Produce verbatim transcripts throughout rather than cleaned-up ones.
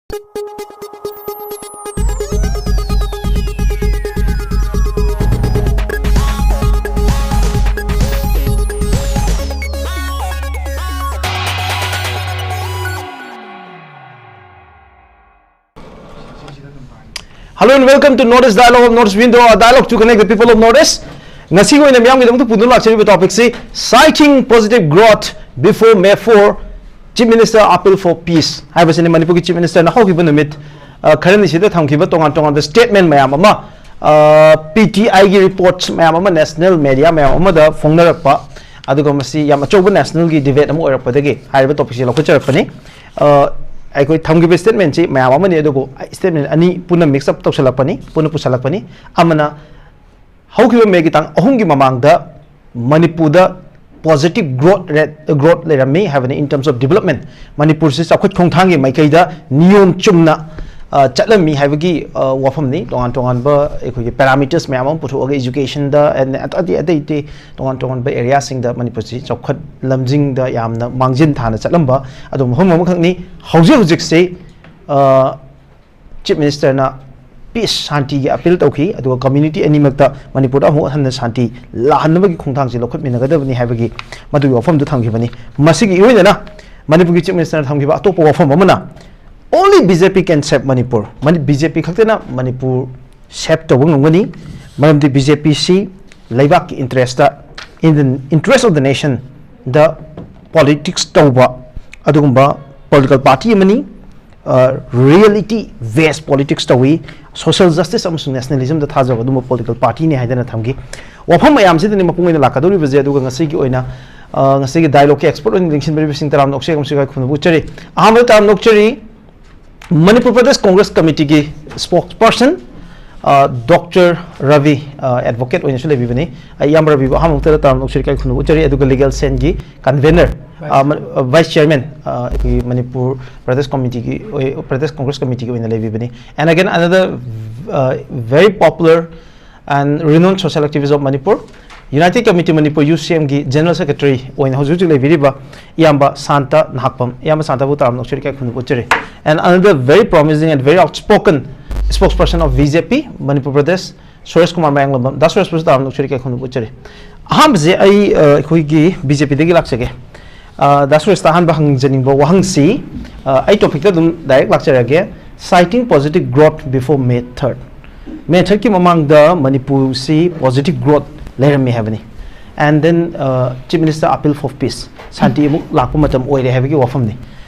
Hello and welcome to North East Dialogue of North East Window, a dialogue to connect the people of North East. ꯉꯁꯤꯒꯤ ꯑꯣꯏꯅ ꯃꯤꯌꯥꯝꯒꯤꯗꯃꯛꯇ ꯄꯨꯗꯨꯅ ꯂꯥꯛꯆꯔꯤꯕ ꯇꯣꯄꯤꯛꯁꯤ, Citing Positive Growth Before May four, Chief Minister Appeal for Peace ꯍꯥꯏꯕꯁꯤꯅꯤ꯫ ꯃꯅꯤꯄꯨꯔꯒꯤ Chief Minister ꯅ ꯍꯧꯈꯤꯕ ꯅꯨꯃꯤꯠ ꯑ, ꯈꯔꯅꯤꯁꯤꯗ ꯊꯝꯈꯤꯕ ꯇꯣꯉꯥꯟ ꯇꯣꯉꯥꯟꯕ statement ꯃꯌꯥꯝ ꯑꯃ, ꯄꯤ ꯇꯤ ꯑꯥꯏꯒꯤ reports ꯃꯌꯥꯝ ꯑꯃ, national media ꯃꯌꯥꯝ ꯑꯃꯗ ꯐꯣꯡꯅꯔꯛꯄ, ꯑꯗꯨꯒ ꯃꯁꯤ ꯌꯥꯝ ꯑꯆꯧꯕ national ꯒꯤ debate ꯑꯃ ꯑꯣꯏꯔꯛꯄꯗꯒꯤ ꯍꯥꯏꯔꯤꯕ ꯇꯣꯄꯤꯛꯁꯤ ꯂꯧꯈꯠꯆꯔꯛꯄꯅꯤ꯫ ꯑ, ꯑꯩꯈꯣꯏ ꯊꯝꯈꯤꯕ statement ꯁꯤ ꯃꯌꯥꯝ ꯑꯃꯅꯤ, ꯑꯗꯨꯕꯨ statement ꯑꯅꯤ ꯄꯨꯟꯅ mix up ꯇꯧꯁꯜꯂꯛꯄꯅꯤ, ꯄꯨꯟꯅ ꯄꯨꯁꯜꯂꯛꯄꯅꯤ꯫ ꯑꯃꯅ ꯍꯧꯈꯤꯕ ꯃꯦꯒꯤ ꯇꯥꯡ ꯑꯍꯨꯝꯒꯤ ꯃꯃꯥꯡꯗ ꯃꯅꯤꯄꯨꯔꯗ positive growth rate, growth ꯂꯩꯔꯝꯃꯤ ꯍꯥꯏꯕꯅꯤ, in terms of development꯫ ꯃꯅꯤꯄꯨꯔꯁꯤ ꯆꯥꯎꯈꯠ ꯈꯣꯡꯊꯥꯡꯒꯤ ꯃꯥꯏꯀꯩꯗ ꯅꯤꯌꯣꯝ ꯆꯨꯝꯅ, ꯑ, ꯆꯠꯂꯝꯃꯤ ꯍꯥꯏꯕꯒꯤ, ꯑ, ꯋꯥꯐꯝꯅꯤ꯫ ꯇꯣꯉꯥꯟ ꯇꯣꯉꯥꯟꯕ ꯑꯩꯈꯣꯏꯒꯤ parameters ꯃꯌꯥꯝ ꯑꯃ ꯄꯨꯊꯣꯛꯑꯒ, education ꯗ and ꯑꯇꯩ ꯑꯇꯩ ꯑꯇꯩ ꯇꯣꯉꯥꯟ ꯇꯣꯉꯥꯟꯕ area ꯁꯤꯡꯗ ꯃꯅꯤꯄꯨꯔꯁꯤ ꯆꯥꯎꯈꯠ ꯂꯝꯖꯤꯡꯗ ꯌꯥꯝꯅ ꯃꯥꯡꯖꯤꯟ ꯊꯥꯅ ꯆꯠꯂꯝꯕ ꯑꯗꯨꯒꯨꯝꯕ ꯃꯐꯝ ꯑꯃꯈꯛꯅꯤ꯫ ꯍꯧꯖꯤꯛ ꯍꯧꯖꯤꯛꯁꯤ, ꯑ, Chief Minister ꯅ peace, ꯁꯥꯟꯇꯤꯒꯤ appeal ꯇꯧꯈꯤ, ꯑꯗꯨꯒ community ꯑꯅꯤꯃꯛꯇ ꯃꯅꯤꯄꯨꯔꯗ ꯑꯃꯨꯛ ꯍꯟꯅ ꯁꯥꯟꯇꯤ ꯂꯥꯛꯍꯟꯅꯕꯒꯤ ꯈꯣꯡꯊꯥꯡꯁꯤ ꯂꯧꯈꯠꯃꯤꯟꯅꯒꯗꯕꯅꯤ ꯍꯥꯏꯕꯒꯤ ꯃꯗꯨꯒꯤ ꯋꯥꯐꯝꯗꯨ ꯊꯝꯈꯤꯕꯅꯤ꯫ ꯃꯁꯤꯒꯤ ꯏꯑꯣꯏꯅꯅ ꯃꯅꯤꯄꯨꯔꯒꯤ Chief Minister ꯅ ꯊꯝꯈꯤꯕ ꯑꯇꯣꯞꯄ ꯋꯥꯐꯝ ꯑꯃꯅ, "Only B J P can save Manipur." ꯃꯅꯤ-, B J P ꯈꯛꯇꯅ ꯃꯅꯤꯄꯨꯔ save ꯇꯧꯕ ꯉꯝꯒꯅꯤ, ꯃꯔꯝꯗꯤ B J P ꯁꯤ ꯂꯩꯕꯥꯛꯀꯤ interest, in the interest of the nation the politics ꯇꯧꯕ ꯑꯗꯨꯒꯨꯝꯕ political party ꯑꯃꯅꯤ꯫ ꯑ, reality based politics ꯇꯧꯏ, social justice ꯑꯃꯁꯨꯡ nationalism ꯗ ꯊꯥꯖꯕ ꯑꯗꯨꯝꯕ political party ꯅꯤ ꯍꯥꯏꯗꯅ ꯊꯝꯈꯤ꯫ ꯋꯥꯐꯝ ꯃꯌꯥꯝꯁꯤꯗꯅꯤ ꯃꯄꯨꯡ ꯑꯣꯏꯅ ꯂꯥꯛꯀꯗꯧꯔꯤꯕꯁꯦ꯫ ꯑꯗꯨꯒ ꯉꯁꯤꯒꯤ ꯑꯣꯏꯅ, ꯑ, ꯉꯁꯤꯒꯤ dialogue ꯀꯤ expert ꯑꯣꯏꯅ ꯂꯦꯡꯁꯤꯟꯕꯤꯔꯤꯕꯁꯤꯡ ꯇꯔꯥꯝꯅ ꯑꯣꯛꯆꯔꯤ ꯑꯃꯁꯨꯡ ꯏꯀꯥꯏ ꯈꯨꯝꯅꯕ ꯎꯠꯆꯔꯤ꯫ ꯑꯍꯥꯟꯕꯗ ꯇꯔꯥꯝꯅ ꯑꯣꯛꯆꯔꯤ ꯃꯅꯤꯄꯨꯔ ꯄ꯭ꯔꯗꯦꯁ ꯀꯣꯡꯒ꯭ꯔꯦꯁ ꯀꯃꯤꯇꯤꯒꯤ spokesperson, ꯑ, ꯗꯣꯛꯇꯔ ꯔꯕꯤ, ꯑ, advocate ꯑꯣꯏꯅꯁꯨ ꯂꯩꯕꯤꯕꯅꯤ꯫ ꯑꯩ ꯏꯌꯥꯝꯕ ꯔꯕꯤꯕꯨ ꯑꯍꯥꯟꯕ ꯃꯛꯇꯗ ꯇꯔꯥꯝꯅ ꯑꯣꯛꯆꯔꯤ, ꯏꯀꯥꯏ ꯈꯨꯝꯅꯕ ꯎꯠꯆꯔꯤ꯫ ꯑꯗꯨꯒ legal cell ꯒꯤ convener, ꯑ, ꯃ-, ꯑ, vice chairman, ꯑ, ꯑꯩꯈꯣꯏꯒꯤ ꯃꯅꯤꯄꯨꯔ ꯄ꯭ꯔꯗꯦꯁ ꯀꯃꯤꯇꯤꯒꯤ ꯑꯣꯏ-, ꯄ꯭ꯔꯗꯦꯁ ꯀꯣꯡꯒ꯭ꯔꯦꯁ ꯀꯃꯤꯇꯤꯒꯤ ꯑꯣꯏꯅ ꯂꯩꯕꯤꯕꯅꯤ꯫ And again, another, uh, very popular and renowned social activist of Manipur, United Committee Manipur, U C M ꯒꯤ General Secretary ꯑꯣꯏꯅ ꯍꯧꯖꯤꯛ ꯍꯧꯖꯤꯛ ꯂꯩꯕꯤꯔꯤꯕ ꯏꯌꯥꯝꯕ ꯁꯥꯟꯇ ꯅꯍꯥꯛꯄꯝ, ꯏꯌꯥꯝꯕ ꯁꯥꯟꯇꯕꯨ ꯇꯔꯥꯝꯅ ꯑꯣꯛꯆꯔꯤ, ꯏꯀꯥꯏ ꯈꯨꯝꯅꯕ ꯎꯠꯆꯔꯤ꯫ And another very promising and very outspoken spokesperson of B J P Manipur Pradesh, Suresh Kumar ꯃꯌꯥꯡꯂꯝꯕꯝ꯫ ꯗꯥ ꯁꯨꯔꯦꯁꯄꯨꯁꯨ ꯇꯔꯥꯝꯅ ꯑꯣꯛꯆꯔꯤ, ꯏꯀꯥꯏ ꯈꯨꯝꯅꯕ ꯎꯠꯆꯔꯤ꯫ ꯑꯍꯥꯟꯕꯁꯦ ꯑꯩ, ꯑ, ꯑꯩꯈꯣꯏꯒꯤ B J P ꯗꯒꯤ ꯂꯥꯛꯆꯒꯦ꯫ ꯑ, ꯗꯥ ꯁꯨꯔꯦꯁꯇ ꯑꯍꯥꯟꯕ ꯍꯪꯖꯅꯤꯡꯕ ꯋꯥꯍꯪꯁꯤ, ꯑ, ꯑꯩ topic ꯇ ꯑꯗꯨꯝ direct ꯂꯥꯛꯆꯔꯒꯦ꯫ Citing positive growth before May third꯫ May third ꯀꯤ ꯃꯃꯥꯡꯗ ꯃꯅꯤꯄꯨꯔꯁꯤ positive growth ꯂꯩꯔꯝꯃꯤ ꯍꯥꯏꯕꯅꯤ꯫ And then, uh, Chief Minister appeal for peace, ꯁꯥꯟꯇꯤ ꯑꯃꯨꯛ ꯂꯥꯛꯄ ꯃꯇꯝ ꯑꯣꯏꯔꯦ ꯍꯥꯏꯕꯒꯤ ꯋꯥꯐꯝꯅꯤ꯫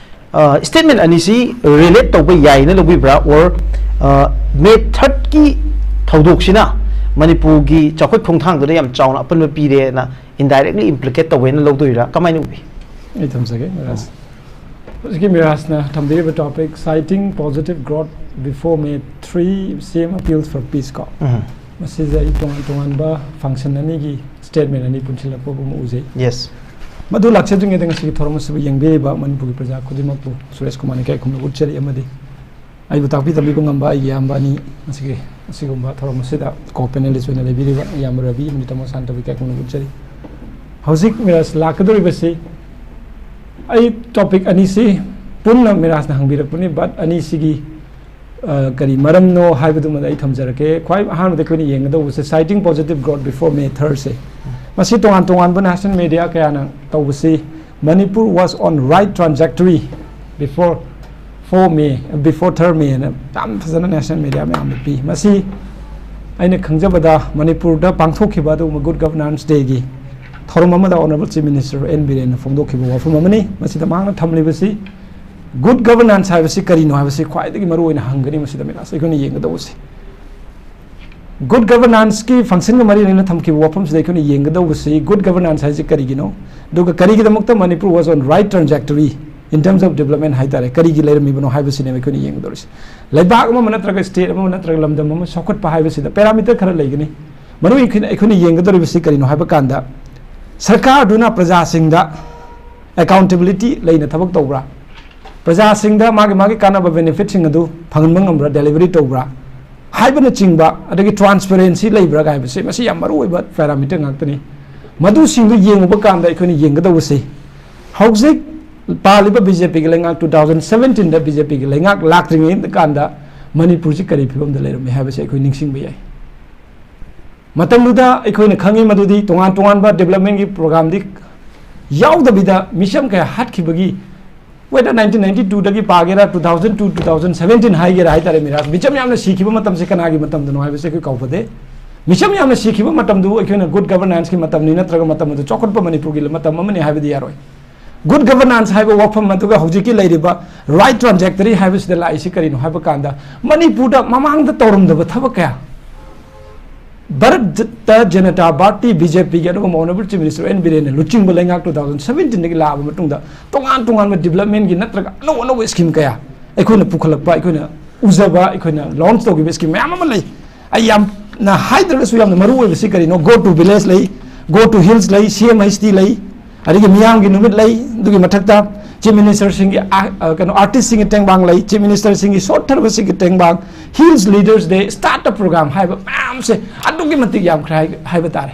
Uh, statement ꯑꯅꯤꯁꯤ relate ꯇꯧꯕ ꯌꯥꯏꯅ ꯂꯧꯕꯤꯕ꯭ꯔꯥ, or, uh, May third ꯀꯤ ꯊꯧꯗꯣꯛꯁꯤꯅ ꯃꯅꯤꯄꯨꯔꯒꯤ ꯆꯥꯎꯈꯠ ꯈꯣꯡꯊꯥꯡꯗꯨꯗ ꯌꯥꯝ ꯆꯥꯎꯅ ꯑꯄꯟꯕ ꯄꯤꯔꯦꯅ indirectly implicate ꯇꯧꯋꯦꯅ ꯂꯧꯗꯣꯏꯔꯥ? ꯀꯃꯥꯏꯅ ꯎꯕꯤ? ꯑꯩ ꯊꯝꯖꯒꯦ, ꯃꯤꯔꯥꯖ꯫ ꯍꯧꯖꯤꯛꯀꯤ ꯃꯤꯔꯥꯖꯅ ꯊꯝꯕꯤꯔꯤꯕ topic, citing positive growth before May three, C M appeals for peace ꯀꯣ꯫ ꯎꯝ꯫ ꯃꯁꯤꯁꯦ ꯑꯩ ꯇꯣꯉꯥꯟ ꯇꯣꯉꯥꯟꯕ function ꯑꯅꯤꯒꯤ statement ꯑꯅꯤ ꯄꯨꯟꯁꯤꯜꯂꯛꯄ ꯑꯃ ꯎꯖꯩ꯫ Yes꯫ ꯃꯗꯨ ꯂꯥꯛꯆꯗ꯭ꯔꯤꯉꯩꯗ ꯉꯁꯤꯒꯤ ꯊꯧꯔꯝ ꯑꯁꯤꯕꯨ ꯌꯦꯡꯕꯤꯔꯤꯕ ꯃꯅꯤꯄꯨꯔꯒꯤ ꯄ꯭ꯔꯖꯥ ꯈꯨꯗꯤꯡꯃꯛꯄꯨ ꯁꯨꯔꯦꯁ ꯀꯨꯃꯥꯔꯅ ꯏꯀꯥꯏ ꯈꯨꯝꯅꯕ ꯎꯠꯆꯔꯤ, ꯑꯃꯗꯤ ꯑꯩꯕꯨ ꯇꯥꯛꯄꯤ ꯇꯝꯕꯤꯕ ꯉꯝꯕ ꯑꯩꯒꯤ ꯏꯌꯥꯝꯕ ꯑꯅꯤ ꯉꯁꯤꯒꯤ ꯑꯁꯤꯒꯨꯝꯕ ꯊꯧꯔꯝ ꯑꯁꯤꯗ co-panelist ꯑꯣꯏꯅ ꯂꯩꯕꯤꯔꯤꯕ ꯏꯌꯥꯝꯕ ꯔꯕꯤ ꯑꯃꯗꯤ ꯇꯥꯃꯣ ꯁꯥꯟꯇꯕꯨ ꯏꯀꯥꯏ ꯈꯨꯝꯅꯕ ꯎꯠꯆꯔꯤ꯫ ꯍꯧꯖꯤꯛ ꯃꯤꯔꯥꯖ ꯂꯥꯛꯀꯗꯧꯔꯤꯕꯁꯤ ꯑꯩ topic ꯑꯅꯤꯁꯤ ꯄꯨꯟꯅ ꯃꯤꯔꯥꯖꯅ ꯍꯪꯕꯤꯔꯛꯄꯅꯤ, but ꯑꯅꯤꯁꯤꯒꯤ, ꯑ, ꯀꯔꯤ ꯃꯔꯝꯅꯣ ꯍꯥꯏꯕꯗꯨꯃꯗꯤ ꯑꯩ ꯊꯝꯖꯔꯛꯀꯦ꯫ ꯈ꯭ꯋꯥꯏ ꯑꯍꯥꯟꯕꯗ ꯑꯩꯈꯣꯏꯅ ꯌꯦꯡꯒꯗꯧꯕꯁꯦ citing positive growth before May third ꯁꯦ꯫ ꯃꯁꯤ ꯇꯣꯉꯥꯟ ꯇꯣꯉꯥꯟꯕ national media ꯀꯌꯥꯅ ꯇꯧꯕꯁꯤ, "Manipur was on right trajectory before four May, before third May" ꯍꯥꯏꯅ ꯌꯥꯝ ꯐꯖꯅ national media ꯃꯌꯥꯝꯗ ꯄꯤ꯫ ꯃꯁꯤ ꯑꯩꯅ ꯈꯪꯖꯕꯗ ꯃꯅꯤꯄꯨꯔꯗ ꯄꯥꯡꯊꯣꯛꯈꯤꯕ ꯑꯗꯨꯒꯨꯝꯕ Good Governance Day ꯒꯤ ꯊꯧꯔꯝ ꯑꯃꯗ Honourable Chief Minister N Birenꯅ ꯐꯣꯡꯗꯣꯛꯈꯤꯕ ꯋꯥꯐꯝ ꯑꯃꯅꯤ꯫ ꯃꯁꯤꯗ ꯃꯍꯥꯛꯅ ꯊꯝꯂꯤꯕꯁꯤ, good governance ꯍꯥꯏꯕꯁꯤ ꯀꯔꯤꯅꯣ ꯍꯥꯏꯕꯁꯤ ꯈ꯭ꯋꯥꯏꯗꯒꯤ ꯃꯔꯨ ꯑꯣꯏꯅ ꯍꯪꯒꯅꯤ ꯃꯁꯤꯗ ꯃꯤꯔꯥꯖ ꯑꯩꯈꯣꯏꯅ ꯌꯦꯡꯒꯗꯧꯕꯁꯤ꯫ Good governance ꯀꯤ function ꯒ ꯃꯔꯤ ꯂꯩꯅꯅ ꯊꯝꯈꯤꯕ ꯋꯥꯐꯝꯁꯤꯗ ꯑꯩꯈꯣꯏꯅ ꯌꯦꯡꯒꯗꯧꯕꯁꯤ, good governance ꯍꯥꯏꯁꯤ ꯀꯔꯤꯒꯤꯅꯣ, ꯑꯗꯨꯒ ꯀꯔꯤꯒꯤꯗꯃꯛꯇ Manipur was on right trajectory in terms of development ꯍꯥꯏ ꯇꯥꯔꯦ, ꯀꯔꯤꯒꯤ ꯂꯩꯔꯝꯃꯤꯕꯅꯣ ꯍꯥꯏꯕꯁꯤꯅꯦꯕ ꯑꯩꯈꯣꯏꯅ ꯌꯦꯡꯒꯗꯧꯔꯤꯁꯤ꯫ ꯂꯩꯕꯥꯛ ꯑꯃ ꯅꯠꯇ꯭ꯔꯒ state ꯑꯃ ꯅꯠꯇ꯭ꯔꯒ ꯂꯝꯗꯝ ꯑꯃ ꯆꯥꯎꯈꯠꯄ ꯍꯥꯏꯕꯁꯤꯗ parameter ꯈꯔ ꯂꯩꯒꯅꯤ꯫ ꯃꯔꯨ ꯑꯣꯏꯅ ꯑꯩꯈꯣꯏꯅ ꯌꯦꯡꯒꯗꯧꯔꯤꯕꯁꯤ ꯀꯔꯤꯅꯣ ꯍꯥꯏꯕ ꯀꯥꯟꯗ, ꯁꯔꯀꯥꯔꯗꯨꯅ ꯄ꯭ꯔꯖꯥꯁꯤꯡꯗ accountability ꯂꯩꯅ ꯊꯕꯛ ꯇꯧꯕ꯭ꯔꯥ? ꯄ꯭ꯔꯖꯥꯁꯤꯡꯗ ꯃꯥꯒꯤ ꯃꯥꯒꯤ ꯀꯥꯟꯅꯕ benefit ꯁꯤꯡ ꯑꯗꯨ ꯐꯪꯍꯟꯕ ꯉꯝꯕ꯭ꯔꯥ, delivery ꯇꯧꯕ꯭ꯔꯥ? ꯍꯥꯏꯕꯅꯆꯤꯡꯕ, ꯑꯗꯒꯤ transparency ꯂꯩꯕ꯭ꯔꯥ ꯍꯥꯏꯕꯁꯦ, ꯃꯁꯤ ꯌꯥꯝ ꯃꯔꯨ ꯑꯣꯏꯕ parameter ꯉꯥꯛꯇꯅꯤ꯫ ꯃꯗꯨꯁꯤꯡꯗꯨ ꯌꯦꯡꯉꯨꯕ ꯀꯥꯟꯗ ꯑꯩꯈꯣꯏꯅ ꯌꯦꯡꯒꯗꯧꯕꯁꯤ, ꯍꯧꯖꯤꯛ ꯄꯥꯜꯂꯤꯕ BJPꯒꯤ ꯂꯩꯉꯥꯛ, two thousand seventeenꯗ BJPꯒꯤ ꯂꯩꯉꯥꯛ ꯂꯥꯛꯇ꯭ꯔꯤꯉꯩ ꯀꯥꯟꯗ ꯃꯅꯤꯄꯨꯔꯁꯤ ꯀꯔꯤ ꯐꯤꯕꯝꯗ ꯂꯩꯔꯝꯃꯤ ꯍꯥꯏꯕꯁꯤ ꯑꯩꯈꯣꯏ ꯅꯤꯡꯁꯤꯡꯕ ꯌꯥꯏ꯫ ꯃꯇꯝꯗꯨꯗ ꯑꯩꯈꯣꯏꯅ ꯈꯪꯉꯤ ꯃꯗꯨꯗꯤ ꯇꯣꯉꯥꯟ ꯇꯣꯉꯥꯟꯕ developmentꯀꯤ programꯗꯤ ꯌꯥꯎꯗꯕꯤꯗ ꯃꯤꯆꯝ ꯀꯌꯥ ꯍꯥꯠꯈꯤꯕꯒꯤ, whether nineteen ninety twoꯗꯒꯤ ꯄꯥꯒꯦꯔꯥ, two thousand two, two thousand seventeen ꯍꯥꯏꯒꯦꯔꯥ ꯍꯥꯏꯇꯥꯔꯦ, ꯃꯤꯔꯥꯁ, ꯃꯤꯆꯝ ꯌꯥꯝꯅ ꯁꯤꯈꯤꯕ ꯃꯇꯝꯁꯦ ꯀꯅꯥꯒꯤ ꯃꯇꯝꯗꯅꯣ ꯍꯥꯏꯕꯁꯦ ꯑꯩꯈꯣꯏ ꯀꯥꯎꯐꯗꯦ꯫ ꯃꯤꯆꯝ ꯌꯥꯝꯅ ꯁꯤꯈꯤꯕ ꯃꯇꯝꯗꯨ ꯑꯩꯈꯣꯏꯅ good governanceꯀꯤ ꯃꯇꯝꯅꯤ, ꯅꯠꯇ꯭ꯔꯒ ꯃꯇꯝ ꯑꯗꯨ ꯆꯥꯎꯈꯠꯄ ꯃꯅꯤꯄꯨꯔꯒꯤ ꯃꯇꯝ ꯑꯃꯅꯤ ꯍꯥꯏꯕꯗꯤ ꯌꯥꯔꯣꯏ꯫ Good governance ꯍꯥꯏꯕ ꯋꯥꯐꯝ ꯑꯗꯨꯒ ꯍꯧꯖꯤꯛꯀꯤ ꯂꯩꯔꯤꯕ right trajectory ꯍꯥꯏꯕꯁꯤꯗ ꯂꯥꯛꯏꯁꯤ ꯀꯔꯤꯅꯣ ꯍꯥꯏꯕ ꯀꯥꯟꯗ, ꯃꯅꯤꯄꯨꯔꯗ ꯃꯃꯥꯡꯗ ꯇꯧꯔꯝꯗꯕ ꯊꯕꯛ ꯀꯌꯥ, ꯚꯥꯔꯠꯇ ꯖꯅꯇꯥ ꯄꯥꯔꯇꯤ, BJPꯒꯤ ꯑꯗꯨꯒꯨꯝꯕ Honourable Chief Minister N Birenꯅ ꯂꯨꯆꯤꯡꯕ ꯂꯩꯉꯥꯛ two thousand seventeenꯗꯒꯤ ꯂꯥꯛꯑꯕ ꯃꯇꯨꯡꯗ ꯇꯣꯉꯥꯟ ꯇꯣꯉꯥꯟꯕ developmentꯀꯤ ꯅꯠꯇ꯭ꯔꯒ ꯑꯅꯧ ꯑꯅꯧꯕ scheme ꯀꯌꯥ ꯑꯩꯈꯣꯏꯅ ꯄꯨꯈꯠꯂꯛꯄ, ꯑꯩꯈꯣꯏꯅ ꯎꯖꯕ, ꯑꯩꯈꯣꯏꯅ launch ꯇꯧꯈꯤꯕ scheme ꯃꯌꯥꯝ ꯑꯃ ꯂꯩ꯫ ꯑꯩ ꯌꯥꯝꯅ ꯍꯥꯏꯗ꯭ꯔꯒꯁꯨ ꯌꯥꯝꯅ ꯃꯔꯨ ꯑꯣꯏꯕꯁꯤ ꯀꯔꯤꯅꯣ? Go to village ꯂꯩ, Go to Hills ꯂꯩ, C M H T ꯂꯩ, ꯑꯗꯒꯤ ꯃꯤꯌꯥꯝꯒꯤ ꯅꯨꯃꯤꯠ ꯂꯩ꯫ ꯑꯗꯨꯒꯤ ꯃꯊꯛꯇ Chief Ministerꯁꯤꯡꯒꯤ, ꯑ, ꯑ, ꯀꯩꯅꯣ, artistꯁꯤꯡꯒꯤ ꯇꯦꯡꯕꯥꯡ ꯂꯩ, Chief Ministerꯁꯤꯡꯒꯤ ꯁꯣꯠꯊꯔꯕꯁꯤꯡꯒꯤ ꯇꯦꯡꯕꯥꯡ, Hills Leaders Day, Startup Program ꯍꯥꯏꯕ ꯃꯌꯥꯝꯁꯦ ꯑꯗꯨꯛꯀꯤ ꯃꯇꯤꯛ ꯌꯥꯝꯈ꯭ꯔꯦ ꯍꯥꯏ-, ꯍꯥꯏꯕ ꯇꯥꯔꯦ꯫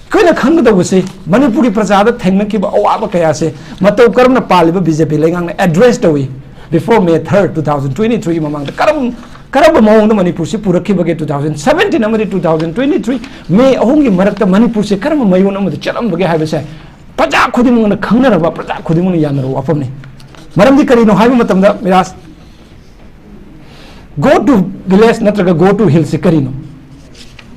ꯑꯩꯈꯣꯏꯅ ꯈꯪꯒꯗꯧꯕꯁꯤ ꯃꯅꯤꯄꯨꯔꯒꯤ ꯄ꯭ꯔꯖꯥꯗ ꯊꯦꯡꯅꯈꯤꯕ ꯑꯋꯥꯕ ꯀꯌꯥꯁꯦ ꯃꯇꯧ ꯀꯔꯝꯅ ꯄꯥꯜꯂꯤꯕ BJP ꯂꯩꯉꯥꯛꯅ address ꯇꯧꯏ? Before May third, two thousand twenty-thhree ꯒꯤ ꯃꯃꯥꯡꯗ ꯀꯔꯝ-, ꯀꯔꯝꯕ ꯃꯑꯣꯡꯗ ꯃꯅꯤꯄꯨꯔꯁꯤ ꯄꯨꯔꯛꯈꯤꯕꯒꯦ? Two thousand seventeen ꯑꯃꯗꯤ two thousand twenty-three May ꯑꯍꯨꯝꯒꯤ ꯃꯔꯛꯇ ꯃꯅꯤꯄꯨꯔꯁꯦ ꯀꯔꯝꯕ ꯃꯌꯣꯟ ꯑꯃꯗ ꯆꯠꯂꯝꯕꯒꯦ ꯍꯥꯏꯕꯁꯦ ꯄ꯭ꯔꯖꯥ ꯈꯨꯗꯤꯡꯃꯛꯅ ꯈꯪꯅꯔꯕ, ꯄ꯭ꯔꯖꯥ ꯈꯨꯗꯤꯡꯃꯛꯅ ꯌꯥꯅꯔꯕ ꯋꯥꯐꯝꯅꯤ꯫ ꯃꯔꯝꯗꯤ ꯀꯔꯤꯅꯣ ꯍꯥꯏꯕ ꯃꯇꯝꯗ, ꯃꯤꯔꯥꯖ, Go to Village ꯅꯠꯇ꯭ꯔꯒ Go to Hillsꯁꯤ ꯀꯔꯤꯅꯣ?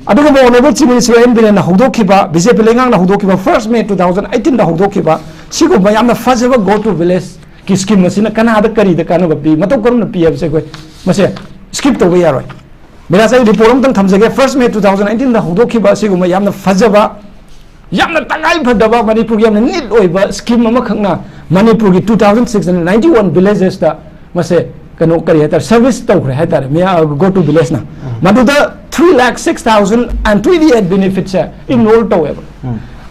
ꯑꯗꯨꯒꯨꯝꯕ Honourable Chief Minister N Birenꯅ ꯍꯧꯗꯣꯛꯈꯤꯕ, BJP ꯂꯩꯉꯥꯛꯅ ꯍꯧꯗꯣꯛꯈꯤꯕ, first May two thousand eighteenꯗ ꯍꯧꯗꯣꯛꯈꯤꯕ ꯁꯤꯒꯨꯝꯕ ꯌꯥꯝꯅ ꯐꯖꯕ Go to Villageꯀꯤ scheme ꯑꯁꯤꯅ ꯀꯅꯥꯗ ꯀꯔꯤꯗ ꯀꯥꯟꯅꯕ ꯄꯤ, ꯃꯇꯧ ꯀꯔꯝꯅ ꯄꯤ ꯍꯥꯏꯕꯁꯦ ꯑꯩꯈꯣꯏ ꯃꯁꯦ skip ꯇꯧꯕ ꯌꯥꯔꯣꯏ꯫ ꯃꯤꯔꯥꯖ, ꯑꯩ report ꯑꯃꯇꯪ ꯊꯝꯖꯒꯦ꯫ First May two thousand eighteenꯗ ꯍꯧꯗꯣꯛꯈꯤꯕ ꯑꯁꯤꯒꯨꯝꯕ ꯌꯥꯝꯅ ꯐꯖꯕ, ꯌꯥꯝꯅ ꯇꯉꯥꯏ ꯐꯗꯕ, ꯃꯅꯤꯄꯨꯔꯒꯤ ꯌꯥꯝꯅ need ꯑꯣꯏꯕ scheme ꯑꯃꯈꯛꯅ ꯃꯅꯤꯄꯨꯔꯒꯤ two thousand six hundred ninety one villagesꯇ ꯃꯁꯦ ꯀꯩꯅꯣ, ꯀꯔꯤ ꯍꯥꯏꯇꯥꯔꯦ, service ꯇꯧꯈ꯭ꯔꯦ ꯍꯥꯏꯇꯥꯔꯦ, ꯃꯤꯌꯥ-, Go to Villageꯅ꯫ ꯃꯗꯨꯗ three lakh six thousand and twenty eight benefitꯁꯦ enroll ꯇꯧꯋꯦꯕ꯫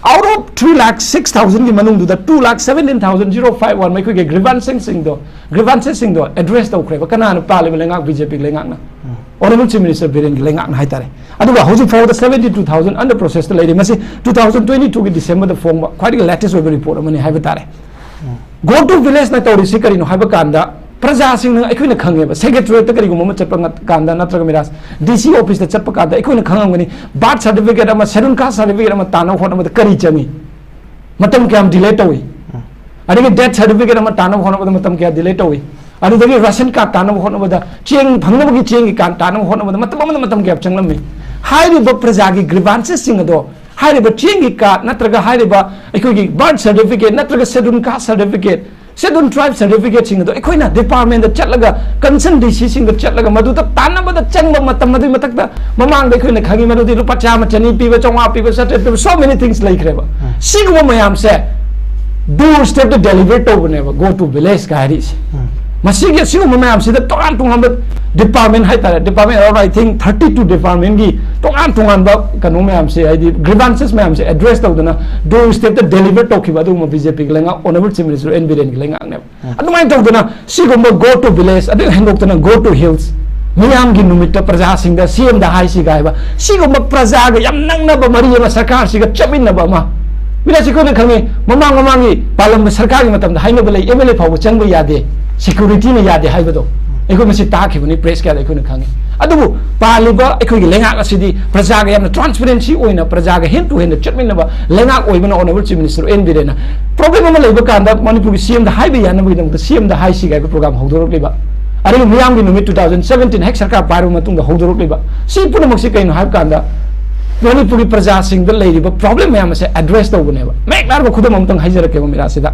Out of three lakh six thousandꯒꯤ ꯃꯅꯨꯡꯗꯨꯗ two lakh seventeen thousand zero five one ꯑꯩꯈꯣꯏꯒꯤ grievanceꯁꯤꯡꯗꯣ, grievancesꯁꯤꯡꯗꯣ address ꯇꯧꯈ꯭ꯔꯦꯕ꯫ ꯀꯅꯥꯅ ꯄꯥꯜꯂꯤꯕ ꯂꯩꯉꯥꯛ? BJP ꯂꯩꯉꯥꯛꯅ꯫ Honorable Chief Minister ꯕꯤꯔꯦꯟꯒꯤ ꯂꯩꯉꯥꯛꯅ ꯍꯥꯏꯇꯥꯔꯦ꯫ ꯑꯗꯨꯒ ꯍꯧꯖꯤꯛ ꯐꯥꯎꯕꯗ seventy two thousand under process ꯇ ꯂꯩꯔꯤ꯫ ꯃꯁꯤ two thousand twenty two ꯒꯤ December ꯗ ꯐꯣꯡꯕ ꯈ꯭ꯋꯥꯏꯗꯒꯤ latest ꯑꯣꯏꯕ report ꯑꯃꯅꯤ ꯍꯥꯏꯕ ꯇꯥꯔꯦ꯫ Go to village ꯅ ꯇꯧꯔꯤꯁꯤ ꯀꯔꯤꯅꯣ ꯍꯥꯏꯕ ꯀꯥꯟꯗ, ꯄ꯭ꯔꯖꯥꯁꯤꯡꯅ, ꯑꯩꯈꯣꯏꯅ ꯈꯪꯉꯦꯕ, Secretariat ꯇ ꯀꯔꯤꯒꯨꯝꯕ ꯑꯃ ꯆꯠꯄ ꯉ-, ꯀꯥꯟꯗ, ꯅꯠꯇ꯭ꯔꯒ ꯃꯤꯔꯥꯁ, D C office ꯇ ꯆꯠꯄ ꯀꯥꯟꯗ ꯑꯩꯈꯣꯏꯅ ꯈꯪꯉꯝꯒꯅꯤ, birth certificate ꯑꯃ, Scheduled Caste certificate ꯑꯃ ꯇꯥꯟꯅꯕ ꯍꯣꯠꯅꯕꯗ ꯀꯔꯤ ꯆꯪꯏ, ꯃꯇꯝ ꯀꯌꯥꯝ delay ꯇꯧꯏ, ꯑꯗꯒꯤ death certificate ꯑꯃ ꯇꯥꯟꯅꯕ ꯍꯣꯠꯅꯕꯗ ꯃꯇꯝ ꯀꯌꯥ delay ꯇꯧꯏ, ꯑꯗꯨꯗꯒꯤ ration card ꯇꯥꯟꯅꯕ ꯍꯣꯠꯅꯕꯗ, ꯆꯦꯡ ꯐꯪꯅꯕꯒꯤ ꯆꯦꯡꯒꯤ card ꯇꯥꯟꯅꯕ ꯍꯣꯠꯅꯕꯗ ꯃꯇꯝ ꯑꯃꯗ ꯃꯇꯝ ꯀꯌꯥ ꯆꯪꯂꯝꯃꯤ꯫ ꯍꯥꯏꯔꯤꯕ ꯄ꯭ꯔꯖꯥꯒꯤ grievances ꯁꯤꯡ ꯑꯗꯣ, ꯍꯥꯏꯔꯤꯕ ꯆꯦꯡꯒꯤ card ꯅꯠꯇ꯭ꯔꯒ ꯍꯥꯏꯔꯤꯕ ꯑꯩꯈꯣꯏꯒꯤ birth certificate ꯅꯠꯇ꯭ꯔꯒ Scheduled Caste certificate, Scheduled Tribe certificate ꯁꯤꯡ ꯑꯗꯣ ꯑꯩꯈꯣꯏꯅ department ꯇ ꯆꯠꯂꯒ, concerned D C ꯁꯤꯡꯗ ꯆꯠꯂꯒ, ꯃꯗꯨꯗ ꯇꯥꯟꯅꯕꯗ ꯆꯪꯕ ꯃꯇꯝ, ꯑꯗꯨꯒꯤ ꯃꯊꯛꯇ ꯃꯃꯥꯡꯗ ꯑꯩꯈꯣꯏꯅ ꯈꯪꯉꯤ, ꯃꯗꯨꯗꯤ ꯂꯨꯄꯥ ꯆꯥꯝꯃ, ꯆꯅꯤ ꯄꯤꯕ, ꯆꯥꯝꯃꯉꯥ ꯄꯤꯕ, ꯆꯥꯇ꯭ꯔꯦꯠ ꯄꯤꯕ, so many things ꯂꯩꯈ꯭ꯔꯦꯕ꯫ ꯁꯤꯒꯨꯝꯕ ꯃꯌꯥꯝꯁꯦ door step ꯇ deliver ꯇꯧꯕꯅꯦꯕ Go to village ꯀ ꯍꯥꯏꯔꯤꯁꯦ꯫ ꯃꯁꯤꯒꯤ ꯑꯁꯤꯒꯨꯝꯕ ꯃꯌꯥꯝꯁꯤꯗ ꯇꯣꯉꯥꯟ ꯇꯣꯉꯥꯟꯕ department ꯍꯥꯏꯇꯥꯔꯦ, department, around, I think, thirty two department ꯀꯤ ꯇꯣꯉꯥꯟ ꯇꯣꯉꯥꯟꯕ ꯀꯩꯅꯣ ꯃꯌꯥꯝꯁꯦ, ꯍꯥꯏꯗꯤ grievances ꯃꯌꯥꯝꯁꯦ address ꯇꯧꯗꯅ door step ꯇ deliver ꯇꯧꯈꯤꯕ ꯑꯗꯨꯒꯨꯝꯕ B J P ꯒꯤ ꯂꯩꯉꯥꯛ, Honorable Chief Minister N ꯕꯤꯔꯦꯟꯒꯤ ꯂꯩꯉꯥꯛꯅꯦꯕ꯫ ꯑꯗꯨꯃꯥꯏꯅ ꯇꯧꯗꯅ ꯁꯤꯒꯨꯝꯕ Go to village, ꯑꯗꯨ ꯍꯦꯟꯗꯣꯛꯇꯅ Go to hills, ꯃꯤꯌꯥꯝꯒꯤ ꯅꯨꯃꯤꯠꯇ ꯄ꯭ꯔꯖꯥꯁꯤꯡꯗ C M ꯗ ꯍꯥꯏꯁꯤꯒ ꯍꯥꯏꯕ, ꯁꯤꯒꯨꯝꯕ ꯄ꯭ꯔꯖꯥꯒ ꯌꯥꯝ ꯅꯛꯅꯕ ꯃꯔꯤ ꯑꯃ, ꯁꯔꯀꯥꯔꯁꯤꯒ ꯆꯠꯃꯤꯟꯅꯕ ꯑꯃ꯫ ꯃꯤꯔꯥꯁꯤ ꯑꯩꯈꯣꯏꯅ ꯈꯪꯉꯤ, ꯃꯃꯥꯡ ꯃꯃꯥꯡꯒꯤ ꯄꯥꯜꯂꯝꯕ ꯁꯔꯀꯥꯔꯒꯤ ꯃꯇꯝꯗ ꯍꯥꯏꯅꯕ ꯂꯩ, M L A ꯐꯥꯎꯕ ꯆꯪꯕ ꯌꯥꯗꯦ, security ꯅ ꯌꯥꯗꯦ ꯍꯥꯏꯕꯗꯣ꯫ ꯑꯩꯈꯣꯏ ꯃꯁꯤ ꯇꯥꯈꯤꯕꯅꯤ, press ꯀꯌꯥꯗ ꯑꯩꯈꯣꯏꯅ ꯈꯪꯉꯤ꯫ ꯑꯗꯨꯕꯨ ꯄꯥꯜꯂꯤꯕ ꯑꯩꯈꯣꯏꯒꯤ ꯂꯩꯉꯥꯛ ꯑꯁꯤꯗꯤ ꯄ꯭ꯔꯖꯥꯒ ꯌꯥꯝꯅ transparency ꯑꯣꯏꯅ, ꯄ꯭ꯔꯖꯥꯒ hand to hand ꯗ ꯆꯠꯃꯤꯟꯅꯕ ꯂꯩꯉꯥꯛ ꯑꯣꯏꯕꯅ Honorable Chief Minister N ꯕꯤꯔꯦꯟꯅ problem ꯑꯃ ꯂꯩꯕ ꯀꯥꯟꯗ ꯃꯅꯤꯄꯨꯔꯒꯤ C M ꯗ ꯍꯥꯏꯕ ꯌꯥꯅꯕꯒꯤꯗꯃꯛꯇ C M ꯗ ꯍꯥꯏꯁꯤ ꯍꯥꯏꯕ program ꯍꯧꯗꯣꯔꯛꯂꯤꯕ, ꯑꯗꯒꯤ ꯃꯤꯌꯥꯝꯒꯤ ꯅꯨꯃꯤꯠ two thousand seventeen ꯍꯦꯛ ꯁꯔꯀꯥꯔ ꯄꯥꯏꯔꯕ ꯃꯇꯨꯡꯗ ꯍꯧꯗꯣꯔꯛꯂꯤꯕ, ꯁꯤ ꯄꯨꯝꯅꯃꯛꯁꯤ ꯀꯩꯅꯣ ꯍꯥꯏꯕ ꯀꯥꯟꯗ ꯃꯅꯤꯄꯨꯔꯒꯤ ꯄ꯭ꯔꯖꯥꯁꯤꯡꯗ ꯂꯩꯔꯤꯕ problem ꯃꯌꯥꯝ ꯑꯁꯦ address ꯇꯧꯕꯅꯦꯕ꯫ ꯃꯌꯦꯛ ꯂꯥꯔꯕ ꯈꯨꯗꯝ ꯑꯃꯇꯪ ꯍꯥꯏꯖꯔꯛꯀꯦꯕ ꯃꯤꯔꯥꯁꯤꯗ꯫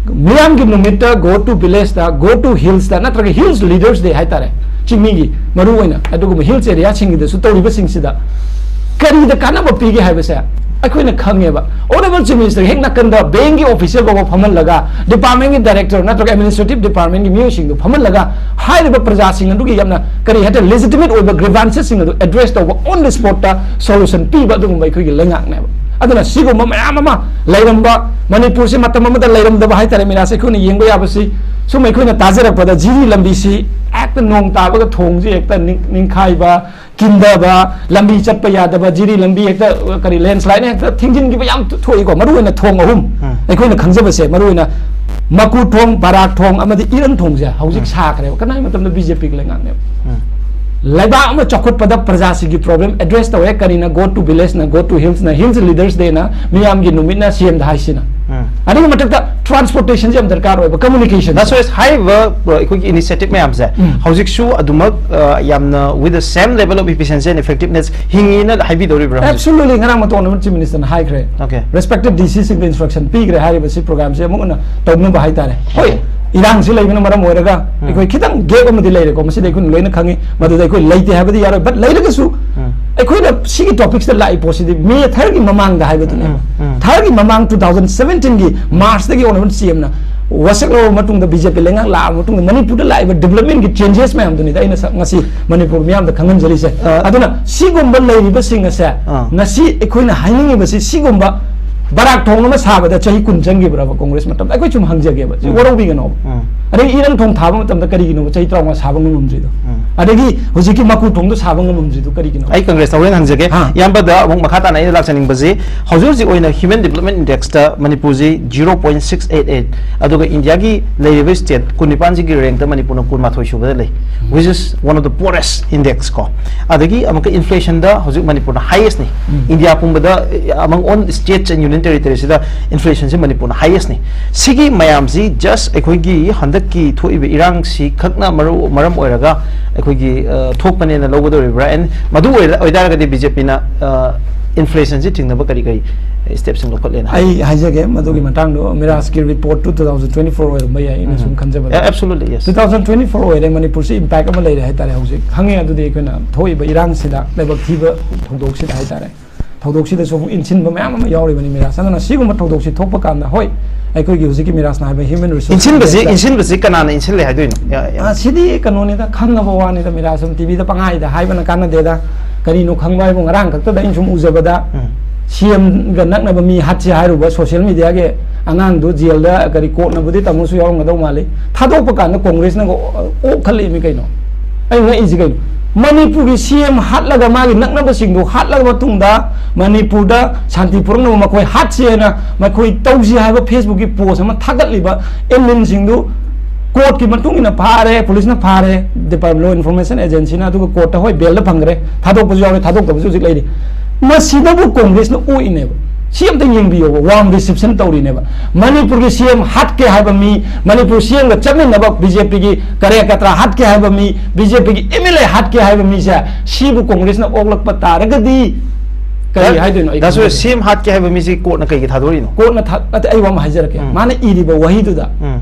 ꯃꯤꯌꯥꯝꯒꯤ ꯅꯨꯃꯤꯠꯇ, Go to village ꯇ, Go to hills ꯇ, ꯅꯠꯇ꯭ꯔꯒ Hills Leaders Day ꯍꯥꯏꯇꯥꯔꯦ, ꯆꯤꯡꯃꯤꯒꯤ ꯃꯔꯨ ꯑꯣꯏꯅ ꯑꯗꯨꯒꯨꯝꯕ hills area ꯁꯤꯡꯒꯤꯗꯁꯨ ꯇꯧꯔꯤꯕꯁꯤꯡꯁꯤꯗ ꯀꯔꯤꯗ ꯀꯥꯟꯅꯕ ꯄꯤꯒꯦ ꯍꯥꯏꯕꯁꯦ ꯑꯩꯈꯣꯏꯅ ꯈꯪꯉꯦꯕ꯫ Honorable Chief Minister ꯒꯤ ꯍꯦꯛ ꯅꯥꯀꯟꯗ bank ꯀꯤ officer ꯐꯥꯎꯕ ꯐꯝꯍꯜꯂꯒ, department ꯀꯤ director ꯅꯠꯇ꯭ꯔꯒ administrative department ꯀꯤ ꯃꯤꯑꯣꯏꯁꯤꯡꯗꯨ ꯐꯝꯍꯜꯂꯒ ꯍꯥꯏꯔꯤꯕ ꯄ꯭ꯔꯖꯥꯁꯤꯡ ꯑꯗꯨꯒꯤ ꯌꯥꯝꯅ, ꯀꯔꯤ ꯍꯥꯏꯇꯥꯔꯦ, legitimate ꯑꯣꯏꯕ grievances ꯁꯤꯡ ꯑꯗꯨ address ꯇꯧꯕ, on the spot ꯇ solution ꯄꯤꯕ ꯑꯗꯨꯒꯨꯝꯕ ꯑꯩꯈꯣꯏꯒꯤ ꯂꯩꯉꯥꯛꯅꯦꯕ꯫ ꯑꯗꯨꯅ ꯁꯤꯒꯨꯝꯕ ꯃꯌꯥꯝ ꯑꯃ ꯂꯩꯔꯝꯕ, ꯃꯅꯤꯄꯨꯔꯁꯤ ꯃꯇꯝ ꯑꯃꯗ ꯂꯩꯔꯝꯗꯕ ꯍꯥꯏꯇꯥꯔꯦ, ꯃꯤꯔꯥꯁꯦ ꯑꯩꯈꯣꯏꯅ ꯌꯦꯡꯕ ꯌꯥꯕꯁꯤ ꯁꯨꯝ ꯑꯩꯈꯣꯏꯅ ꯇꯥꯖꯔꯛꯄꯗ ꯖꯤꯔꯤ ꯂꯝꯕꯤꯁꯤ ꯍꯦꯛꯇ ꯅꯣꯡ ꯇꯥꯕꯒ ꯊꯣꯡꯁꯤ ꯍꯦꯛꯇ ꯅꯤꯡ-, ꯅꯤꯡꯈꯥꯏꯕ, ꯀꯤꯟꯗꯕ, ꯂꯝꯕꯤ ꯆꯠꯄ ꯌꯥꯗꯕ, ꯖꯤꯔꯤ ꯂꯝꯕꯤ ꯍꯦꯛꯇ, ꯀꯔꯤ, ꯂꯦꯟꯁ꯭ꯂꯥꯏꯗꯅ ꯍꯦꯛꯇ ꯊꯤꯡꯖꯤꯟꯈꯤꯕ ꯌꯥꯝ ꯊꯣꯛꯏꯀꯣ꯫ ꯃꯔꯨꯑꯣꯏꯅ ꯊꯣꯡ ꯑꯍꯨꯝ, ꯎꯝ꯫ ꯑꯩꯈꯣꯏꯅ ꯈꯪꯖꯕꯁꯦ, ꯃꯔꯨꯑꯣꯏꯅ ꯃꯀꯨ ꯊꯣꯡ, ꯕꯔꯥꯛ ꯊꯣꯡ ꯑꯃꯗꯤ ꯏꯔꯪ ꯊꯣꯡꯁꯦ ꯍꯧꯖꯤꯛ ꯎꯝ꯫ ꯁꯥꯈ꯭ꯔꯦꯕ꯫ ꯀꯅꯥꯒꯤ ꯃꯇꯝꯗ? ꯕꯤ ꯖꯦ ꯄꯤꯒꯤ ꯂꯩꯉꯥꯛꯅꯦꯕ꯫ ꯎꯝ꯫ ꯂꯩꯕꯥꯛ ꯑꯃ ꯆꯥꯎꯈꯠꯄꯗ ꯄ꯭ꯔꯖꯥꯁꯤꯡꯒꯤ problem address ꯇꯧꯋꯦ꯫ ꯀꯔꯤꯅ? Go to village ꯅ, Go to Hills ꯅ, Hills Leaders Day ꯅ, ꯃꯤꯌꯥꯝꯒꯤ ꯅꯨꯃꯤꯠꯅ, ꯁꯤ ꯑꯦꯝꯗ ꯍꯥꯏꯁꯤꯅ꯫ ꯎꯝ꯫ ꯑꯗꯨꯒꯤ ꯃꯊꯛꯇ transportation ꯁꯦ ꯌꯥꯝ ꯗꯔꯀꯥꯔ ꯑꯣꯏꯕ, communication꯫ That's why ꯍꯥꯏꯔꯤꯕ, ꯑ, ꯑꯩꯈꯣꯏꯒꯤ initiative ꯃꯌꯥꯝꯁꯦ ꯎꯝ꯫ ꯍꯧꯖꯤꯛꯁꯨ ꯑꯗꯨꯃꯛ, ꯑ, ꯌꯥꯝꯅ with the same level of efficiency and effectiveness ꯍꯤꯡꯉꯤꯅ ꯍꯥꯏꯕꯤꯗꯧꯔꯤꯕ꯭ꯔꯥ ꯍꯧꯖꯤꯛ? Absolutely꯫ ꯉꯔꯥꯡ ꯃꯇꯣꯟ ꯑꯃ Chief Minister ꯅ ꯍꯥꯏꯈ꯭ꯔꯦ꯫ Okay꯫ Respective D C ꯁꯤꯡꯗ instruction ꯄꯤꯈ꯭ꯔꯦ ꯍꯥꯏꯔꯤꯕꯁꯤ program ꯁꯦ ꯑꯃꯨꯛ ꯍꯟꯅ ꯇꯧꯅꯕ ꯍꯥꯏꯇꯥꯔꯦ꯫ ꯍꯣꯏ, Okay꯫ ꯏꯔꯥꯡꯁꯤ ꯂꯩꯕꯅ ꯃꯔꯝ ꯑꯣꯏꯔꯒ ꯎꯝ꯫ ꯑꯩꯈꯣꯏ ꯈꯤꯇꯪ gap ꯑꯃꯗꯤ ꯂꯩꯔꯦꯀꯣ, ꯃꯁꯤꯗꯤ ꯑꯩꯈꯣꯏꯅ ꯂꯣꯏꯅ ꯈꯪꯉꯤ꯫ ꯃꯗꯨꯗ ꯑꯩꯈꯣꯏ ꯂꯩꯇꯦ ꯍꯥꯏꯕꯗꯤ ꯌꯥꯔꯣꯏ, but ꯂꯩꯔꯒꯁꯨ ꯎꯝ꯫ ꯑꯩꯈꯣꯏꯅ ꯁꯤꯒꯤ topic ꯁꯤꯗ ꯂꯥꯛꯏ ꯄꯣꯠꯁꯤꯗꯤ ꯃꯦ ꯊꯥꯔꯒꯤ ꯃꯃꯥꯡꯗ ꯍꯥꯏꯕꯗꯨꯅꯦ꯫ ꯎꯝ, ꯎꯝ꯫ ꯊꯥꯔꯒꯤ ꯃꯃꯥꯡ two thousand seventeen ꯒꯤ March ꯇꯒꯤ Honourable C M ꯅ ꯋꯥꯁꯛ ꯂꯧꯔꯕ ꯃꯇꯨꯡꯗ, B J P ꯂꯩꯉꯥꯛ ꯂꯥꯛꯑꯕ ꯃꯇꯨꯡꯗ ꯃꯅꯤꯄꯨꯔꯗ ꯂꯥꯛꯏꯕ development ꯀꯤ changes ꯃꯌꯥꯝꯗꯨꯅꯤꯗ ꯑꯩꯅ ꯁ-, ꯉꯁꯤ ꯃꯅꯤꯄꯨꯔ ꯃꯤꯌꯥꯝꯗ ꯈꯪꯍꯟꯖꯔꯤꯁꯦ꯫ ꯑ, ꯑꯗꯨꯅ ꯁꯤꯒꯨꯝꯕ ꯂꯩꯔꯤꯕꯁꯤꯡ ꯑꯁꯦ ꯑ꯫ ꯉꯁꯤ ꯑꯩꯈꯣꯏꯅ ꯍꯥꯏꯅꯤꯡꯉꯤꯕꯁꯤ, ꯁꯤꯒꯨꯝꯕ ꯕꯔꯥꯛ ꯊꯣꯡ ꯑꯃ ꯁꯥꯕꯗ ꯆꯍꯤ ꯀꯨꯟ ꯆꯪꯈꯤꯕ꯭ꯔꯕ ꯀꯣꯡꯒ꯭ꯔꯦꯁ ꯃꯇꯝꯗ? ꯑꯩꯈꯣꯏ ꯁꯨꯝ ꯍꯪꯖꯒꯦꯕ, ꯁꯤ ꯎꯝ꯫ ꯋꯥꯔꯧꯕꯤꯒꯅꯣꯕ꯫ ꯎꯝ꯫ ꯑꯗꯒꯤ ꯏꯔꯪ ꯊꯣꯡ ꯊꯥꯕ ꯃꯇꯝꯗ ꯀꯔꯤꯒꯤꯅꯣꯕ ꯆꯍꯤ ꯇꯔꯥꯃꯉꯥ ꯁꯥꯕ ꯉꯝꯃꯝꯗ꯭ꯔꯤꯗꯣ? ꯎꯝ꯫ ꯑꯗꯒꯤ ꯍꯧꯖꯤꯛꯀꯤ ꯃꯀꯨ ꯊꯣꯡꯗꯣ ꯁꯥꯕ ꯉꯝꯃꯝꯗ꯭ꯔꯤꯗꯣ ꯀꯔꯤꯒꯤꯅꯣ? ꯑꯩ ꯀꯪꯒ꯭ꯔꯦꯁꯇ ꯍꯣꯔꯦꯟ ꯍꯪꯖꯒꯦ꯫ ꯍꯥ꯫ ꯏꯌꯥꯝꯕꯗ ꯑꯃꯨꯛ ꯃꯈꯥ ꯇꯥꯅ ꯑꯩꯅ ꯂꯥꯛꯆꯅꯤꯡꯕꯁꯤ, ꯍꯧꯖꯤꯛ ꯍꯧꯖꯤꯛ ꯑꯣꯏꯅ Human Development Index ꯇ ꯃꯅꯤꯄꯨꯔꯁꯤ zero point six eight eight, ꯑꯗꯨꯒ ꯏꯟꯗꯤꯌꯥꯒꯤ ꯂꯩꯔꯤꯕ state ꯀꯨꯟꯅꯤꯄꯥꯟꯁꯤꯒꯤ rank ꯇ ꯃꯅꯤꯄꯨꯔꯅ ꯀꯨꯟꯃꯥꯊꯣꯏ ꯁꯨꯕꯗ ꯂꯩ, which is one of the poorest index ꯀꯣ꯫ ꯑꯗꯒꯤ ꯑꯃꯨꯛꯀ inflation ꯗ ꯍꯧꯖꯤꯛ ꯃꯅꯤꯄꯨꯔꯅ highest ꯅꯤ꯫ ꯎꯝ꯫ ꯏꯟꯗꯤꯌꯥ ꯄꯨꯝꯕꯗ, ꯑ, among all states and union territories ꯁꯤꯗ inflation ꯁꯤ ꯃꯅꯤꯄꯨꯔꯅ highest ꯅꯤ꯫ ꯁꯤꯒꯤ ꯃꯌꯥꯝꯁꯤ just ꯑꯩꯈꯣꯏꯒꯤ ꯍꯟꯗꯛꯀꯤ ꯊꯣꯛꯏꯕ ꯏꯔꯥꯡꯁꯤ ꯈꯛꯅ ꯃꯔꯨ, ꯃꯔꯝ ꯑꯣꯏꯔꯒ ꯑꯩꯈꯣꯏꯒꯤ, ꯑ, ꯊꯣꯛꯄꯅꯦꯅ ꯂꯧꯒꯗꯧꯔꯤꯕ꯭ꯔꯥ? And ꯃꯗꯨ ꯑꯣꯏꯔ-, ꯑꯣꯏꯇꯥꯔꯒꯗꯤ B J P ꯅ, ꯑ, inflation ꯁꯤ ꯊꯤꯡꯅꯕ ꯀꯔꯤ ꯀꯔꯤ steps ꯁꯤꯡ ꯂꯧꯈꯠꯂꯦꯅ ꯍꯥꯏ? ꯑꯩ ꯍꯥꯏꯖꯒꯦ, ꯃꯗꯨꯒꯤ ꯎꯝ꯫ ꯃꯇꯥꯡꯗꯣ ꯃꯤꯔꯥꯖꯀꯤ report two two thousand twenty four ꯑꯣꯏꯔꯝꯕ ꯌꯥꯏ, ꯑꯩꯅ ꯎꯝ꯫ ꯁꯨꯝ ꯈꯟꯖꯕꯗ꯫ Yeah, absolutely, yes. Two thousand twenty four ꯑꯣꯏꯔꯦ, ꯃꯅꯤꯄꯨꯔꯁꯤ impact ꯑꯃ ꯂꯩꯔꯦ ꯍꯥꯏꯇꯥꯔꯦ꯫ ꯍꯧꯖꯤꯛ ꯈꯪꯉꯦ, ꯑꯗꯨꯗꯤ ꯑꯩꯈꯣꯏꯅ ꯊꯣꯛꯏꯕ ꯏꯔꯥꯡꯁꯤꯗ, ꯂꯥꯏꯕꯛ ꯊꯤꯕ ꯊꯧꯗꯣꯛꯁꯤꯗ ꯍꯥꯏꯇꯥꯔꯦ, ꯊꯧꯗꯣꯛꯁꯤꯗꯁꯨ ꯑꯃꯨꯛ ꯏꯟꯁꯤꯟꯕ ꯃꯌꯥꯝ ꯑꯃ ꯌꯥꯎꯔꯤꯕꯅꯤ ꯃꯤꯔꯥꯖ꯫ ꯑꯗꯨꯅ ꯁꯤꯒꯨꯝꯕ ꯊꯧꯗꯣꯛꯁꯤ ꯊꯣꯛꯄ ꯀꯥꯟꯗ, ꯍꯣꯏ, ꯑꯩꯈꯣꯏꯒꯤ ꯍꯧꯖꯤꯛꯀꯤ ꯃꯤꯔꯥꯖꯅ ꯍꯥꯏꯕ human resource ꯏꯟꯁꯤꯟꯕꯁꯤ, index ꯇ ꯏꯟꯁꯤꯟꯕꯁꯤ ꯀꯅꯥꯅ ꯏꯟꯁꯤꯜꯂꯦ ꯍꯥꯏꯗꯣꯏꯅꯣ? ꯌꯥ, ꯌꯥ꯫ ꯑꯥ, ꯁꯤꯗꯤ ꯀꯩꯅꯣꯅꯤꯗ, ꯈꯪꯉꯕ ꯋꯥꯅꯤꯗ, ꯃꯤꯔꯥꯖ ꯁꯨꯝ T V ꯗ ꯄꯪꯍꯥꯏꯗ ꯍꯥꯏꯕꯅ ꯀꯥꯟꯅꯗꯦꯗ꯫ ꯀꯔꯤꯅꯣ ꯈꯪꯕ ꯍꯥꯏꯕꯨ, ꯉꯔꯥꯡ ꯈꯛꯇꯗ ꯑꯩꯅ ꯁꯨꯝ ꯎꯖꯕꯗ, ꯎꯝ꯫ C M ꯒ ꯅꯛꯅꯕ ꯃꯤ ꯍꯥꯠꯁꯤ ꯍꯥꯏꯔꯨꯕ social media ꯒꯤ ꯑꯉꯥꯡꯗꯨ ꯖꯦꯜꯗ ꯀꯔꯤ ꯀꯣꯔꯠꯅꯕꯨꯗꯤ ꯇꯝꯃꯁꯨ ꯌꯥꯎꯔꯝꯒꯗꯧ ꯃꯥꯜꯂꯤ꯫ ꯊꯥꯗꯣꯛꯄ ꯀꯥꯟꯗ ꯀꯣꯡꯒ꯭ꯔꯦꯁꯅꯒ ꯑꯣꯛꯈꯠꯂꯛꯏꯃꯤ ꯀꯩꯅꯣ꯫ ꯑꯩ ꯉꯛꯏꯁꯤ ꯀꯩꯅꯣ꯫ ꯃꯅꯤꯄꯨꯔꯒꯤ ꯁꯤ ꯑꯦꯝ ꯍꯥꯠꯂꯒ ꯃꯥꯒꯤ ꯅꯛꯅꯕꯁꯤꯡꯗꯨ ꯍꯥꯠꯂꯕ ꯃꯇꯨꯡꯗ ꯃꯅꯤꯄꯨꯔꯗ ꯁꯥꯟꯇꯤ ꯄꯨꯔꯛꯅꯕ ꯃꯈꯣꯏ ꯍꯥꯠꯁꯤ ꯍꯥꯏꯅ ꯃꯈꯣꯏ ꯇꯧꯁꯤ ꯍꯥꯏꯕ ꯐꯦꯁꯕꯨꯛꯀꯤ ꯄꯣꯁ ꯑꯃ ꯊꯥꯒꯠꯂꯤꯕ ꯑꯦꯗꯃꯤꯟꯁꯤꯡꯗꯨ ꯀꯣꯔꯠꯀꯤ ꯃꯇꯨꯡ ꯏꯟꯅ ꯐꯥꯔꯦ, ꯄꯨꯂꯤꯁꯅ ꯐꯥꯔꯦ, ꯗꯤꯄꯥꯔꯠ-, ꯂꯣ ꯏꯟꯐꯣꯔꯃꯦꯁꯟ ꯑꯦꯖꯦꯟꯁꯤꯅ, ꯑꯗꯨꯒ ꯀꯣꯔꯠꯇ ꯍꯣꯏ ꯕꯦꯜꯗ ꯐꯪꯈ꯭ꯔꯦ, ꯊꯥꯗꯣꯛꯄꯁꯨ ꯌꯥꯎꯔꯦ, ꯊꯥꯗꯣꯛꯇꯕꯁꯨ ꯍꯧꯖꯤꯛ ꯂꯩꯔꯤ꯫ ꯃꯁꯤꯗꯕꯨ ꯀꯣꯡꯒ꯭ꯔꯦꯁꯅ ꯑꯣꯛꯏꯅꯦꯕ꯫ ꯁꯤ ꯑꯝꯇ ꯌꯦꯡꯕꯤꯌꯣꯕ, ꯋꯥꯔꯝ ꯔꯤꯁꯦꯞꯁꯟ ꯇꯧꯔꯤꯅꯦꯕ꯫ ꯃꯅꯤꯄꯨꯔꯒꯤ ꯁꯤ ꯑꯦꯝ ꯍꯥꯠꯀꯦ ꯍꯥꯏꯕ ꯃꯤ, ꯃꯅꯤꯄꯨꯔ ꯁꯤ ꯑꯦꯝꯒ ꯆꯠꯃꯤꯟꯅꯕ ꯕꯤ ꯖꯦ ꯄꯤꯒꯤ ꯀꯔꯦꯀꯇ꯭ꯔꯥ ꯍꯥꯠꯀꯦ ꯍꯥꯏꯕ ꯃꯤ, ꯕꯤ ꯖꯦ ꯄꯤꯒꯤ ꯑꯦꯝ ꯑꯦꯜ ꯑꯦ ꯍꯥꯠꯀꯦ ꯍꯥꯏꯕ ꯃꯤꯁꯦ, ꯁꯤꯕꯨ ꯀꯣꯡꯒ꯭ꯔꯦꯁꯅ ꯑꯣꯛꯂꯛꯄ ꯇꯥꯔꯒꯗꯤ ꯀꯔꯤ ꯗꯥ-, ꯍꯥꯏꯗꯣꯏꯅꯣ? ꯑꯩ ꯗꯥ ꯁꯨꯔꯦꯁ, ꯈꯪꯗꯦ꯫ ꯁꯤ ꯑꯦꯝ ꯍꯥꯠꯀꯦ ꯍꯥꯏꯕ ꯃꯤꯁꯤ ꯀꯣꯔꯠꯅ ꯀꯩꯒꯤ ꯊꯥꯗꯣꯔꯤꯅꯣ? ꯀꯣꯔꯠꯅ ꯊꯥ-, ꯅꯠꯇꯦ, ꯑꯩ ꯋꯥ ꯑꯃ ꯍꯥꯏꯖꯔꯛꯀꯦ꯫ ꯎꯝ꯫ ꯃꯥꯅ ꯏꯔꯤꯕ ꯋꯥꯍꯩꯗꯨꯗ, ꯎꯝ꯫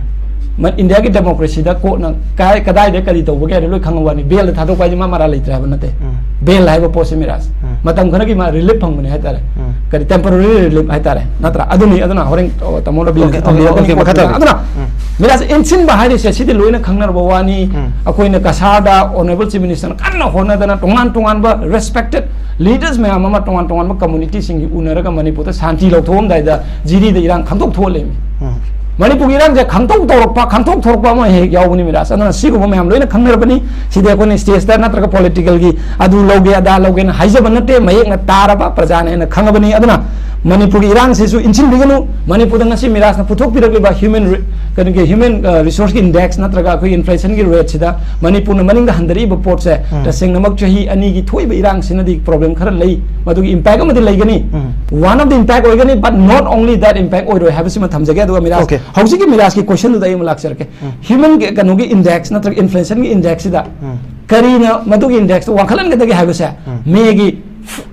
ꯃ-, ꯏꯟꯗꯤꯌꯥꯒꯤ ꯗꯦꯃꯣꯀ꯭ꯔꯦꯁꯤꯗ ꯀꯣꯔꯠꯅ ꯀꯥꯏ-, ꯀꯗꯥꯏꯗ ꯀꯔꯤ ꯇꯧꯕꯒꯦ ꯍꯥꯏꯗꯣ ꯂꯣꯏ ꯈꯪꯉꯕ ꯋꯥꯅꯤ꯫ ꯕꯦꯜꯗ ꯊꯥꯗꯣꯛꯄ ꯍꯥꯏꯁꯦ ꯃꯥ ꯃꯔꯥꯜ ꯂꯩꯇ꯭ꯔꯦ ꯍꯥꯏꯕ ꯅꯠꯇꯦ꯫ ꯎꯝ꯫ ꯕꯦꯜ ꯍꯥꯏꯕ ꯄꯣꯠꯁꯦ ꯃꯤꯔꯥꯖ, ꯎꯝ꯫ ꯃꯇꯝ ꯈꯔꯒꯤ ꯃꯥ ꯔꯤꯂꯤꯐ ꯐꯪꯕꯅꯦ ꯍꯥꯏꯇꯥꯔꯦ꯫ ꯎꯝ꯫ ꯀꯔꯤ, ꯇꯦꯝꯄꯣꯔꯔꯤ ꯔꯤꯂꯤꯐ ꯍꯥꯏꯇꯥꯔꯦ, ꯅꯠꯇ꯭ꯔꯥ? ꯑꯗꯨꯅꯤ, ꯑꯗꯨꯅ ꯍꯣꯔꯦꯟ, ꯑꯣ, ꯇꯥꯃꯣ ꯔꯕꯤꯅ ꯑꯣꯀꯦ, ꯊꯝꯕꯤꯔꯛꯀꯅꯤ ꯑꯣꯀꯦ, ꯃꯈꯥ ꯈꯣꯠꯀꯅꯤ꯫ ꯇꯥꯕꯤꯔꯣ꯫ ꯑꯗꯨꯅ ꯎꯝ꯫ ꯃꯤꯔꯥꯖ, ꯏꯟꯁꯤꯟꯕ ꯍꯥꯏꯔꯤꯁꯦ ꯁꯤꯗꯤ ꯂꯣꯏꯅ ꯈꯪꯅꯔꯕ ꯋꯥꯅꯤ꯫ ꯎꯝ꯫ ꯑꯩꯈꯣꯏꯅ ꯀꯁꯥꯔꯗ ꯑꯣꯅꯔꯦꯕꯜ ꯆꯤꯐ ꯃꯤꯅꯤꯁꯇꯔꯅ ꯀꯟꯅ ꯍꯣꯠꯅꯗꯅ ꯇꯣꯉꯥꯟ ꯇꯣꯉꯥꯟꯕ ꯔꯦꯁꯄꯦꯛꯇꯦꯠ ꯂꯤꯗꯔꯁ ꯃꯌꯥꯝ ꯑꯃ ꯇꯣꯉꯥꯟ ꯇꯣꯉꯥꯟꯕ ꯀꯝꯃꯨꯅꯤꯇꯤꯁꯤꯡꯒꯤ ꯎꯅꯔꯒ ꯃꯅꯤꯄꯨꯔꯗ ꯁꯥꯟꯇꯤ ꯂꯧꯊꯣꯛꯑꯝꯗꯥꯏꯗ ꯖꯤꯔꯤꯗ ꯏꯔꯥꯡ ꯈꯪꯗꯣꯛ ꯊꯣꯛꯍꯜꯂꯛꯏꯃꯤ꯫ ꯎꯝ꯫ ꯃꯅꯤꯄꯨꯔꯒꯤ ꯏꯔꯥꯡꯁꯦ ꯈꯪꯗꯣꯛ ꯇꯧꯔꯛꯄ, ꯈꯪꯗꯣꯛ ꯊꯣꯔꯛꯄ ꯑꯃ ꯍꯦꯛ ꯌꯥꯎꯕꯅꯤ ꯃꯤꯔꯥꯖ꯫ ꯑꯗꯨꯅ ꯁꯤꯒꯨꯝꯕ ꯃꯌꯥꯝ ꯂꯣꯏꯅ ꯈꯪꯅꯔꯕꯅꯤ꯫ ꯁꯤꯗꯤ ꯑꯩꯈꯣꯏꯅ ꯁ꯭ꯇꯦꯖꯇ ꯅꯠꯇ꯭ꯔꯒ ꯄꯣꯂꯤꯇꯤꯀꯦꯜꯒꯤ ꯑꯗꯨ ꯂꯧꯒꯦ ꯑꯗꯥ ꯂꯧꯒꯦꯅ ꯍꯥꯏꯖꯕ ꯅꯠꯇꯦ, ꯃꯌꯦꯛꯅ ꯇꯥꯔꯕ ꯄ꯭ꯔꯖꯥꯅ ꯍꯦꯟꯅ ꯈꯪꯉꯕꯅꯤ꯫ ꯑꯗꯨꯅ ꯃꯅꯤꯄꯨꯔꯒꯤ ꯏꯔꯥꯡꯁꯤꯁꯨ ꯏꯟꯁꯤꯟꯕꯤꯒꯅꯨ꯫ ꯃꯅꯤꯄꯨꯔꯗ ꯉꯁꯤ ꯃꯤꯔꯥꯖꯅ ꯄꯨꯊꯣꯛꯄꯤꯔꯛꯂꯤꯕ ꯍ꯭ꯌꯨꯃꯦꯟ ꯔꯤ-, ꯀꯩꯅꯣꯒꯤ ꯍ꯭ꯌꯨꯃꯦꯟ, ꯑ, ꯔꯤꯁꯣꯔꯁꯀꯤ ꯏꯟꯗꯦꯛꯁ ꯅꯠꯇ꯭ꯔꯒ ꯑꯩꯈꯣꯏꯒꯤ ꯏꯟꯐ꯭ꯂꯦꯁꯟꯒꯤ ꯔꯦꯠꯁꯤꯗ ꯃꯅꯤꯄꯨꯔꯅ ꯃꯅꯤꯡꯗ ꯍꯟꯊꯔꯛꯏꯕ ꯄꯣꯠꯁꯦ ꯎꯝ꯫ ꯇꯁꯦꯡꯅꯃꯛ ꯆꯍꯤ ꯑꯅꯤꯒꯤ ꯊꯣꯛꯏꯕ ꯏꯔꯥꯡꯁꯤꯅꯗꯤ ꯄ꯭ꯔꯣꯕ꯭ꯂꯦꯝ ꯈꯔ ꯂꯩ, ꯃꯗꯨꯒꯤ ꯏꯝꯄꯦꯛ ꯑꯃꯗꯤ ꯂꯩꯒꯅꯤ꯫ ꯎꯝ꯫ One of the impact ꯑꯣꯏꯒꯅꯤ, but not only that impact ꯑꯣꯏꯔꯣꯏ ꯍꯥꯏꯕꯁꯤꯃ ꯊꯝꯖꯒꯦ꯫ ꯑꯗꯨꯒ ꯃꯤꯔꯥꯖ, ꯑꯣꯀꯦ꯫ ꯍꯧꯖꯤꯛꯀꯤ ꯃꯤꯔꯥꯖꯀꯤ ꯀꯣꯏꯁꯟꯗꯨꯗ ꯑꯩ ꯑꯃꯨꯛ ꯂꯥꯛꯆꯔꯛꯀꯦ꯫ ꯎꯝ꯫ ꯍ꯭ꯌꯨꯃꯦꯟ ꯀꯩꯅꯣꯒꯤ ꯏꯟꯗꯦꯛꯁ ꯅꯠꯇ꯭ꯔꯒ ꯏꯟꯐ꯭ꯂꯦꯁꯟꯒꯤ ꯏꯟꯗꯦꯛꯁꯁꯤꯗ ꯎꯝ꯫ ꯀꯔꯤꯅ ꯃꯗꯨꯒꯤ ꯏꯟꯗꯦꯛꯁꯇ ꯋꯥꯡꯈꯠꯍꯟꯒꯗꯒꯦ ꯍꯥꯏꯕꯁꯦ ꯎꯝ꯫ ꯃꯦꯒꯤ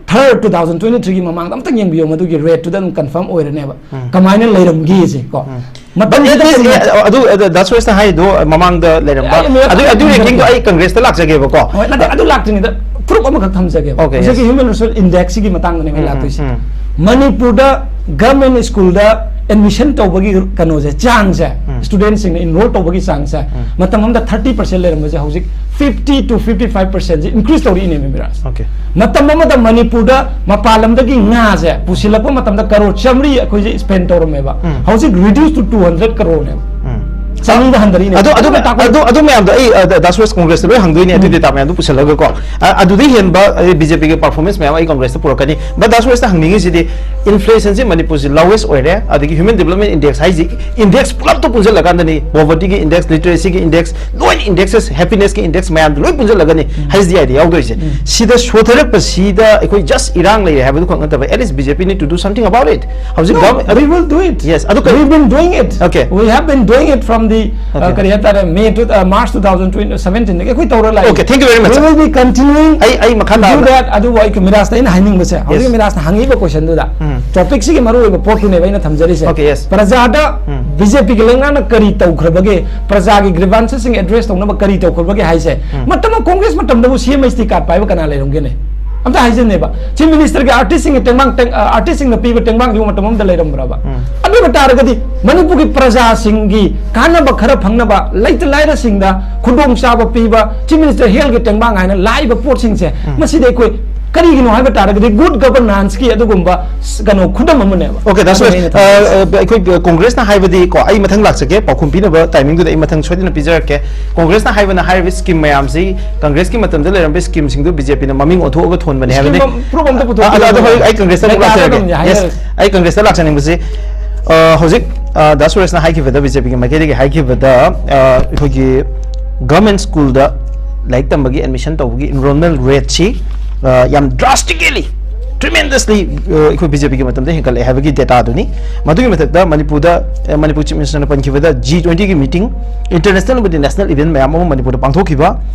ꯊꯥꯔꯠ ꯇꯨ ꯊꯥꯎꯖꯟ ꯇ꯭ꯋꯦꯟꯇꯤ ꯊ꯭ꯔꯤꯒꯤ ꯃꯃꯥꯡꯗ ꯑꯝꯇꯪ ꯌꯦꯡꯕꯤꯌꯣ, ꯃꯗꯨꯒꯤ ꯔꯦꯠꯇꯨꯗ ꯑꯗꯨꯝ ꯀꯟꯐꯥꯔꯝ ꯑꯣꯏꯔꯅꯦꯕ꯫ ꯎꯝ꯫ ꯀꯃꯥꯏꯅ ꯂꯩꯔꯝꯒꯦꯁꯦ ꯀꯣ꯫ ꯎꯝ꯫ ꯃꯇꯝꯗꯨꯗ ꯑꯦ, ꯑꯦ, ꯀꯔꯤ ꯑꯦ, ꯑꯗꯨ, ꯑꯗꯨ, ꯗꯥ ꯁꯨꯔꯦꯁꯅ ꯍꯥꯏꯗꯣ ꯃꯃꯥꯡꯗ ꯂꯩꯔꯝꯕ, ꯑꯩ ꯑꯃꯨꯛ ꯑꯗꯨ, ꯑꯗꯨ ꯍꯥꯏꯖꯔꯛꯀꯦ꯫ ꯔꯦꯡꯀꯤꯡꯗꯣ ꯑꯩ ꯀꯪꯒ꯭ꯔꯦꯁꯇ ꯂꯥꯛꯆꯒꯦꯕꯀꯣ꯫ ꯍꯣꯏ, ꯅꯠꯇꯦ, ꯑꯗꯨ ꯂꯥꯛꯇ꯭ꯔꯤꯉꯩꯗ ꯄ꯭ꯔꯨꯐ ꯑꯃꯈꯛ ꯊꯝꯖꯒꯦꯕ꯫ ꯑꯣꯀꯦ, ꯍꯧꯖꯤꯛꯀꯤ ꯌꯦꯁ꯫ ꯍ꯭ꯌꯨꯃꯦꯟ ꯔꯤꯁꯣꯔꯁ ꯏꯟꯗꯦꯛꯁꯁꯤꯒꯤ ꯃꯇꯥꯡꯗꯅꯦꯕ ꯑꯩ ꯎꯝ, ꯎꯝ, ꯂꯥꯛꯇꯣꯏꯁꯦ꯫ ꯎꯝ꯫ ꯃꯅꯤꯄꯨꯔꯗ ꯒꯚꯔꯟꯃꯦꯟ ꯁ꯭ꯀꯨꯜꯗ ꯑꯦꯗꯃꯤꯁꯟ ꯇꯧꯕꯒꯤ ꯀꯩꯅꯣꯁꯦ, ꯆꯥꯡꯁꯦ, ꯎꯝ꯫ ꯁ꯭ꯇꯨꯗꯦꯟꯠꯁꯤꯡꯅ ꯏꯟꯔꯣꯜ ꯇꯧꯕꯒꯤ ꯆꯥꯡꯁꯦ ꯃꯇꯝ ꯑꯃꯗ ꯊꯥꯔꯇꯤ ꯄꯔꯁꯦꯟ ꯂꯩꯔꯝꯕꯁꯦ ꯍꯧꯖꯤꯛ ꯐꯤꯐꯇꯤ ꯇꯨ ꯐꯤꯐꯇꯤ ꯐꯥꯏꯚ ꯄꯔꯁꯦꯟꯁꯦ ꯏꯟꯀ꯭ꯔꯤꯖ ꯇꯧꯔꯛꯏꯅꯦꯕ, ꯃꯤꯔꯥꯖ꯫ Okay. ꯃꯇꯝ ꯑꯃꯗ ꯃꯅꯤꯄꯨꯔꯗ ꯃꯄꯥꯟ ꯂꯝꯗꯒꯤ ꯉꯥꯁꯦ ꯄꯨꯁꯤꯜꯂꯛꯄ ꯃꯇꯝꯗ ꯀꯔꯣꯔ ꯆꯥꯃꯔꯤ ꯑꯩꯈꯣꯏꯁꯦ ꯁ꯭ꯄꯦꯟ ꯇꯧꯔꯝꯃꯦꯕ꯫ ꯍꯧꯖꯤꯛ ꯔꯤꯗ꯭ꯌꯨꯁ ꯇꯨ ꯇꯨ ꯍꯟꯗ꯭ꯔꯦꯠ ꯀꯔꯣꯔꯅꯦꯕ꯫ ꯆꯅꯤꯗ ꯍꯟꯊꯔꯛꯏꯅꯦ꯫ ꯑꯗꯨ ꯑꯗꯨ ꯑꯗꯨꯅ ꯇꯥꯛꯄꯗꯤ ꯑꯗꯨ ꯑꯗꯨ ꯃꯌꯥꯝꯗꯣ ꯑꯩ ꯑ, ꯗꯥ ꯁꯨꯔꯦꯁ ꯀꯣꯡꯒ꯭ꯔꯦꯁꯇ ꯂꯣꯏ ꯍꯪꯗꯣꯏꯅꯦ, ꯑꯗꯨ ꯗꯦꯇꯥ ꯃꯌꯥꯝꯗꯣ ꯄꯨꯁꯜꯂꯒꯀꯣ꯫ ꯑ, ꯑꯗꯨꯗꯩ ꯍꯦꯟꯕ ꯕꯤ ꯖꯦ ꯄꯤꯒꯤ ꯄꯔꯐꯣꯔꯃꯦꯟꯁ ꯃꯌꯥꯝ ꯑꯩ ꯀꯣꯡꯒ꯭ꯔꯦꯁꯇ ꯄꯨꯔꯛꯀꯅꯤ꯫ ꯕꯠ ꯗꯥ ꯁꯨꯔꯦꯁꯇ ꯍꯪꯅꯤꯡꯉꯤꯁꯤꯗꯤ, ꯏꯟꯐ꯭ꯂꯦꯁꯟꯁꯤ ꯃꯅꯤꯄꯨꯔꯁꯤ ꯂꯣꯋꯦꯁ ꯑꯣꯏꯔꯦ, ꯑꯗꯒꯤ ꯍ꯭ꯌꯨꯃꯦꯟ ꯗꯤꯕꯂꯞꯃꯦꯟ ꯏꯟꯗꯦꯛꯁ ꯍꯥꯏꯁꯤ, ꯏꯟꯗꯦꯛꯁ ꯄꯨꯂꯞꯇꯣ ꯄꯨꯟꯁꯤꯜꯂꯀꯥꯟꯗꯅꯤ, ꯄꯣꯚꯔꯇꯤꯒꯤ ꯏꯟꯗꯦꯛꯁ, ꯂꯤꯇꯔꯦꯁꯤꯒꯤ ꯏꯟꯗꯦꯛꯁ, ꯂꯣꯏꯅ ꯏꯟꯗꯦꯛꯁꯦꯁ, ꯍꯦꯄꯤꯅꯦꯁꯀꯤ ꯏꯟꯗꯦꯛꯁ ꯃꯌꯥꯝꯗꯣ ꯂꯣꯏ ꯄꯨꯟꯁꯤꯜꯂꯒꯅꯤ ꯍꯩꯆ ꯗꯤ ꯑꯥꯏꯗ ꯌꯥꯎꯗꯣꯏꯁꯦ꯫ ꯁꯤꯗ ꯁꯣꯊꯔꯛꯄꯁꯤꯗ ꯑꯩꯈꯣꯏ ꯖꯁ ꯏꯔꯥꯡ ꯂꯩꯔꯦ ꯍꯥꯏꯕꯗꯨ ꯈꯛ ꯅꯠꯇꯕ, at least B J P need to do something about it. ꯍꯧꯖꯤꯛ No, ꯒꯚꯔꯟ- we will do it. Yes, ꯑꯗꯨ ꯀꯔꯤ- We've been doing it. Okay. We have been doing it from the, uh, Okay. ꯀꯔꯤ ꯍꯥꯏꯇꯥꯔꯦ, May to, uh, March two thousand twenty seventeen ꯗꯒꯤ ꯑꯩꯈꯣꯏ ꯇꯧꯔ ꯂꯥꯛꯏ꯫ Okay, thank you very much, We sir. will be continuing ꯑꯩ ꯑꯩ ꯃꯈꯥ to do ꯇꯥꯅ that. ꯑꯗꯨꯕꯨ ꯑꯩ ꯃꯤꯔꯥꯖꯇ ꯑꯩꯅ ꯍꯥꯏꯅꯤꯡꯕꯁꯦ, ꯍꯧꯖꯤꯛ Yes. ꯃꯤꯔꯥꯖꯅ ꯍꯪꯉꯤꯕ ꯀꯣꯏꯁꯟꯗꯨꯗ ꯎꯝ. ꯇꯣꯄꯤꯛꯁꯤꯒꯤ ꯃꯔꯨꯑꯣꯏꯕ ꯄꯣꯠꯇꯨꯅꯦꯕ ꯑꯩꯅ ꯊꯝꯖꯔꯤꯁꯦ꯫ Okay, yes. ꯄ꯭ꯔꯖꯥꯗ ꯎꯝ. ꯕꯤ ꯖꯦ ꯄꯤꯒꯤ ꯂꯩꯉꯥꯛꯅ ꯀꯔꯤ ꯇꯧꯈ꯭ꯔꯕꯒꯦ, ꯄ꯭ꯔꯖꯥꯒꯤ ꯒ꯭ꯔꯤꯚꯥꯟꯁꯦꯁꯁꯤꯡ ꯑꯦꯗ꯭ꯔꯦꯁ ꯇꯧꯅꯕ ꯀꯔꯤ ꯇꯧꯈ꯭ꯔꯕꯒꯦ ꯍꯥꯏꯁꯦ, ꯃꯇꯝ ꯑꯃ ꯀꯣꯡꯒ꯭ꯔꯦꯁ ꯃꯇꯝꯗꯕꯨ ꯁꯤ ꯑꯦꯝ ꯑꯩꯆ ꯇꯤ ꯀꯥꯔꯗ ꯄꯥꯏꯕ ꯀꯅꯥ ꯂꯩꯔꯝꯒꯦꯅꯦ? ꯑꯝꯇ ꯍꯥꯏꯖꯟꯅꯦꯕ꯫ ꯆꯤꯐ ꯃꯤꯅꯤꯁꯇꯔꯒꯤ ꯑꯥꯔꯇꯤꯁꯁꯤꯡꯒꯤ ꯇꯦꯡꯕꯥꯡ ꯇꯦꯡ-, ꯑ, ꯑꯥꯔꯇꯤꯁꯁꯤꯡꯅ ꯄꯤꯕ ꯇꯦꯡꯕꯥꯡꯁꯤꯕꯨ ꯃꯇꯝ ꯑꯃꯗ ꯂꯩꯔꯝꯕ꯭ꯔꯕ? ꯑꯗꯨ ꯑꯣꯏꯕ ꯇꯥꯔꯒꯗꯤ ꯃꯅꯤꯄꯨꯔꯒꯤ ꯄ꯭ꯔꯖꯥꯁꯤꯡꯒꯤ ꯀꯥꯟꯅꯕ ꯈꯔ ꯐꯪꯅꯕ, ꯂꯩꯇ ꯂꯥꯏꯔꯁꯤꯡꯗ ꯈꯨꯗꯣꯡꯆꯥꯕ ꯄꯤꯕ, ꯆꯤꯐ ꯃꯤꯅꯤꯁꯇꯔ ꯍꯦꯜꯊꯀꯤ ꯇꯦꯡꯕꯥꯡ ꯍꯥꯏꯅ ꯂꯥꯛꯏꯕ ꯄꯣꯠꯁꯤꯡꯁꯦ, ꯃꯁꯤꯗꯤ ꯑꯩꯈꯣꯏ ꯀꯔꯤꯒꯤꯅꯣ ꯍꯥꯏꯕ ꯇꯥꯔꯒꯗꯤ ꯒꯨꯗ ꯒꯕꯔꯅꯥꯟꯁꯀꯤ ꯑꯗꯨꯒꯨꯝꯕ ꯀꯩꯅꯣ ꯈꯨꯗꯝ ꯑꯃꯅꯦꯕ꯫ Okay, that's ꯑꯗꯨꯅ right. ꯑꯩꯅ ꯑ, ꯊꯝꯖꯔꯤꯁꯦ꯫ ꯑ, ꯑꯩꯈꯣꯏ ꯀꯣꯡꯒ꯭ꯔꯦꯁꯅ ꯍꯥꯏꯕꯗꯤ ꯀꯣ, ꯑꯩ ꯃꯊꯪ ꯂꯥꯛꯆꯒꯦ, ꯄꯥꯎꯈꯨꯝ ꯄꯤꯅꯕ ꯇꯥꯏꯃꯤꯡꯗꯨꯗ ꯑꯩ ꯃꯊꯪ ꯁꯣꯏꯗꯅ ꯄꯤꯖꯔꯛꯀꯦ꯫ ꯀꯣꯡꯒ꯭ꯔꯦꯁꯅ ꯍꯥꯏꯕꯅ ꯍꯥꯏꯔꯤꯕ ꯁ꯭ꯀꯤꯝ ꯃꯌꯥꯝꯁꯤ, ꯀꯣꯡꯒ꯭ꯔꯦꯁꯀꯤ ꯃꯇꯝꯗ ꯂꯩꯔꯝꯕ ꯁ꯭ꯀꯤꯝꯁꯤꯡꯗꯨ ꯕꯤ ꯖꯦ ꯄꯤꯅ ꯃꯃꯤꯡ ꯑꯣꯟꯊꯣꯛꯑꯒ ꯊꯣꯟꯕꯅꯦ ꯍꯥꯏꯕꯅꯤ꯫ ꯁ꯭ꯀꯤꯝ ꯑꯃ, ꯄ꯭ꯔꯨꯐ ꯑꯝꯇ ꯄꯨꯊꯣꯛꯄꯤꯔꯣ꯫ ꯑ, ꯑꯗꯣ, ꯑꯗꯣ ꯍꯧꯖꯤꯛ ꯑꯩ ꯀꯣꯡꯒ꯭ꯔꯦꯁꯇ ꯑꯃꯨꯛ ꯗꯦꯇꯥꯗ ꯂꯥꯛꯆꯔꯒꯦ꯫ ꯑꯗꯨꯝ ꯌꯥꯏ, Yes, ꯍꯥꯏꯔꯁꯤ꯫ ꯑꯩ ꯀꯣꯡꯒ꯭ꯔꯦꯁꯇ ꯂꯥꯛꯆꯅꯤꯡꯕꯁꯤ, ꯑ, ꯍꯧꯖꯤꯛ, ꯑ, ꯗꯥ ꯁꯨꯔꯦꯁꯅ ꯍꯥꯏꯈꯤꯕꯗ, ꯕꯤ ꯖꯦ ꯄꯤꯒꯤ ꯃꯥꯏꯀꯩꯗꯒꯤ ꯍꯥꯏꯈꯤꯕꯗ, ꯑ, ꯑꯩꯈꯣꯏꯒꯤ ꯒꯚꯔꯟꯃꯦꯟꯠ ꯁ꯭ꯀꯨꯜꯗ ꯂꯥꯏꯔꯤꯛ ꯇꯝꯕꯒꯤ ꯑꯦꯗꯃꯤꯁꯟ ꯇꯧꯕꯒꯤ ꯏꯟꯔꯣꯜꯃꯦꯟꯠ ꯔꯦꯠꯁꯤ, ꯑ, ꯌꯥꯝ ꯗ꯭ꯔꯥꯁꯇꯤꯀꯦꯂꯤ, ꯇ꯭ꯔꯤꯃꯦꯟꯗꯁꯂꯤ, ꯑ, ꯑꯩꯈꯣꯏ ꯕꯤ ꯖꯦ ꯄꯤꯒꯤ ꯃꯇꯝꯗ ꯍꯦꯟꯒꯠꯂꯛꯑꯦ ꯍꯥꯏꯕꯒꯤ ꯗꯦꯇꯥꯗꯨꯅꯤ꯫ ꯃꯗꯨꯒꯤ ꯃꯊꯛꯇ ꯃꯅꯤꯄꯨꯔꯗ, ꯑ, ꯃꯅꯤꯄꯨꯔ ꯆꯤꯐ ꯃꯤꯅꯤꯁꯇꯔꯅ ꯄꯟꯈꯤꯕꯗ ꯖꯤ ꯇ꯭ꯋꯦꯟꯇꯤꯒꯤ ꯃꯤꯇꯤꯡ, ꯏꯟꯇꯔꯅꯦꯁꯅꯦꯜ ꯑꯃꯗꯤ ꯅꯦꯁꯅꯦꯜ ꯏꯚꯦꯟꯠ ꯃꯌꯥꯝ ꯑꯃ ꯃꯅꯤꯄꯨꯔꯗ ꯄꯥꯡꯊꯣꯛꯈꯤꯕ,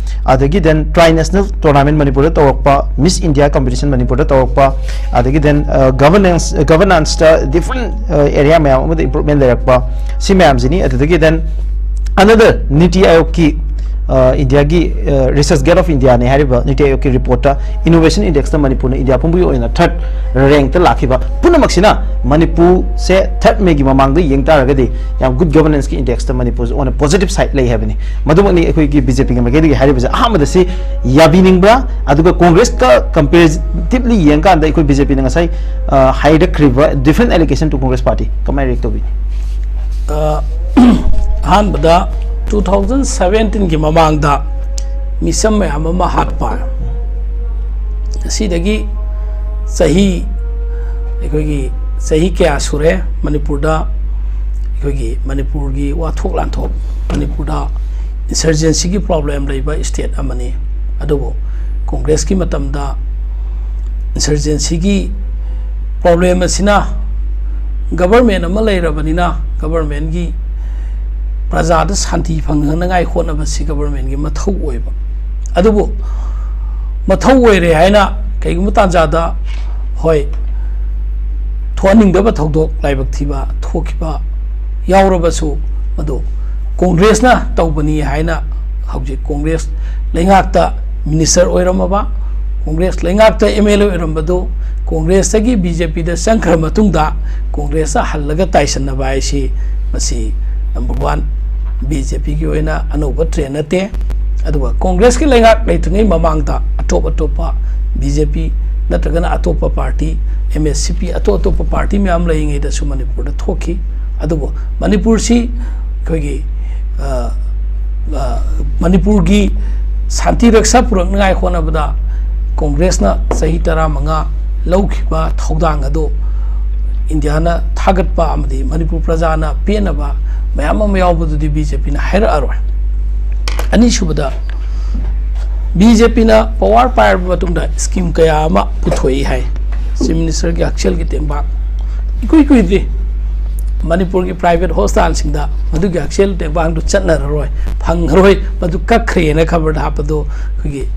ꯑꯗꯒꯤ then ꯇ꯭ꯔꯥꯏ ꯅꯦꯁꯅꯦꯜ ꯇꯣꯔꯅꯥꯃꯦꯟꯠ ꯃꯅꯤꯄꯨꯔꯗ ꯇꯧꯔꯛꯄ, ꯃꯤꯁ ꯏꯟꯗꯤꯌꯥ ꯀꯝꯄꯤꯇꯤꯁꯟ ꯃꯅꯤꯄꯨꯔꯗ ꯇꯧꯔꯛꯄ, ꯑꯗꯒꯤ then, ꯑ, ꯒꯚꯔꯅꯦꯟꯁ, ꯒꯚꯔꯅꯥꯟꯁꯇ ꯗꯤꯐ꯭ꯔꯦꯟꯠ, ꯑ, ꯑꯦꯔꯤꯌꯥ ꯃꯌꯥꯝ ꯑꯃꯗ ꯏꯝꯄ꯭ꯔꯨꯚꯃꯦꯟꯠ ꯂꯩꯔꯛꯄ, ꯁꯤ ꯃꯌꯥꯝꯁꯤꯅꯤ꯫ ꯑꯗꯨꯗꯒꯤ then another ꯅꯤꯇꯤ ꯑꯥꯌꯣꯒꯀꯤ ꯏꯟꯗꯤꯌꯥꯒꯤ ꯔꯤꯁꯔꯁ ꯒꯦꯠ ꯑꯣꯐ ꯏꯟꯗꯤꯌꯥꯅꯤ ꯍꯥꯏꯔꯤꯕ ꯅꯤꯇꯤ ꯑꯥꯌꯣꯒꯀꯤ ꯔꯤꯄꯣꯔꯠꯇ ꯏꯅꯣꯚꯦꯁꯟ ꯏꯟꯗꯦꯛꯁꯇ ꯃꯅꯤꯄꯨꯔꯅ ꯏꯟꯗꯤꯌꯥ ꯄꯨꯝꯕꯒꯤ ꯑꯣꯏꯅ ꯊꯥꯔꯠ ꯔꯦꯡꯛꯇ ꯂꯥꯛꯈꯤꯕ ꯄꯨꯝꯅꯃꯛꯁꯤꯅ ꯃꯅꯤꯄꯨꯔꯁꯦ ꯊꯥꯔꯠ ꯃꯦꯒꯤ ꯃꯃꯥꯡꯗ ꯌꯦꯡ ꯇꯥꯔꯒꯗꯤ ꯌꯥꯝ ꯒꯨꯗ ꯒꯣꯚꯔꯅꯦꯟꯁꯀꯤ ꯏꯟꯗꯦꯛꯁꯇ ꯃꯅꯤꯄꯨꯔꯁꯦ ꯑꯣꯟꯅ ꯄꯣꯖꯤꯇꯤꯚ ꯁꯥꯏꯠ ꯂꯩ ꯍꯥꯏꯕꯅꯤ꯫ ꯃꯗꯨꯃꯛꯅꯤ ꯑꯩꯈꯣꯏꯒꯤ ꯕꯤ ꯖꯦ ꯄꯤꯒꯤ ꯃꯥꯏꯀꯩꯗꯒꯤ ꯍꯥꯏꯔꯤꯕꯁꯦ꯫ ꯑꯍꯥꯟꯕꯗ ꯁꯤ ꯌꯥꯕꯤꯅꯤꯡꯕ꯭ꯔꯥ, ꯑꯗꯨꯒ ꯀꯣꯡꯒ꯭ꯔꯦꯁꯀ ꯀꯝꯄꯦꯔꯦꯇꯤꯚꯂꯤ ꯌꯦꯡꯀꯥꯟꯗ ꯑꯩꯈꯣꯏ ꯕꯤ ꯖꯦ ꯄꯤꯅ ꯉꯁꯥꯏ ꯍꯥꯏꯔꯛꯈ꯭ꯔꯤꯕ different allegation to Congress party ꯀꯃꯥꯏꯅ ꯔꯤꯌꯦꯛ ꯇꯧꯕꯤꯅꯤ? ꯑ, ꯑꯍꯥꯟꯕꯗ ꯇꯨ ꯊꯥꯎꯖꯟ ꯁꯕꯦꯟꯇꯤꯟꯒꯤ ꯃꯃꯥꯡꯗ ꯃꯤꯁꯝ ꯃꯌꯥꯝ ꯑꯃ ꯍꯥꯠꯄ, ꯑꯁꯤꯗꯒꯤ ꯆꯍꯤ ꯑꯩꯈꯣꯏꯒꯤ ꯆꯍꯤ ꯀꯌꯥ ꯁꯨꯔꯦ ꯃꯅꯤꯄꯨꯔꯗ, ꯑꯩꯈꯣꯏꯒꯤ ꯃꯅꯤꯄꯨꯔꯒꯤ ꯋꯥꯊꯣꯛ ꯂꯥꯟꯊꯣꯛ, ꯃꯅꯤꯄꯨꯔꯗ ꯏꯟꯁꯔꯖꯦꯟꯁꯤꯒꯤ ꯄ꯭ꯔꯣꯕ꯭ꯂꯦꯝ ꯂꯩꯕ ꯁ꯭ꯇꯦꯠ ꯑꯃꯅꯤ꯫ ꯑꯗꯨꯕꯨ ꯀꯣꯡꯒ꯭ꯔꯦꯁꯀꯤ ꯃꯇꯝꯗ ꯏꯟꯁꯔꯖꯦꯟꯁꯤꯒꯤ ꯄ꯭ꯔꯣꯕ꯭ꯂꯦꯝ ꯑꯁꯤꯅ ꯒꯕꯔꯃꯦꯟ ꯑꯃ ꯂꯩꯔꯕꯅꯤꯅ ꯒꯕꯔꯃꯦꯟꯒꯤ ꯄ꯭ꯔꯖꯥꯗ ꯁꯥꯟꯇꯤ ꯐꯪꯍꯟꯅꯉꯥꯏ ꯍꯣꯠꯅꯕꯁꯤ ꯒꯕꯔꯃꯦꯟꯒꯤ ꯃꯊꯧ ꯑꯣꯏꯕ꯫ ꯑꯗꯨꯕꯨ ꯃꯊꯧ ꯑꯣꯏꯔꯦ ꯍꯥꯏꯅ ꯀꯩꯒꯨꯝꯕ ꯇꯥꯟꯖꯥꯗ, ꯍꯣꯏ, ꯊꯣꯛꯍꯟꯅꯤꯡꯗꯕ ꯊꯧꯗꯣꯛ, ꯂꯥꯏꯕꯛ ꯊꯤꯕ ꯊꯣꯛꯈꯤꯕ ꯌꯥꯎꯔꯕꯁꯨ, ꯃꯗꯨ ꯀꯣꯡꯒ꯭ꯔꯦꯁꯅ ꯇꯧꯕꯅꯤ ꯍꯥꯏꯅ ꯍꯧꯖꯤꯛ ꯀꯣꯡꯒ꯭ꯔꯦꯁ ꯂꯩꯉꯥꯛꯇ ꯃꯤꯅꯤꯁꯇꯔ ꯑꯣꯏꯔꯝꯃꯕ, ꯀꯣꯡꯒ꯭ꯔꯦꯁ ꯂꯩꯉꯥꯛꯇ ꯑꯦꯝ ꯑꯦꯜ ꯑꯦ ꯑꯣꯏꯔꯝꯕꯗꯨ ꯀꯣꯡꯒ꯭ꯔꯦꯁꯇꯒꯤ ꯕꯤ ꯖꯦ ꯄꯤꯗ ꯆꯪꯈ꯭ꯔ ꯃꯇꯨꯡꯗ ꯀꯣꯡꯒ꯭ꯔꯦꯁꯇ ꯍꯜꯂꯒ ꯇꯥꯏꯁꯟꯅꯕ ꯍꯥꯏꯁꯤ, ꯃꯁꯤ number one, ꯕꯤ ꯖꯦ ꯄꯤꯒꯤ ꯑꯣꯏꯅ ꯑꯅꯧꯕ ꯇ꯭ꯔꯦꯟ ꯅꯠꯇꯦ꯫ ꯑꯗꯨꯒ ꯀꯣꯡꯒ꯭ꯔꯦꯁꯀꯤ ꯂꯩꯉꯥꯛ ꯂꯩꯇ꯭ꯔꯤꯉꯩ ꯃꯃꯥꯡꯗ ꯑꯇꯣꯞ ꯑꯇꯣꯞꯄ ꯕꯤ ꯖꯦ ꯄꯤ ꯅꯠꯇ꯭ꯔꯒꯅ ꯑꯇꯣꯞꯄ ꯄꯥꯔꯇꯤ, ꯑꯦꯝ ꯑꯦꯁ ꯁꯤ ꯄꯤ, ꯑꯇꯣꯞ ꯑꯇꯣꯞꯄ ꯄꯥꯔꯇꯤ ꯃꯌꯥꯝ ꯂꯩꯔꯤꯉꯩꯗꯁꯨ ꯃꯅꯤꯄꯨꯔꯗ ꯊꯣꯛꯈꯤ꯫ ꯑꯗꯨꯕꯨ ꯃꯅꯤꯄꯨꯔꯁꯤ ꯑꯩꯈꯣꯏꯒꯤ, ꯑ, ꯑ, ꯃꯅꯤꯄꯨꯔꯒꯤ ꯁꯥꯟꯇꯤ ꯔꯛꯁꯥ ꯄꯨꯔꯛꯅꯉꯥꯏ ꯍꯣꯠꯅꯕꯗ ꯀꯣꯡꯒ꯭ꯔꯦꯁꯅ ꯆꯍꯤ ꯇꯔꯥꯃꯉꯥ ꯂꯧꯈꯤꯕ ꯊꯧꯗꯥꯡ ꯑꯗꯨ ꯏꯟꯗꯤꯌꯥꯅ ꯊꯥꯒꯠꯄ ꯑꯃꯗꯤ ꯃꯅꯤꯄꯨꯔ ꯄ꯭ꯔꯖꯥꯅ ꯄꯦꯟꯅꯕ ꯃꯌꯥꯝ ꯑꯃ ꯌꯥꯎꯕꯗꯨꯗꯤ ꯕꯤ ꯖꯦ ꯄꯤꯅ ꯍꯥꯏꯔꯛꯑꯔꯣꯏ꯫ ꯑꯅꯤꯁꯨꯕꯗ, ꯕꯤ ꯖꯦ ꯄꯤꯅ ꯄꯋꯥꯔ ꯄꯥꯏꯔꯕ ꯃꯇꯨꯡꯗ ꯁ꯭ꯀꯤꯝ ꯀꯌꯥ ꯑꯃ ꯄꯨꯊꯣꯛꯏ ꯍꯥꯏ꯫ ꯆꯤꯐ ꯃꯤꯅꯤꯁꯇꯔꯒꯤ ꯍꯛꯁꯦꯜꯒꯤ ꯇꯦꯡꯕꯥꯡ ꯏꯀꯨꯏ ꯀꯨꯏꯗ꯭ꯔꯤ ꯃꯅꯤꯄꯨꯔꯒꯤ ꯄ꯭ꯔꯥꯏꯚꯦꯠ ꯍꯣꯁꯄꯤꯇꯥꯜꯁꯤꯡꯗ ꯃꯗꯨꯒꯤ ꯍꯛꯁꯦꯜ ꯇꯦꯡꯕꯥꯡꯗꯨ ꯆꯠꯅꯔꯔꯣꯏ, ꯐꯪꯉꯔꯣꯏ, ꯃꯗꯨ ꯀꯛꯈ꯭ꯔꯦꯅ ꯈꯕꯔꯗ ꯍꯥꯞꯄꯗꯨ ꯑꯩꯈꯣꯏꯒꯤ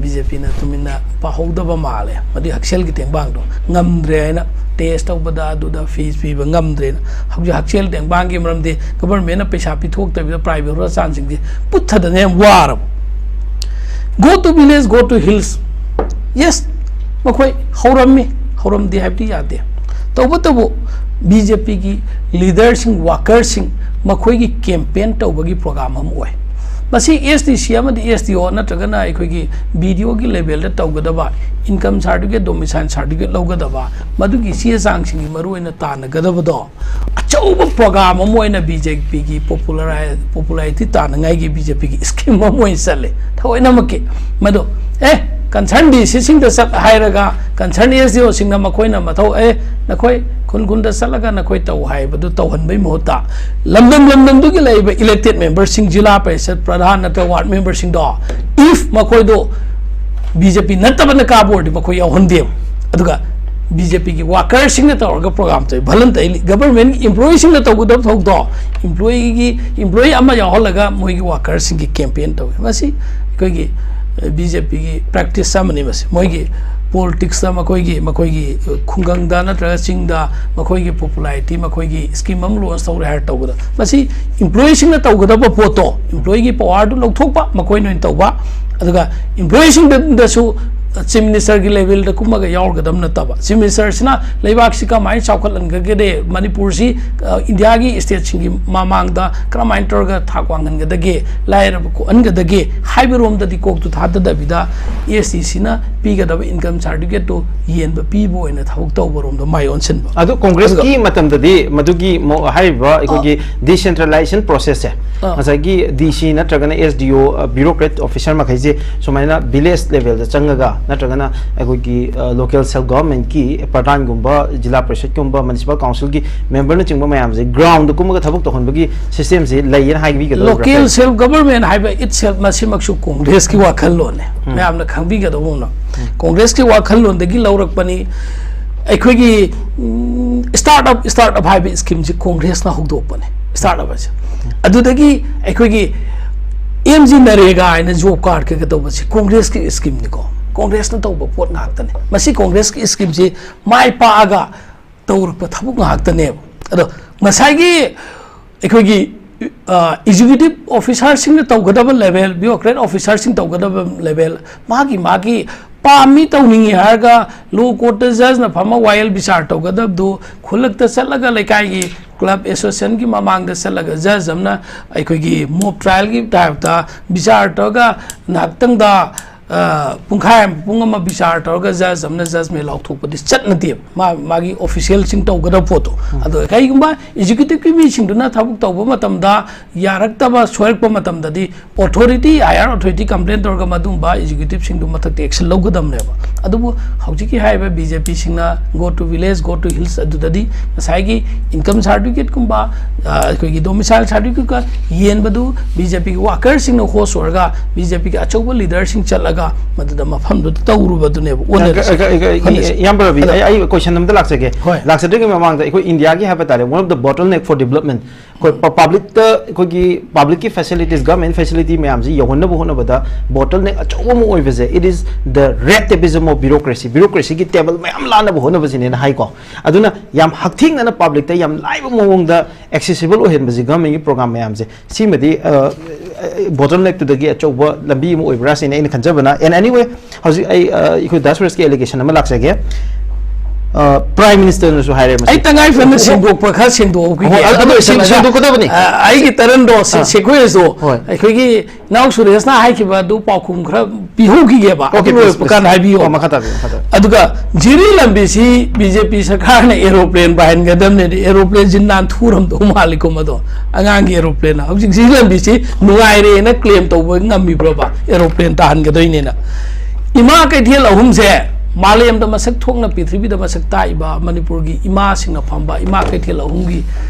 ꯕꯤ ꯖꯦ ꯄꯤꯅ ꯇꯨꯃꯤꯟꯅ ꯄꯥꯍꯧꯗꯕ ꯃꯥꯜꯂꯦ꯫ ꯃꯗꯨꯒꯤ ꯍꯛꯁꯦꯜꯒꯤ ꯇꯦꯡꯕꯥꯡꯗꯣ ꯉꯝꯗ꯭ꯔꯦ ꯍꯥꯏꯅ ꯇꯦꯁ ꯇꯧꯕꯗ ꯑꯗꯨꯗ ꯐꯤꯁ ꯄꯤꯕ ꯉꯝꯗ꯭ꯔꯦꯅ ꯍꯧꯖꯤꯛ ꯍꯛꯁꯦꯜ ꯇꯦꯡꯕꯥꯡꯒꯤ ꯃꯔꯝꯗꯤ ꯒꯚꯔꯟꯃꯦꯟꯅ ꯄꯩꯁꯥ ꯄꯤꯊꯣꯛꯇꯕꯤꯗ ꯄ꯭ꯔꯥꯏꯚꯦꯠ ꯍꯣꯁꯄꯤꯇꯥꯜꯁꯤꯡꯁꯦ ꯄꯨꯠꯊꯗꯅ ꯌꯥꯝ ꯋꯥꯔꯕ꯫ Go to village, go to hills. Yes, ꯃꯈꯣꯏ ꯍꯧꯔꯝꯃꯤ, ꯍꯧꯔꯝꯗꯦ ꯍꯥꯏꯕꯗꯤ ꯌꯥꯗꯦ꯫ ꯇꯧꯕꯇꯕꯨ ꯕꯤ ꯖꯦ ꯄꯤꯒꯤ ꯂꯤꯗꯔꯁꯤꯡ, ꯋꯥꯀꯔꯁꯤꯡ, ꯃꯈꯣꯏꯒꯤ ꯀꯦꯝꯄꯦꯟ ꯇꯧꯕꯒꯤ ꯄ꯭ꯔꯣꯒ꯭ꯔꯥꯝ ꯑꯃ ꯑꯣꯏ꯫ ꯃꯁꯤ ꯑꯦꯁ ꯗꯤ ꯁꯤ ꯑꯃꯗꯤ ꯑꯦꯁ ꯗꯤ ꯑꯣ ꯅꯠꯇ꯭ꯔꯒꯅ ꯑꯩꯈꯣꯏꯒꯤ ꯕꯤ ꯗꯤ ꯑꯣꯒꯤ ꯂꯦꯚꯦꯜꯗ ꯇꯧꯒꯗꯕ, ꯏꯟꯀꯝ ꯁꯥꯔꯇꯤꯐꯤꯀꯦꯠ, ꯗꯣꯃꯤꯁꯥꯏꯜ ꯁꯥꯔꯇꯤꯐꯤꯀꯦꯠ ꯂꯧꯒꯗꯕ, ꯃꯗꯨꯒꯤ ꯆꯦ ꯆꯥꯡꯁꯤꯡꯒꯤ ꯃꯔꯨꯑꯣꯏꯅ ꯇꯥꯟꯅꯒꯗꯕꯗꯣ, ꯑꯆꯧꯕ ꯄ꯭ꯔꯣꯒ꯭ꯔꯥꯝ ꯑꯃ ꯑꯣꯏꯅ ꯕꯤ ꯖꯦ ꯄꯤꯒꯤ ꯄꯣꯄꯨꯂꯔꯥꯏ-, ꯄꯣꯄꯨꯂꯥꯔꯤꯇꯤ ꯇꯥꯟꯅꯉꯥꯏꯒꯤ ꯕꯤ ꯖꯦ ꯄꯤꯒꯤ ꯁ꯭ꯀꯤꯝ ꯑꯃ ꯑꯣꯏꯅ ꯆꯠꯂꯦ ꯊꯑꯣꯏꯅꯃꯛꯀꯤ꯫ ꯃꯗꯨ, ꯑꯦ, ꯀꯟꯁꯔꯟ ꯗꯤ ꯁꯤꯁꯤꯡꯗ ꯆꯠ ꯍꯥꯏꯔꯒ, ꯀꯟꯁꯔꯟ ꯑꯦꯁ ꯗꯤ ꯑꯣꯁꯤꯡꯅ ꯃꯈꯣꯏꯅ ꯃꯊꯧ, ꯑꯦ, ꯅꯈꯣꯏ ꯈꯨꯟ ꯈꯨꯟꯗ ꯆꯠꯂꯒ ꯅꯈꯣꯏ ꯇꯧ ꯍꯥꯏꯕꯗꯨ ꯇꯧꯍꯟꯕꯩ ꯃꯍꯨꯠꯇ, ꯂꯝꯗꯝ ꯂꯝꯗꯝꯗꯨꯒꯤ ꯂꯩꯔꯤꯕ ꯏꯂꯦꯛꯇꯦꯠ ꯃꯦꯝꯕꯔꯁꯤꯡ, ꯖꯤꯂꯥ ꯄꯔꯤꯁꯠ ꯄ꯭ꯔꯙꯥꯟ ꯅꯠꯇ꯭ꯔꯒ ꯋꯥꯔꯗ ꯃꯦꯝꯕꯔꯁꯤꯡꯗꯣ, ꯏꯐ ꯃꯈꯣꯏꯗꯣ ꯕꯤ ꯖꯦ ꯄꯤ ꯅꯠꯇꯕꯅ ꯀꯥꯕ ꯑꯣꯏꯔꯗꯤ ꯃꯈꯣꯏ ꯌꯥꯎꯍꯟꯗꯦꯕ꯫ ꯑꯗꯨꯒ ꯕꯤ ꯖꯦ ꯄꯤꯒꯤ ꯋꯥꯀꯔꯁꯤꯡꯅ ꯇꯧꯔꯒ ꯄ꯭ꯔꯣꯒ꯭ꯔꯥꯝ ꯇꯧꯏ, ꯚꯣꯂꯟꯇꯔꯤꯂꯤ꯫ ꯒꯚꯔꯟꯃꯦꯟꯒꯤ ꯏꯝꯄ꯭ꯂꯣꯌꯤꯁꯤꯡꯅ ꯇꯧꯒꯗꯕ ꯊꯕꯛꯇꯣ ꯏꯝꯄ꯭ꯂꯣꯌꯤꯒꯤ, ꯏꯝꯄ꯭ꯂꯣꯌꯤ ꯑꯃ ꯌꯥꯎꯍꯜꯂꯒ ꯃꯣꯏꯒꯤ ꯋꯥꯀꯔꯁꯤꯡꯒꯤ ꯀꯦꯝꯄꯦꯟ ꯇꯧꯏ꯫ ꯃꯁꯤ ꯑꯩꯈꯣꯏꯒꯤ ꯕꯤ ꯖꯦ ꯄꯤꯒꯤ ꯄ꯭ꯔꯦꯛꯇꯤꯁ ꯑꯃꯅꯤ꯫ ꯃꯁꯤ ꯃꯣꯏꯒꯤ ꯄꯣꯂꯤꯇꯤꯛꯁꯇ ꯃꯈꯣꯏꯒꯤ, ꯃꯈꯣꯏꯒꯤ ꯈꯨꯡꯒꯪꯗ ꯅꯠꯇ꯭ꯔꯒ ꯆꯤꯡꯗ ꯃꯈꯣꯏꯒꯤ ꯄꯣꯄꯨꯂꯥꯔꯤꯇꯤ, ꯃꯈꯣꯏꯒꯤ ꯁ꯭ꯀꯤꯝ ꯑꯃ ꯂꯣꯟꯁ ꯇꯧꯔꯦ ꯍꯥꯏꯔ ꯇꯧꯕꯗ, ꯃꯁꯤ ꯏꯝꯄ꯭ꯂꯣꯌꯤꯁꯤꯡꯅ ꯇꯧꯒꯗꯕ ꯄꯣꯠꯇꯣ, ꯏꯝꯄ꯭ꯂꯣꯌꯤꯒꯤ ꯄꯋꯥꯔꯗꯨ ꯂꯧꯊꯣꯛꯄ, ꯃꯈꯣꯏꯅ ꯑꯣꯏꯅ ꯇꯧꯕ꯫ ꯑꯗꯨꯒ ꯏꯝꯄ꯭ꯂꯣꯌꯤꯁꯤꯡꯗꯁꯨ ꯆꯤꯐ ꯃꯤꯅꯤꯁꯇꯔꯒꯤ ꯂꯦꯚꯦꯜꯗ ꯀꯨꯝꯃꯒ ꯌꯥꯎꯔꯒꯗꯕ ꯅꯠꯇꯕ, ꯆꯤꯐ ꯃꯤꯅꯤꯁꯇꯔꯁꯤꯅ ꯂꯩꯕꯥꯛꯁꯤ ꯀꯃꯥꯏꯅ ꯆꯥꯎꯈꯠꯍꯟꯒꯗꯒꯦ, ꯃꯅꯤꯄꯨꯔꯁꯤ, ꯑ, ꯏꯟꯗꯤꯌꯥꯒꯤ ꯁ꯭ꯇꯦꯠꯁꯤꯡꯒꯤ ꯃꯃꯥꯡꯗ ꯀꯔꯝꯍꯥꯏꯅ ꯇꯧꯔꯒ ꯊꯥꯛ ꯋꯥꯡꯍꯟꯒꯗꯒꯦ, ꯂꯥꯏꯔꯕ ꯀꯣꯛꯍꯟꯒꯗꯒꯦ ꯍꯥꯏꯕꯔꯣꯝꯗꯗꯤ ꯀꯣꯛꯇꯨ ꯊꯥꯗꯗꯕꯤꯗ, ꯑꯦꯁ ꯗꯤ ꯁꯤꯅ ꯄꯤꯒꯗꯕ ꯏꯟꯀꯝ ꯁꯥꯔꯇꯤꯐꯤꯀꯦꯠꯇꯨ ꯌꯦꯟꯕ ꯄꯤꯕ ꯑꯣꯏꯅ ꯊꯕꯛ ꯇꯧꯕꯔꯣꯝꯗ ꯃꯥꯏ ꯑꯣꯟꯁꯤꯟꯕ꯫ ꯑꯗꯨ ꯀꯣꯡꯒ꯭ꯔꯦꯁꯀꯤ ꯑꯗꯨꯒ ꯃꯇꯝꯗꯗꯤ ꯃꯗꯨꯒꯤ ꯃꯣ-, ꯍꯥꯏꯔꯤꯕ ꯑꯩꯈꯣꯏꯒꯤ ꯗꯤꯁꯦꯟꯇ꯭ꯔꯦꯂꯥꯏꯖꯦꯁꯟ ꯄ꯭ꯔꯣꯁꯦꯁꯁꯦ, ꯑꯥ꯫ ꯉꯁꯥꯏꯒꯤ ꯗꯤ ꯁꯤ ꯅꯠꯇ꯭ꯔꯒꯅ ꯑꯦꯁ ꯗꯤ ꯑꯣ, ꯑ, ꯕ꯭ꯌꯨꯔꯣꯀ꯭ꯔꯦꯠ ꯑꯣꯐꯤꯁꯔ ꯃꯈꯩꯁꯦ ꯁꯨꯃꯥꯏꯅ ꯚꯤꯂꯦꯖ ꯂꯦꯚꯦꯜꯗ ꯆꯪꯉꯒ, ꯅꯠꯇ꯭ꯔꯒꯅ ꯑꯩꯈꯣꯏꯒꯤ, ꯑ, ꯂꯣꯀꯦꯜ ꯁꯦꯜꯐ ꯒꯚꯔꯟꯃꯦꯟꯠꯀꯤ ꯄ꯭ꯔꯙꯥꯟꯒꯨꯝꯕ, ꯖꯤꯂꯥ ꯄꯔꯤꯁꯠꯀꯨꯝꯕ, ꯃ꯭ꯌꯨꯅꯤꯁꯤꯄꯥꯜ ꯀꯥꯎꯟꯁꯤꯜꯒꯤ ꯃꯦꯝꯕꯔꯅꯆꯤꯡꯕ ꯃꯌꯥꯝꯁꯦ ꯒ꯭ꯔꯥꯎꯟꯗ ꯀꯨꯝꯃꯒ ꯊꯕꯛ ꯇꯧꯍꯟꯕꯒꯤ ꯁꯤꯁꯇꯦꯝꯁꯦ ꯂꯩꯌꯦꯅ ꯍꯥꯏꯕꯤꯒꯗꯧꯔꯤꯕ꯭ꯔꯥ? ꯂꯣꯀꯦꯜ ꯁꯦꯜꯐ ꯒꯚꯔꯟꯃꯦꯟꯠ ꯍꯥꯏꯕ ꯏꯠꯁꯦꯜꯐ ꯃꯁꯤꯃꯛꯁꯨ ꯀꯣꯡꯒ꯭ꯔꯦꯁꯀꯤ ꯋꯥꯈꯜꯂꯣꯟꯅꯦ꯫ ꯎꯝ꯫ ꯃꯌꯥꯝꯅ ꯈꯪꯕꯤꯒꯗꯧꯕ ꯑꯃꯅ, ꯎꯝ꯫ ꯀꯣꯡꯒ꯭ꯔꯦꯁꯀꯤ ꯋꯥꯈꯜꯂꯣꯟꯗꯒꯤ ꯂꯧꯔꯛꯄꯅꯤ꯫ ꯑꯩꯈꯣꯏꯒꯤ, ꯎꯝ, ꯁ꯭ꯇꯥꯔꯠ ꯑꯞ, ꯁ꯭ꯇꯥꯔꯠ ꯑꯞ ꯍꯥꯏꯕ ꯁ꯭ꯀꯤꯝꯁꯤ ꯀꯣꯡꯒ꯭ꯔꯦꯁꯅ ꯍꯧꯗꯣꯛꯄꯅꯦ, ꯁ꯭ꯇꯥꯔꯠ ꯑꯞ ꯍꯥꯏꯁꯦ꯫ ꯑꯗꯨꯗꯒꯤ ꯑꯩꯈꯣꯏꯒꯤ ꯑꯦꯝ ꯖꯤ ꯅꯔꯦꯒꯥ ꯍꯥꯏꯅ ꯖꯣꯕ ꯀꯥꯔꯗ ꯀꯩꯀꯩ ꯇꯧꯕꯁꯤ ꯀꯣꯡꯒ꯭ꯔꯦꯁꯀꯤ ꯁ꯭ꯀꯤꯝꯅꯤꯀꯣ, ꯀꯣꯡꯒ꯭ꯔꯦꯁꯅ ꯇꯧꯕ ꯄꯣꯠ ꯉꯥꯛꯇꯅꯦ꯫ ꯃꯁꯤ ꯀꯣꯡꯒ꯭ꯔꯦꯁꯀꯤ ꯁ꯭ꯀꯤꯝꯁꯤ ꯃꯥꯏ ꯄꯥꯛꯑꯒ ꯇꯧꯔꯛꯄ ꯊꯕꯛ ꯉꯥꯛꯇꯅꯦꯕ꯫ ꯑꯗꯣ ꯉꯁꯥꯏꯒꯤ ꯑꯩꯈꯣꯏꯒꯤ ꯑꯦꯛꯖꯤꯀ꯭ꯌꯨꯇꯤꯚ ꯑꯣꯐꯤꯁꯥꯔꯁꯤꯡꯅ ꯇꯧꯒꯗꯕ ꯂꯦꯚꯦꯜ, ꯕ꯭ꯌꯨꯔꯣꯀ꯭ꯔꯦꯠ ꯑꯣꯐꯤꯁꯥꯔꯁꯤꯡ ꯇꯧꯒꯗꯕ ꯂꯦꯚꯦꯜ, ꯃꯥꯒꯤ ꯃꯥꯒꯤ ꯄꯥꯝꯃꯤ ꯇꯧꯅꯤꯡꯉꯤ ꯍꯥꯏꯔꯒ ꯂꯣ ꯀꯣꯔꯠꯇ ꯖꯖꯅ ꯐꯝꯃ ꯋꯥꯌꯦꯜ ꯕꯤꯆꯥꯔ ꯇꯧꯒꯗꯕꯗꯨ ꯈꯨꯜꯂꯛꯇ ꯆꯠꯂꯒ ꯂꯩꯀꯥꯏꯒꯤ ꯀ꯭ꯂꯕ ꯑꯦꯁꯣꯁꯤꯌꯦꯁꯟꯒꯤ ꯃꯃꯥꯡꯗ ꯆꯠꯂꯒ ꯖꯖ ꯑꯃꯅ ꯑꯩꯈꯣꯏꯒꯤ ꯃꯣꯕ ꯇ꯭ꯔꯥꯏꯌꯦꯜꯒꯤ ꯇꯥꯏꯞꯇ ꯕꯤꯆꯥꯔ ꯇꯧꯔꯒ ꯉꯥꯏꯍꯥꯛꯇꯪꯗ ꯄꯨꯡꯈꯥꯏ ꯑꯃ ꯄꯨꯡ ꯑꯃ ꯕꯤꯆꯥꯔ ꯇꯧꯔꯒ ꯖꯖ ꯑꯃꯅ ꯖꯖꯃꯦꯟ ꯂꯥꯎꯊꯣꯛꯄꯗꯤ ꯆꯠꯅꯗꯦꯕ꯫ ꯃꯥ ꯃꯥꯒꯤ ꯑꯣꯐꯤꯁꯤꯌꯦꯜꯁꯤꯡ ꯇꯧꯒꯗꯕ ꯄꯣꯠꯇꯣ꯫ ꯑꯗꯣ ꯀꯔꯤꯒꯨꯝꯕ ꯑꯦꯛꯖꯤꯀ꯭ꯌꯨꯇꯤꯚꯀꯤ ꯃꯤꯁꯤꯡꯗꯨꯅ ꯊꯕꯛ ꯇꯧꯕ ꯃꯇꯝꯗ ꯌꯥꯔꯛꯇꯕ ꯁꯣꯏꯔꯛꯄ ꯃꯇꯝꯗꯗꯤ ꯑꯣꯊꯣꯔꯤꯇꯤ, ꯍꯥꯌꯔ ꯑꯣꯊꯣꯔꯤꯇꯤ ꯀꯝꯄ꯭ꯂꯦꯟ ꯇꯧꯔꯒ ꯃꯗꯨꯒꯨꯝꯕ ꯑꯦꯛꯖꯤꯀ꯭ꯌꯨꯇꯤꯚꯁꯤꯡꯗꯨ ꯃꯊꯛꯇ ꯑꯦꯛꯁꯟ ꯂꯧꯒꯗꯕꯅꯦꯕ꯫ ꯑꯗꯨꯕꯨ ꯍꯧꯖꯤꯛꯀꯤ ꯍꯥꯏꯔꯤꯕ ꯕꯤ ꯖꯦ ꯄꯤꯁꯤꯡꯅ go to village, go to hills ꯑꯗꯨꯗꯗꯤ ꯉꯁꯥꯏꯒꯤ ꯏꯟꯀꯝ ꯁꯥꯔꯇꯤꯐꯤꯀꯦꯠꯀꯨꯝꯕ, ꯑꯩꯈꯣꯏꯒꯤ ꯗꯣꯃꯤꯁꯥꯏꯜ ꯁꯥꯔꯇꯤꯐꯤꯀꯦꯠꯀ ꯌꯦꯟꯕꯗꯨ ꯕꯤ ꯖꯦ ꯄꯤꯒꯤ ꯋꯥꯀꯔꯁꯤꯡꯅ ꯍꯣꯁ ꯑꯣꯏꯔꯒ ꯕꯤ ꯖꯦ ꯄꯤꯒꯤ ꯑꯆꯧꯕ ꯂꯤꯗꯔꯁꯤꯡ ꯆꯠꯂꯒ ꯃꯗꯨꯗ ꯃꯐꯝꯗꯨꯗ ꯇꯧꯔꯨꯕꯗꯨꯅꯦꯕ ꯑꯣꯟꯅꯔꯤꯁꯦ꯫ ꯏꯌꯥꯝꯕ ꯔꯕꯤ, ꯑꯩ ꯀꯣꯏꯁꯟ ꯑꯝꯇ ꯂꯥꯛꯆꯒꯦ꯫ ꯂꯥꯛꯆꯗ꯭ꯔꯤꯉꯩ ꯃꯃꯥꯡꯗ ꯑꯩꯈꯣꯏ ꯏꯟꯗꯤꯌꯥꯒꯤ ꯍꯥꯏꯕ ꯇꯥꯔꯦ, one of the bottleneck for development, ꯑꯩꯈꯣꯏ ꯄꯕ꯭ꯂꯤꯛꯇ ꯑꯩꯈꯣꯏꯒꯤ ꯄꯕ꯭ꯂꯤꯛꯀꯤ ꯐꯦꯁꯤꯂꯤꯇꯤꯁ, ꯒꯚꯔꯟꯃꯦꯟ ꯐꯦꯁꯤꯂꯤꯇꯤ ꯃꯌꯥꯝꯁꯤ ꯌꯧꯍꯟꯅꯕ ꯍꯣꯠꯅꯕꯗ ꯕꯣꯇꯜꯅꯦꯛ ꯑꯆꯧꯕ ꯑꯃ ꯑꯣꯏꯕꯁꯦ, it is the red tapeism of bureaucracy, ꯕ꯭ꯌꯨꯔꯣꯀ꯭ꯔꯦꯁꯤꯒꯤ ꯇꯦꯕꯜ ꯃꯌꯥꯝ ꯂꯥꯟꯅꯕ ꯍꯣꯠꯅꯕꯁꯤꯅꯦꯅ ꯍꯥꯏꯀꯣ꯫ ꯑꯗꯨꯅ ꯌꯥꯝ ꯍꯛꯊꯦꯡꯅꯅ ꯄꯕ꯭ꯂꯤꯛꯇ ꯌꯥꯝ ꯂꯥꯏꯕ ꯃꯑꯣꯡꯗ ꯑꯦꯛꯁꯦꯁꯤꯕꯜ ꯑꯣꯏꯍꯟꯕꯁꯤ ꯒꯚꯔꯟꯃꯦꯟꯒꯤ ꯄ꯭ꯔꯣꯒ꯭ꯔꯥꯝ ꯃꯌꯥꯝꯁꯦ, ꯁꯤꯃꯗꯤ ꯕꯣꯇꯜꯅꯦꯛꯇꯨꯗꯒꯤ ꯑꯆꯧꯕ ꯂꯝꯕꯤ ꯑꯃ ꯑꯣꯏꯕ꯭ꯔꯥ ꯁꯤꯅꯤ ꯑꯩꯅ ꯈꯟꯖꯕꯅ꯫ And anyway, ꯍꯧꯖꯤꯛ ꯑꯩ ꯑꯩꯈꯣꯏ ꯗꯥ ꯁꯨꯔꯦꯁꯀꯤ ꯑꯦꯂꯤꯒꯦꯁꯟ ꯑꯃ ꯂꯥꯛꯆꯒꯦ꯫ ꯄ꯭ꯔꯥꯏꯝ ꯃꯤꯅꯤꯁꯇꯔꯅꯁꯨ ꯍꯥꯏꯔꯦ ꯃꯁꯤ꯫ ꯑꯩ ꯇꯉꯥꯏ ꯐꯗꯅ ꯁꯦꯡꯗꯣꯛꯄ ꯈꯔ ꯁꯦꯡꯗꯣꯛꯍꯧꯈꯤꯒꯦ꯫ ꯍꯣꯏ, ꯑꯗꯨ ꯑꯗꯨ ꯂꯣꯏꯁꯤꯜꯂꯒ ꯁꯦꯡꯗꯣꯛꯀꯗꯕꯅꯤ꯫ ꯑ, ꯑꯩꯒꯤ ꯇꯔꯟꯗꯣ ꯁꯦ-, ꯑꯥ꯫ ꯁꯦꯡꯗꯣꯛꯑꯁꯨ ꯍꯣꯏ꯫ ꯑꯩꯈꯣꯏꯒꯤ ꯏꯅꯥꯎ ꯁꯨꯔꯦꯁꯅ ꯍꯥꯏꯈꯤꯕ ꯑꯗꯨ ꯄꯥꯎꯈꯨꯝ ꯈꯔ ꯄꯤꯍꯧꯈꯤꯒꯦꯕ꯫ ꯑꯗꯨ ꯑꯣꯀꯦ, ꯂꯣꯏꯔꯛꯄ please, ꯀꯥꯟꯗ please꯫ ꯍꯥꯏꯕꯤꯌꯣ꯫ ꯑꯣ, ꯃꯈꯥ ꯇꯥꯕꯤꯌꯨ, ꯃꯈꯥ ꯇꯥꯕꯤꯌꯨ꯫ ꯑꯗꯨꯒ ꯖꯤꯔꯤ ꯂꯝꯕꯤꯁꯤ ꯕꯤ ꯖꯦ ꯄꯤ ꯁꯔꯀꯥꯔꯅ ꯑꯦꯔꯣꯄ꯭ꯂꯦꯟ ꯄꯥꯏꯍꯟꯒꯗꯕꯅꯦꯗꯤ, ꯑꯦꯔꯣꯄ꯭ꯂꯦꯟꯁꯤ ꯅꯥꯟꯊꯨꯔꯝꯗꯧ ꯃꯥꯜꯂꯤꯀꯣ ꯃꯗꯣ꯫ ꯑꯉꯥꯡꯒꯤ ꯑꯦꯔꯣꯄ꯭ꯂꯦꯟ꯫ ꯍꯧꯖꯤꯛ ꯖꯤꯔꯤ ꯂꯝꯕꯤꯁꯤ ꯅꯨꯡꯉꯥꯏꯔꯦꯅ ꯀ꯭ꯂꯦꯝ ꯇꯧꯕ ꯉꯝꯃꯤꯕ꯭ꯔꯣꯕ? ꯑꯦꯔꯣꯄ꯭ꯂꯦꯟ ꯇꯥꯍꯟꯒꯗꯣꯏꯅꯦꯅ꯫ ꯏꯃꯥ ꯀꯩꯊꯦꯜ ꯑꯍꯨꯝꯁꯦ ꯃꯥꯂꯦꯝꯗ ꯃꯁꯛ ꯊꯣꯛꯅ, ꯄ꯭ꯔꯤꯊꯤꯕꯤꯗ ꯃꯁꯛ ꯇꯥꯛꯏꯕ ꯃꯅꯤꯄꯨꯔꯒꯤ ꯏꯃꯥꯁꯤꯡꯅ ꯐꯝꯕ ꯏꯃꯥ ꯀꯩꯊꯦꯜ ꯑꯍꯨꯝꯒꯤ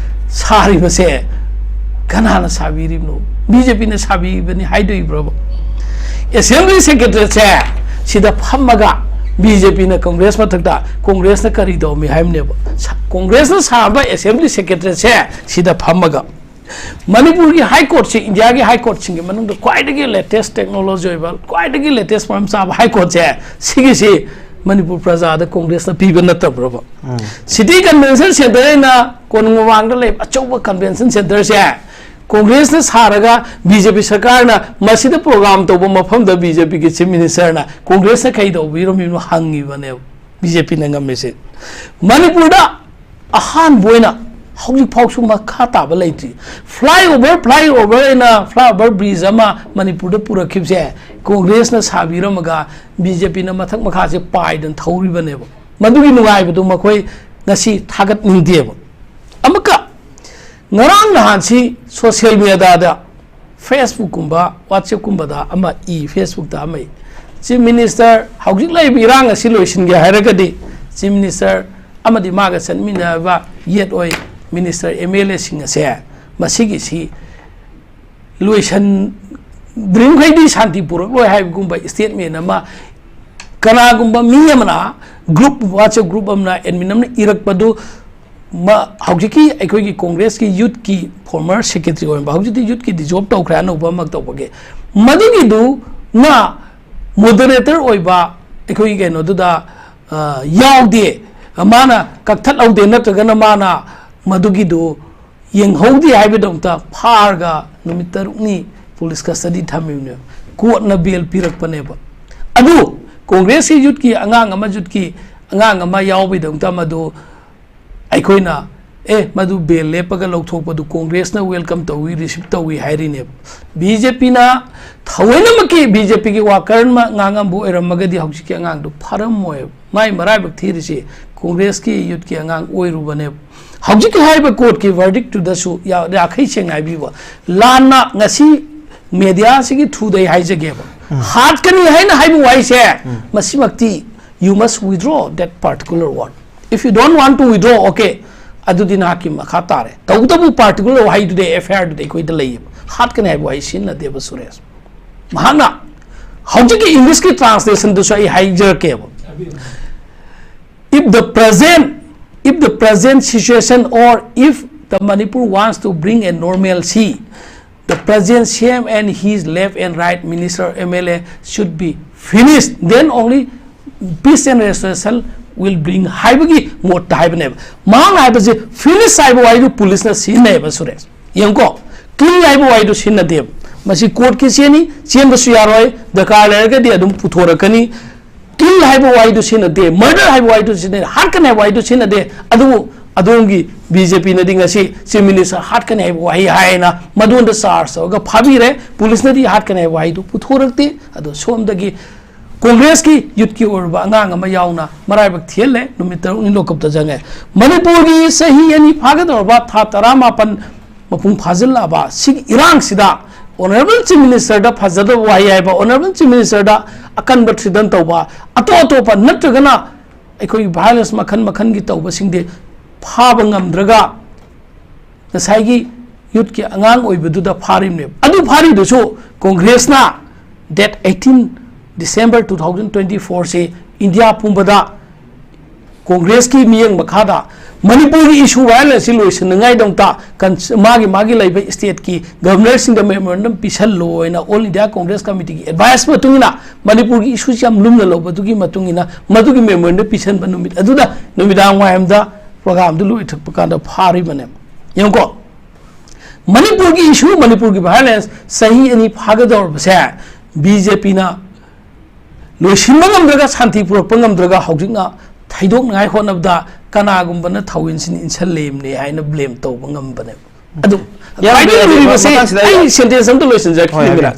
ꯁꯥꯔꯤꯕꯁꯦ ꯀꯅꯥꯅ ꯁꯥꯕꯤꯔꯤꯕꯅꯣ? ꯕꯤ ꯖꯦ ꯄꯤꯅ ꯁꯥꯕꯤꯕꯅꯤ ꯍꯥꯏꯗꯣꯏꯕ꯭ꯔꯣꯕ? ꯑꯦꯁꯦꯝꯕ꯭ꯂꯤ ꯁꯦꯀ꯭ꯔꯦꯇꯔꯤꯌꯦꯠꯁꯦ ꯁꯤꯗ ꯐꯝꯃꯒ ꯕꯤ ꯖꯦ ꯄꯤꯅ ꯀꯪꯒ꯭ꯔꯦꯁ ꯃꯊꯛꯇ, ꯀꯪꯒ꯭ꯔꯦꯁꯅ ꯀꯔꯤ ꯇꯧꯔꯝꯃꯤ ꯍꯥꯏꯕꯅꯦꯕ? ꯁꯥ-, ꯀꯪꯒ꯭ꯔꯦꯁꯅ ꯁꯥꯕ ꯑꯦꯁꯦꯝꯕ꯭ꯂꯤ ꯁꯦꯀ꯭ꯔꯦꯇꯔꯤꯌꯦꯠꯁꯦ ꯁꯤꯗ ꯐꯝꯃꯒ ꯃꯅꯤꯄꯨꯔꯒꯤ ꯍꯥꯏ ꯀꯣꯔꯠꯁꯤ ꯏꯟꯗꯤꯌꯥꯒꯤ ꯍꯥꯏ ꯀꯣꯔꯠꯁꯤꯡꯒꯤ ꯃꯅꯨꯡꯗ ꯈ꯭ꯋꯥꯏꯗꯒꯤ ꯂꯦꯇꯦꯁ ꯇꯦꯛꯅꯣꯂꯣꯖꯤ ꯑꯣꯏꯕ, ꯈ꯭ꯋꯥꯏꯗꯒꯤ ꯂꯦꯇꯦꯁ ꯃꯔꯝ ꯆꯥꯕ ꯍꯥꯏ ꯀꯣꯔꯠꯁꯦ, ꯁꯤꯒꯤꯁꯤ ꯃꯅꯤꯄꯨꯔ ꯄ꯭ꯔꯖꯥꯗ ꯀꯣꯡꯒ꯭ꯔꯦꯁꯅ ꯄꯤꯕ ꯅꯠꯇꯕ꯭ꯔꯕ? ꯁꯤꯇꯤ ꯀꯟꯚꯦꯟꯁꯟ ꯁꯦꯟꯇꯔ ꯑꯩꯅ ꯀꯣꯅꯨꯡ ꯃꯃꯥꯡꯗ ꯂꯩꯕ ꯑꯆꯧꯕ ꯀꯟꯚꯦꯟꯁꯟ ꯁꯦꯟꯇꯔꯁꯦ ꯀꯣꯡꯒ꯭ꯔꯦꯁꯅ ꯁꯥꯔꯒ ꯕꯤ ꯖꯦ ꯄꯤ ꯁꯔꯀꯥꯔꯅ ꯃꯁꯤꯗ ꯄ꯭ꯔꯣꯒ꯭ꯔꯥꯝ ꯇꯧꯕ ꯃꯐꯝꯗ ꯕꯤ ꯖꯦ ꯄꯤꯒꯤ ꯆꯤꯐ ꯃꯤꯅꯤꯁꯇꯔꯅ ꯀꯣꯡꯒ꯭ꯔꯦꯁꯅ ꯀꯩ ꯇꯧꯕꯤꯔꯝꯃꯤꯅꯣ ꯍꯪꯉꯤꯕꯅꯦꯕ꯫ ꯕꯤ ꯖꯦ ꯄꯤꯅ ꯉꯝꯃꯤꯁꯦ꯫ ꯃꯅꯤꯄꯨꯔꯗ ꯑꯍꯥꯟꯕ ꯑꯣꯏꯅ ꯍꯧꯖꯤꯛ ꯐꯥꯎꯁꯨ ꯃꯈꯥ ꯇꯥꯕ ꯂꯩꯇ꯭ꯔꯤ꯫ ꯐ꯭ꯂꯥꯏ ꯑꯣꯚꯔ, ꯐ꯭ꯂꯥꯏ ꯑꯣꯚꯔ ꯑꯣꯏꯅ ꯐ꯭ꯂꯥꯏ ꯑꯣꯚꯔ ꯕ꯭ꯔꯤꯖ ꯑꯃ ꯃꯅꯤꯄꯨꯔꯗ ꯄꯨꯔꯛꯈꯤꯕꯁꯦ ꯀꯣꯡꯒ꯭ꯔꯦꯁꯅ ꯁꯥꯕꯤꯔꯝꯃꯒ ꯕꯤ ꯖꯦ ꯄꯤꯅ ꯃꯊꯛ ꯃꯈꯥꯁꯦ ꯄꯥꯏꯗꯅ ꯊꯧꯔꯤꯕꯅꯦꯕ꯫ ꯃꯗꯨꯒꯤ ꯅꯨꯡꯉꯥꯏꯕꯗꯨ ꯃꯈꯣꯏ ꯉꯁꯤ ꯊꯥꯒꯠꯅꯤꯡꯗꯦꯕ꯫ ꯑꯃꯨꯛꯀ ꯉꯔꯥꯡ ꯅꯍꯥꯟꯁꯤ ꯁꯣꯁꯤꯌꯦꯜ ꯃꯦꯗꯤꯌꯥꯗ ꯐꯦꯁꯕꯨꯛꯀꯨꯝꯕ, ꯋꯥꯆꯦꯞꯀꯨꯝꯕꯗ ꯑꯃ ꯏ, ꯐꯦꯁꯕꯨꯛꯇ ꯑꯃ ꯏ, ꯆꯤꯐ ꯃꯤꯅꯤꯁꯇꯔ, ꯍꯧꯖꯤꯛ ꯂꯩꯔꯤꯕ ꯏꯔꯥꯡ ꯑꯁꯤ ꯂꯣꯏꯁꯤꯟꯒꯦ ꯍꯥꯏꯔꯒꯗꯤ ꯆꯤꯐ ꯃꯤꯅꯤꯁꯇꯔ ꯑꯃꯗꯤ ꯃꯥꯒ ꯆꯠꯃꯤꯟꯅꯕ ꯌꯦꯠ ꯑꯣꯏ ꯃꯤꯅꯤꯁꯇꯔ, ꯑꯦꯝ ꯑꯦꯜ ꯑꯦꯁꯤꯡ ꯑꯁꯦ ꯃꯁꯤꯒꯤꯁꯤ ꯂꯣꯏꯁꯟꯗ꯭ꯔꯤꯡꯈꯩꯗꯤ ꯁꯥꯟꯇꯤ ꯄꯨꯔꯛꯂꯣꯏ ꯍꯥꯏꯕꯒꯨꯝꯕ ꯏꯁꯇꯦꯠꯃꯦꯟ ꯑꯃ ꯀꯅꯥꯒꯨꯝꯕ ꯃꯤ ꯑꯃꯅ, ꯒ꯭ꯔꯨꯞ, ꯋꯥꯆꯦꯞ ꯒ꯭ꯔꯨꯞ ꯑꯃꯅ, ꯑꯦꯗꯃꯤꯟ ꯑꯃꯅ ꯏꯔꯛꯄꯗꯨ ꯃ-, ꯍꯧꯖꯤꯛꯀꯤ ꯑꯩꯈꯣꯏꯒꯤ ꯀꯣꯡꯒ꯭ꯔꯦꯁꯀꯤ ꯌꯨꯠꯀꯤ ꯐꯣꯔꯃꯔ ꯁꯦꯀ꯭ꯔꯦꯇꯔꯤ ꯑꯣꯏꯔꯝꯕ, ꯍꯧꯖꯤꯛꯇꯤ ꯌꯨꯠꯀꯤ ꯗꯤꯖꯣꯜꯕ ꯇꯧꯈ꯭ꯔꯦ, ꯑꯅꯧꯕ ꯑꯃ ꯇꯧꯕꯒꯤ, ꯃꯗꯨꯒꯤꯗꯨꯅ ꯃꯣꯗꯔꯦꯇꯔ ꯑꯣꯏꯕ ꯑꯩꯈꯣꯏꯒꯤ ꯀꯩꯅꯣꯗꯨꯗ, ꯑ, ꯌꯥꯎꯗꯦ, ꯃꯥꯅ ꯀꯛꯊꯠꯍꯧꯗꯦ, ꯅꯠꯇ꯭ꯔꯒꯅ ꯃꯥꯅ ꯃꯗꯨꯒꯤꯗꯨ ꯌꯦꯡꯍꯧꯗꯦ ꯍꯥꯏꯕꯒꯤꯗꯃꯛꯇ ꯐꯥꯔꯒ ꯅꯨꯃꯤꯠ ꯇꯔꯨꯛꯅꯤ ꯄꯨꯂꯤꯁ ꯀꯁꯇꯗꯤ ꯊꯝꯃꯤꯕꯅꯦꯕ꯫ ꯀꯣꯔꯠꯅ ꯕꯦꯜ ꯄꯤꯔꯛꯄꯅꯦꯕ꯫ ꯑꯗꯨ ꯀꯣꯡꯒ꯭ꯔꯦꯁꯀꯤ ꯌꯨꯠꯀꯤ ꯑꯉꯥꯡ ꯑꯃ, ꯌꯨꯠꯀꯤ ꯑꯉꯥꯡ ꯑꯃ ꯌꯥꯎꯕꯒꯤꯗꯃꯛꯇ ꯃꯗꯨ ꯑꯩꯈꯣꯏꯅ, "ꯑꯦ, ꯃꯗꯨ ꯕꯦꯜ ꯂꯦꯞꯄꯒ ꯂꯧꯊꯣꯛꯄꯗꯨ ꯀꯣꯡꯒ꯭ꯔꯦꯁꯅ ꯋꯦꯜꯀꯝ ꯇꯧꯏ, ꯔꯤꯁꯤꯞ ꯇꯧꯏ" ꯍꯥꯏꯔꯤꯅꯦꯕ꯫ ꯕꯤ ꯖꯦ ꯄꯤꯅ ꯊꯑꯣꯏꯅꯃꯛꯀꯤ ꯕꯤ ꯖꯦ ꯄꯤꯒꯤ ꯋꯥꯀꯔ ꯑꯃ ꯉꯥꯡꯉꯝꯕ ꯑꯣꯏꯔꯝꯃꯒꯗꯤ ꯍꯧꯖꯤꯛꯀꯤ ꯑꯉꯥꯡꯗꯨ ꯐꯔꯝꯃꯣꯏꯕ꯫ ꯃꯥꯏ ꯃꯔꯥꯏꯕꯛ ꯊꯤꯔꯤꯁꯤ ꯀꯣꯡꯒ꯭ꯔꯦꯁꯀꯤ ꯌꯨꯠꯀꯤ ꯑꯉꯥꯡ ꯑꯣꯏꯔꯨꯕꯅꯦꯕ꯫ ꯍꯧꯖꯤꯛꯀꯤ ꯍꯥꯏꯔꯤꯕ ꯀꯣꯔꯠꯀꯤ ꯚꯔꯗꯤꯛꯇꯨꯗꯁꯨ ꯌꯥ-, ꯌꯥꯈꯩ ꯁꯦꯡꯅ ꯍꯥꯏꯕꯤꯕ, ꯂꯥꯟꯅ ꯉꯁꯤ ꯃꯦꯗꯤꯌꯥꯁꯤꯒꯤ ꯊ꯭ꯔꯨꯗ ꯑꯩ ꯍꯥꯏꯖꯒꯦꯕ, ꯎꯝ꯫ ꯍꯥꯠꯀꯅꯤ ꯍꯥꯏꯅ ꯍꯥꯏꯕ ꯋꯥꯍꯩꯁꯦ, ꯎꯝ꯫ ꯃꯁꯤꯃꯛꯇꯤ you must withdraw that particular word. If you don't want to withdraw, okay, ꯑꯗꯨꯗꯤ ꯅꯍꯥꯛꯀꯤ ꯃꯈꯥ ꯇꯥꯔꯦ꯫ ꯇꯧꯕꯇꯕꯨ ꯄꯥꯔꯇꯤꯀꯨꯂꯔ ꯋꯥꯍꯩꯗꯨꯗꯤ, ꯑꯦꯐ ꯑꯥꯏ ꯑꯥꯔꯗꯨꯗꯤ ꯑꯩꯈꯣꯏꯗ ꯂꯩꯌꯦꯕ꯫ ꯍꯥꯠꯀꯅꯤ ꯍꯥꯏꯕ ꯋꯥꯍꯩ ꯁꯤꯖꯤꯟꯅꯗꯦꯕ ꯁꯨꯔꯦꯁ꯫ ꯃꯍꯥꯛꯅ ꯍꯧꯖꯤꯛꯀꯤ ꯏꯪꯂꯤꯁꯀꯤ ꯇ꯭ꯔꯥꯟꯁꯂꯦꯁꯟꯗꯨꯁꯨ ꯑꯩ ꯍꯥꯏꯖꯔꯛꯀꯦꯕ꯫ If the present, if the present situation or if the Manipur wants to bring a normalcy, the present C M and his left and right minister, M L A should be finished. Then only Peace and restoration will bring ꯍꯥꯏꯕꯒꯤ ꯃꯣꯠꯇ ꯍꯥꯏꯕꯅꯦꯕ꯫ ꯃꯍꯥꯛꯅ ꯍꯥꯏꯕꯁꯦ finish ꯍꯥꯏꯕ ꯋꯥꯍꯩꯗꯨ ꯄꯨꯂꯤꯁꯅ ꯁꯤꯖꯤꯟꯅꯩꯌꯦꯕ ꯁꯨꯔꯦꯁ꯫ ꯌꯦꯡꯉꯨꯀꯣ, ꯀꯤꯜ ꯍꯥꯏꯕ ꯋꯥꯍꯩꯗꯨ ꯁꯤꯖꯤꯟꯅꯗꯦꯕ꯫ ꯃꯁꯤ ꯀꯣꯔꯠꯀꯤ ꯆꯦꯅꯤ, ꯆꯦꯟꯕꯁꯨ ꯌꯥꯔꯣꯏ, ꯗꯔꯀꯥꯔ ꯂꯩꯔꯒꯗꯤ ꯑꯗꯨꯝ ꯄꯨꯊꯣꯔꯛꯀꯅꯤ꯫ ꯀꯤꯜ ꯍꯥꯏꯕ ꯋꯥꯍꯩꯗꯨ ꯁꯤꯖꯤꯟꯅꯗꯦ, ꯃꯔꯗꯔ ꯍꯥꯏꯕ ꯋꯥꯍꯩꯗꯨ ꯁꯤꯖꯤꯟꯅꯗꯦ, ꯍꯥꯠꯀꯅꯤ ꯍꯥꯏꯕ ꯋꯥꯍꯩꯗꯨ ꯁꯤꯖꯤꯟꯅꯗꯦ꯫ ꯑꯗꯨꯕꯨ ꯑꯗꯣꯝꯒꯤ ꯕꯤ ꯖꯦ ꯄꯤꯅꯗꯤ ꯉꯁꯤ ꯆꯤꯐ ꯃꯤꯅꯤꯁꯇꯔ ꯍꯥꯠꯀꯅꯤ ꯍꯥꯏꯕ ꯋꯥꯍꯩ ꯍꯥꯏꯅ ꯃꯗꯨꯗ ꯆꯥꯔꯖ ꯇꯧꯔꯒ ꯐꯥꯕꯤꯔꯦ꯫ ꯄꯨꯂꯤꯁꯅꯗꯤ ꯍꯥꯠꯀꯅꯤ ꯍꯥꯏꯕ ꯋꯥꯍꯩꯗꯨ ꯄꯨꯊꯣꯔꯛꯇꯦ꯫ ꯑꯗꯣ ꯁꯣꯝꯗꯒꯤ ꯀꯣꯡꯒ꯭ꯔꯦꯁꯀꯤ ꯌꯨꯠꯀꯤ ꯑꯣꯏꯔꯕ ꯑꯉꯥꯡ ꯑꯃ ꯌꯥꯎꯅ ꯃꯔꯥꯏꯕꯛ ꯊꯤꯍꯜꯂꯦ, ꯅꯨꯃꯤꯠ ꯇꯔꯨꯛꯅꯤ ꯂꯣꯀꯞꯇ ꯆꯪꯉꯦ꯫ ꯃꯅꯤꯄꯨꯔꯒꯤ ꯆꯍꯤ ꯑꯅꯤ ꯐꯥꯒꯗꯧꯔꯕ ꯊꯥ ꯇꯔꯥꯃꯥꯄꯟ ꯃꯄꯨꯡ ꯐꯥꯖꯤꯜꯂꯛꯑꯕ ꯁꯤꯒꯤ ꯏꯔꯥꯡꯁꯤꯗ ꯑꯣꯅꯔꯦꯕꯜ ꯆꯤꯐ ꯃꯤꯅꯤꯁꯇꯔꯗ ꯐꯖꯗꯕ ꯋꯥꯍꯩ ꯍꯥꯏꯕ, ꯑꯣꯅꯔꯦꯕꯜ ꯆꯤꯐ ꯃꯤꯅꯤꯁꯇꯔꯗ ꯑꯀꯟꯕ ꯊ꯭ꯔꯤꯗꯟ ꯇꯧꯕ, ꯑꯇꯣꯞ ꯑꯇꯣꯞꯄ ꯅꯠꯇ꯭ꯔꯒꯅ ꯑꯩꯈꯣꯏꯒꯤ ꯚꯥꯏꯑꯣꯂꯦꯟꯁ ꯃꯈꯜ ꯃꯈꯜꯒꯤ ꯇꯧꯕꯁꯤꯡꯗꯤ ꯐꯥꯕ ꯉꯝꯗ꯭ꯔꯒ ꯉꯁꯥꯏꯒꯤ ꯌꯨꯠꯀꯤ ꯑꯉꯥꯡ ꯑꯣꯏꯕꯗꯨꯗ ꯐꯥꯔꯤꯕꯅꯦꯕ꯫ ꯑꯗꯨ ꯐꯥꯔꯤꯗꯨꯁꯨ ꯀꯣꯡꯒ꯭ꯔꯦꯁꯅ date eighteen December two thousand twenty fourꯁꯤ ꯏꯟꯗꯤꯌꯥ ꯄꯨꯝꯕꯗ ꯀꯣꯡꯒ꯭ꯔꯦꯁꯀꯤ ꯃꯤꯠꯌꯦꯡ ꯃꯈꯥꯗ ꯃꯅꯤꯄꯨꯔꯒꯤ ꯏꯁꯨ ꯚꯥꯏꯑꯣꯂꯦꯟꯁꯁꯤ ꯂꯣꯏꯁꯤꯟꯅꯉꯥꯏꯗꯃꯛꯇ ꯀꯟ-, ꯃꯥꯒꯤ ꯃꯥꯒꯤ ꯂꯩꯕ ꯁ꯭ꯇꯦꯠꯀꯤ ꯒꯕꯔꯅꯔꯁꯤꯡꯗ ꯃꯦꯃꯣꯔꯦꯟꯗꯝ ꯄꯤꯁꯜꯂꯣ ꯍꯥꯏꯅ ꯑꯣꯜ ꯏꯟꯗꯤꯌꯥ ꯀꯣꯡꯒ꯭ꯔꯦꯁ ꯀꯃꯤꯇꯤꯒꯤ ꯑꯦꯗꯚꯥꯏꯁ ꯃꯇꯨꯡ ꯏꯟꯅ ꯃꯅꯤꯄꯨꯔꯒꯤ ꯏꯁꯨꯁꯤ ꯌꯥꯝ ꯂꯨꯝꯅ ꯂꯧꯕꯗꯨꯒꯤ ꯃꯇꯨꯡ ꯏꯟꯅ ꯃꯗꯨꯒꯤ ꯃꯦꯃꯣꯔꯦꯟꯗꯝ ꯄꯤꯁꯟꯕ ꯅꯨꯃꯤꯠ ꯑꯗꯨꯗ ꯅꯨꯃꯤꯗꯥꯡ ꯋꯥꯏꯔꯝꯗ ꯄ꯭ꯔꯣꯒ꯭ꯔꯥꯝꯗꯨ ꯂꯣꯏꯊꯣꯛꯄ ꯀꯥꯟꯗ ꯐꯥꯔꯤꯕꯅꯦꯕ꯫ ꯌꯦꯡꯉꯨꯀꯣ, ꯃꯅꯤꯄꯨꯔꯒꯤ ꯏꯁꯨ, ꯃꯅꯤꯄꯨꯔꯒꯤ ꯚꯥꯏꯑꯣꯂꯦꯟꯁ ꯆꯍꯤ ꯑꯅꯤ ꯐꯥꯒꯗꯧꯔꯕꯁꯦ ꯕꯤ ꯖꯦ ꯄꯤꯅ ꯂꯣꯏꯁꯤꯟꯕ ꯉꯝꯗ꯭ꯔꯒ ꯁꯥꯟꯇꯤ ꯄꯨꯔꯛꯄ ꯉꯝꯗ꯭ꯔꯒ ꯍꯧꯖꯤꯛꯅ ꯊꯩꯗꯣꯛꯅꯉꯥꯏ ꯍꯣꯠꯅꯕꯗ ꯀꯅꯥꯒꯨꯝꯕꯅ ꯊꯥꯎ ꯏꯟꯖꯤꯟ ꯏꯟꯁꯜꯂꯦꯝꯅꯦ ꯍꯥꯏꯅ ꯕ꯭ꯂꯦꯝ ꯇꯧꯕ ꯉꯝꯕꯅꯦꯕ꯫ ꯑꯗꯨ ꯌꯥꯝ ꯈ꯭ꯋꯥꯏꯗꯒꯤ ꯐꯖꯩ, ꯂꯨꯔꯤꯕꯁꯦ ꯃꯇꯥꯡꯁꯤꯗ ꯑꯩ ꯑꯩ ꯁꯦꯟꯇꯦꯟꯁ ꯑꯝꯇ ꯂꯣꯏꯁꯤꯟꯖꯔꯛꯀꯦ, ꯍꯣꯏ, ꯍꯥꯏꯕꯤꯌꯨ꯫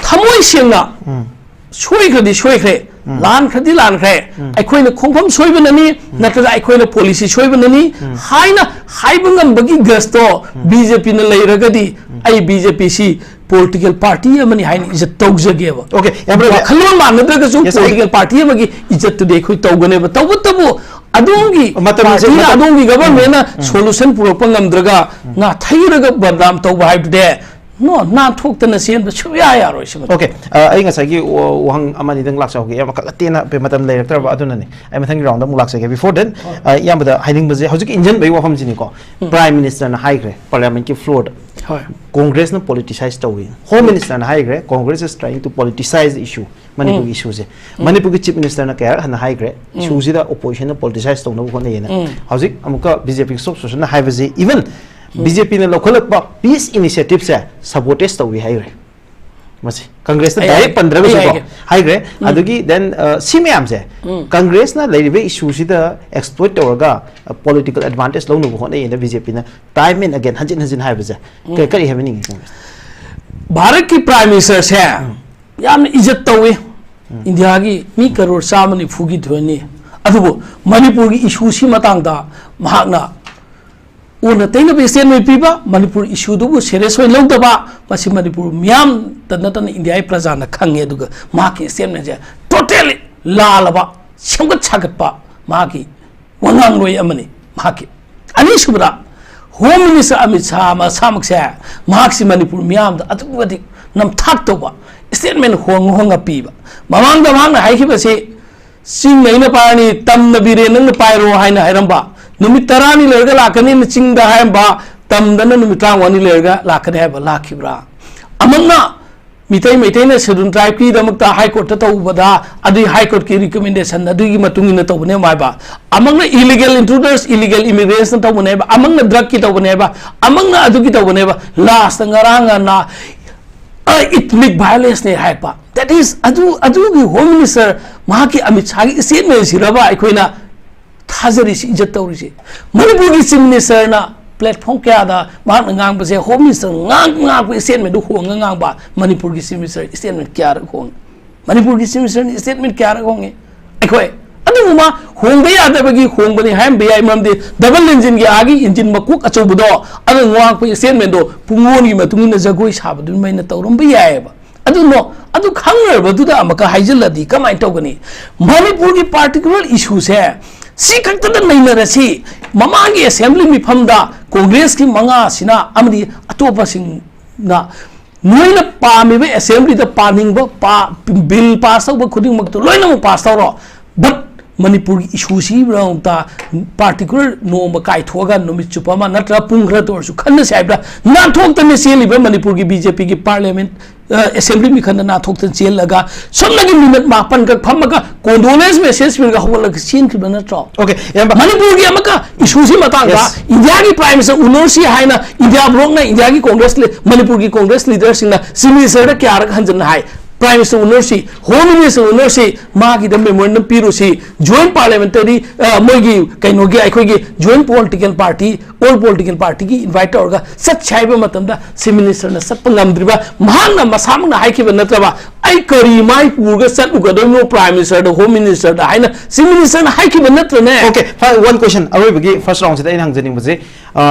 ꯊꯃꯣꯏ ꯁꯦꯡꯅ ꯎꯝ꯫ ꯁꯣꯏꯈ꯭ꯔꯗꯤ ꯁꯣꯏꯈ꯭ꯔꯦ, ꯎꯝ꯫ ꯂꯥꯟꯈ꯭ꯔꯗꯤ ꯂꯥꯟꯈ꯭ꯔꯦ, ꯎꯝ꯫ ꯑꯩꯈꯣꯏꯅ ꯈꯣꯡꯐꯝ ꯁꯣꯏꯕꯅꯅꯤ, ꯎꯝ꯫ ꯅꯠꯇ꯭ꯔꯒ ꯑꯩꯈꯣꯏꯅ ꯄꯣꯂꯤꯁꯤ ꯁꯣꯏꯕꯅꯅꯤ ꯎꯝ꯫ ꯍꯥꯏꯅ ꯍꯥꯏꯕ ꯉꯝꯕꯒꯤ ꯒꯁꯇꯣ ꯎꯝ꯫ ꯕꯤ ꯖꯦ ꯄꯤꯅ ꯂꯩꯔꯒꯗꯤ ꯎꯝ꯫ ꯑꯩ ꯕꯤ ꯖꯦ ꯄꯤꯁꯤ ꯄꯣꯂꯤꯇꯤꯀꯦꯜ ꯄꯥꯔꯇꯤ ꯑꯃꯅꯤ ꯍꯥꯏꯅ ꯏꯖꯠ ꯇꯧꯖꯒꯦꯕ꯫ ꯑꯣꯀꯦ, ꯌꯥꯝ ꯐꯖꯩ꯫ ꯋꯥꯈꯜꯂꯣꯟ ꯃꯥꯟꯅꯗ꯭ꯔꯒꯁꯨ ꯌꯦꯁ, ꯑꯩ ꯄꯣꯂꯤꯇꯤꯀꯦꯜ ꯄꯥꯔꯇꯤ ꯑꯃꯒꯤ ꯏꯖꯠꯇꯨꯗꯤ ꯑꯩꯈꯣꯏ ꯇꯧꯒꯅꯦꯕ꯫ ꯇꯧꯕꯇꯕꯨ ꯑꯗꯣꯝꯒꯤ ꯃꯇꯝꯁꯦ, ꯄꯥꯔꯇꯤꯅ, ꯃꯇꯝ ꯑꯗꯣꯝꯒꯤ ꯒꯕꯔꯃꯦꯟꯅ ꯎꯝ, ꯎꯝ꯫ ꯁꯣꯂꯨꯁꯟ ꯄꯨꯔꯛꯄ ꯉꯝꯗ꯭ꯔꯒ ꯎꯝ꯫ ꯉꯥꯊꯩꯔꯒ ꯕꯗꯅꯥꯝ ꯇꯧꯕ ꯍꯥꯏꯕꯗꯨꯗꯤ ꯅꯣ, ꯅꯥꯟꯊꯣꯛꯇꯅ ꯆꯦꯟꯕ ꯁꯨꯛꯌꯥ ꯌꯥꯔꯣꯏ ꯁꯤꯃ꯫ ꯑꯣꯀꯦ꯫ ꯑ, ꯑꯩ ꯉꯁꯥꯏꯒꯤ ꯋꯥ- ꯋꯥꯍꯪ ꯑꯃ ꯑꯅꯤꯗꯪ ꯂꯥꯛꯆꯍꯧꯒꯦ, ꯌꯥꯝ ꯀꯟꯅ ꯇꯦꯟꯅ ꯄꯦ- ꯃꯇꯝ ꯂꯩꯔꯛꯇ꯭ꯔꯕ, ꯑꯗꯨꯅꯅꯤ꯫ ꯑꯩ ꯃꯊꯪꯒꯤ ꯔꯥꯎꯟꯗ ꯑꯃꯨꯛ ꯂꯥꯛꯆꯒꯦ꯫ Before then, ꯑ, ꯏꯌꯥꯝꯕꯗ ꯍꯥꯏꯅꯤꯡꯕꯁꯦ, ꯍꯧꯖꯤꯛꯀꯤ ꯏꯟꯖꯟꯕꯒꯤ ꯋꯥꯐꯝꯁꯤꯅꯤꯀꯣ꯫ ꯄ꯭ꯔꯥꯏꯝ ꯃꯤꯅꯤꯁꯇꯔꯅ ꯍꯥꯏꯈ꯭ꯔꯦ ꯄꯥꯔꯂꯤꯌꯥꯃꯦꯟꯠꯀꯤ ꯐ꯭ꯂꯣꯔꯗ, ꯍꯣꯏ꯫ ꯀꯣꯡꯒ꯭ꯔꯦꯁꯅ ꯄꯣꯂꯤꯇꯤꯁꯥꯏꯁ ꯇꯧꯏ꯫ ꯍꯣꯝ ꯃꯤꯅꯤꯁꯇꯔꯅ ꯍꯥꯏꯈ꯭ꯔꯦ, "Congress is trying to politicize the issue", ꯃꯅꯤꯄꯨꯔꯒꯤ ꯏꯁꯨꯁꯦ꯫ ꯃꯅꯤꯄꯨꯔꯒꯤ ꯆꯤꯐ ꯃꯤꯅꯤꯁꯇꯔꯅ ꯀꯌꯥꯔꯛ ꯍꯟꯅ ꯍꯥꯏꯈ꯭ꯔꯦ, ꯏꯁꯨꯁꯤꯗ ꯑꯣꯄꯣꯖꯤꯁꯟꯅ ꯄꯣꯂꯤꯇꯤꯁꯥꯏꯁ ꯇꯧꯅꯕ ꯍꯣꯠꯅꯩꯌꯦꯅ꯫ ꯍꯧꯖꯤꯛ ꯑꯃꯨꯛꯀ ꯕꯤ ꯖꯦ ꯄꯤꯒꯤ ꯁ꯭ꯄꯣꯛꯁ ꯄꯔꯁꯟꯅ ꯍꯥꯏꯕꯁꯤ, ꯏꯚꯟ ꯕꯤ ꯖꯦ ꯄꯤꯅ ꯂꯧꯈꯠꯂꯛꯄ ꯄꯤꯁ ꯏꯅꯤꯁꯤꯌꯦꯇꯤꯚꯁꯦ ꯁꯕꯣꯇꯦꯖ ꯇꯧꯏ ꯍꯥꯏꯈ꯭ꯔꯦ꯫ ꯃꯁꯤ ꯀꯪꯒ꯭ꯔꯦꯁꯅ ꯑꯩ ꯗꯥꯏꯔꯦꯛ ꯍꯥꯏꯒꯦ, ꯄꯟꯗ꯭ꯔꯒꯁꯨ ꯑꯩ ꯀꯣ ꯍꯥꯏꯒꯦ꯫ ꯍꯥꯏꯈ꯭ꯔꯦ꯫ ꯑꯗꯒꯤ ꯗꯦꯟ ꯁꯤ ꯃꯌꯥꯝꯁꯦ ꯀꯪꯒ꯭ꯔꯦꯁꯅ ꯂꯩꯔꯤꯕ ꯏꯁꯨꯁꯤꯗ ꯑꯦꯛꯁꯄ꯭ꯂꯣꯏꯠ ꯇꯧꯔꯒ ꯄꯣꯂꯤꯇꯤꯀꯦꯜ ꯑꯦꯗꯚꯥꯟꯇꯦꯖ ꯂꯧꯅꯕ ꯍꯣꯠꯅꯩꯌꯦꯅ ꯕꯤ ꯖꯦ ꯄꯤꯅ ꯇꯥꯏꯝ ꯑꯦꯟ ꯑꯒꯦꯟ, ꯍꯟꯖꯤꯟ ꯍꯟꯖꯤꯟ ꯍꯥꯏꯕꯁꯦ ꯀ- ꯀꯔꯤ ꯍꯥꯏꯕꯤꯅꯤꯡꯉꯤ ꯀꯪꯒ꯭ꯔꯦꯁ? ꯚꯥꯔꯠꯀꯤ ꯄ꯭ꯔꯥꯏꯝ ꯃꯤꯅꯤꯁꯇꯔꯁꯦ ꯌꯥꯝꯅ ꯏꯖꯠ ꯇꯧꯏ꯫ ꯏꯟꯗꯤꯌꯥꯒꯤ ꯃꯤ ꯀꯔꯣꯔ ꯆꯥꯝꯃ ꯅꯤꯐꯨꯒꯤ ꯊꯣꯏꯅꯤ꯫ ꯑꯗꯨꯕꯨ ꯃꯅꯤꯄꯨꯔꯒꯤ ꯏꯁꯨꯁꯤ ꯃꯇꯥꯡꯗ ꯃꯍꯥꯛꯅ ꯑꯣꯟꯅ ꯇꯩꯅꯕ ꯏꯁꯇꯦꯠꯃꯦꯟ ꯄꯤꯕ, ꯃꯅꯤꯄꯨꯔ ꯏꯁꯨꯗꯨꯕꯨ ꯁꯦꯔꯤꯌꯁ ꯑꯣꯏꯅ ꯂꯧꯗꯕ, ꯃꯁꯤ ꯃꯅꯤꯄꯨꯔ ꯃꯤꯌꯥꯝꯇ ꯅꯠꯇꯅ ꯏꯟꯗꯤꯌꯥꯒꯤ ꯄ꯭ꯔꯖꯥꯅ ꯈꯪꯉꯦ꯫ ꯑꯗꯨꯒ ꯃꯍꯥꯛꯀꯤ ꯏꯁꯇꯦꯠꯃꯦꯟꯁꯦ ꯇꯣꯇꯦꯜꯂꯤ ꯂꯥꯜꯂꯕ, ꯁꯦꯝꯒꯠ ꯁꯥꯒꯠꯄ ꯃꯍꯥꯛꯀꯤ ꯋꯥꯉꯥꯡꯂꯣꯏ ꯑꯃꯅꯤ ꯃꯍꯥꯛꯀꯤ꯫ ꯑꯅꯤꯁꯨꯕꯗ, ꯍꯣꯝ ꯃꯤꯅꯤꯁꯇꯔ ꯑꯃꯤꯠ ꯁꯥꯍ ꯃꯁꯥꯃꯛꯁꯦ, ꯃꯍꯥꯛꯁꯤ ꯃꯅꯤꯄꯨꯔ ꯃꯤꯌꯥꯝꯗ ꯑꯗꯨꯛꯀꯤ ꯃꯇꯤꯛ ꯅꯝꯊꯥꯛ ꯇꯧꯕ ꯏꯁꯇꯦꯠꯃꯦꯟ ꯍꯣꯡ ꯍꯣꯡꯅ ꯄꯤꯕ꯫ ꯃꯃꯥꯡꯗ ꯃꯍꯥꯛꯅ ꯍꯥꯏꯈꯤꯕꯁꯤ, "ꯆꯤꯡꯅ ꯑꯩꯅ ꯄꯥꯏꯔꯅꯤ, ꯇꯝꯅ ꯕꯤꯔꯦꯟ ꯅꯪꯅ ꯄꯥꯏꯔꯣ" ꯍꯥꯏꯅ ꯍꯥꯏꯔꯝꯕ, ꯅꯨꯃꯤꯠ ꯇꯔꯥꯅꯤ ꯂꯩꯔꯒ ꯂꯥꯛꯀꯅꯤꯅ ꯆꯤꯡꯗ ꯍꯥꯏꯔꯝꯕ, ꯇꯝꯗꯅ ꯅꯨꯃꯤꯠ ꯇꯔꯥꯃꯉꯥꯅꯤ ꯂꯩꯔꯒ ꯂꯥꯛꯀꯅꯤ ꯍꯥꯏꯕ ꯂꯥꯛꯈꯤꯕ꯭ꯔꯥ? ꯑꯃꯛꯅ ꯃꯤꯇꯩ ꯃꯩꯇꯩꯅ ꯁꯦꯗꯨꯜ ꯇ꯭ꯔꯥꯏꯕꯀꯤꯗꯃꯛꯇ ꯍꯥꯏ ꯀꯣꯔꯠꯇ ꯇꯧꯕꯗ, ꯑꯗꯨꯒꯤ ꯍꯥꯏ ꯀꯣꯔꯠꯀꯤ ꯔꯤꯀꯃꯦꯟꯗꯦꯁꯟ ꯑꯗꯨꯒꯤ ꯃꯇꯨꯡ ꯏꯟꯅ ꯇꯧꯕꯅꯦ ꯍꯥꯏꯕ꯫ ꯑꯃꯛꯅ ꯏꯂꯤꯒꯦꯜ ꯏꯟꯇ꯭ꯔꯨꯗꯔꯁ, ꯏꯂꯤꯒꯦꯜ ꯏꯃꯤꯒ꯭ꯔꯦꯟꯠꯁꯅ ꯇꯧꯕꯅꯦ ꯍꯥꯏꯕ, ꯑꯃꯛꯅ ꯗ꯭ꯔꯒꯀꯤ ꯇꯧꯕꯅꯦ ꯍꯥꯏꯕ, ꯑꯃꯛꯅ ꯑꯗꯨꯒꯤ ꯇꯧꯕꯅꯦ ꯍꯥꯏꯕ꯫ ꯂꯥꯁꯇ ꯉꯔꯥꯡ ꯉꯟꯅ ꯏꯊꯅꯤꯛ ꯚꯥꯏꯑꯣꯂꯦꯟꯁꯅꯦ ꯍꯥꯏꯔꯛꯄ꯫ That is, ꯑꯗꯨ, ꯑꯗꯨꯒꯤ ꯍꯣꯝ ꯃꯤꯅꯤꯁꯇꯔ ꯃꯍꯥꯛꯀꯤ ꯑꯃꯤꯠ ꯁꯥꯍꯒꯤ ꯏꯁꯇꯦꯠꯃꯦꯟꯁꯤꯔꯕ ꯑꯩꯈꯣꯏꯅ ꯊꯥꯖꯔꯤꯁꯤ, ꯏꯖꯠ ꯇꯧꯔꯤꯁꯤ? ꯃꯅꯤꯄꯨꯔꯒꯤ ꯆꯤꯐ ꯃꯤꯅꯤꯁꯇꯔꯅ ꯄ꯭ꯂꯦꯠꯐꯣꯔꯝ ꯀꯌꯥꯗ ꯃꯍꯥꯛꯅ ꯉꯥꯡꯕꯁꯦ, ꯍꯣꯝ ꯃꯤꯅꯤꯁꯇꯔ ꯉꯥꯡ ꯉꯥꯡꯕ ꯏꯁꯇꯦꯠꯃꯦꯟꯗꯨ ꯍꯣꯡꯉ ꯉꯥꯡꯕ꯫ ꯃꯅꯤꯄꯨꯔꯒꯤ ꯆꯤꯐ ꯃꯤꯅꯤꯁꯇꯔ ꯏꯁꯇꯦꯠꯃꯦꯟ ꯀꯌꯥꯔꯛ ꯍꯣꯡꯉꯤ? ꯃꯅꯤꯄꯨꯔꯒꯤ ꯆꯤꯐ ꯃꯤꯅꯤꯁꯇꯔꯅ ꯏꯁꯇꯦꯠꯃꯦꯟ ꯀꯌꯥꯔꯛ ꯍꯣꯡꯉꯤ? ꯑꯩꯈꯣꯏ ꯑꯗꯨꯒꯨꯝꯕ ꯍꯣꯡꯕ ꯌꯥꯗꯕꯒꯤ ꯍꯣꯡꯕꯅꯤ ꯍꯥꯏꯔꯝꯕ ꯌꯥꯏ, ꯃꯔꯝꯗꯤ ꯗꯕꯜ ꯏꯟꯖꯤꯟꯒꯤ ꯑꯥꯒꯤ ꯏꯟꯖꯤꯟ ꯃꯀꯣꯛ ꯑꯆꯧꯕꯗꯣ, ꯑꯗꯨ ꯉꯥꯡꯉꯛꯄ ꯏꯁꯇꯦꯠꯃꯦꯟꯗꯣ ꯄꯨꯡꯑꯣꯟꯒꯤ ꯃꯇꯨꯡ ꯏꯟꯅ ꯖꯒꯣꯏ ꯁꯥꯕ ꯑꯗꯨꯃꯥꯏꯅ ꯇꯧꯔꯝꯕ ꯌꯥꯏꯑꯕ꯫ ꯑꯗꯨꯅꯣ, ꯑꯗꯨ ꯈꯪꯅꯔꯕꯗꯨꯗ ꯑꯃꯨꯛꯀ ꯍꯥꯏꯖꯤꯜꯂꯗꯤ ꯀꯃꯥꯏꯅ ꯇꯧꯒꯅꯤ? ꯃꯅꯤꯄꯨꯔꯒꯤ ꯄꯥꯔꯇꯤꯀꯨꯂꯔ ꯏꯁꯨꯁꯦ ꯁꯤ ꯈꯛꯇꯗ ꯅꯩꯅꯔꯁꯤ꯫ ꯃꯃꯥꯡꯒꯤ ꯑꯦꯁꯦꯝꯕ꯭ꯂꯤ ꯃꯤꯐꯝꯗ ꯀꯣꯡꯒ꯭ꯔꯦꯁꯀꯤ ꯃꯉꯥꯁꯤꯅ ꯑꯃꯗꯤ ꯑꯇꯣꯞꯄꯁꯤꯡ ꯅ ꯅꯣꯏꯅ ꯄꯥꯝꯃꯤꯕ ꯑꯦꯁꯦꯝꯕ꯭ꯂꯤꯗ ꯄꯥꯅꯤꯡꯕ ꯄꯥ-, ꯕꯤꯜ ꯄꯥꯁ ꯇꯧꯕ ꯈꯨꯗꯤꯡꯃꯛꯇꯨ ꯂꯣꯏꯅꯃꯛ ꯄꯥꯁ ꯇꯧꯔꯣ, ꯕꯠ ꯃꯅꯤꯄꯨꯔꯒꯤ ꯏꯁꯨꯁꯤꯒꯤꯗꯃꯛꯇ ꯄꯥꯔꯇꯤꯀꯨꯂꯔ ꯅꯣꯡꯃ ꯀꯥꯏꯊꯣꯛꯑꯒ ꯅꯨꯃꯤꯠ ꯆꯨꯞꯄ ꯑꯃ ꯅꯠꯇ꯭ꯔꯒ ꯄꯨꯡ ꯈꯔꯇ ꯑꯣꯏꯔꯁꯨ ꯈꯟꯅꯁꯤ ꯍꯥꯏꯕꯗ ꯅꯥꯟꯊꯣꯛꯇꯅ ꯆꯦꯜꯂꯤꯕ ꯃꯅꯤꯄꯨꯔꯒꯤ ꯕꯤ ꯖꯦ ꯄꯤꯒꯤ ꯄꯥꯔꯂꯤꯌꯥꯃꯦꯟ, ꯑ, ꯑꯦꯁꯦꯝꯕ꯭ꯂꯤ ꯃꯤꯈꯜꯗ ꯅꯥꯟꯊꯣꯛꯇꯅ ꯆꯦꯜꯂꯒ ꯁꯨꯞꯅꯒꯤ ꯃꯤꯅꯠ ꯃꯥꯄꯟꯈꯛ ꯐꯝꯃꯒ ꯀꯣꯟꯗꯣꯂꯦꯟꯁ ꯃꯦꯁꯦꯖ ꯄꯤꯔꯒ ꯍꯧꯒꯠꯂꯒ ꯆꯦꯟꯈꯤꯕ ꯅꯠꯇ꯭ꯔꯣ? Okay, ꯏꯌꯥꯝꯕ꯫ ꯃꯅꯤꯄꯨꯔꯒꯤ ꯑꯃꯒ ꯏꯁꯨꯁꯤ ꯃꯇꯥꯡꯗ Yes. ꯏꯟꯗꯤꯌꯥꯒꯤ ꯄ꯭ꯔꯥꯏꯝ ꯃꯤꯅꯤꯁꯇꯔ ꯎꯅꯔꯁꯤ ꯍꯥꯏꯅ ꯏꯟꯗꯤꯌꯥ ꯕ꯭ꯂꯣꯛꯅ ꯏꯟꯗꯤꯌꯥꯒꯤ ꯀꯣꯡꯒ꯭ꯔꯦꯁ ꯂꯤ-, ꯃꯅꯤꯄꯨꯔꯒꯤ ꯀꯣꯡꯒ꯭ꯔꯦꯁ ꯂꯤꯗꯔꯁꯤꯡꯅ ꯆꯤꯐ ꯃꯤꯅꯤꯁꯇꯔꯗ ꯀꯌꯥꯔꯛ ꯍꯟꯖꯟꯅ ꯍꯥꯏ, ꯄ꯭ꯔꯥꯏꯝ ꯃꯤꯅꯤꯁꯇꯔ ꯎꯅꯔꯁꯤ, ꯍꯣꯝ ꯃꯤꯅꯤꯁꯇꯔ ꯎꯅꯔꯁꯤ, ꯃꯥꯒꯤꯗ ꯃꯦꯃꯣꯔꯦꯟꯗꯝ ꯄꯤꯔꯨꯁꯤ, ꯖꯣꯏꯟ ꯄꯥꯔꯂꯤꯌꯥꯃꯦꯟꯇꯔꯤ, ꯑ, ꯃꯣꯏꯒꯤ ꯀꯩꯅꯣꯒꯤ ꯑꯩꯈꯣꯏꯒꯤ join political party, all political ꯄꯥꯔꯇꯤꯒꯤ ꯏꯟꯚꯥꯏꯠ ꯇꯧꯔꯒ ꯆꯠꯁꯦ ꯍꯥꯏꯕ ꯃꯇꯝꯗ ꯆꯤꯐ ꯃꯤꯅꯤꯁꯇꯔꯅ ꯆꯠꯄ ꯉꯝꯗ꯭ꯔꯤꯕ, ꯃꯍꯥꯛꯅ ꯃꯁꯥꯃꯛꯅ ꯍꯥꯏꯈꯤꯕ ꯅꯠꯇ꯭ꯔꯕ, "ꯑꯩ ꯀꯔꯤ ꯃꯥꯏ ꯄꯨꯔꯒ ꯆꯠꯂꯨꯒꯗꯣꯏꯅꯣ ꯄ꯭ꯔꯥꯏꯝ ꯃꯤꯅꯤꯁꯇꯔꯗ, ꯍꯣꯝ ꯃꯤꯅꯤꯁꯇꯔꯗ?" ꯍꯥꯏꯅ ꯆꯤꯐ ꯃꯤꯅꯤꯁꯇꯔꯅ ꯍꯥꯏꯈꯤꯕ ꯅꯠꯇ꯭ꯔꯅꯦ? Okay, fine, one question, ꯑꯔꯣꯏꯕꯒꯤ ꯐꯥꯔꯁ ꯔꯥꯎꯟꯁꯤꯗ ꯑꯩꯅ ꯍꯪꯖꯅꯤꯡꯕꯁꯦ,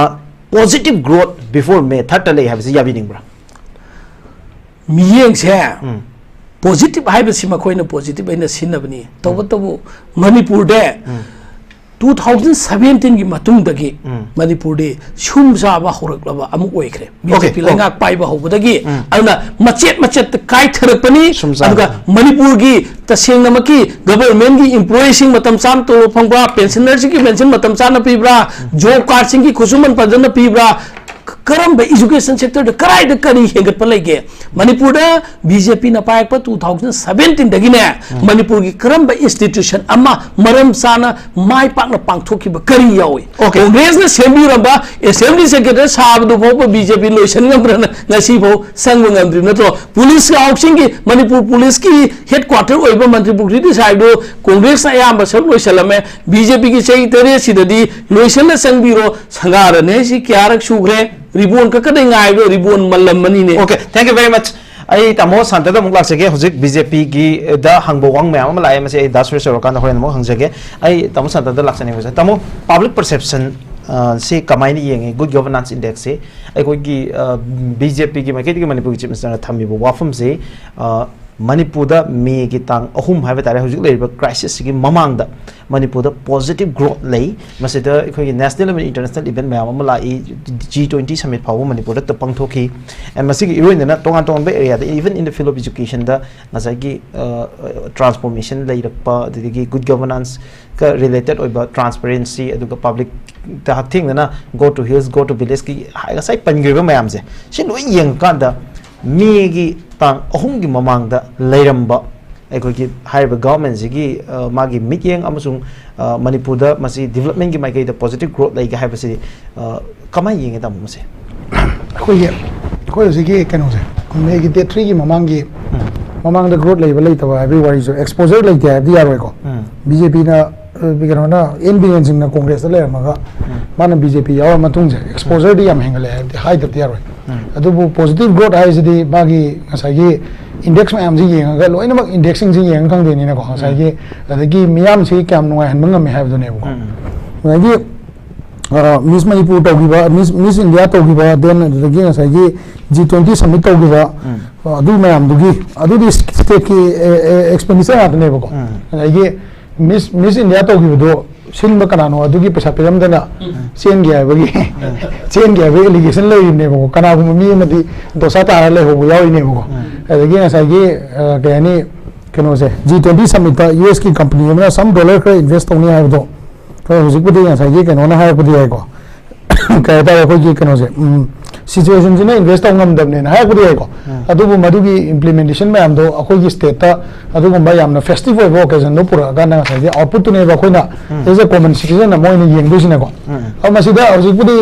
ꯄꯣꯖꯤꯇꯤꯚ ꯒ꯭ꯔꯣꯠ ꯕꯤꯐꯣꯔ ꯃꯦ ꯊꯥꯔꯠꯇ ꯂꯩ ꯍꯥꯏꯕꯁꯤ ꯌꯥꯕꯤꯅꯤꯡꯕ꯭ꯔꯥ? ꯃꯤꯠꯌꯦꯡꯁꯦ ꯎꯝ꯫ ꯄꯣꯖꯤꯇꯤꯚ ꯍꯥꯏꯕꯁꯤ ꯃꯈꯣꯏꯅ ꯄꯣꯖꯤꯇꯤꯚ ꯑꯩꯅ ꯁꯤꯖꯤꯟꯅꯕꯅꯤ꯫ ꯇꯧꯕꯇꯕꯨ ꯃꯅꯤꯄꯨꯔꯗ ꯇꯨ ꯊꯥꯎꯖꯟ ꯁꯚꯦꯟꯇꯤꯟꯒꯤ ꯃꯇꯨꯡꯗꯒꯤ ꯎꯝ꯫ ꯃꯅꯤꯄꯨꯔꯗꯤ ꯁꯨꯝ ꯆꯥꯕ ꯍꯧꯔꯛꯂꯕ ꯑꯃ ꯑꯣꯏꯈ꯭ꯔꯦ꯫ ꯕꯤ ꯖꯦ ꯄꯤ Okay, ꯂꯩꯉꯥꯛ ꯄꯥꯏꯕ ꯍꯧꯕꯗꯒꯤ ꯎꯝ꯫ ꯑꯗꯨꯅ ꯃꯆꯦꯠ ꯃꯆꯦꯠꯇ ꯀꯥꯏꯊꯔꯛꯄꯅꯤ꯫ ꯁꯨꯝ ꯆꯥꯕ꯫ ꯑꯗꯨꯒ ꯃꯅꯤꯄꯨꯔꯒꯤ ꯇꯁꯦꯡꯅꯃꯛꯀꯤ ꯒꯕꯔꯃꯦꯟꯒꯤ ꯏꯝꯄ꯭ꯂꯣꯌꯤꯁꯤꯡ ꯃꯇꯝ ꯆꯥꯅ ꯇꯣꯂꯣꯞ ꯐꯪꯕ꯭ꯔꯥ, ꯄꯦꯟꯁꯅꯔꯁꯤꯡꯒꯤ ꯄꯦꯟꯁꯟ ꯃꯇꯝ ꯆꯥꯅ ꯄꯤꯕ꯭ꯔꯥ, ꯖꯣꯕ ꯀꯥꯔꯗꯁꯤꯡꯒꯤ ꯈꯨꯠꯁꯨꯃꯟ ꯐꯖꯅ ꯄꯤꯕ꯭ꯔꯥ, ꯀ-, ꯀꯔꯝꯕ ꯏꯖꯨꯀꯦꯁꯟ ꯁꯦꯛꯇꯔꯗ ꯀꯗꯥꯏꯗ ꯀꯔꯤ ꯍꯦꯟꯒꯠꯄ ꯂꯩꯒꯦ? ꯃꯅꯤꯄꯨꯔꯗ ꯕꯤ ꯖꯦ ꯄꯤꯅ ꯄꯥꯏꯔꯛꯄ ꯇꯨ ꯊꯥꯎꯖꯟ ꯁꯚꯦꯟꯇꯤꯟꯗꯒꯤꯅꯦ, ꯃꯅꯤꯄꯨꯔꯒꯤ ꯀꯔꯝꯕ ꯏꯟꯁꯇꯤꯇ꯭ꯌꯨꯁꯟ ꯑꯃ ꯃꯔꯝ ꯆꯥꯅ ꯃꯥꯏ ꯄꯥꯛꯅ ꯄꯥꯡꯊꯣꯛꯈꯤꯕ ꯀꯔꯤ ꯌꯥꯎꯏ? Okay. ꯀꯣꯡꯒ꯭ꯔꯦꯁꯅ ꯁꯦꯝꯕꯤꯔꯝꯕ ꯑꯦꯁꯦꯝꯕ꯭ꯂꯤ ꯁꯦꯀ꯭ꯔꯦꯇꯔꯤ ꯁꯥꯕꯗꯨ ꯐꯥꯎꯕ ꯕꯤ ꯖꯦ ꯄꯤ ꯂꯣꯏꯁꯤꯟ ꯉꯝꯗ꯭ꯔꯅ ꯉꯁꯤ ꯐꯥꯎ ꯆꯪꯕ ꯉꯝꯗ꯭ꯔꯤ ꯅꯠꯇ꯭ꯔꯣ? ꯄꯨꯂꯤꯁ ꯍꯥꯎꯁꯤꯡꯒꯤ, ꯃꯅꯤꯄꯨꯔ ꯄꯨꯂꯤꯁꯀꯤ ꯍꯦꯗ ꯀ꯭ꯋꯥꯔꯇꯔ ꯑꯣꯏꯕ ꯃꯟꯇ꯭ꯔꯤ ꯄꯨꯈ꯭ꯔꯤꯗꯤ ꯁꯥꯏꯗꯨ ꯀꯣꯡꯒ꯭ꯔꯦꯁꯅ ꯑꯌꯥꯝꯕ ꯁꯔꯨꯛ ꯂꯣꯏꯁꯤꯜꯂꯝꯃꯦ꯫ ꯕꯤ ꯖꯦ ꯄꯤꯒꯤ ꯆꯍꯤ ꯇꯔꯦꯠꯁꯤꯗꯗꯤ ꯂꯣꯏꯁꯤꯜꯂ ꯆꯪꯕꯤꯔꯣ꯫ ꯁꯪꯒꯥꯔꯅꯦ ꯁꯤ ꯀꯌꯥꯔꯛ ꯁꯨꯈ꯭ꯔꯦ? ꯔꯤꯕꯣꯟ ꯀꯛꯀꯗꯩ ꯉꯥꯏꯕ꯭ꯔꯣ? ꯔꯤꯕꯣꯟ ꯃꯜꯂꯝꯃꯅꯤꯅꯦ꯫ Okay, thank you very much. ꯑꯩ ꯇꯥꯃꯣ ꯁꯥꯟꯇꯗ ꯑꯃꯨꯛ ꯂꯥꯛꯆꯒꯦ꯫ ꯍꯧꯖꯤꯛ ꯕꯤ ꯖꯦ ꯄꯤꯒꯤꯗ ꯍꯪꯕ ꯋꯥꯍꯪ ꯃꯌꯥꯝ ꯑꯃ ꯂꯥꯛꯑꯦ, ꯃꯁꯤ ꯑꯩ ꯗꯥ ꯁꯨꯔꯦꯁ ꯌꯧꯔꯀꯥꯟꯗ ꯍꯣꯔꯦꯟ ꯑꯃꯨꯛ ꯍꯪꯖꯒꯦ꯫ ꯑꯩ ꯇꯥꯃꯣ ꯁꯥꯟꯇꯗ ꯂꯥꯛꯆꯅꯤꯡꯕꯁꯦ, ꯇꯥꯃꯣ, ꯄꯥꯕ꯭ꯂꯤꯛ ꯄꯔꯁꯦꯞꯁꯟ ꯁꯤ ꯀꯃꯥꯏꯅ ꯌꯦꯡꯉꯤ? ꯒꯨꯗ ꯒꯣꯚꯔꯅꯥꯟꯁ ꯏꯟꯗꯦꯛꯁꯁꯤ ꯑꯩꯈꯣꯏꯒꯤ ꯕꯤ ꯖꯦ ꯄꯤꯒꯤ ꯃꯥꯏꯀꯩꯗꯒꯤ ꯃꯅꯤꯄꯨꯔꯒꯤ ꯆꯤꯐ ꯃꯤꯅꯤꯁꯇꯔꯅ ꯊꯝꯃꯤꯕ ꯋꯥꯐꯝꯁꯤ, ꯑ, ꯃꯅꯤꯄꯨꯔꯗ ꯃꯦꯒꯤ ꯇꯥꯡ ꯑꯍꯨꯝ ꯍꯥꯏꯕ ꯇꯥꯔꯦ, ꯍꯧꯖꯤꯛ ꯂꯩꯔꯤꯕ crisis ꯁꯤꯒꯤ ꯃꯃꯥꯡꯗ ꯃꯅꯤꯄꯨꯔꯗ positive growth ꯂꯩ꯫ ꯃꯁꯤꯗ ꯑꯩꯈꯣꯏꯒꯤ national level, international event ꯃꯌꯥꯝ ꯑꯃ ꯂꯥꯛꯏ, G twenty summit ꯐꯥꯎꯕ ꯃꯅꯤꯄꯨꯔꯗ ꯄꯥꯡꯊꯣꯛꯈꯤ꯫ And ꯃꯁꯤꯒꯤ ꯏꯔꯣꯏꯅꯅ ꯇꯣꯉꯥꯟ ꯇꯣꯉꯥꯟꯕ area the, even in the field of education ꯗ ꯉꯁꯥꯏꯒꯤ transformation ꯂꯩꯔꯛꯄ, ꯑꯗꯨꯗꯒꯤ good governance ꯀ related ꯑꯣꯏꯕ transparency, ꯑꯗꯨꯒ public ꯇ ꯍꯛꯊꯦꯡꯅꯅ go to hills, go to village ꯀꯤ ꯉꯁꯥꯏ ꯄꯟꯈ꯭ꯔꯤꯕ ꯃꯌꯥꯝꯁꯦ, ꯁꯤ ꯂꯣꯏ ꯌꯦꯡꯉꯀꯥꯟꯗ ꯃꯦꯒꯤ ꯇꯥꯡ ꯑꯍꯨꯝꯒꯤ ꯃꯃꯥꯡꯗ ꯂꯩꯔꯝꯕ ꯑꯩꯈꯣꯏꯒꯤ ꯍꯥꯏꯔꯤꯕ government ꯁꯤꯒꯤ ꯃꯥꯒꯤ ꯃꯤꯠꯌꯦꯡ ꯑꯃꯁꯨꯡ ꯃꯅꯤꯄꯨꯔꯗ ꯃꯁꯤ development ꯀꯤ ꯃꯥꯏꯀꯩꯗ positive growth ꯂꯩꯒꯦ ꯍꯥꯏꯕꯁꯤ ꯀꯃꯥꯏꯅ ꯌꯦꯡꯉꯦ, ꯇꯥꯃꯣ, ꯃꯁꯦ? ꯑꯩꯈꯣꯏꯒꯤ ꯑꯩꯈꯣꯏ ꯍꯧꯖꯤꯛꯀꯤ ꯀꯩꯅꯣꯁꯦ, ꯃꯦꯒꯤ date three ꯒꯤ ꯃꯃꯥꯡꯒꯤ ꯃꯃꯥꯡꯗ growth ꯂꯩꯕ ꯂꯩꯇꯕ ꯍꯥꯏꯕꯒꯤ ꯋꯥꯔꯤꯁꯨ exposure ꯂꯩꯇꯦ ꯍꯥꯏꯕꯗꯤ ꯌꯥꯔꯣꯏꯀꯣ꯫ ꯎꯝ. ꯕꯤ ꯖꯦ ꯄꯤꯅ ꯀꯩꯅꯣꯅ, ꯑꯦꯟ ꯕꯤꯔꯦꯟ ꯁꯤꯡꯅ ꯀꯣꯡꯒ꯭ꯔꯦꯁꯇ ꯂꯩꯔꯝꯃꯒ ꯃꯥꯅ ꯕꯤ ꯖꯦ ꯄꯤ ꯌꯥꯎꯔ ꯃꯇꯨꯡꯁꯦ exposure ꯗꯤ ꯌꯥꯝ ꯍꯦꯟꯒꯠꯂꯛꯑꯦ ꯍꯥꯏꯕꯗꯤ ꯍꯥꯏꯗꯕꯗꯤ ꯌꯥꯔꯣꯏ꯫ ꯎꯝ. ꯑꯗꯨꯕꯨ positive growth ꯍꯥꯏꯁꯤꯗꯤ ꯃꯥꯒꯤ ꯉꯁꯥꯏꯒꯤ index ꯃꯌꯥꯝꯁꯤ ꯌꯦꯡꯉꯒ, ꯂꯣꯏꯅꯃꯛ index ꯁꯤꯡꯁꯤ ꯌꯦꯡꯉ ꯈꯪꯗꯣꯏꯅꯤꯅꯀꯣ, ꯉꯁꯥꯏꯒꯤ ꯑꯗꯒꯤ ꯃꯤꯌꯥꯝꯁꯤ ꯀꯌꯥꯝ ꯅꯨꯡꯉꯥꯏꯍꯟꯕ ꯉꯝꯃꯤ ꯍꯥꯏꯕꯗꯨꯅꯦꯕꯀꯣ꯫ ꯎꯝ. ꯑꯗꯒꯤ Miss Manipur ꯇꯧꯈꯤꯕ, Miss Miss India ꯇꯧꯈꯤꯕ, then ꯑꯗꯨꯗꯒꯤ ꯉꯁꯥꯏꯒꯤ G twenty summit ꯇꯧꯈꯤꯕ, ꯎꯝ. ꯑꯗꯨ ꯃꯌꯥꯝꯗꯨꯒꯤ, ꯑꯗꯨꯗꯤ state ꯀꯤ expenditure ꯉꯥꯛꯇꯅꯦꯕꯀꯣ꯫ ꯎꯝ. ꯉꯁꯥꯏꯒꯤ Miss Miss India ꯇꯧꯈꯤꯕꯗꯣ ꯁꯤꯟꯕ ꯀꯅꯥꯅꯣ ꯑꯗꯨꯒꯤ ꯄꯩꯁꯥ ꯄꯤꯔꯝꯗꯅ ꯆꯦꯟꯒꯤ ꯍꯥꯏꯕꯒꯤ ꯆꯦꯟꯒꯤ ꯍꯥꯏꯕꯒꯤ allegation ꯂꯩꯔꯤꯕꯅꯦꯕꯀꯣ꯫ ꯀꯅꯥꯒꯨꯝꯕ ꯃꯤ ꯑꯃꯗꯤ ꯗꯣꯁꯥ ꯇꯥꯔ ꯂꯩꯍꯧꯕ ꯌꯥꯎꯔꯤꯅꯦꯕꯀꯣ꯫ ꯎꯝ. ꯑꯗꯒꯤ ꯉꯁꯥꯏꯒꯤ ꯀꯩ ꯍꯥꯏꯅꯤ, ꯀꯩꯅꯣꯁꯦ, G twenty summit ꯇ U S ꯀꯤ company ꯑꯃꯅ some dollar ꯈꯔ invest ꯇꯧꯅꯤ ꯍꯥꯏꯕꯗꯣ, ꯍꯣꯏ, ꯍꯧꯖꯤꯛꯄꯨꯗꯤ ꯉꯁꯥꯏꯒꯤ ꯀꯩꯅꯣꯅ ꯍꯥꯏꯔꯛꯄꯗꯤ ꯌꯥꯏꯀꯣ, ꯀꯩ ꯍꯥꯏꯇꯥꯔꯦ, ꯑꯩꯈꯣꯏꯒꯤ ꯀꯩꯅꯣꯁꯦ, ꯎꯝ, situation ꯁꯤꯅ invest ꯇꯧ ꯉꯝꯗꯕꯅꯦꯅ ꯍꯥꯏꯔꯛꯄꯗꯤ ꯌꯥꯏꯀꯣ꯫ ꯎꯝ. ꯑꯗꯨꯕꯨ ꯃꯗꯨꯒꯤ implementation ꯃꯌꯥꯝꯗꯣ ꯑꯩꯈꯣꯏꯒꯤ state ꯇ ꯑꯗꯨꯒꯨꯝꯕ ꯌꯥꯝꯅ festive ꯑꯣꯏꯕ occasion ꯗꯣ ꯄꯨꯔꯛꯑꯀꯥꯟꯗ ꯉꯁꯥꯏꯒꯤ output ꯇꯨꯅꯦꯕ ꯑꯩꯈꯣꯏꯅ ꯎꯝ. as a common citizen ꯑꯃ ꯑꯣꯏꯅ ꯌꯦꯡꯗꯣꯏꯁꯤꯅꯀꯣ꯫ ꯎꯝ. ꯑꯗꯣ ꯃꯁꯤꯗ ꯍꯧꯖꯤꯛꯄꯨꯗꯤ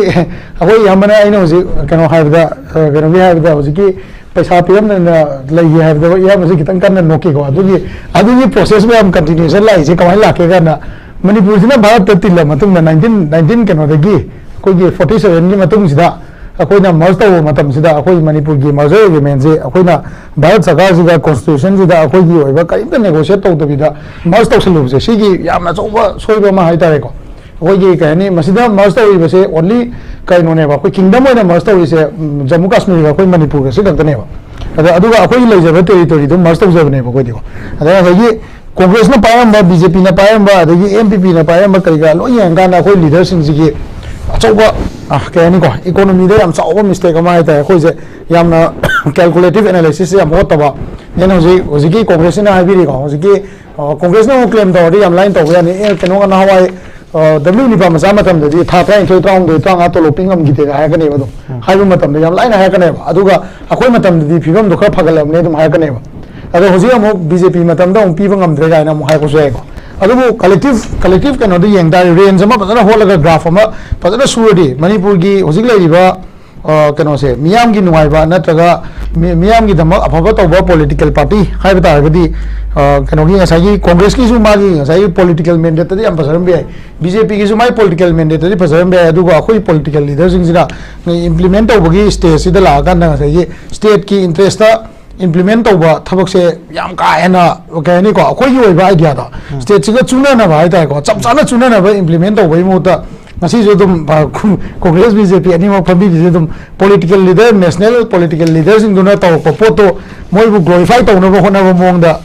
ꯑꯩꯈꯣꯏ ꯏꯌꯥꯝꯕꯅ, ꯑꯩꯅ ꯍꯧꯖꯤꯛ ꯀꯩꯅꯣ ꯍꯥꯏꯕꯗ, ꯀꯩꯅꯣꯒꯤ ꯍꯥꯏꯕꯗ, ꯍꯧꯖꯤꯛꯀꯤ ꯄꯩꯁꯥ ꯄꯤꯔꯝꯗꯅ ꯂꯩꯒꯦ ꯍꯥꯏꯕꯗ ꯏꯌꯥꯝꯕꯁꯤ ꯈꯤꯇꯪ ꯀꯟꯅ ꯅꯣꯛꯈꯤꯀꯣ꯫ ꯑꯗꯨꯒꯤ, ꯑꯗꯨꯒꯤ process ꯃꯌꯥꯝ continuation ꯂꯥꯛꯏꯁꯦ ꯀꯃꯥꯏꯅ ꯂꯥꯛꯀꯦ ꯀꯥꯟꯗ, ꯃꯅꯤꯄꯨꯔꯁꯤꯅ ꯚꯥꯔꯠꯇ ꯇꯤꯜꯂ ꯃꯇꯨꯡꯗ, nineteen nineteen ꯀꯩꯅꯣꯗꯒꯤ, ꯑꯩꯈꯣꯏꯒꯤ forty seven ꯒꯤ ꯃꯇꯨꯡꯁꯤꯗ ꯑꯩꯈꯣꯏꯅ merge ꯇꯧꯕ ꯃꯇꯝꯁꯤꯗ, ꯑꯩꯈꯣꯏ ꯃꯅꯤꯄꯨꯔꯒꯤ merger agreement ꯁꯦ ꯑꯩꯈꯣꯏꯅ ꯚꯥꯔꯠ ꯁꯔꯀꯥꯔꯁꯤꯒ constitution ꯁꯤꯗ ꯑꯩꯈꯣꯏꯒꯤ ꯑꯣꯏꯕ ꯀꯔꯤꯝꯇ negotiate ꯇꯧꯗꯕꯤꯗ merge ꯇꯧꯁꯜꯂꯨꯕꯁꯦ, ꯁꯤꯒꯤ ꯌꯥꯝꯅ ꯑꯆꯧꯕ ꯁꯣꯏꯕ ꯑꯃ ꯍꯥꯏꯇꯥꯔꯦꯀꯣ꯫ ꯑꯩꯈꯣꯏꯒꯤ ꯀꯩ ꯍꯥꯏꯅꯤ, ꯃꯁꯤꯗ merge ꯇꯧꯔꯤꯕꯁꯦ only ꯀꯩꯅꯣꯅꯦꯕ, ꯑꯩꯈꯣꯏ kingdom ꯑꯣꯏꯅ merge ꯇꯧꯔꯤꯁꯦ, ꯎꯝ, ꯖꯝꯃꯨ ꯀꯥꯁꯃꯤꯔꯒ ꯑꯩꯈꯣꯏ ꯃꯅꯤꯄꯨꯔꯒ ꯁꯤ ꯈꯛꯇꯅꯦꯕ꯫ ꯑꯗꯣ ꯑꯗꯨꯒ ꯑꯩꯈꯣꯏꯒꯤ ꯂꯩꯖꯕ ꯇꯦꯔꯤꯇꯣꯔꯤꯗꯣ ꯃꯔꯁ ꯇꯧꯖꯕꯅꯦꯕ ꯑꯩꯈꯣꯏꯗꯤꯀꯣ꯫ ꯑꯗ ꯉꯁꯥꯏꯒꯤ ꯀꯣꯡꯒ꯭ꯔꯦꯁꯅ ꯄꯥꯏꯔꯝꯕ, ꯕꯤ ꯖꯦ ꯄꯤꯅ ꯄꯥꯏꯔꯝꯕ, ꯑꯗꯒꯤ ꯑꯦꯝ ꯄꯤ ꯄꯤꯅ ꯄꯥꯏꯔꯝꯕ ꯀꯔꯤ ꯀꯔꯥ ꯂꯣꯏ ꯌꯦꯡꯉꯀꯥꯟꯗ ꯑꯩꯈꯣꯏ ꯂꯤꯗꯔꯁꯤꯡꯁꯤꯒꯤ ꯑꯆꯧꯕ, ꯑ, ꯀꯩ ꯍꯥꯏꯅꯤꯀꯣ, ꯏꯀꯣꯅꯣꯃꯤꯗ ꯌꯥꯝ ꯆꯥꯎꯕ ꯃꯤꯁꯇꯦꯛ ꯑꯃ ꯍꯥꯏ ꯇꯥꯔꯦ꯫ ꯑꯩꯈꯣꯏꯁꯦ ꯌꯥꯝꯅ ꯀꯦꯜꯀꯨꯂꯦꯇꯤꯞ ꯑꯦꯅꯥꯂꯥꯏꯁꯤꯁꯁꯦ ꯌꯥꯝ ꯍꯣꯠꯇꯕ꯫ ꯑꯩꯅ ꯍꯧꯖꯤꯛ, ꯍꯧꯖꯤꯛꯀꯤ ꯀꯣꯡꯒ꯭ꯔꯦꯁꯁꯤꯅ ꯍꯥꯏꯕꯤꯔꯤꯀꯣ, ꯍꯧꯖꯤꯛꯀꯤ, ꯑ, ꯀꯣꯡꯒ꯭ꯔꯦꯁꯅ ꯑꯃꯨꯛ ꯀ꯭ꯂꯦꯝ ꯇꯧꯔꯗꯤ ꯌꯥꯝ ꯂꯥꯏꯅ ꯇꯧꯕ ꯌꯥꯅꯤ꯫ ꯑꯦ, ꯀꯩꯅꯣ, ꯅꯍꯥꯟꯋꯥꯏ, ꯑ, ꯗꯕ꯭ꯂꯤꯌꯨ ꯅꯤꯄꯥ ꯃꯆꯥ ꯃꯇꯝꯗꯗꯤ ꯊꯥ ꯇꯔꯥꯅꯤꯊꯣꯏ, ꯇꯔꯥꯍꯨꯝꯗꯣꯏ, ꯇꯔꯥꯃꯉꯥ ꯇꯣꯂꯣꯞ ꯄꯤ ꯉꯝꯈꯤꯗꯦꯒ ꯍꯥꯏꯔꯛꯀꯅꯦꯕ ꯑꯗꯨꯝ꯫ ꯎꯝ꯫ ꯍꯥꯏꯕ ꯃꯇꯝꯗ ꯌꯥꯝ ꯂꯥꯏꯅ ꯍꯥꯏꯔꯛꯀꯅꯦꯕ꯫ ꯑꯗꯨꯒ ꯑꯩꯈꯣꯏ ꯃꯇꯝꯗꯗꯤ ꯐꯤꯕꯝꯗꯣ ꯈꯔ ꯐꯒꯠꯂꯕꯅꯦ ꯑꯗꯨꯝ ꯍꯥꯏꯔꯛꯀꯅꯦꯕ꯫ ꯑꯗꯣ ꯍꯧꯖꯤꯛ ꯑꯃꯨꯛ ꯕꯤ ꯖꯦ ꯄꯤ ꯃꯇꯝꯗ ꯑꯃꯨꯛ ꯄꯤꯕ ꯉꯝꯗ꯭ꯔꯦ ꯀꯥꯏꯅ ꯑꯃꯨꯛ ꯍꯥꯏꯔꯛꯄꯁꯨ ꯌꯥꯏꯀꯣ꯫ ꯑꯗꯨꯕꯨ ꯀꯂꯦꯛꯇꯤꯞ, ꯀꯂꯦꯛꯇꯤꯞ ꯀꯩꯅꯣꯗ ꯌꯦꯡ ꯇꯥꯔꯗꯤ, ꯔꯦꯟꯖ ꯑꯃ ꯐꯖꯅ ꯍꯣꯠꯂꯒ, ꯒ꯭ꯔꯥꯐ ꯑꯃ ꯐꯖꯅ ꯁꯨꯔꯗꯤ, ꯃꯅꯤꯄꯨꯔꯒꯤ ꯍꯧꯖꯤꯛ ꯂꯩꯔꯤꯕ, ꯑ, ꯀꯩꯅꯣꯁꯦ, ꯃꯤꯌꯥꯝꯒꯤ ꯅꯨꯡꯉꯥꯏꯕ ꯅꯠꯇ꯭ꯔꯒ ꯃꯤ-, ꯃꯤꯌꯥꯝꯒꯤꯗꯃꯛ ꯑꯐꯕ ꯇꯧꯕ ꯄꯣꯂꯤꯇꯤꯀꯦꯜ ꯄꯥꯔꯇꯤ ꯍꯥꯏꯕ ꯇꯥꯔꯒꯗꯤ, ꯑ, ꯀꯩꯅꯣꯒꯤ ꯉꯁꯥꯏꯒꯤ ꯀꯣꯡꯒ꯭ꯔꯦꯁꯀꯤꯁꯨ ꯃꯥꯒꯤ ꯉꯁꯥꯏꯒꯤ ꯄꯣꯂꯤꯇꯤꯀꯦꯜ ꯃꯦꯟꯗꯦꯠꯇꯗꯤ ꯌꯥꯝ ꯐꯖꯔꯝꯕ ꯌꯥꯏ, ꯕꯤ ꯖꯦ ꯄꯤꯒꯤꯁꯨ ꯃꯥꯒꯤ ꯄꯣꯂꯤꯇꯤꯀꯦꯜ ꯃꯦꯟꯗꯦꯠꯇꯗꯤ ꯐꯖꯔꯝꯕ ꯌꯥꯏ, ꯑꯗꯨꯒ ꯑꯩꯈꯣꯏ ꯄꯣꯂꯤꯇꯤꯀꯦꯜ ꯂꯤꯗꯔꯁꯤꯡꯁꯤꯅ ꯏꯝꯄ꯭ꯂꯤꯃꯦꯟ ꯇꯧꯕꯒꯤ ꯁ꯭ꯇꯦꯖꯁꯤꯗ ꯂꯥꯛꯑꯀꯥꯟꯗ ꯉꯁꯥꯏꯒꯤ ꯁ꯭ꯇꯦꯠꯀꯤ ꯏꯟꯇꯔꯦꯁꯇ ꯏꯝꯄ꯭ꯂꯤꯃꯦꯟ ꯇꯧꯕ ꯊꯕꯛꯁꯦ ꯌꯥꯝ ꯀꯥ ꯍꯦꯟꯅ, ꯀꯩ ꯍꯥꯏꯅꯤꯀꯣ, ꯑꯩꯈꯣꯏꯒꯤ ꯑꯣꯏꯕ ꯑꯥꯏꯗꯤꯌꯥꯗꯣ ꯎꯝ꯫ ꯁ꯭ꯇꯦꯠꯁꯤꯒ ꯆꯨꯅꯅꯕ ꯍꯥꯏ ꯇꯥꯔꯦꯀꯣ, ꯆꯞ ꯆꯥꯅ ꯆꯨꯅꯅꯕ ꯏꯝꯄ꯭ꯂꯤꯃꯦꯟ ꯇꯧꯕꯒꯤ ꯃꯍꯨꯠꯇ ꯉꯁꯤꯁꯨ ꯑꯗꯨꯝ, ꯑ, ꯀꯣꯡꯒ꯭ꯔꯦꯁ, ꯕꯤ ꯖꯦ ꯄꯤ ꯑꯅꯤꯃꯛ ꯐꯝꯕꯤꯔꯤꯁꯦ ꯑꯗꯨꯝ ꯄꯣꯂꯤꯇꯤꯀꯦꯜ ꯂꯤꯗꯔ, ꯅꯦꯁꯅꯦꯜ ꯄꯣꯂꯤꯇꯤꯀꯦꯜ ꯂꯤꯗꯔꯁꯤꯡꯗꯨꯅ ꯇꯧꯔꯛꯄ ꯄꯣꯠꯇꯣ ꯃꯣꯏꯕꯨ ꯒ꯭ꯂꯣꯔꯤꯐꯥꯏ ꯇꯧꯅꯕ ꯍꯣꯠꯅꯕ ꯃꯑꯣꯡꯗ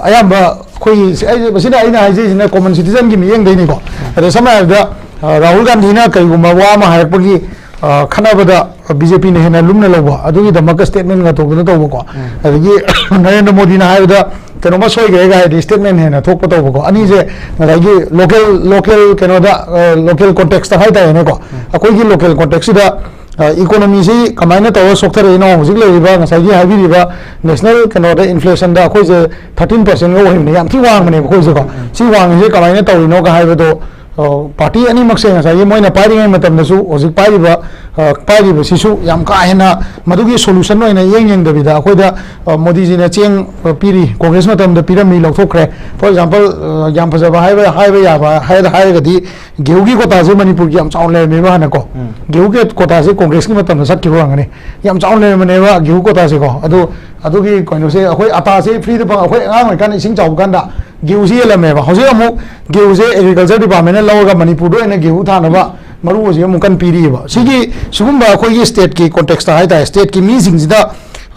ꯑꯌꯥꯝꯕ ꯑꯩꯈꯣꯏꯒꯤ, ꯑꯩ, ꯃꯁꯤꯅ ꯑꯩꯅ ꯍꯥꯏꯖꯔꯤꯁꯤꯅ ꯀꯣꯃꯟ ꯁꯤꯇꯤꯖꯟꯒꯤ ꯃꯤꯠꯌꯦꯡꯗꯩꯅꯤꯀꯣ꯫ ꯑꯗ ꯁꯝꯅ ꯍꯥꯏꯔꯕꯗ, ꯑ, ꯔꯥꯍꯨꯜ ꯒꯥꯟꯙꯤꯅ ꯀꯔꯤꯒꯨꯝꯕ ꯋꯥ ꯑꯃ ꯍꯥꯏꯔꯛꯄꯒꯤ, ꯑ, ꯈꯠꯅꯕꯗ ꯕꯤ ꯖꯦ ꯄꯤꯅ ꯍꯦꯟꯅ ꯂꯨꯝꯅ ꯂꯧꯕ, ꯑꯗꯨꯒꯤꯗꯃꯛꯇ ꯁ꯭ꯇꯦꯠꯃꯦꯟ ꯉꯥꯛꯊꯣꯛꯇꯅ ꯇꯧꯕꯀꯣ꯫ ꯎꯝ꯫ ꯑꯗꯒꯤ ꯅꯔꯦꯟꯗ꯭ꯔ ꯃꯣꯗꯤꯅ ꯍꯥꯏꯕꯗ ꯀꯩꯅꯣꯝꯃ ꯁꯣꯏꯈ꯭ꯔꯦꯒ ꯍꯥꯏꯔꯗꯤ ꯁ꯭ꯇꯦꯠꯃꯦꯟ ꯍꯦꯟꯅ ꯊꯣꯛꯄ ꯇꯧꯕꯀꯣ꯫ ꯑꯅꯤꯁꯦ ꯉꯁꯥꯏꯒꯤ ꯂꯣꯀꯦꯜ, ꯂꯣꯀꯦꯜ ꯀꯩꯅꯣꯗ, ꯑ, ꯂꯣꯀꯦꯜ ꯀꯣꯟꯇꯦꯛꯁꯇ ꯍꯥꯏ ꯇꯥꯔꯦꯅꯦꯀꯣ꯫ ꯎꯝ꯫ ꯑꯩꯈꯣꯏꯒꯤ ꯂꯣꯀꯦꯜ ꯀꯣꯟꯇꯦꯛꯁꯁꯤꯗ, ꯑ, ꯏꯀꯣꯅꯣꯃꯤꯁꯤ ꯀꯃꯥꯏꯅ ꯇꯧꯔ ꯁꯣꯛꯊꯔꯛꯏꯅꯣ? ꯍꯧꯖꯤꯛ ꯂꯩꯔꯤꯕ ꯉꯁꯥꯏꯒꯤ ꯍꯥꯏꯕꯤꯔꯤꯕ ꯅꯦꯁꯅꯦꯜ ꯀꯩꯅꯣꯗ, ꯏꯟꯐ꯭ꯂꯦꯁꯟꯗ ꯑꯩꯈꯣꯏꯁꯦ ꯊꯥꯔꯇꯤꯟ ꯄꯥꯔꯁꯦꯟꯒ ꯑꯣꯏꯕꯅꯦ, ꯌꯥꯝ ꯊꯤ ꯋꯥꯡꯕꯅꯦꯕ ꯑꯩꯈꯣꯏꯁꯦꯀꯣ꯫ ꯎꯝ꯫ ꯁꯤ ꯋꯥꯡꯉꯤꯁꯦ ꯀꯃꯥꯏꯅ ꯇꯧꯔꯤꯅꯣꯒ ꯍꯥꯏꯕꯗꯣ, ꯑ, ꯄꯥꯔꯇꯤ ꯑꯅꯤꯃꯛꯁꯦ ꯉꯁꯥꯏꯒꯤ ꯃꯣꯏꯅ ꯄꯥꯏꯔꯤꯉꯩ ꯃꯇꯝꯗꯁꯨ ꯍꯧꯖꯤꯛ ꯄꯥꯏꯔꯤꯕ, ꯑ, ꯄꯥꯏꯔꯤꯕꯁꯤꯁꯨ ꯌꯥꯝ ꯀꯥ ꯍꯦꯟꯅ ꯃꯗꯨꯒꯤ ꯁꯣꯂꯨꯁꯟ ꯑꯣꯏꯅ ꯌꯦꯡ ꯌꯦꯡꯗꯕꯤꯗ ꯑꯩꯈꯣꯏꯗ, ꯑ, ꯃꯣꯗꯤꯖꯤꯅ ꯆꯦꯡ, ꯑ, ꯄꯤꯔꯤ, ꯀꯣꯡꯒ꯭ꯔꯦꯁ ꯃꯇꯝꯗ ꯄꯤꯔꯝꯃꯤ, ꯂꯧꯊꯣꯛꯈ꯭ꯔꯦ꯫ ꯐꯣꯔ ꯑꯦꯛꯖꯥꯝꯄꯜ, ꯑ, ꯌꯥꯝ ꯐꯖꯕ ꯍꯥꯏꯕ, ꯍꯥꯏꯕ ꯌꯥꯕ ꯍꯥꯏꯔ-, ꯍꯥꯏꯔꯒꯗꯤ ꯒꯦꯍꯨꯒꯤ ꯀꯣꯇꯥꯁꯦ ꯃꯅꯤꯄꯨꯔꯒꯤ ꯌꯥꯝ ꯆꯥꯎꯅ ꯂꯩꯔꯝꯃꯦꯕ ꯍꯥꯟꯅꯀꯣ꯫ ꯎꯝ꯫ ꯒꯦꯍꯨꯒꯤ ꯀꯣꯇꯥꯁꯦ ꯀꯣꯡꯒ꯭ꯔꯦꯁꯀꯤ ꯃꯇꯝꯗ ꯆꯠꯈꯤꯕ ꯑꯣꯏꯔꯝꯒꯅꯤ꯫ ꯌꯥꯝ ꯆꯥꯎꯅ ꯂꯩꯔꯝꯕꯅꯦꯕ ꯒꯦꯍꯨ ꯀꯣꯇꯥꯁꯦꯀꯣ꯫ ꯑꯗꯨ, ꯑꯗꯨꯒꯤ ꯀꯩꯅꯣꯁꯦ, ꯑꯩꯈꯣꯏ ꯑꯇꯥꯁꯦ ꯐ꯭ꯔꯤꯗ ꯐꯪ-, ꯑꯩꯈꯣꯏ ꯑꯉꯥꯡ ꯑꯣꯏꯔꯤꯀꯥꯟꯗ ꯏꯁꯤꯡ ꯆꯥꯎꯕ ꯀꯥꯟꯗ ꯒꯦꯍꯨꯁꯤ ꯌꯦꯜꯂꯝꯃꯦꯕ꯫ ꯍꯧꯖꯤꯛ ꯑꯃꯨꯛ ꯒꯦꯍꯨꯁꯦ ꯑꯦꯒ꯭ꯔꯤꯀꯜꯆꯔ ꯗꯤꯄꯥꯔꯠꯃꯦꯟꯅ ꯂꯧꯔꯒ ꯃꯅꯤꯄꯨꯔꯗ ꯑꯣꯏꯅ ꯒꯦꯍꯨ ꯊꯥꯅꯕ ꯃꯔꯨ ꯍꯧꯖꯤꯛ ꯑꯃꯨꯛ ꯀꯟꯅ ꯄꯤꯔꯤꯑꯕ꯫ ꯁꯤꯒꯤ, ꯁꯤꯒꯨꯝꯕ ꯑꯩꯈꯣꯏꯒꯤ ꯁ꯭ꯇꯦꯠꯀꯤ ꯀꯣꯟꯇꯦꯛꯁꯇ ꯍꯥꯏ ꯇꯥꯔꯦ, ꯁ꯭ꯇꯦꯠꯀꯤ ꯃꯤꯁꯤꯡꯁꯤꯗ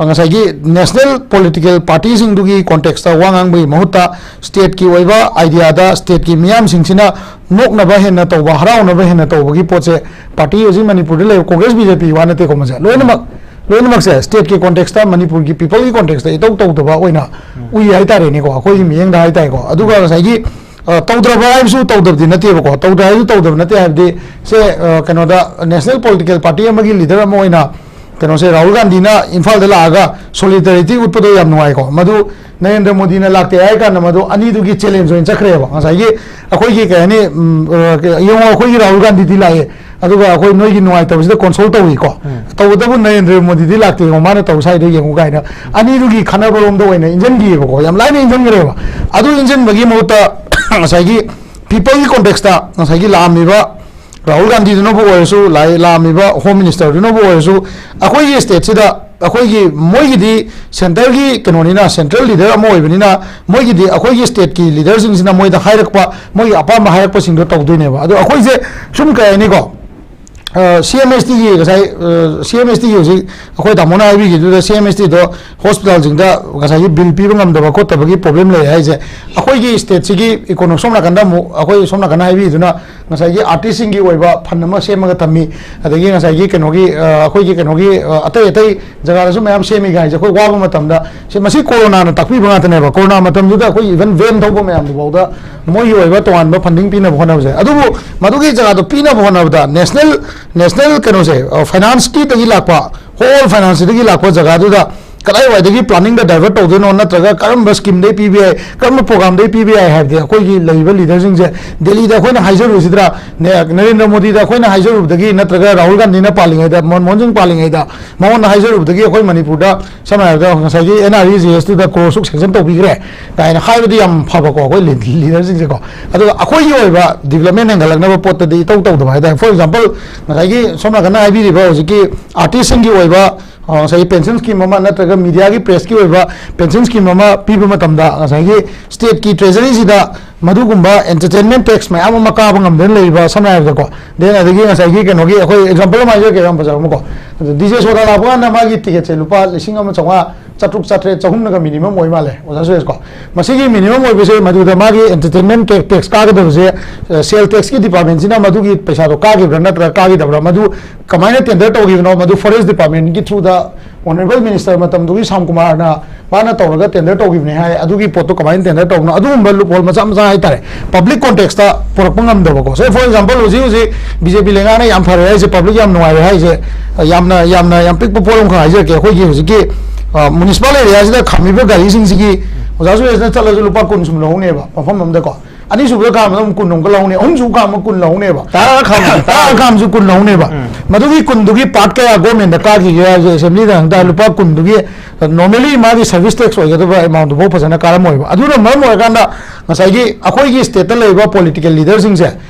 ꯉꯁꯥꯏꯒꯤ ꯅꯦꯁꯅꯦꯜ ꯄꯣꯂꯤꯇꯤꯀꯦꯜ ꯄꯥꯔꯇꯤꯁꯤꯡꯗꯨꯒꯤ ꯀꯣꯟꯇꯦꯛꯁꯇ ꯋꯥ ꯉꯥꯡꯕꯒꯤ ꯃꯍꯨꯠꯇ ꯁ꯭ꯇꯦꯠꯀꯤ ꯑꯣꯏꯕ ꯑꯥꯏꯗꯤꯌꯥꯗ ꯁ꯭ꯇꯦꯠꯀꯤ ꯃꯤꯌꯥꯝꯁꯤꯡꯁꯤꯅ ꯅꯣꯛꯅꯕ ꯍꯦꯟꯅ ꯇꯧꯕ, ꯍꯔꯥꯎꯅꯕ ꯍꯦꯟꯅ ꯇꯧꯕꯒꯤ ꯄꯣꯠꯁꯦ ꯄꯥꯔꯇꯤ ꯍꯧꯖꯤꯛ ꯃꯅꯤꯄꯨꯔꯗ ꯂꯩꯕ ꯀꯣꯡꯒ꯭ꯔꯦꯁ, ꯕꯤ ꯖꯦ ꯄꯤ ꯋꯥ ꯅꯠꯇꯦꯀꯣ, ꯃꯁꯦ ꯂꯣꯏꯅꯃꯛ, ꯂꯣꯏꯅꯃꯛꯁꯦ ꯁ꯭ꯇꯦꯠꯀꯤ ꯀꯣꯟꯇꯦꯛꯁꯇ, ꯃꯅꯤꯄꯨꯔꯒꯤ ꯄꯤꯄꯜꯒꯤ ꯀꯣꯟꯇꯦꯛꯁꯇ ꯏꯇꯧ ꯇꯧꯗꯕ ꯑꯣꯏꯅ ꯎꯏ ꯍꯥꯏꯇꯥꯔꯦꯅꯦꯀꯣ, ꯑꯩꯈꯣꯏꯒꯤ ꯃꯤꯠꯌꯦꯡꯗ ꯍꯥꯏꯇꯥꯔꯦꯀꯣ꯫ ꯑꯗꯨꯒ ꯉꯁꯥꯏꯒꯤ ꯑ, ꯇꯧꯗ꯭ꯔꯕ ꯍꯥꯏꯕꯁꯨ ꯇꯧꯗꯕꯗꯤ ꯅꯠꯇꯦꯕꯀꯣ, ꯇꯧꯗ꯭ꯔꯦ ꯍꯥꯏꯕꯁꯨ ꯇꯧꯗꯕ ꯅꯠꯇꯦ, ꯍꯥꯏꯕꯗꯤ ꯁꯦ, ꯑ, ꯀꯩꯅꯣꯗ ꯅꯦꯁꯅꯦꯜ ꯄꯣꯂꯤꯇꯤꯀꯦꯜ ꯄꯥꯔꯇꯤ ꯑꯃꯒꯤ ꯂꯤꯗꯔ ꯑꯃ ꯑꯣꯏꯅ ꯀꯩꯅꯣꯁꯦ, ꯔꯥꯍꯨꯜ ꯒꯥꯟꯙꯤꯅ ꯏꯝꯐꯥꯜꯗ ꯂꯥꯛꯑꯒ ꯁꯣꯂꯤꯗꯥꯔꯤꯇꯤ ꯎꯠꯄꯗꯣ ꯌꯥꯝ ꯅꯨꯡꯉꯥꯏꯀꯣ꯫ ꯃꯗꯨ ꯅꯔꯦꯟꯗ꯭ꯔ ꯃꯣꯗꯤꯅ ꯂꯥꯛꯇꯦ ꯍꯥꯏ ꯀꯥꯟꯗ ꯃꯗꯨ ꯑꯅꯤꯗꯨꯒꯤ ꯆꯦꯂꯦꯟꯖ ꯑꯣꯏꯅ ꯆꯠꯈ꯭ꯔꯦꯕ꯫ ꯉꯁꯥꯏꯒꯤ ꯑꯩꯈꯣꯏꯒꯤ ꯀꯩ ꯍꯥꯏꯅꯤ, ꯎꯝ, ꯑ, ꯌꯦꯡꯉꯣ, ꯑꯩꯈꯣꯏꯒꯤ ꯔꯥꯍꯨꯜ ꯒꯥꯟꯙꯤꯗꯤ ꯂꯥꯛꯑꯦ, ꯑꯗꯨꯒ ꯑꯩꯈꯣꯏ ꯅꯣꯏꯒꯤ ꯅꯨꯡꯉꯥꯏꯇꯕꯁꯤꯗ ꯀꯣꯟꯁꯣꯜ ꯇꯧꯏꯀꯣ꯫ ꯎꯝ꯫ ꯇꯧꯕꯇꯕꯨ ꯅꯔꯦꯟꯗ꯭ꯔ ꯃꯣꯗꯤꯗꯤ ꯂꯥꯛꯇꯦ, ꯌꯦꯡꯉꯣ, ꯃꯥꯅ ꯇꯧ ꯁꯥꯏꯗꯣ ꯌꯦꯡꯉꯨ ꯀꯥꯏꯅ ꯑꯅꯤꯗꯨꯒꯤ ꯈꯠꯅꯕꯔꯣꯝꯗ ꯑꯣꯏꯅ ꯏꯟꯖꯟꯈꯤꯑꯕꯀꯣ꯫ ꯌꯥꯝ ꯂꯥꯏꯅ ꯏꯟꯖꯟꯈ꯭ꯔꯦꯕ꯫ ꯑꯗꯨ ꯏꯟꯖꯟꯕꯒꯤ ꯃꯍꯨꯠꯇ ꯉꯁꯥꯏꯒꯤ ꯄꯤꯄꯜꯒꯤ ꯀꯣꯟꯇꯦꯛꯁꯇ ꯉꯁꯥꯏꯒꯤ ꯂꯥꯛꯑꯝꯃꯤꯕ ꯔꯥꯍꯨꯜ ꯒꯥꯟꯙꯤꯗꯨꯅꯕꯨ ꯑꯣꯏꯔꯁꯨ, ꯂꯥꯏ-, ꯂꯥꯛꯑꯝꯃꯤꯕ ꯍꯣꯝ ꯃꯤꯅꯤꯁꯇꯔꯗꯨꯅꯕꯨ ꯑꯣꯏꯔꯁꯨ, ꯑꯩꯈꯣꯏꯒꯤ ꯁ꯭ꯇꯦꯠꯁꯤꯗ ꯑꯩꯈꯣꯏꯒꯤ, ꯃꯣꯏꯒꯤꯗꯤ ꯁꯦꯟꯇꯔꯒꯤ ꯀꯩꯅꯣꯅꯤꯅ, ꯁꯦꯟꯇ꯭ꯔꯦꯜ ꯂꯤꯗꯔ ꯑꯃ ꯑꯣꯏꯕꯅꯤꯅ, ꯃꯣꯏꯒꯤꯗꯤ ꯑꯩꯈꯣꯏꯒꯤ ꯁ꯭ꯇꯦꯠꯀꯤ ꯂꯤꯗꯔꯁꯤꯡꯁꯤꯅ ꯃꯣꯏꯗ ꯍꯥꯏꯔꯛꯄ, ꯃꯣꯏꯒꯤ ꯑꯄꯥꯝꯕ ꯍꯥꯏꯔꯛꯄꯁꯤꯡꯗꯣ ꯇꯧꯗꯣꯏꯅꯦꯕ꯫ ꯑꯗꯣ ꯑꯩꯈꯣꯏꯁꯦ ꯁꯨꯝ ꯀꯩ ꯍꯥꯏꯅꯤꯀꯣ, ꯁꯤ ꯑꯦꯝ ꯑꯦꯁ ꯇꯤꯒꯤ ꯉꯁꯥꯏ, ꯁꯤ ꯑꯦꯝ ꯑꯦꯁ ꯇꯤꯒꯤ ꯍꯧꯖꯤꯛ ꯑꯩꯈꯣꯏ ꯇꯥꯃꯣꯅ ꯍꯥꯏꯕꯤꯈꯤꯗꯨꯗ, ꯁꯤ ꯑꯦꯝ ꯑꯦꯁ ꯇꯤꯗꯣ ꯍꯣꯁꯄꯤꯇꯥꯜꯁꯤꯡꯗ ꯉꯁꯥꯏꯒꯤ ꯕꯤꯜ ꯄꯤꯕ ꯉꯝꯗꯕ ꯈꯣꯠꯇꯕꯒꯤ ꯄ꯭ꯔꯣꯕ꯭ꯂꯦꯝ ꯂꯩ ꯍꯥꯏꯁꯦ, ꯑꯩꯈꯣꯏꯒꯤ ꯁ꯭ꯇꯦꯠꯁꯤꯒꯤ ꯏꯀꯣꯅꯣꯃꯤ, ꯁꯣꯝ ꯅꯥꯀꯟꯗ ꯑꯃꯨꯛ ꯑꯩꯈꯣꯏ ꯁꯣꯝ ꯅꯥꯀꯟꯗ ꯍꯥꯏꯕꯤꯗꯨꯅ ꯉꯁꯥꯏꯒꯤ ꯑꯥꯔꯇꯤꯁꯁꯤꯡꯒꯤ ꯑꯣꯏꯕ ꯐꯟ ꯑꯃ ꯁꯦꯝꯃꯒ ꯊꯝꯃꯤ, ꯑꯗꯒꯤ ꯉꯁꯥꯏꯒꯤ ꯀꯩꯅꯣꯒꯤ, ꯑ, ꯑꯩꯈꯣꯏꯒꯤ ꯀꯩꯅꯣꯒꯤ, ꯑ, ꯑꯇꯩ ꯑꯇꯩ ꯖꯒꯥꯗꯁꯨ ꯃꯌꯥꯝ ꯁꯦꯝꯃꯤ ꯀꯥꯏꯁꯦ ꯑꯩꯈꯣꯏ ꯋꯥꯕ ꯃꯇꯝꯗ, ꯁꯤ, ꯃꯁꯤ ꯀꯣꯔꯣꯅꯥꯅ ꯇꯥꯛꯄꯤꯕ ꯉꯥꯛꯇꯅꯦꯕ꯫ ꯀꯣꯔꯣꯅꯥ ꯃꯇꯝꯗꯨꯗ ꯑꯩꯈꯣꯏ ꯏꯚꯟ ꯚꯦꯟ ꯊꯧꯕ ꯃꯌꯥꯝꯗꯨꯐꯥꯎꯗ ꯃꯣꯏꯒꯤ ꯑꯣꯏꯕ ꯇꯣꯉꯥꯟꯕ ꯐꯟꯗꯤꯡ ꯄꯤꯅꯕ ꯍꯣꯠꯅꯕꯁꯦ꯫ ꯑꯗꯨꯕꯨ ꯃꯗꯨꯒꯤ ꯖꯒꯥꯗꯣ ꯄꯤꯅꯕ ꯍꯣꯠꯅꯕꯗ ꯅꯦꯁꯅꯦꯜ, ꯅꯦꯁꯅꯦꯜ ꯀꯩꯅꯣꯁꯦ, ꯑ, ꯐꯥꯏꯅꯥꯟꯁꯀꯤꯗꯒꯤ ꯂꯥꯛꯄ, ꯍꯣꯜ ꯐꯥꯏꯅꯥꯟꯁꯇꯒꯤ ꯂꯥꯛꯄ ꯖꯒꯥꯗꯨꯗ ꯀꯗꯥꯏꯋꯥꯏꯗꯒꯤ ꯄ꯭ꯂꯥꯅꯤꯡꯗ ꯗꯥꯏꯚꯔꯠ ꯇꯧꯗꯣꯏꯅꯣ, ꯅꯠꯇ꯭ꯔꯒ ꯀꯔꯝꯕ ꯁ꯭ꯀꯤꯝꯗꯩ ꯄꯤꯕ ꯌꯥꯏ, ꯀꯔꯝꯕ ꯄ꯭ꯔꯣꯒ꯭ꯔꯥꯝꯗꯩ ꯄꯤꯕ ꯌꯥꯏ ꯍꯥꯏꯕꯗꯤ ꯑꯩꯈꯣꯏꯒꯤ ꯂꯩꯔꯤꯕ ꯂꯤꯗꯔꯁꯤꯡꯁꯦ ꯗꯦꯜꯂꯤꯗ ꯑꯩꯈꯣꯏꯅ ꯍꯥꯏꯖꯔꯨꯁꯤꯗ꯭ꯔꯥ, ꯅꯦ-, ꯅꯔꯦꯟꯗ꯭ꯔ ꯃꯣꯗꯤꯗ ꯑꯩꯈꯣꯏꯅ ꯍꯥꯏꯖꯔꯨꯕꯗꯒꯤ, ꯅꯠꯇ꯭ꯔꯒ ꯔꯥꯍꯨꯜ ꯒꯥꯟꯙꯤꯅ ꯄꯥꯜꯂꯤꯉꯩꯗ, ꯃꯟꯃꯣꯍꯟ ꯁꯤꯡ ꯄꯥꯜꯂꯤꯉꯩꯗ ꯃꯉꯣꯟꯗ ꯍꯥꯏꯖꯔꯨꯕꯗꯒꯤ ꯑꯩꯈꯣꯏ ꯃꯅꯤꯄꯨꯔꯗ ꯁꯝꯅ ꯍꯥꯏꯔꯕꯗ ꯉꯁꯥꯏꯒꯤ ꯑꯦꯟ ꯑꯥꯔ ꯏ ꯖꯤ ꯑꯦꯁꯇꯨꯗ ꯀ꯭ꯔꯣꯔ ꯁꯨꯛ ꯁꯦꯡꯁꯟ ꯇꯧꯕꯤꯈ꯭ꯔꯦ ꯀꯥꯏꯅ ꯍꯥꯏꯕꯗꯤ ꯌꯥꯝ ꯐꯕꯀꯣ, ꯑꯩꯈꯣꯏ ꯂꯤ-, ꯂꯤꯗꯔꯁꯤꯡꯁꯦꯀꯣ꯫ ꯑꯗꯨꯒ ꯑꯩꯈꯣꯏꯒꯤ ꯑꯣꯏꯕ ꯗꯤꯕꯂꯞꯃꯦꯟ ꯍꯦꯟꯒꯠꯂꯛꯅꯕ ꯄꯣꯠꯇꯗꯤ ꯏꯇꯧ ꯇꯧꯗꯕ ꯍꯥꯏꯇꯥꯔꯦ꯫ ꯐꯣꯔ ꯑꯦꯛꯖꯥꯝꯄꯜ, ꯉꯁꯥꯏꯒꯤ ꯁꯣꯝ ꯅꯥꯀꯟꯗ ꯍꯥꯏꯕꯤꯔꯤꯕ ꯍꯧꯖꯤꯛꯀꯤ ꯑꯥꯔꯇꯤꯁꯁꯤꯡꯒꯤ ꯑꯣꯏꯕ, ꯑ, ꯉꯁꯥꯏꯒꯤ ꯄꯦꯟꯁꯟ ꯁ꯭ꯀꯤꯝ ꯑꯃ ꯅꯠꯇ꯭ꯔꯒ ꯃꯤꯗꯤꯌꯥꯒꯤ ꯄ꯭ꯔꯦꯁꯀꯤ ꯑꯣꯏꯕ ꯄꯦꯟꯁꯟ ꯁ꯭ꯀꯤꯝ ꯑꯃ ꯄꯤꯕ ꯃꯇꯝꯗ ꯉꯁꯥꯏꯒꯤ ꯁ꯭ꯇꯦꯠꯀꯤ ꯇ꯭ꯔꯦꯖꯔꯤꯁꯤꯗ ꯃꯗꯨꯒꯨꯝꯕ entertainment tax ꯃꯌꯥꯝ ꯑꯃ ꯀꯥꯕ ꯉꯝꯗꯅ ꯂꯩꯔꯤꯕ, ꯁꯝꯅ ꯍꯥꯏꯔꯕꯗꯀꯣ, then ꯑꯗꯒꯤ ꯉꯁꯥꯏꯒꯤ ꯀꯩꯅꯣꯒꯤ ꯑꯩꯈꯣꯏ example ꯑꯃ ꯍꯥꯏꯖꯔꯛꯀꯦ, ꯌꯥꯝ ꯐꯖꯕ ꯑꯃꯀꯣ, ꯑꯗꯣ ꯗꯤ ꯖꯦ ꯁꯣꯗꯥ ꯂꯥꯛꯄ ꯀꯥꯟꯗ ꯃꯥꯒꯤ ticketꯁꯦ ꯂꯨꯄꯥ ꯂꯤꯁꯤꯡ ꯑꯃ ꯆꯥꯝꯃꯉꯥ, ꯆꯥꯇ꯭ꯔꯨꯛ, ꯆꯥꯇ꯭ꯔꯦꯠ, ꯆꯍꯨꯝꯅꯒ minimum ꯑꯣꯏ ꯃꯥꯜꯂꯦ, ꯑꯣꯖꯥ ꯁꯨꯔꯦꯁ ꯀꯣ꯫ ꯃꯁꯤꯒꯤ minimum ꯑꯣꯏꯕꯁꯦ ꯃꯗꯨꯗ ꯃꯥꯒꯤ entertainment tax ꯀꯥꯒꯗꯕꯁꯦ, ꯑ, sale taxꯀꯤ departmentꯁꯤꯅ ꯃꯗꯨꯒꯤ ꯄꯩꯁꯥꯗꯣ ꯀꯥꯈꯤꯕ꯭ꯔꯥ ꯅꯠꯇ꯭ꯔꯒ ꯀꯥꯈꯤꯗꯕ꯭ꯔꯥ, ꯃꯗꯨ ꯀꯃꯥꯏꯅ tender ꯇꯧꯈꯤꯕꯅꯣ, ꯃꯗꯨ forest departmentꯀꯤ throughꯗ honourable minister ꯃꯇꯝꯗꯨꯒꯤ ꯁ꯭ꯌꯥꯝ ꯀꯨꯃꯥꯔꯅ ꯃꯥꯅ ꯇꯧꯔꯒ tender ꯇꯧꯈꯤꯕꯅꯤ ꯍꯥꯏ꯫ ꯑꯗꯨꯒꯤ ꯄꯣꯠꯇꯣ ꯀꯃꯥꯏꯅ tender ꯇꯧꯕꯅꯣ, ꯑꯗꯨꯒꯨꯝꯕ loophole ꯃꯆꯥ ꯃꯆꯥ ꯍꯥꯏꯇꯥꯔꯦ, public contextꯇ ꯄꯨꯔꯛꯄ ꯉꯝꯗꯕꯀꯣ꯫ Say for example, ꯍꯧꯖꯤꯛ ꯍꯧꯖꯤꯛ BJP ꯂꯩꯉꯥꯛꯅ ꯌꯥꯝ ꯐꯔꯦ ꯍꯥꯏꯁꯦ, public ꯌꯥꯝ ꯅꯨꯡꯉꯥꯏꯔꯦ ꯍꯥꯏꯁꯦ, ꯌꯥꯝꯅ, ꯌꯥꯝꯅ, ꯌꯥꯝ ꯄꯤꯛꯄ ꯄꯣꯠ ꯑꯃꯈꯛ ꯍꯥꯏꯖꯔꯛꯀꯦ꯫ ꯑꯩꯈꯣꯏꯒꯤ ꯍꯧꯖꯤꯛꯀꯤ, ꯑ, municipal areaꯁꯤꯗ ꯈꯥꯝꯃꯤꯕ ꯒꯥꯔꯤꯁꯤꯡꯁꯤꯒꯤ ꯑꯣꯖꯥ ꯁꯨꯔꯦꯁꯅ ꯆꯠꯂꯁꯨ ꯂꯨꯄꯥ ꯀꯨꯟ ꯁꯨꯝ ꯂꯧꯍꯧꯅꯦꯕ ꯃꯐꯝ ꯑꯃꯗꯀꯣ꯫ ꯑꯅꯤꯁꯨꯕꯗ ꯈꯥꯝꯕꯗ ꯑꯃꯨꯛ ꯀꯨꯟ ꯑꯃꯨꯛꯀ ꯂꯧꯍꯧꯅꯤ, ꯑꯍꯨꯝꯁꯨꯕ ꯈꯥꯝꯕ ꯀꯨꯟ ꯂꯧꯍꯧꯅꯦꯕ꯫ ꯇꯔꯥ ꯈꯥꯝꯕ, ꯇꯔꯥ ꯈꯥꯝꯕꯁꯨ ꯀꯨꯟ ꯂꯧꯍꯧꯅꯦꯕ꯫ ꯎꯝ꯫ ꯃꯗꯨꯒꯤ ꯀꯨꯟꯗꯨꯒꯤ part ꯀꯌꯥ governmentꯗ ꯀꯥꯈꯤꯒꯦ ꯍꯥꯏꯕꯁꯦ assemblyꯗ ꯍꯪ ꯇꯥꯔꯦ, ꯂꯨꯄꯥ ꯀꯨꯟꯗꯨꯒꯤ, normally ꯃꯥꯒꯤ service tax ꯑꯣꯏꯒꯗꯕ amountꯗꯨꯐꯥꯎ ꯐꯖꯅ ꯀꯥꯔꯝꯃꯣꯏꯕ꯫ ꯑꯗꯨꯅ ꯃꯔꯝ ꯑꯣꯏꯔꯀꯥꯟꯗ ꯉꯁꯥꯏꯒꯤ ꯑꯩꯈꯣꯏꯒꯤ stateꯇ ꯂꯩꯔꯤꯕ political leaderꯁꯤꯡꯁꯦ,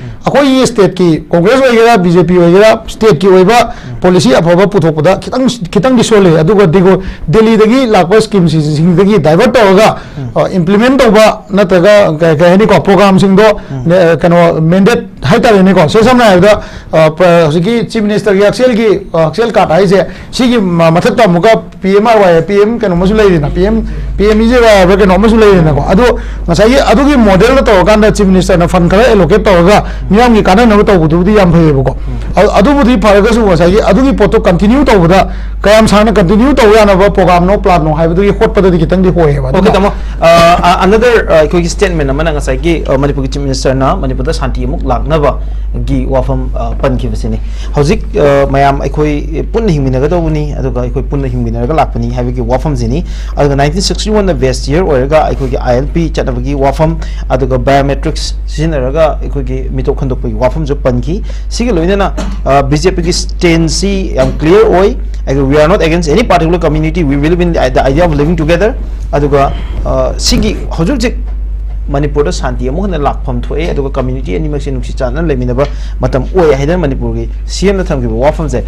ꯑꯩꯈꯣꯏꯒꯤ stateꯀꯤ Congress ꯑꯣꯏꯒꯦꯔꯥ, BJP ꯑꯣꯏꯒꯦꯔꯥ, stateꯀꯤ ꯑꯣꯏꯕ policy ꯑꯐꯕ ꯄꯨꯊꯣꯛꯄꯗ ꯈꯤꯇꯪ, ꯈꯤꯇꯪꯗꯤ ꯁꯣꯜꯂꯤ꯫ ꯑꯗꯨꯒ ꯗꯤꯒꯣ-, ꯗꯦꯜꯂꯤꯗꯒꯤ ꯂꯥꯛꯄ schemeꯁꯤꯡꯗꯒꯤ divert ꯇꯧꯔꯒ, ꯑ, implement ꯇꯧꯕ ꯅꯠꯇ꯭ꯔꯒ ꯀꯩ, ꯀꯩ ꯍꯥꯏꯅꯤꯀꯣ, programꯁꯤꯡꯗꯣ, ꯅꯦ-, ꯀꯩꯅꯣ, mandate ꯍꯥꯏꯇꯥꯔꯦꯅꯦꯀꯣ, ꯁꯦ ꯁꯝꯅ ꯍꯥꯏꯔꯕꯗ, ꯑ, ꯄ-, ꯍꯧꯖꯤꯛꯀꯤ Chief Ministerꯒꯤ ꯍꯛꯁꯦꯜꯒꯤ, ꯑ, ꯍꯛꯁꯦꯜ card ꯍꯥꯏꯁꯦ, ꯁꯤꯒꯤ ꯃ-, ꯃꯊꯛꯇ ꯑꯃꯨꯛꯀ PMRY, PM ꯀꯩꯅꯣ ꯑꯃꯁꯨ ꯂꯩꯔꯤꯅ, PM, PMEJY ꯍꯥꯏꯕ꯭ꯔꯥ ꯀꯩꯅꯣ ꯑꯃꯁꯨ ꯂꯩꯔꯤꯅꯀꯣ꯫ ꯑꯗꯣ ꯉꯁꯥꯏꯒꯤ ꯑꯗꯨꯒꯤ modelꯗ ꯇꯧꯔꯀꯥꯟꯗ Chief Ministerꯅ fund ꯈꯔ allocate ꯇꯧꯔꯒ ꯃꯤꯌꯥꯝꯒꯤ ꯀꯥꯟꯅꯅꯕ ꯇꯧꯕꯗꯨꯕꯨꯗꯤ ꯌꯥꯝ ꯐꯩꯌꯦꯕꯀꯣ꯫ ꯑ-, ꯑꯗꯨꯕꯨꯗꯤ ꯐꯔꯒꯁꯨ ꯉꯁꯥꯏꯒꯤ ꯑꯗꯨꯒꯤ ꯄꯣꯠꯇꯣ continue ꯇꯧꯕꯗ ꯀꯌꯥꯝ ꯁꯥꯡꯅ continue ꯇꯧꯕ ꯌꯥꯅꯕ programꯅꯣ, planꯅꯣ ꯍꯥꯏꯕꯗꯨꯒꯤ ꯍꯣꯠꯄꯗꯗꯤ ꯈꯤꯇꯪꯗꯤ ꯍꯣꯏꯌꯦꯕ꯫ Okay, ꯑꯗꯨꯅ ꯇꯥꯃꯣ, ꯑ, ꯑ, another, ꯑ, ꯑꯩꯈꯣꯏꯒꯤ statement ꯑꯃꯅ ꯉꯁꯥꯏꯒꯤ, ꯑ, ꯃꯅꯤꯄꯨꯔꯒꯤ Chief Ministerꯅ ꯃꯅꯤꯄꯨꯔꯗ ꯁꯥꯟꯇꯤ ꯑꯃꯨꯛ ꯂꯥꯛꯅꯕꯒꯤ ꯋꯥꯐꯝ, ꯑ, ꯄꯟꯈꯤꯕꯁꯤꯅꯤ꯫ ꯍꯧꯖꯤꯛ, ꯑ, ꯃꯌꯥꯝ ꯑꯩꯈꯣꯏ ꯄꯨꯟꯅ ꯍꯤꯡꯃꯤꯟꯅꯒꯗꯧꯕꯅꯤ, ꯑꯗꯨꯒ ꯑꯩꯈꯣꯏ ꯄꯨꯟꯅ ꯍꯤꯡꯃꯤꯟꯅꯔꯒ ꯂꯥꯛꯄꯅꯤ ꯍꯥꯏꯕꯒꯤ ꯋꯥꯐꯝꯁꯤꯅꯤ꯫ ꯑꯗꯨꯒ nineteen sixty oneꯅ best year ꯑꯣꯏꯔꯒ ꯑꯩꯈꯣꯏꯒꯤ ILP ꯆꯠꯅꯕꯒꯤ ꯋꯥꯐꯝ, ꯑꯗꯨꯒ biometrics ꯁꯤꯖꯤꯟꯅꯔꯒ ꯑꯩꯈꯣꯏꯒꯤ ꯃꯤꯇꯣꯞ ꯈꯟꯗꯣꯛꯄꯒꯤ ꯋꯥꯐꯝꯁꯨ ꯄꯟꯈꯤ꯫ ꯁꯤꯒ ꯂꯣꯏꯅꯅ, ꯑ, BJPꯒꯤ stanceꯁꯤ ꯌꯥꯝ clear ꯑꯣꯏ꯫ ꯑꯩꯈꯣꯏ, we are not against any particular community, we believe in the, the idea of living together꯫ ꯑꯗꯨꯒ, ꯑ, ꯁꯤꯒꯤ ꯍꯧꯖꯤꯛ ꯍꯧꯖꯤꯛ ꯃꯅꯤꯄꯨꯔꯗ ꯁꯥꯟꯇꯤ ꯑꯃꯨꯛ ꯍꯟꯅ ꯂꯥꯛꯐꯝ ꯊꯣꯛꯑꯦ, ꯑꯗꯨꯒ community ꯑꯅꯤꯃꯛꯁꯦ ꯅꯨꯡꯁꯤ ꯆꯥꯟꯅꯅ ꯂꯩꯃꯤꯟꯅꯕ ꯃꯇꯝ ꯑꯣꯏ ꯍꯥꯏꯗꯅ ꯃꯅꯤꯄꯨꯔꯒꯤ CMꯅ ꯊꯝꯈꯤꯕ ꯋꯥꯐꯝꯁꯦ,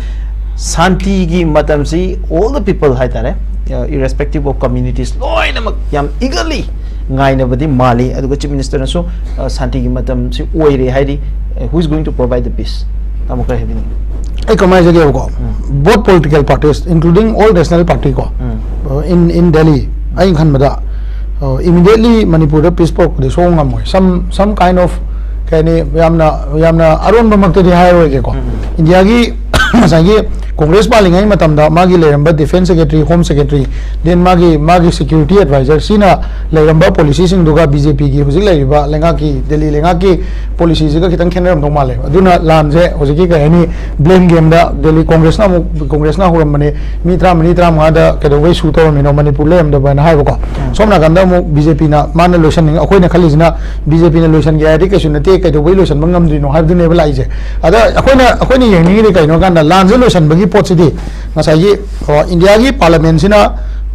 ꯁꯥꯟꯇꯤꯒꯤ ꯃꯇꯝꯁꯤ all the people ꯍꯥꯏꯇꯥꯔꯦ, ꯑ, irrespective of communities, ꯂꯣꯏꯅꯃꯛ ꯌꯥꯝ eagerly ꯉꯥꯏꯅꯕꯗꯤ ꯃꯥꯜꯂꯤ꯫ ꯑꯗꯨꯒ ꯆꯤꯐ ꯃꯤꯅꯤꯁꯇꯔꯅꯁꯨ, ꯑ, ꯁꯥꯟꯇꯤꯒꯤ ꯃꯇꯝꯁꯤ ꯑꯣꯏꯔꯦ ꯍꯥꯏꯔꯤ꯫ ꯑ, who is going to provide the peace? ꯇꯥꯃꯣ, ꯈꯔ ꯍꯥꯏꯕꯤꯅꯤꯡꯉꯤ? ꯑꯩ ꯀꯃꯥꯏꯅ ꯍꯥꯏꯖꯒꯦꯕꯀꯣ, both political parties including all national party ꯀꯣ, in in Delhi, ꯑꯩꯅ ꯈꯟꯕꯗ, ꯏꯃꯤꯗꯤꯌꯦꯠꯂꯤ ꯃꯅꯤꯄꯨꯔꯗ ꯄꯤꯁ ꯄꯨꯔꯛꯄꯗꯤ ꯁꯣꯛ ꯉꯝꯃꯣꯏ꯫ Some some kind of, ꯀꯩ ꯍꯥꯏꯅꯤ, ꯌꯥꯝꯅ ꯌꯥꯝꯅ ꯑꯔꯣꯟꯕꯃꯛꯇꯗꯤ ꯍꯥꯏꯔꯣꯏꯒꯦꯀꯣ꯫ ꯏꯟꯗꯤꯌꯥꯒꯤ ꯉꯁꯥꯏꯒꯤ ꯀꯣꯡꯒ꯭ꯔꯦꯁ ꯄꯥꯜꯂꯤꯉꯩ ꯃꯇꯝꯗ ꯃꯥꯒꯤ ꯂꯩꯔꯝꯕ defence secretary, home secretary, then ꯃꯥꯒꯤ ꯃꯥꯒꯤ ꯁꯦꯀ꯭ꯌꯨꯔꯤꯇꯤ ꯑꯦꯗꯚꯥꯏꯖꯔ, ꯁꯤꯅ ꯂꯩꯔꯝꯕ ꯄꯣꯂꯤꯁꯤꯁꯤꯡꯗꯨꯒ ꯕꯤ ꯖꯦ ꯄꯤꯒꯤ ꯍꯧꯖꯤꯛ ꯂꯩꯔꯤꯕ ꯂꯩꯉꯥꯛꯀꯤ, ꯗꯦꯜꯂꯤ ꯂꯩꯉꯥꯛꯀꯤ ꯄꯣꯂꯤꯁꯤꯁꯤꯒ ꯈꯤꯇꯪ ꯈꯦꯠꯅꯔꯝꯗꯧ ꯃꯥꯜꯂꯦꯕ꯫ ꯑꯗꯨꯅ ꯂꯥꯟꯁꯦ ꯍꯧꯖꯤꯛꯀꯤ, ꯀꯩ ꯍꯥꯏꯅꯤ, ꯕ꯭ꯂꯦꯝ ꯒꯦꯝꯗ ꯗꯦꯜꯂꯤ ꯀꯣꯡꯒ꯭ꯔꯦꯁꯅ ꯑꯃꯨꯛ, ꯀꯣꯡꯒ꯭ꯔꯦꯁꯅ ꯍꯧꯔꯝꯕꯅꯤ, ꯃꯤ ꯇꯔꯥꯃꯔꯤ ꯇꯔꯥꯃꯉꯥꯗ ꯀꯩꯗꯧꯕꯩ ꯁꯨ ꯇꯧꯔꯝꯃꯤꯅꯣ, ꯃꯅꯤꯄꯨꯔ ꯂꯩꯔꯝꯗꯕꯅ ꯍꯥꯏꯕꯀꯣ꯫ ꯁꯣꯝ ꯅꯥꯀꯟꯗ ꯑꯃꯨꯛ ꯕꯤ ꯖꯦ ꯄꯤꯅ, ꯃꯥꯅ ꯂꯣꯏꯁꯟꯅꯤꯡ-, ꯑꯩꯈꯣꯏꯅ ꯈꯜꯂꯤꯁꯤꯅ ꯕꯤ ꯖꯦ ꯄꯤꯅ ꯂꯣꯏꯁꯟꯒꯦ ꯍꯥꯏꯔꯗꯤ ꯀꯩꯁꯨ ꯅꯠꯇꯦ, ꯀꯩꯗꯧꯕꯩ ꯂꯣꯏꯁꯟꯕ ꯉꯝꯗ꯭ꯔꯤꯅꯣ ꯍꯥꯏꯕꯗꯨꯅꯦꯕ ꯂꯥꯛꯏꯁꯦ꯫ ꯑꯗ ꯑꯩꯈꯣꯏꯅ, ꯑꯩꯈꯣꯏꯅ ꯌꯦꯡꯅꯤꯡꯉꯤꯗꯤ ꯀꯩꯅꯣ ꯍꯥꯏ ꯀꯥꯟꯗ, ꯂꯥꯟꯁꯦ ꯂꯣꯏꯁꯟꯕꯒꯤ ꯄꯣꯠꯁꯤꯗꯤ ꯉꯁꯥꯏꯒꯤ, ꯑ, ꯏꯟꯗꯤꯌꯥꯒꯤ ꯄꯥꯔꯂꯃꯦꯟꯁꯤꯅ,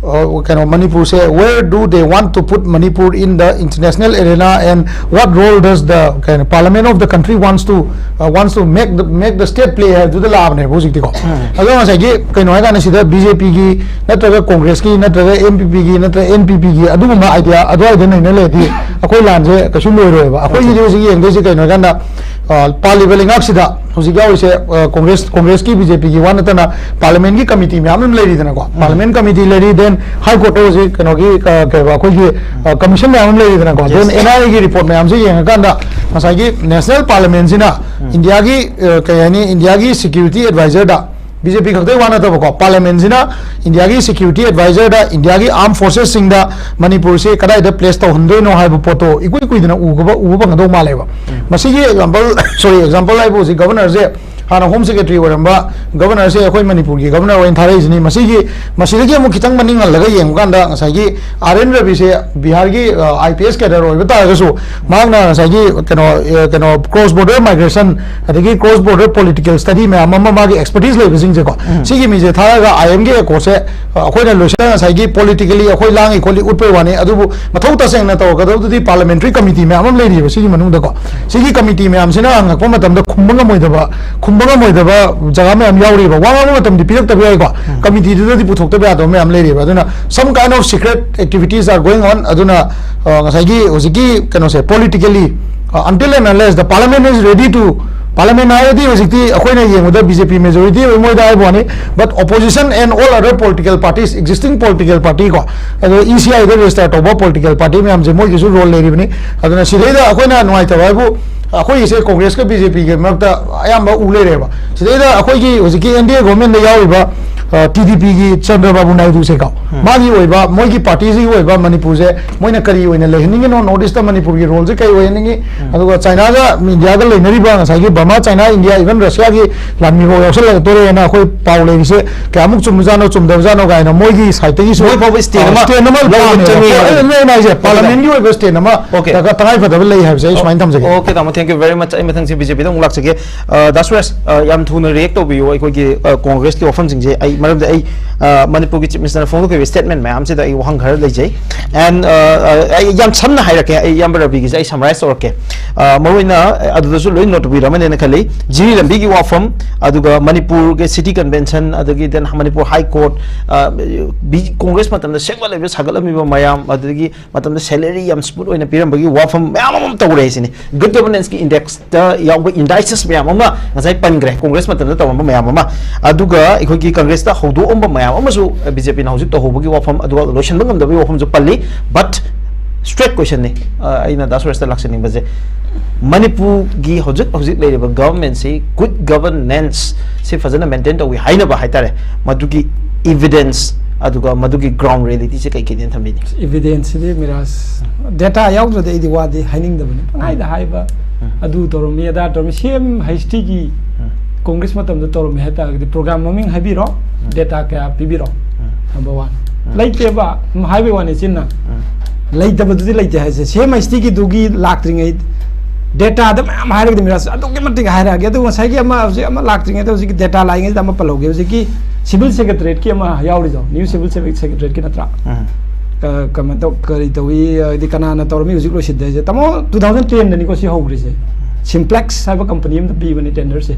ꯑ, ꯀꯩꯅꯣ, ꯃꯅꯤꯄꯨꯔꯁꯦ, where do they want to put Manipur in the international arena and what role does the, ꯀꯩꯅꯣ, parliament of the country wants to, uh, wants to make the, make the state play ꯍꯥꯏꯕꯗꯨꯗ ꯂꯥꯛꯑꯕꯅꯦꯕ ꯍꯧꯖꯤꯛꯇꯤꯀꯣ꯫ ꯑꯗꯣ ꯉꯁꯥꯏꯒꯤ ꯀꯩꯅꯣ ꯍꯥꯏ ꯀꯥꯟꯗ, ꯁꯤꯗ B J ꯄꯤꯒꯤ ꯅꯠꯇ꯭ꯔꯒ ꯀꯣꯡꯒ꯭ꯔꯦꯁꯀꯤ ꯅꯠꯇ꯭ꯔꯒ ꯑꯦꯟ ꯄꯤ ꯄꯤꯒꯤ ꯅꯠꯇ꯭ꯔꯒ ꯑꯦꯟ ꯄꯤ ꯄꯤꯒꯤ ꯑꯗꯨꯒꯨꯝꯕ ꯑꯥꯏꯗꯤꯌꯥ ꯑꯗꯨꯋꯥꯏꯗ ꯅꯩꯅ ꯂꯩꯔꯗꯤ ꯑꯩꯈꯣꯏ ꯂꯥꯟꯁꯦ ꯀꯩꯁꯨ ꯂꯣꯏꯔꯣꯏꯕ꯫ ꯑꯩꯈꯣꯏꯒꯤꯗꯤ ꯍꯧꯖꯤꯛ ꯌꯦꯡꯗꯣꯏꯁꯦ ꯀꯩꯅꯣ ꯍꯥꯏ ꯀꯥꯟꯗ, ꯑ, ꯄꯥꯜꯂꯤꯕ ꯂꯩꯉꯥꯛꯁꯤꯗ ꯍꯧꯖꯤꯛ ꯌꯥꯎꯔꯤꯁꯦ, ꯑ, ꯀꯣꯡꯒ꯭ꯔꯦꯁ, ꯀꯣꯡꯒ꯭ꯔꯦꯁꯀꯤ, ꯕꯤ ꯖꯦ ꯄꯤꯒꯤ ꯋꯥ ꯅꯠꯇꯅ ꯄꯥꯔꯂꯃꯦꯟꯒꯤ ꯀꯃꯤꯇꯤ ꯃꯌꯥꯝ ꯑꯃ ꯂꯩꯔꯤꯗꯅꯀꯣ꯫ ꯄꯥꯔꯂꯃꯦꯟ ꯀꯃꯤꯇꯤ ꯂꯩꯔꯤ, ꯗꯦꯟ ꯍꯥꯏ ꯀꯣꯔꯠꯇ ꯍꯧꯖꯤꯛ ꯀꯩꯅꯣꯒꯤ, ꯑ, ꯀꯩ ꯍꯥꯏꯕ, ꯑꯩꯈꯣꯏꯒꯤ, ꯑ, ꯀꯃꯤꯁꯟ ꯃꯌꯥꯝ ꯑꯃ ꯂꯩꯔꯤꯗꯅꯀꯣ꯫ ꯗꯦꯟ ꯑꯦꯟ ꯑꯥꯏ ꯑꯦꯒꯤ ꯔꯤꯄꯣꯔꯠ ꯃꯌꯥꯝꯁꯦ ꯌꯦꯡꯉꯀꯥꯟꯗ ꯉꯁꯥꯏꯒꯤ ꯅꯦꯁꯅꯦꯜ ꯄꯥꯔꯂꯃꯦꯟꯁꯤꯅ ꯏꯟꯗꯤꯌꯥꯒꯤ, ꯑ, ꯀꯩ ꯍꯥꯏꯅꯤ, ꯏꯟꯗꯤꯌꯥꯒꯤ ꯁꯦꯀ꯭ꯌꯨꯔꯤꯇꯤ ꯑꯦꯗꯚꯥꯏꯖꯔꯗ ꯕꯤ ꯖꯦ ꯄꯤ ꯈꯛꯇꯒꯤ ꯋꯥ ꯅꯠꯇꯕꯀꯣ, ꯄꯥꯔꯂꯃꯦꯟꯁꯤꯅ ꯏꯟꯗꯤꯌꯥꯒꯤ ꯁꯦꯀ꯭ꯌꯨꯔꯤꯇꯤ ꯑꯦꯗꯚꯥꯏꯖꯔꯗ ꯏꯟꯗꯤꯌꯥꯒꯤ ꯑꯥꯔꯝ ꯐꯣꯔꯁꯦꯁꯁꯤꯡꯗ ꯃꯅꯤꯄꯨꯔꯁꯦ ꯀꯗꯥꯏꯗ ꯄ꯭ꯂꯦꯁ ꯇꯧꯍꯟꯗꯣꯏꯅꯣ ꯍꯥꯏꯕ ꯄꯣꯠꯇꯣ ꯏꯀꯨꯏ ꯀꯨꯏꯗꯅ ꯎꯒꯕ, ꯎꯕ ꯐꯪꯒꯗꯧ ꯃꯥꯜꯂꯦꯕ꯫ ꯃꯁꯤꯒꯤ ꯑꯦꯛꯖꯥꯝꯄꯜ, ꯁꯣꯔꯤ, ꯑꯦꯛꯖꯥꯝꯄꯜ ꯍꯥꯏꯕꯨ ꯍꯧꯖꯤꯛ ꯒꯚꯔꯅꯔꯁꯦ, ꯍꯥꯟꯅ ꯍꯣꯝ ꯁꯦꯀ꯭ꯔꯦꯇꯔꯤ ꯑꯣꯏꯔꯝꯕ ꯒꯚꯔꯅꯔꯁꯦ ꯑꯩꯈꯣꯏ ꯃꯅꯤꯄꯨꯔꯒꯤ ꯒꯚꯔꯅꯔ ꯑꯣꯏꯅ ꯊꯥꯔꯛꯏꯁꯤꯅꯤ꯫ ꯃꯁꯤꯒꯤ, ꯃꯁꯤꯗꯒꯤ ꯑꯃꯨꯛ ꯈꯤꯇꯪ ꯃꯅꯤꯡ ꯍꯜꯂꯒ ꯌꯦꯡꯕ ꯀꯥꯟꯗ ꯉꯁꯥꯏꯒꯤ ꯑꯥꯔ ꯑꯦꯟ ꯔꯕꯤꯁꯦ ꯕꯤꯍꯥꯔꯒꯤ, ꯑ, ꯑꯥꯏ ꯄꯤ ꯑꯦꯁ ꯀꯦꯗꯔ ꯑꯣꯏꯕ ꯇꯥꯔꯒꯁꯨ, ꯃꯍꯥꯛꯅ ꯉꯁꯥꯏꯒꯤ ꯀꯩꯅꯣ, ꯑ, ꯀꯩꯅꯣ, ꯀ꯭ꯔꯣꯁ ꯕꯣꯔꯗꯔ ꯃꯥꯏꯒ꯭ꯔꯦꯁꯟ, ꯑꯗꯒꯤ ꯀ꯭ꯔꯣꯁ ꯕꯣꯔꯗꯔ ꯄꯣꯂꯤꯇꯤꯀꯦꯜ ꯁ꯭ꯇꯗꯤ ꯃꯌꯥꯝ ꯑꯃ, ꯃꯥꯒꯤ ꯑꯦꯛꯁꯄꯔꯇꯤꯁ ꯂꯩꯕꯁꯤꯡꯁꯦꯀꯣ, ꯁꯤꯒꯤ ꯃꯤꯁꯦ ꯊꯥꯔꯒ ꯑꯥꯏ ꯑꯦꯝꯒꯤ ꯑꯦꯀꯣꯔꯠꯁꯦ, ꯑ, ꯑꯩꯈꯣꯏꯅ ꯂꯣꯏꯁꯤꯟꯅ ꯉꯁꯥꯏꯒꯤ ꯄꯣꯂꯤꯇꯤꯀꯦꯂꯤ ꯑꯩꯈꯣꯏ ꯂꯥꯡꯉꯤ ꯈꯣꯠꯂꯤ ꯎꯠꯄꯩ ꯋꯥꯅꯤ, ꯑꯗꯨꯕꯨ ꯃꯊꯧ ꯇꯁꯦꯡꯅ ꯇꯧꯔꯛꯀꯗꯕꯗꯨꯗꯤ ꯄꯥꯔꯂꯃꯦꯟꯇꯔꯤ ꯀꯃꯤꯇꯤ ꯃꯌꯥꯝ ꯑꯃ ꯂꯩꯔꯤꯕ ꯁꯤꯒꯤ ꯃꯅꯨꯡꯗꯀꯣ꯫ ꯁꯤꯒꯤ ꯀꯃꯤꯇꯤ ꯃꯌꯥꯝꯁꯤꯅ ꯍꯪꯉꯛꯄ ꯃꯇꯝꯗ ꯈꯨꯝꯕ ꯉꯝꯃꯣꯏꯗꯕ, ꯈꯨꯝ-, ꯉꯝꯃꯣꯏꯗꯕ ꯖꯒꯥ ꯃꯌꯥꯝ ꯌꯥꯎꯔꯤꯕ, ꯋꯥ ꯉꯥꯡꯕ ꯃꯇꯝꯗꯤ ꯄꯤꯔꯛꯇꯕ ꯌꯥꯏꯀꯣ, committeeꯗꯨꯗꯗꯤ ꯄꯨꯊꯣꯛꯇꯕ ꯌꯥꯗꯕ ꯃꯌꯥꯝ ꯂꯩꯔꯤꯕ꯫ ꯑꯗꯨꯅ some kind of secret activities are going on꯫ ꯑꯗꯨꯅ ꯑ, ꯉꯁꯥꯏꯒꯤ ꯍꯧꯖꯤꯛꯀꯤ ꯀꯩꯅꯣꯁꯦ, politically, until and unless the parliament is ready to, parliament ꯍꯥꯏꯔꯗꯤ ꯍꯧꯖꯤꯛꯇꯤ ꯑꯩꯈꯣꯏꯅ ꯌꯦꯡꯕꯗ BJP majority ꯑꯣꯏ ꯃꯣꯏꯗ ꯍꯥꯏꯕ ꯋꯥꯅꯤ, but opposition and all other political parties, existing political party ꯀꯣ, ꯑꯗꯣ ECIꯗ register ꯇꯧꯕ political party ꯃꯌꯥꯝꯁꯦ ꯃꯣꯏꯒꯤꯁꯨ role ꯂꯩꯔꯤꯕꯅꯤ꯫ ꯑꯗꯨꯅ ꯁꯤꯗꯩꯗ ꯑꯩꯈꯣꯏꯅ ꯅꯨꯡꯉꯥꯏꯇꯕ ꯍꯥꯏꯕꯨ, ꯑꯩꯈꯣꯏꯒꯤꯁꯦ Congressꯀ BJPꯒꯤ ꯃꯔꯛꯇ ꯑꯌꯥꯝꯕ ꯎ ꯂꯩꯔꯦꯕ꯫ ꯁꯤꯗꯩꯗ ꯑꯩꯈꯣꯏꯒꯤ ꯍꯧꯖꯤꯛꯀꯤ NDA governmentꯗ ꯌꯥꯎꯔꯤꯕ, ꯑ, TDPꯒꯤ ꯆꯟꯗ꯭ꯔ ꯕꯥꯕꯨ ꯅꯥꯏꯗꯨꯁꯦꯀꯣ, ꯃꯥꯒꯤ ꯑꯣꯏꯕ, ꯃꯣꯏꯒꯤ partyꯁꯤꯒꯤ ꯑꯣꯏꯕ ꯃꯅꯤꯄꯨꯔꯁꯦ ꯃꯣꯏꯅ ꯀꯔꯤ ꯑꯣꯏꯅ ꯂꯩꯍꯟꯅꯤꯡꯉꯤꯅꯣ, North Eastꯇ ꯃꯅꯤꯄꯨꯔꯒꯤ roleꯁꯦ ꯀꯔꯤ ꯑꯣꯏꯍꯟꯅꯤꯡꯉꯤ, ꯑꯗꯨꯒ Chinaꯒ Indiaꯒ ꯂꯩꯅꯔꯤꯕ ꯉꯁꯥꯏꯒꯤ Burma, China, India, even Russiaꯒꯤ ꯂꯥꯟꯃꯤꯐꯥꯎ ꯌꯥꯎꯁꯜꯂꯛꯇꯣꯔꯦꯅ ꯑꯩꯈꯣꯏ ꯄꯥꯎ ꯂꯩꯔꯤꯁꯦ ꯀꯌꯥꯃꯨꯛ ꯆꯨꯝꯕꯖꯥꯠꯅꯣ, ꯆꯨꯝꯗꯕꯖꯥꯠꯅꯣ ꯀꯥꯏꯅ ꯃꯣꯏꯒꯤ sideꯇꯒꯤꯁꯨ, ꯃꯣꯏ ꯐꯥꯎꯕ stand ꯑ, ꯑꯃ stand ꯑꯃ ꯂꯧꯕ ꯄꯥꯝꯃꯦꯕ꯫ ꯆꯪꯉꯦ ꯍꯣꯏ, ꯍꯥꯏꯕ꯫ ꯑꯩꯅ ꯍꯥꯏꯁꯦ, OK, parliamentꯀꯤ ꯑꯣꯏꯕ stand ꯑꯃ OK꯫ ꯗꯔꯀꯥꯔ, ꯇꯉꯥꯏ ꯐꯗꯕ ꯂꯩ ꯍꯥꯏꯕꯁꯦ ꯑꯩ ꯁꯨꯃꯥꯏꯅ ꯊꯝꯖꯒꯦ꯫ OK, ꯇꯥꯃꯣ, thank you very much꯫ ꯑꯩ ꯃꯊꯪꯁꯦ BJPꯗ ꯑꯃꯨꯛ ꯂꯥꯛꯆꯒꯦ꯫ ꯑ, ꯗꯥ ꯁꯨꯔꯦꯁ, ꯑ, ꯌꯥꯝ ꯊꯨꯅ react ꯇꯧꯕꯤꯌꯨ ꯑꯩꯈꯣꯏꯒꯤ, ꯑ, Congressꯀꯤ ꯋꯥꯐꯝꯁꯤꯡꯁꯦ꯫ ꯑꯩ, ꯃꯔꯝꯗꯤ ꯑꯩ, ꯑ, ꯃꯅꯤꯄꯨꯔꯒꯤ Chief Ministerꯅ ꯐꯣꯡꯗꯣꯛꯈꯤꯕ statement ꯃꯌꯥꯝꯁꯤꯗ ꯑꯩ ꯋꯥꯍꯪ ꯈꯔ ꯂꯩꯖꯩ꯫ And, ꯑ, ꯑ, ꯑꯩ ꯌꯥꯝ ꯁꯝꯅ ꯍꯥꯏꯔꯛꯀꯦ, ꯑꯩ ꯏꯌꯥꯝꯕ ꯔꯕꯤꯒꯤꯁꯦ ꯑꯩ summarize ꯇꯧꯔꯛꯀꯦ꯫ ꯑ, ꯃꯔꯨꯑꯣꯏꯅ, ꯑ, ꯑꯗꯨꯗꯁꯨ ꯂꯣꯏ note ꯇꯧꯕꯤꯔꯝꯃꯅꯤꯅ ꯈꯜꯂꯤ꯫ ꯖꯤꯔꯤ ꯂꯝꯕꯤꯒꯤ ꯋꯥꯐꯝ, ꯑꯗꯨꯒ ꯃꯅꯤꯄꯨꯔꯒꯤ City Convention, ꯑꯗꯒꯤ then ꯃꯅꯤꯄꯨꯔ High Court, ꯑ, ꯕꯤ-, Congress ꯃꯇꯝꯗ ꯁꯦꯝꯒꯠꯂꯛꯂꯤꯕ, ꯁꯥꯒꯠꯂꯝꯃꯤꯕ ꯃꯌꯥꯝ, ꯑꯗꯒꯤ ꯃꯇꯝꯗ salary ꯌꯥꯝ smooth ꯑꯣꯏꯅ ꯄꯤꯔꯝꯕꯒꯤ ꯋꯥꯐꯝ ꯃꯌꯥꯝ ꯑꯃ ꯇꯧꯔꯦ ꯁꯤꯅꯤ꯫ Good governanceꯀꯤ indexꯇ ꯌꯥꯎꯕ indices ꯃꯌꯥꯝ ꯑꯃ ꯉꯁꯥꯏ ꯄꯟꯈ꯭ꯔꯦ, Congress ꯃꯇꯝꯗ ꯇꯧꯔꯝꯕ ꯃꯌꯥꯝ ꯑꯃ, ꯑꯗꯨꯒ ꯑꯩꯈꯣꯏꯒꯤ Congressꯇ ꯍꯧꯗꯣꯛꯑꯝꯕ ꯃꯌꯥꯝ ꯑꯃꯁꯨ BJPꯅ ꯍꯧꯖꯤꯛ ꯇꯧꯍꯧꯕꯒꯤ ꯋꯥꯐꯝ, ꯑꯗꯨꯒ ꯂꯣꯏꯁꯤꯟꯕ ꯉꯝꯗꯕꯒꯤ ꯋꯥꯐꯝꯁꯨ ꯄꯜꯂꯤ꯫ But straight questionꯅꯤ, ꯑ, ꯑꯩꯅ ꯗꯥ ꯁꯨꯔꯦꯁꯇ ꯂꯥꯛꯆꯅꯤꯡꯕꯁꯦ, ꯃꯅꯤꯄꯨꯔꯒꯤ ꯍꯧꯖꯤꯛ ꯍꯧꯖꯤꯛ ꯂꯩꯔꯤꯕ governmentꯁꯤ good governanceꯁꯤ ꯐꯖꯅ maintain ꯇꯧꯏ ꯍꯥꯏꯅꯕ ꯍꯥꯏꯇꯥꯔꯦ, ꯃꯗꯨꯒꯤ evidence ꯑꯗꯨꯒ ꯃꯗꯨꯒꯤ ground realityꯁꯦ ꯀꯩ ꯀꯩꯅꯦꯅ ꯊꯝꯕꯤꯅꯤ? Evidenceꯁꯤꯗꯤ ꯃꯤꯔꯥꯖ, data ꯌꯥꯎꯗ꯭ꯔꯗꯤ ꯑꯩꯗꯤ ꯋꯥꯗꯤ ꯍꯥꯏꯅꯤꯡꯗꯕꯅꯤ꯫ ꯄꯪꯍꯥꯏꯗ ꯍꯥꯏꯕ, ꯑꯗꯨ ꯇꯧꯔꯝꯃꯤ, ꯑꯗꯥ ꯇꯧꯔꯝꯃꯤ, CM ꯍꯩꯁꯇꯤꯒꯤ Congress ꯃꯇꯝꯗ ꯇꯧꯔꯝꯃꯤ ꯍꯥꯏꯇꯥꯔꯒꯗꯤ program ꯃꯃꯤꯡ ꯍꯥꯏꯕꯤꯔꯣ, data ꯀꯌꯥ ꯄꯤꯕꯤꯔꯣ, number one꯫ ꯂꯩꯇꯦꯕ, ꯍꯥꯏꯕꯩ ꯋꯥꯅꯤ ꯆꯤꯟꯅ꯫ ꯂꯩꯇꯕꯗꯨꯗꯤ ꯂꯩꯇꯦ ꯍꯥꯏꯁꯦ꯫ CM ꯍꯩꯁꯇꯤꯒꯤꯗꯨꯒꯤ ꯂꯥꯛꯇ꯭ꯔꯤꯉꯩ dataꯗ ꯃꯌꯥꯝ ꯍꯥꯏꯔꯒꯗꯤ ꯃꯤꯔꯥꯖ ꯑꯗꯨꯛꯀꯤ ꯃꯇꯤꯛ ꯍꯥꯏꯔꯛꯑꯒꯦ꯫ ꯑꯗꯨ ꯉꯁꯥꯏꯒꯤ ꯑꯃ, ꯍꯧꯖꯤꯛ ꯑꯃ ꯂꯥꯛꯇ꯭ꯔꯤꯉꯩꯗ, ꯍꯧꯖꯤꯛꯀꯤ data ꯂꯥꯛꯏꯉꯩꯗ ꯑꯃ ꯄꯜꯍꯧꯒꯦ꯫ ꯍꯧꯖꯤꯛꯀꯤ Civil Secretariatꯀꯤ ꯑꯃ ꯌꯥꯎꯔꯤꯗꯣ, new Civil Secretariatꯀꯤ ꯅꯠꯇ꯭ꯔꯥ? ꯎꯝ꯫ ꯀ-, ꯀꯃꯥꯏ ꯇꯧ-, ꯀꯔꯤ ꯇꯧꯏ, ꯍꯥꯏꯗꯤ ꯀꯅꯥꯅ ꯇꯧꯔꯝꯃꯤ ꯍꯧꯖꯤꯛ ꯂꯣꯏꯁꯤꯟꯗꯦ ꯍꯥꯏꯁꯦ? ꯇꯥꯃꯣ, two thousand tenꯗꯅꯤꯀꯣ ꯁꯤ ꯍꯧꯈ꯭ꯔꯤꯁꯦ꯫ Simplex ꯍꯥꯏꯕ company ꯑꯃꯗ ꯄꯤꯕꯅꯤ tenderꯁꯦ꯫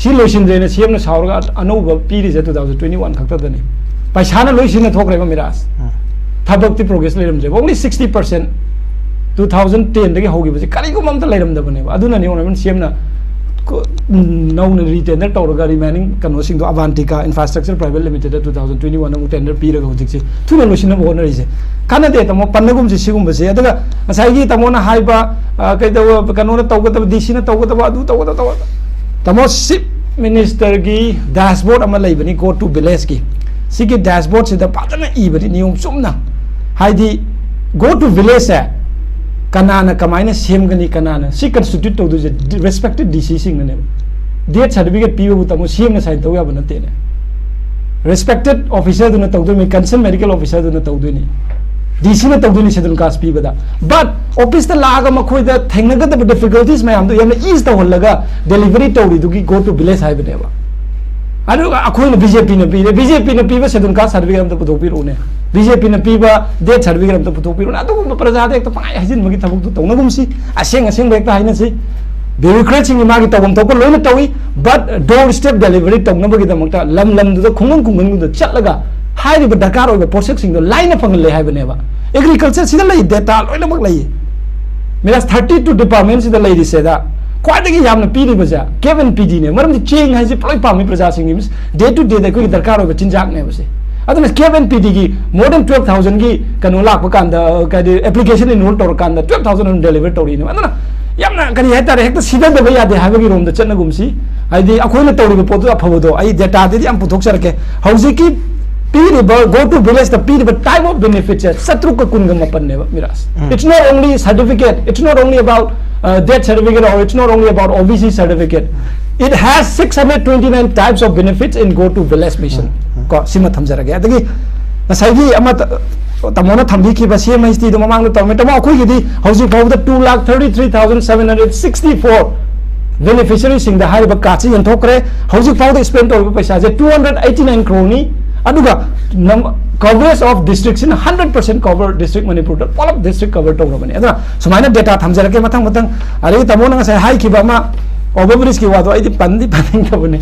ꯁꯤ ꯂꯣꯏꯁꯤꯟꯗ꯭ꯔꯦꯅ ꯁꯤ ꯑꯦꯝꯅ ꯁꯥꯎꯔꯒ ꯑꯅꯧꯕ ꯄꯤꯔꯤꯁꯦ two thousand twenty one ꯈꯛꯇꯗꯅꯤ꯫ ꯄꯩꯁꯥꯅ ꯂꯣꯏ ꯁꯤꯖꯤꯟꯅꯊꯣꯛꯈ꯭ꯔꯦꯕ ꯃꯤꯔꯥꯖ꯫ ꯊꯕꯛꯇꯤ progress ꯂꯩꯔꯝꯗ꯭ꯔꯦꯕ꯫ Only sixty percent, two thousand ten ꯗꯒꯤ ꯍꯧꯈꯤꯕꯁꯦ ꯀꯔꯤꯒꯨꯝꯕ ꯑꯝꯇ ꯂꯩꯔꯝꯗꯕꯅꯦꯕ꯫ ꯑꯗꯨꯅꯅꯤ Honourable ꯁꯤ ꯑꯦꯝꯅ ꯀ-, ꯅꯧꯅ retender ꯇꯧꯔꯒ remaining ꯀꯩꯅꯣꯁꯤꯡꯗꯣ Avantika Infrastructure Private Limited two thousand twenty one ꯑꯃꯨꯛ tender ꯄꯤꯔꯒ ꯍꯧꯖꯤꯛꯁꯦ ꯊꯨꯅ ꯂꯣꯏꯁꯤꯟꯅꯕ ꯍꯣꯠꯅꯔꯤꯁꯦ꯫ ꯀꯥꯟꯅꯗꯦ ꯇꯥꯃꯣ, ꯄꯟꯅꯒꯨꯝꯁꯦ ꯁꯤꯒꯨꯝꯕꯁꯦ꯫ ꯑꯗꯨꯒ ꯉꯁꯥꯏꯒꯤ ꯇꯥꯃꯣꯅ ꯍꯥꯏꯕ, ꯑ, ꯀꯩꯗꯧꯕ, ꯀꯩꯅꯣꯅ ꯇꯧꯒꯗꯕ, ꯗꯤ ꯁꯤꯅ ꯇꯧꯒꯗꯕ, ꯑꯗꯨ ꯇꯧꯒꯗꯕ, ꯇꯧꯒꯗꯕ꯫ ꯇꯥꯃꯣ, Chief Minister ꯒꯤ dashboard ꯑꯃ ꯂꯩꯕꯅꯤ, Go to Village ꯀꯤ꯫ ꯁꯤꯒꯤ dashboard ꯁꯤꯗ ꯐꯖꯅ ꯏꯕꯅꯤ ꯅꯤꯌꯣꯝ ꯆꯨꯝꯅ꯫ ꯍꯥꯏꯗꯤ, Go to Village ꯁꯦ ꯀꯅꯥꯅ ꯀꯃꯥꯏꯅ ꯁꯦꯝꯒꯅꯤ, ꯀꯅꯥꯅ ꯁꯤ constitute ꯇꯧꯗꯣꯏꯁꯦ? Respected D C ꯁꯤꯡꯅꯅꯦꯕ꯫ Death certificate ꯄꯤꯕꯕꯨ ꯇꯥꯃꯣ ꯁꯤ ꯑꯦꯝꯅ sign ꯇꯧ ꯌꯥꯕ ꯅꯠꯇꯦꯅꯦ꯫ Respected officer ꯗꯨꯅ ꯇꯧꯗꯣꯏꯅꯤ, concerned medical officer ꯗꯨꯅ ꯇꯧꯗꯣꯏꯅꯤ, D C ꯅ ꯇꯧꯗꯣꯏꯅꯤ schedule caste ꯄꯤꯕꯗ꯫ But office ꯇ ꯂꯥꯛꯑꯒ ꯃꯈꯣꯏꯗ ꯊꯦꯡꯅꯒꯗꯕ difficulties ꯃꯌꯥꯝꯗꯣ ꯌꯥꯝꯅ ease ꯇꯧꯍꯜꯂꯒ delivery ꯇꯧꯔꯤꯗꯨꯒꯤ Go to Village ꯍꯥꯏꯕꯅꯦꯕ꯫ ꯑꯗꯨꯒ ꯑꯩꯈꯣꯏꯅ B J P ꯅ ꯄꯤꯔꯦ, B J P ꯅ ꯄꯤꯕ schedule caste certificate ꯑꯝꯇ ꯄꯨꯊꯣꯛꯄꯤꯔꯛꯎꯅꯦ, B J P ꯅ ꯄꯤꯕ death certificate ꯑꯝꯇ ꯄꯨꯊꯣꯛꯄꯤꯔꯛꯎꯅꯦ꯫ ꯑꯗꯨꯒꯨꯝꯕ ꯄ꯭ꯔꯖꯥꯗ ꯍꯦꯛꯇ ꯄꯪꯍꯥꯏ ꯍꯥꯏꯖꯤꯟꯕꯒꯤ ꯊꯕꯛꯇꯨ ꯇꯧꯅꯒꯨꯝꯁꯤ, ꯑꯁꯦꯡ ꯑꯁꯦꯡꯕ ꯍꯦꯛꯇ ꯍꯥꯏꯅꯁꯤ꯫ Bureaucrat ꯁꯤꯡꯒꯤ ꯃꯥꯒꯤ ꯇꯧꯐꯝ ꯊꯣꯛꯄ ꯂꯣꯏꯅ ꯇꯧꯏ, but door step delivery ꯇꯧꯅꯕꯒꯤꯗꯃꯛꯇ ꯂꯝ ꯂꯝꯗꯨꯗ, ꯈꯨꯡꯒꯪ ꯈꯨꯡꯒꯪꯗꯨꯗ ꯆꯠꯂꯒ ꯍꯥꯏꯔꯤꯕ ꯗꯔꯀꯥꯔ ꯑꯣꯏꯕ ꯄꯣꯠꯁꯛꯁꯤꯡꯗꯣ ꯂꯥꯏꯅ ꯐꯪꯍꯜꯂꯦ ꯍꯥꯏꯕꯅꯦꯕ꯫ Agriculture ꯁꯤꯗ ꯂꯩ, data ꯂꯣꯏꯅꯃꯛ ꯂꯩ꯫ ꯃꯤꯔꯥꯖ, thirty two department ꯁꯤꯗ ꯂꯩꯔꯤꯁꯦꯗ ꯈ꯭ꯋꯥꯏꯗꯒꯤ ꯌꯥꯝꯅ ꯄꯤꯔꯤꯕꯁꯦ K N P D ꯅꯦ꯫ ꯃꯔꯝꯗꯤ ꯆꯦꯡ ꯍꯥꯏꯁꯤ ꯂꯣꯏ ꯄꯥꯝꯃꯤ ꯄ꯭ꯔꯖꯥꯁꯤꯡꯒꯤ, day to day ꯗ ꯑꯩꯈꯣꯏꯒꯤ ꯗꯔꯀꯥꯔ ꯑꯣꯏꯕ ꯆꯤꯟꯖꯥꯛꯅꯦꯕ ꯁꯦ꯫ ꯑꯗꯨꯅ K N P D ꯒꯤ more than twelve thousand ꯒꯤ ꯀꯩꯅꯣ ꯂꯥꯛꯄ ꯀꯥꯟꯗ, ꯀꯩ ꯍꯥꯏꯗꯤ, application enroll ꯇꯧꯔꯀꯥꯟꯗ twelve thousand ꯑꯗꯨꯝ deliver ꯇꯧꯔꯤꯅꯦꯕ꯫ ꯑꯗꯨꯅ ꯌꯥꯝꯅ ꯀꯔꯤ ꯍꯥꯏꯇꯥꯔꯦ, ꯍꯦꯛꯇ ꯁꯤꯊꯗꯕ ꯌꯥꯗꯦ ꯍꯥꯏꯕꯒꯤ ꯔꯣꯝꯗ ꯆꯠꯅꯒꯨꯝꯁꯤ꯫ ꯍꯥꯏꯗꯤ ꯑꯩꯈꯣꯏꯅ ꯇꯧꯔꯤꯕ ꯄꯣꯠꯇꯨ ꯑꯐꯕꯗꯣ ꯑꯩ data ꯗꯗꯤ ꯌꯥꯝ ꯄꯨꯊꯣꯛꯆꯔꯛꯀꯦ꯫ ꯍꯧꯖꯤꯛꯀꯤ ꯄꯤꯔꯤꯕ Go to Village ꯇ ꯄꯤꯔꯤꯕ type of benefit ꯁꯦ ꯆꯥꯇ꯭ꯔꯨꯛꯀ ꯀꯨꯟꯒ ꯃꯥꯄꯟꯅꯦꯕ, Miraj. It's not only certificate, it's not only about, uh, death certificate, or it's not only about O B C certificate. It has six hundred twenty nine types of benefits in Go to Village Mission. ꯀꯣ, ꯁꯤꯃ ꯊꯝꯖꯔꯒꯦ꯫ ꯑꯗꯒꯤ ꯉꯁꯥꯏꯒꯤ ꯑꯃ ꯇ-, ꯇꯥꯃꯣꯅ ꯊꯝꯕꯤꯈꯤꯕ C M H T ꯗꯣ ꯃꯃꯥꯡꯗ ꯇꯧꯔꯝꯃꯦ꯫ ꯇꯥꯃꯣ, ꯑꯩꯈꯣꯏꯒꯤꯗꯤ ꯍꯧꯖꯤꯛ ꯐꯥꯎꯕꯗ two lakh thirty three thousand seven hundred sixty four beneficiary ꯁꯤꯡꯗ ꯍꯥꯏꯔꯤꯕ card ꯁꯤ ꯌꯦꯟꯊꯣꯛꯈ꯭ꯔꯦ꯫ ꯍꯧꯖꯤꯛ ꯐꯥꯎꯗ spend ꯇꯧꯔꯤꯕ ꯄꯩꯁꯥꯁꯦ two hundred eighty nine crore ꯅꯤ꯫ ꯑꯗꯨꯒ ꯅꯝ-, coverage of district ꯁꯤꯅ hundred percent cover district ꯃꯅꯤꯄꯨꯔꯗ ꯄꯨꯂꯞ district cover ꯇꯧꯔꯕꯅꯤ꯫ ꯑꯗꯨꯅ ꯁꯨꯃꯥꯏꯅ data ꯊꯝꯖꯔꯛꯀꯦ ꯃꯊꯪ ꯃꯊꯪ꯫ ꯑꯗꯒꯤ ꯇꯥꯃꯣꯅ ꯉꯁꯥꯏ ꯍꯥꯏꯈꯤꯕ ꯑꯃ, ꯑꯣꯚꯔ ꯕ꯭ꯔꯤꯖꯀꯤ ꯋꯥꯗꯣ ꯑꯩꯗꯤ ꯄꯟꯗꯤ ꯄꯟꯅꯤꯡꯗꯕꯅꯦ꯫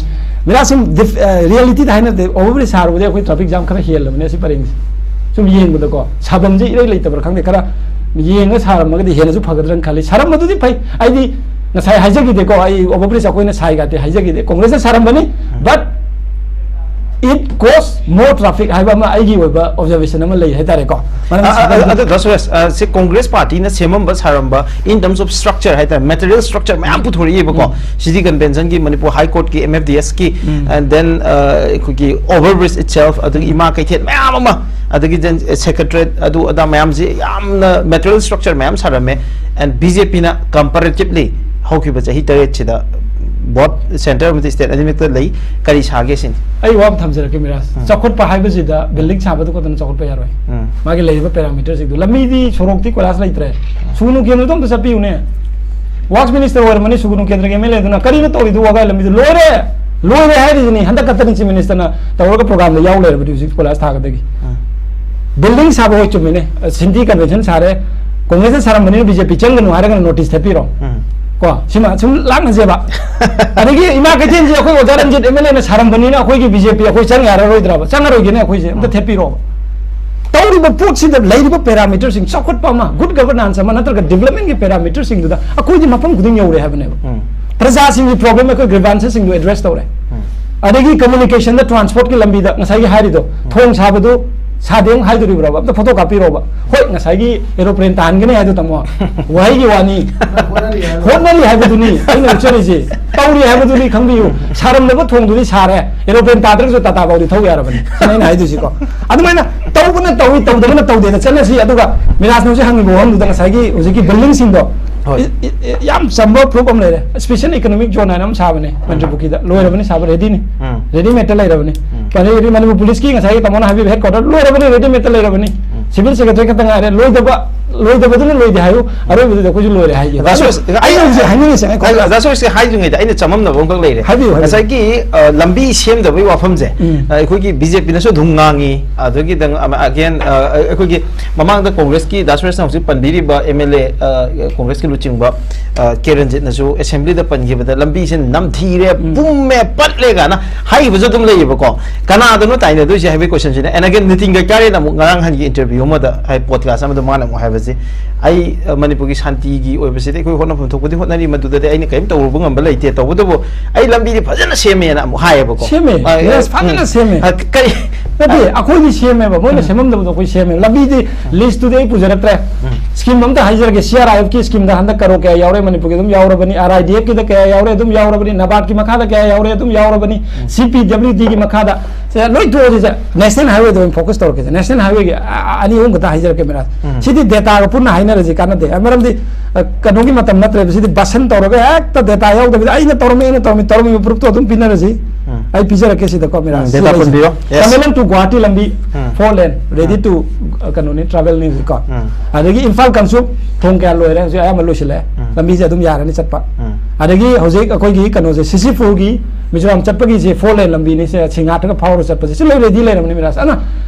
ꯃꯤꯔꯥ ꯁꯨꯝ ꯗꯤꯐ-, ꯑ, ꯔꯤꯌꯦꯂꯤꯇꯤꯗ ꯍꯥꯏꯅꯗꯦ, ꯑꯣꯚꯔ ꯕ꯭ꯔꯤꯖ ꯁꯥꯔꯨꯕꯗꯤ ꯑꯩꯈꯣꯏ ꯇ꯭ꯔꯥꯐꯤꯛ ꯖꯥꯝ ꯈꯔ ꯍꯦꯜꯂꯕꯅꯦ ꯑꯁꯤ ꯄꯔꯦꯡꯁꯦ꯫ ꯁꯨꯝ ꯌꯦꯡꯕꯗꯀꯣ, ꯁꯥꯐꯝꯁꯦ ꯏꯔꯩ ꯂꯩꯇꯕ꯭ꯔꯥ ꯈꯪꯗꯦ, ꯈꯔ ꯌꯦꯡꯉ ꯁꯥꯔꯝꯃꯒꯗꯤ ꯍꯦꯟꯅꯁꯨ ꯐꯒꯗ꯭ꯔꯥꯅ ꯈꯜꯂꯤ꯫ ꯁꯥꯔꯝꯕꯗꯨꯗꯤ ꯐꯩ, ꯑꯩꯗꯤ ꯉꯁꯥꯏ ꯍꯥꯏꯖꯈꯤꯗꯦꯀꯣ, ꯑꯩ ꯑꯣꯚꯔ ꯕ꯭ꯔꯤꯖ ꯑꯩꯈꯣꯏꯅ ꯁꯥꯏꯒꯗꯤ ꯍꯥꯏꯖꯈꯤꯗꯦ, ꯀꯣꯡꯒ꯭ꯔꯦꯁꯅ ꯁꯥꯔꯝꯕꯅꯤ꯫ But it cause more traffic ꯍꯥꯏꯕ ꯑꯃ ꯑꯩꯒꯤ ꯑꯣꯏꯕ ꯑꯣꯕꯖꯔꯕꯦꯁꯟ ꯑꯃ ꯂꯩ ꯍꯥꯏꯇꯥꯔꯦꯀꯣ꯫ ꯃꯔꯝꯗꯤ ꯑ, ꯑ, ꯁꯤꯗ ꯑ, ꯑꯗꯣ ꯗꯥ ꯁꯨꯔꯦꯁ, ꯑ, ꯁꯤ Congress ꯄꯥꯔꯇꯤꯅ ꯁꯦꯝꯃꯝꯕ ꯁꯥꯔꯝꯕ, in terms of structure ꯍꯥꯏꯇꯥꯔꯦ, material structure ꯃꯌꯥꯝ ꯄꯨꯊꯣꯔꯛꯏꯕꯀꯣ꯫ ꯎꯝ꯫ City Convention ꯒꯤ, ꯃꯅꯤꯄꯨꯔ High Court ꯀꯤ, M F D S ꯀꯤ, ꯎꯝ꯫ And then, ꯑ, ꯑꯩꯈꯣꯏꯒꯤ over bridge itself, ꯑꯗꯒꯤ ꯏꯃꯥ ꯀꯩꯊꯦꯜ ꯃꯌꯥꯝ ꯑꯃ, ꯑꯗꯒꯤ then, ꯑ, Secretariat, ꯑꯗꯨ ꯑꯗꯥ ꯃꯌꯥꯝꯁꯤ ꯌꯥꯝꯅ material structure ꯃꯌꯥꯝ ꯁꯥꯔꯝꯃꯦ꯫ And B J P ꯅ comparatively ꯍꯧꯈꯤꯕ ꯆꯍꯤ ꯇꯔꯦꯠꯁꯤꯗ both centre ꯑꯃꯗꯤ state ꯑꯅꯤꯃꯛꯇ ꯂꯩ꯫ ꯀꯔꯤ ꯁꯥꯒꯦ ꯁꯤꯅꯤ? ꯑꯩ ꯋꯥ ꯑꯃ ꯊꯝꯖꯔꯛꯀꯦ ꯃꯤꯔꯥꯖ꯫ ꯎꯝ꯫ ꯆꯥꯎꯈꯠꯄ ꯍꯥꯏꯕꯁꯤꯗ building ꯁꯥꯕꯗꯨ ꯈꯛꯇꯅ ꯆꯥꯎꯈꯠꯄ ꯌꯥꯔꯣꯏ꯫ ꯎꯝ꯫ ꯃꯥꯒꯤ ꯂꯩꯔꯤꯕ parameter ꯁꯤꯡꯗꯨ, ꯂꯝꯕꯤꯗꯤ, ꯁꯣꯔꯣꯛꯇꯤ, ꯀꯣꯏꯂꯥꯁ ꯂꯩꯇ꯭ꯔꯦ꯫ ꯁꯨꯒꯅꯨ ꯀꯦꯟꯗ꯭ꯔꯗꯣ ꯑꯝꯇ ꯆꯠꯄꯤꯌꯨꯅꯦ꯫ Works Minister ꯑꯣꯏꯔꯝꯃꯅꯤ ꯁꯨꯒꯅꯨ ꯀꯦꯟꯗ꯭ꯔꯒꯤ M L A ꯗꯨꯅ꯫ ꯀꯔꯤꯅꯣ ꯇꯧꯔꯤꯗꯨ ꯋꯥꯒꯥꯏ ꯂꯝꯕꯤꯗꯨ? ꯂꯣꯏꯔꯦ! ꯂꯣꯏꯔꯦ ꯍꯥꯏꯔꯤꯗꯨꯅꯤ꯫ ꯍꯟꯗꯛ ꯈꯛꯇꯅꯤ Chief Minister ꯅ ꯇꯧꯔꯒ program ꯗ ꯌꯥꯎ ꯂꯩꯔꯕꯗꯤ ꯍꯧꯖꯤꯛ ꯀꯣꯏꯂꯥꯁ ꯊꯥꯒꯗꯒꯤ꯫ ꯎꯝ꯫ Building ꯁꯥꯕ ꯍꯣꯏ ꯆꯨꯝꯃꯤꯅꯦ꯫ City Convention ꯁꯥꯔꯦ꯫ ꯀꯣꯡꯒ꯭ꯔꯦꯁꯅ ꯁꯥꯔꯝꯕꯅꯤꯅ B J P ꯆꯪꯒꯅꯨ ꯍꯥꯏꯔꯒꯅ notice ꯊꯦꯠꯄꯤꯔꯣ꯫ ꯎꯝ꯫ ꯀꯣ, ꯁꯤꯃ ꯁꯨꯝ ꯂꯥꯛꯅꯁꯦꯕ꯫ ꯑꯗꯒꯤ ꯏꯃꯥ ꯀꯩꯊꯦꯜꯁꯦ ꯑꯩꯈꯣꯏ ꯑꯣꯖꯥ ꯔꯟꯖꯤꯠ M L A ꯅ ꯁꯥꯔꯝꯕꯅꯤꯅ ꯑꯩꯈꯣꯏꯒꯤ B J P ꯑꯩꯈꯣꯏ ꯆꯪ ꯌꯥꯔꯔꯣꯏꯗ꯭ꯔꯕ? ꯆꯪꯉꯔꯣꯏꯒꯦꯅꯦ ꯑꯩꯈꯣꯏꯁꯦ꯫ ꯑꯝꯇ ꯎꯝ꯫ ꯊꯦꯠꯄꯤꯔꯣꯕ꯫ ꯇꯧꯔꯤꯕ ꯄꯣꯠꯁꯤꯗ ꯂꯩꯔꯤꯕ parameter ꯁꯤꯡ, ꯆꯥꯎꯈꯠꯄ ꯑꯃ, good governance ꯑꯃ, ꯅꯠꯇ꯭ꯔꯒ development ꯀꯤ parameter ꯁꯤꯡꯗꯨꯗ ꯑꯩꯈꯣꯏꯗꯤ ꯃꯐꯝ ꯈꯨꯗꯤꯡ ꯌꯧꯔꯦ ꯍꯥꯏꯕꯅꯦꯕ꯫ ꯎꯝ꯫ ꯄ꯭ꯔꯖꯥꯁꯤꯡꯒꯤ problem, ꯑꯩꯈꯣꯏ grievances ꯁꯤꯡꯗꯨ address ꯇꯧꯔꯦ꯫ ꯎꯝ꯫ ꯑꯗꯒꯤ communication ꯗ, transport ꯀꯤ ꯂꯝꯕꯤꯗ ꯉꯁꯥꯏꯒꯤ ꯍꯥꯏꯔꯤꯗꯣ, ꯎꯝ꯫ ꯊꯣꯡ ꯁꯥꯕꯗꯨ ꯁꯥꯗꯦ ꯑꯃꯨꯛ ꯍꯥꯏꯗꯣꯔꯤꯕ꯭ꯔꯕ? ꯑꯝꯇ photo ꯀꯥꯞꯄꯤꯔꯣꯕ꯫ ꯍꯣꯏ, ꯉꯁꯥꯏꯒꯤ aeroplane ꯇꯥꯍꯟꯒꯅꯤ ꯍꯥꯏꯗꯣ, ꯇꯥꯃꯣ, ꯋꯥꯍꯩꯒꯤ ꯋꯥꯅꯤ꯫ ꯍꯣꯠꯅꯔꯤ ꯍꯥꯏꯕ꯫ ꯍꯣꯠꯅꯔꯤ ꯍꯥꯏꯕꯗꯨꯅꯤ ꯑꯩꯅ ꯎꯠꯆꯔꯤꯁꯦ꯫ ꯇꯧꯔꯤ ꯍꯥꯏꯕꯗꯨꯅꯤ ꯈꯪꯕꯤꯌꯨ꯫ ꯁꯥꯔꯝꯂꯕ ꯊꯣꯡꯗꯨꯗꯤ ꯁꯥꯔꯦ, aeroplane ꯇꯥꯗ꯭ꯔꯒꯁꯨ ꯇꯥꯇꯥ ꯐꯥꯎꯗꯤ ꯊꯧ ꯌꯥꯔꯕꯅꯤ꯫ ꯁꯤꯅ ꯑꯩꯅ ꯍꯥꯏꯗꯣꯏꯁꯤꯀꯣ꯫ ꯑꯗꯨꯃꯥꯏꯅ ꯇꯧꯕꯅ ꯇꯧꯏ, ꯇꯧꯗꯕꯅ ꯇꯧꯗꯦꯅ ꯆꯠꯅꯁꯤ꯫ ꯑꯗꯨꯒ ꯃꯤꯔꯥꯖꯅ ꯍꯧꯖꯤꯛ ꯍꯪꯉꯤꯕ ꯋꯥꯍꯪꯗꯨꯗ ꯉꯁꯥꯏꯒꯤ ꯍꯧꯖꯤꯛꯀꯤ building ꯁꯤꯡꯗꯣ, ꯍꯣꯏ꯫ ꯏ-, ꯏ-, ꯏ-, ꯌꯥꯝ ꯆꯝꯕ proof ꯑꯃ ꯂꯩꯔꯦ꯫ Special Economic Zone ꯍꯥꯏꯅ ꯑꯃ ꯁꯥꯕꯅꯦ, ꯎꯝ꯫ ꯃꯟꯇ꯭ꯔꯤ ꯄꯨꯈ꯭ꯔꯤꯗ꯫ ꯂꯣꯏꯔꯕꯅꯤ ꯁꯥꯕ, ready ꯅꯤ꯫ ꯎꯝ꯫ Readymade ꯇ ꯂꯩꯔꯕꯅꯤ꯫ ꯎꯝ꯫ ꯑꯗꯩ ꯃꯅꯤꯄꯨꯔ police ꯀꯤ ꯉꯁꯥꯏꯒꯤ ꯇꯥꯃꯣꯅ ꯍꯥꯏꯕꯤꯕ headquarter ꯂꯣꯏꯔꯕꯅꯤ, readymade ꯇ ꯂꯩꯔꯕꯅꯤ꯫ ꯎꯝ꯫ Civil Secretariat ꯈꯛꯇ ꯉꯥꯏꯔꯦ꯫ ꯂꯣꯏꯗꯕ ꯂꯣꯏꯗꯕꯗꯨꯅ ꯂꯣꯏꯗꯦ ꯍꯥꯏꯌꯨ, ꯑꯔꯣꯏꯕꯗꯨꯗ ꯑꯩꯈꯣꯏꯁꯨ ꯂꯣꯏꯔꯦ ꯍꯥꯏꯒꯦ꯫ ꯑꯗꯣ ꯑꯩꯅ ꯍꯧꯖꯤꯛ ꯍꯥꯏꯅꯤꯡꯉꯤꯁꯦ, ꯑꯩ ꯈꯣ-, ꯗꯥ ꯁꯣꯏꯁꯀꯤ ꯍꯥꯏꯗ꯭ꯔꯤꯉꯩꯗ ꯑꯩꯅ ꯆꯃꯝꯅꯕ ꯑꯃꯈꯛ ꯂꯩꯔꯦ꯫ ꯍꯥꯏꯕꯤꯌꯨ, ꯍꯥꯏꯕꯤꯌꯨ꯫ ꯉꯁꯥꯏꯒꯤ, ꯑ, ꯂꯝꯕꯤ ꯁꯦꯝꯗꯕꯒꯤ ꯋꯥꯐꯝꯁꯦ, ꯎꯝ꯫ ꯑ, ꯑꯩꯈꯣꯏꯒꯤ ꯕꯤ ꯖꯦ ꯄꯤꯅꯁꯨ ꯑꯗꯨꯝ ꯉꯥꯡꯉꯤ, ꯑꯗꯒꯤ ꯗꯪ-, ꯑꯃ-, again, ꯑ, ꯑꯩꯈꯣꯏꯒꯤ ꯃꯃꯥꯡꯗ ꯀꯣꯡꯒ꯭ꯔꯦꯁꯀꯤ, ꯗꯥ ꯁꯨꯔꯦꯁꯅ ꯍꯧꯖꯤꯛ ꯄꯟꯕꯤꯔꯤꯕ ꯑꯦꯝ ꯑꯦꯜ ꯑꯦ, ꯑ, ꯀꯣꯡꯒ꯭ꯔꯦꯁꯀꯤ ꯂꯨꯆꯤꯡꯕ, ꯑ, ꯀꯦ ꯔꯟꯖꯤꯠꯅꯁꯨ ꯑꯦꯁꯦꯝꯕ꯭ꯂꯤꯗ ꯄꯟꯈꯤꯕꯗ ꯂꯝꯕꯤꯁꯦ ꯅꯝꯊꯤꯔꯦ, ꯎꯝ꯫ ꯄꯨꯝꯃꯦ, ꯄꯠꯂꯦ ꯀꯥꯏꯅ ꯍꯥꯏꯈꯤꯕꯁꯨ ꯑꯗꯨꯝ ꯂꯩꯌꯦꯕꯀꯣ꯫ ꯀꯅꯥꯗꯅꯣ ꯇꯥꯏꯅꯗꯣꯏꯁꯦ ꯍꯥꯏꯕꯒꯤ ꯀꯣꯏꯁꯟꯁꯤꯅ꯫ And again, ꯅꯤꯇꯤꯟ ꯒꯗꯀꯥꯔꯤꯅ ꯑꯃꯨꯛ ꯉꯔꯥꯡ ꯍꯟꯒꯤ ꯏꯟꯇꯔꯚ꯭ꯌꯨ ꯑꯃꯗ, ꯍꯥꯏ, ꯄꯣꯗꯀꯥꯁ ꯑꯃꯗ ꯃꯥꯅ ꯑꯃꯨꯛ ꯍꯥꯏꯕꯁꯦ, "ꯑꯩ, ꯑ, ꯃꯅꯤꯄꯨꯔꯒꯤ ꯁꯥꯟꯇꯤꯒꯤ ꯑꯣꯏꯕꯁꯤꯗꯤ ꯑꯩꯈꯣꯏ ꯍꯣꯠꯅꯐꯝ ꯊꯣꯛꯄꯗꯤ ꯍꯣꯠꯅꯔꯤ, ꯃꯗꯨꯗꯗꯤ ꯑꯩꯅ ꯀꯔꯤꯝ ꯇꯧꯔꯨꯕ ꯉꯝꯕ ꯂꯩꯇꯦ, ꯇꯧꯕꯇꯕꯨ ꯑꯩ ꯂꯝꯕꯤꯗꯤ ꯐꯖꯅ ꯁꯦꯝꯃꯦꯅ" ꯑꯃꯨꯛ ꯍꯥꯏꯌꯦꯕꯀꯣ꯫ ꯁꯦꯝꯃꯦ꯫ ꯑ, ꯌꯦꯁ, ꯎꯝ꯫ ꯐꯖꯅ ꯁꯦꯝꯃꯦ꯫ ꯑ, ꯀꯔꯤ? ꯅꯠꯇꯦ, ꯑꯩꯈꯣꯏꯗꯤ ꯁꯦꯝꯃꯦꯕ, ꯃꯣꯏꯅ ꯎꯝ꯫ ꯁꯦꯝꯃꯝꯗꯕꯗꯣ ꯑꯩꯈꯣꯏ ꯁꯦꯝꯃꯦꯕ꯫ ꯂꯝꯕꯤꯗꯤ ꯂꯤꯁꯇꯨꯗꯤ ꯑꯩ ꯄꯨꯖꯔꯛꯇ꯭ꯔꯦ꯫ ꯎꯝ꯫ ꯁ꯭ꯀꯤꯝ ꯑꯝꯇ ꯍꯥꯏꯖꯔꯒꯦ, ꯁꯤ ꯑꯥꯔ ꯑꯥꯏ ꯑꯦꯐꯀꯤ ꯁ꯭ꯀꯤꯝꯗ ꯍꯟꯗꯛ ꯀꯔꯣꯔ ꯀꯌꯥ ꯌꯥꯎꯔꯦ, ꯃꯅꯤꯄꯨꯔꯒꯤ ꯑꯗꯨꯝ ꯌꯥꯎꯔꯕꯅꯤ, ꯑꯥꯔ ꯑꯥꯏ ꯗꯤ ꯑꯦꯐꯀꯤꯗ ꯀꯌꯥ ꯌꯥꯎꯔꯦ, ꯑꯗꯨꯝ ꯌꯥꯎꯔꯕꯅꯤ, ꯅꯕꯥꯔꯗꯀꯤ ꯃꯈꯥꯗ ꯀꯌꯥ ꯌꯥꯎꯔꯦ, ꯑꯗꯨꯝ ꯌꯥꯎꯔꯕꯅꯤ, ꯎꯝ꯫ ꯁꯤ ꯄꯤ ꯗꯕ꯭ꯂꯤꯌꯨ ꯗꯤꯒꯤ ꯃꯈꯥꯗ꯫ ꯁꯦ, ꯂꯣꯏ ꯇꯣꯛꯑꯁꯤꯁꯦ, ꯅꯦꯁꯅꯦꯜ ꯍꯥꯏꯋꯦꯗ ꯑꯣꯏꯅ ꯐꯣꯀꯁ ꯇꯧꯔꯛꯀꯦꯁꯦ꯫ ꯅꯦꯁꯅꯦꯜ ꯍꯥꯏꯋꯦꯒꯤ ꯑ-, ꯑ-, ꯑꯅꯤ ꯑꯍꯨꯝ ꯈꯛꯇ ꯍꯥꯏꯖꯔꯛꯀꯦ, ꯃꯤꯔꯥꯖ꯫ ꯎꯝ꯫ ꯁꯤꯗꯤ ꯗꯦꯇꯥꯒ ꯄꯨꯟꯅ ꯍꯥꯏꯅꯔꯁꯤ, ꯀꯥꯟꯅꯗꯦ꯫ ꯑ, ꯃꯔꯝꯗꯤ, ꯑ, ꯀꯩꯅꯣꯒꯤ ꯃꯇꯝ ꯅꯠꯇ꯭ꯔꯦꯕ꯫ ꯁꯤꯗꯤ ꯚꯥꯁꯟ ꯇꯧꯔꯒ ꯍꯦꯛꯇ ꯗꯦꯇꯥ ꯌꯥꯎꯗꯕꯤꯗ "ꯑꯩꯅ ꯇꯧꯔꯝꯃꯤ, ꯑꯩꯅ ꯇꯧꯔꯝꯃꯤ", ꯇꯧꯔꯝꯃꯤꯕ ꯄ꯭ꯔꯨꯐꯇꯣ ꯑꯗꯨꯝ ꯄꯤꯅꯔꯁꯤ꯫ ꯎꯝ꯫ ꯑꯩ ꯄꯤꯖꯔꯛꯀꯦ ꯁꯤꯗꯀꯣ, ꯃꯤꯔꯥꯖ꯫ ꯎꯝ, ꯁꯤ ꯗꯦꯇꯥ ꯂꯩꯁꯦ꯫ ꯄꯨꯟꯕꯤꯌꯣ꯫ ꯌꯦꯁ꯫ ꯇꯃꯦꯡꯂꯣꯡ to ꯒꯨꯋꯥꯍꯥꯇꯤ ꯂꯝꯕꯤ, ꯎꯝ꯫ ꯐꯣꯔ ꯂꯦꯟ, ꯔꯦꯗꯤ ꯎꯝ꯫ ꯇꯨ, ꯑ, ꯀꯩꯅꯣꯅꯤ, ꯇ꯭ꯔꯥꯚꯦꯜꯅꯤ ꯍꯧꯖꯤꯛꯀꯣ꯫ ꯎꯝ꯫ ꯑꯗꯒꯤ ꯏꯝꯐꯥꯜ ꯀꯥꯡꯆꯨꯞ ꯊꯣꯡ ꯀꯌꯥ ꯂꯣꯏꯔꯦ, ꯍꯧꯖꯤꯛ ꯑꯌꯥꯝꯕ ꯂꯣꯏꯁꯤꯜꯂꯛꯑꯦ꯫ ꯎꯝ꯫ ꯂꯝꯕꯤꯁꯦ ꯑꯗꯨꯝ ꯌꯥꯔꯅꯤ ꯆꯠꯄ꯫ ꯎꯝ꯫ ꯑꯗꯒꯤ ꯍꯧꯖꯤꯛ ꯑꯩꯈꯣꯏꯒꯤ ꯀꯩꯅꯣꯁꯦ, ꯁꯤꯁꯤꯐꯨꯒꯤ ꯃꯤꯖꯣꯔꯥꯝ ꯆꯠꯄꯒꯤꯁꯦ ꯐꯣꯔ ꯂꯦꯟ ꯂꯝꯕꯤꯅꯤ, ꯁꯦ ꯁꯤꯡꯉꯥꯊꯒ ꯐꯥꯎꯔ ꯆꯠꯄꯁꯦ, ꯁꯤ ꯂꯣꯏ ꯔꯦꯗꯤ ꯂꯩꯔꯕꯅꯤ, ꯃꯤꯔꯥꯖ꯫ ꯑꯗꯨꯅ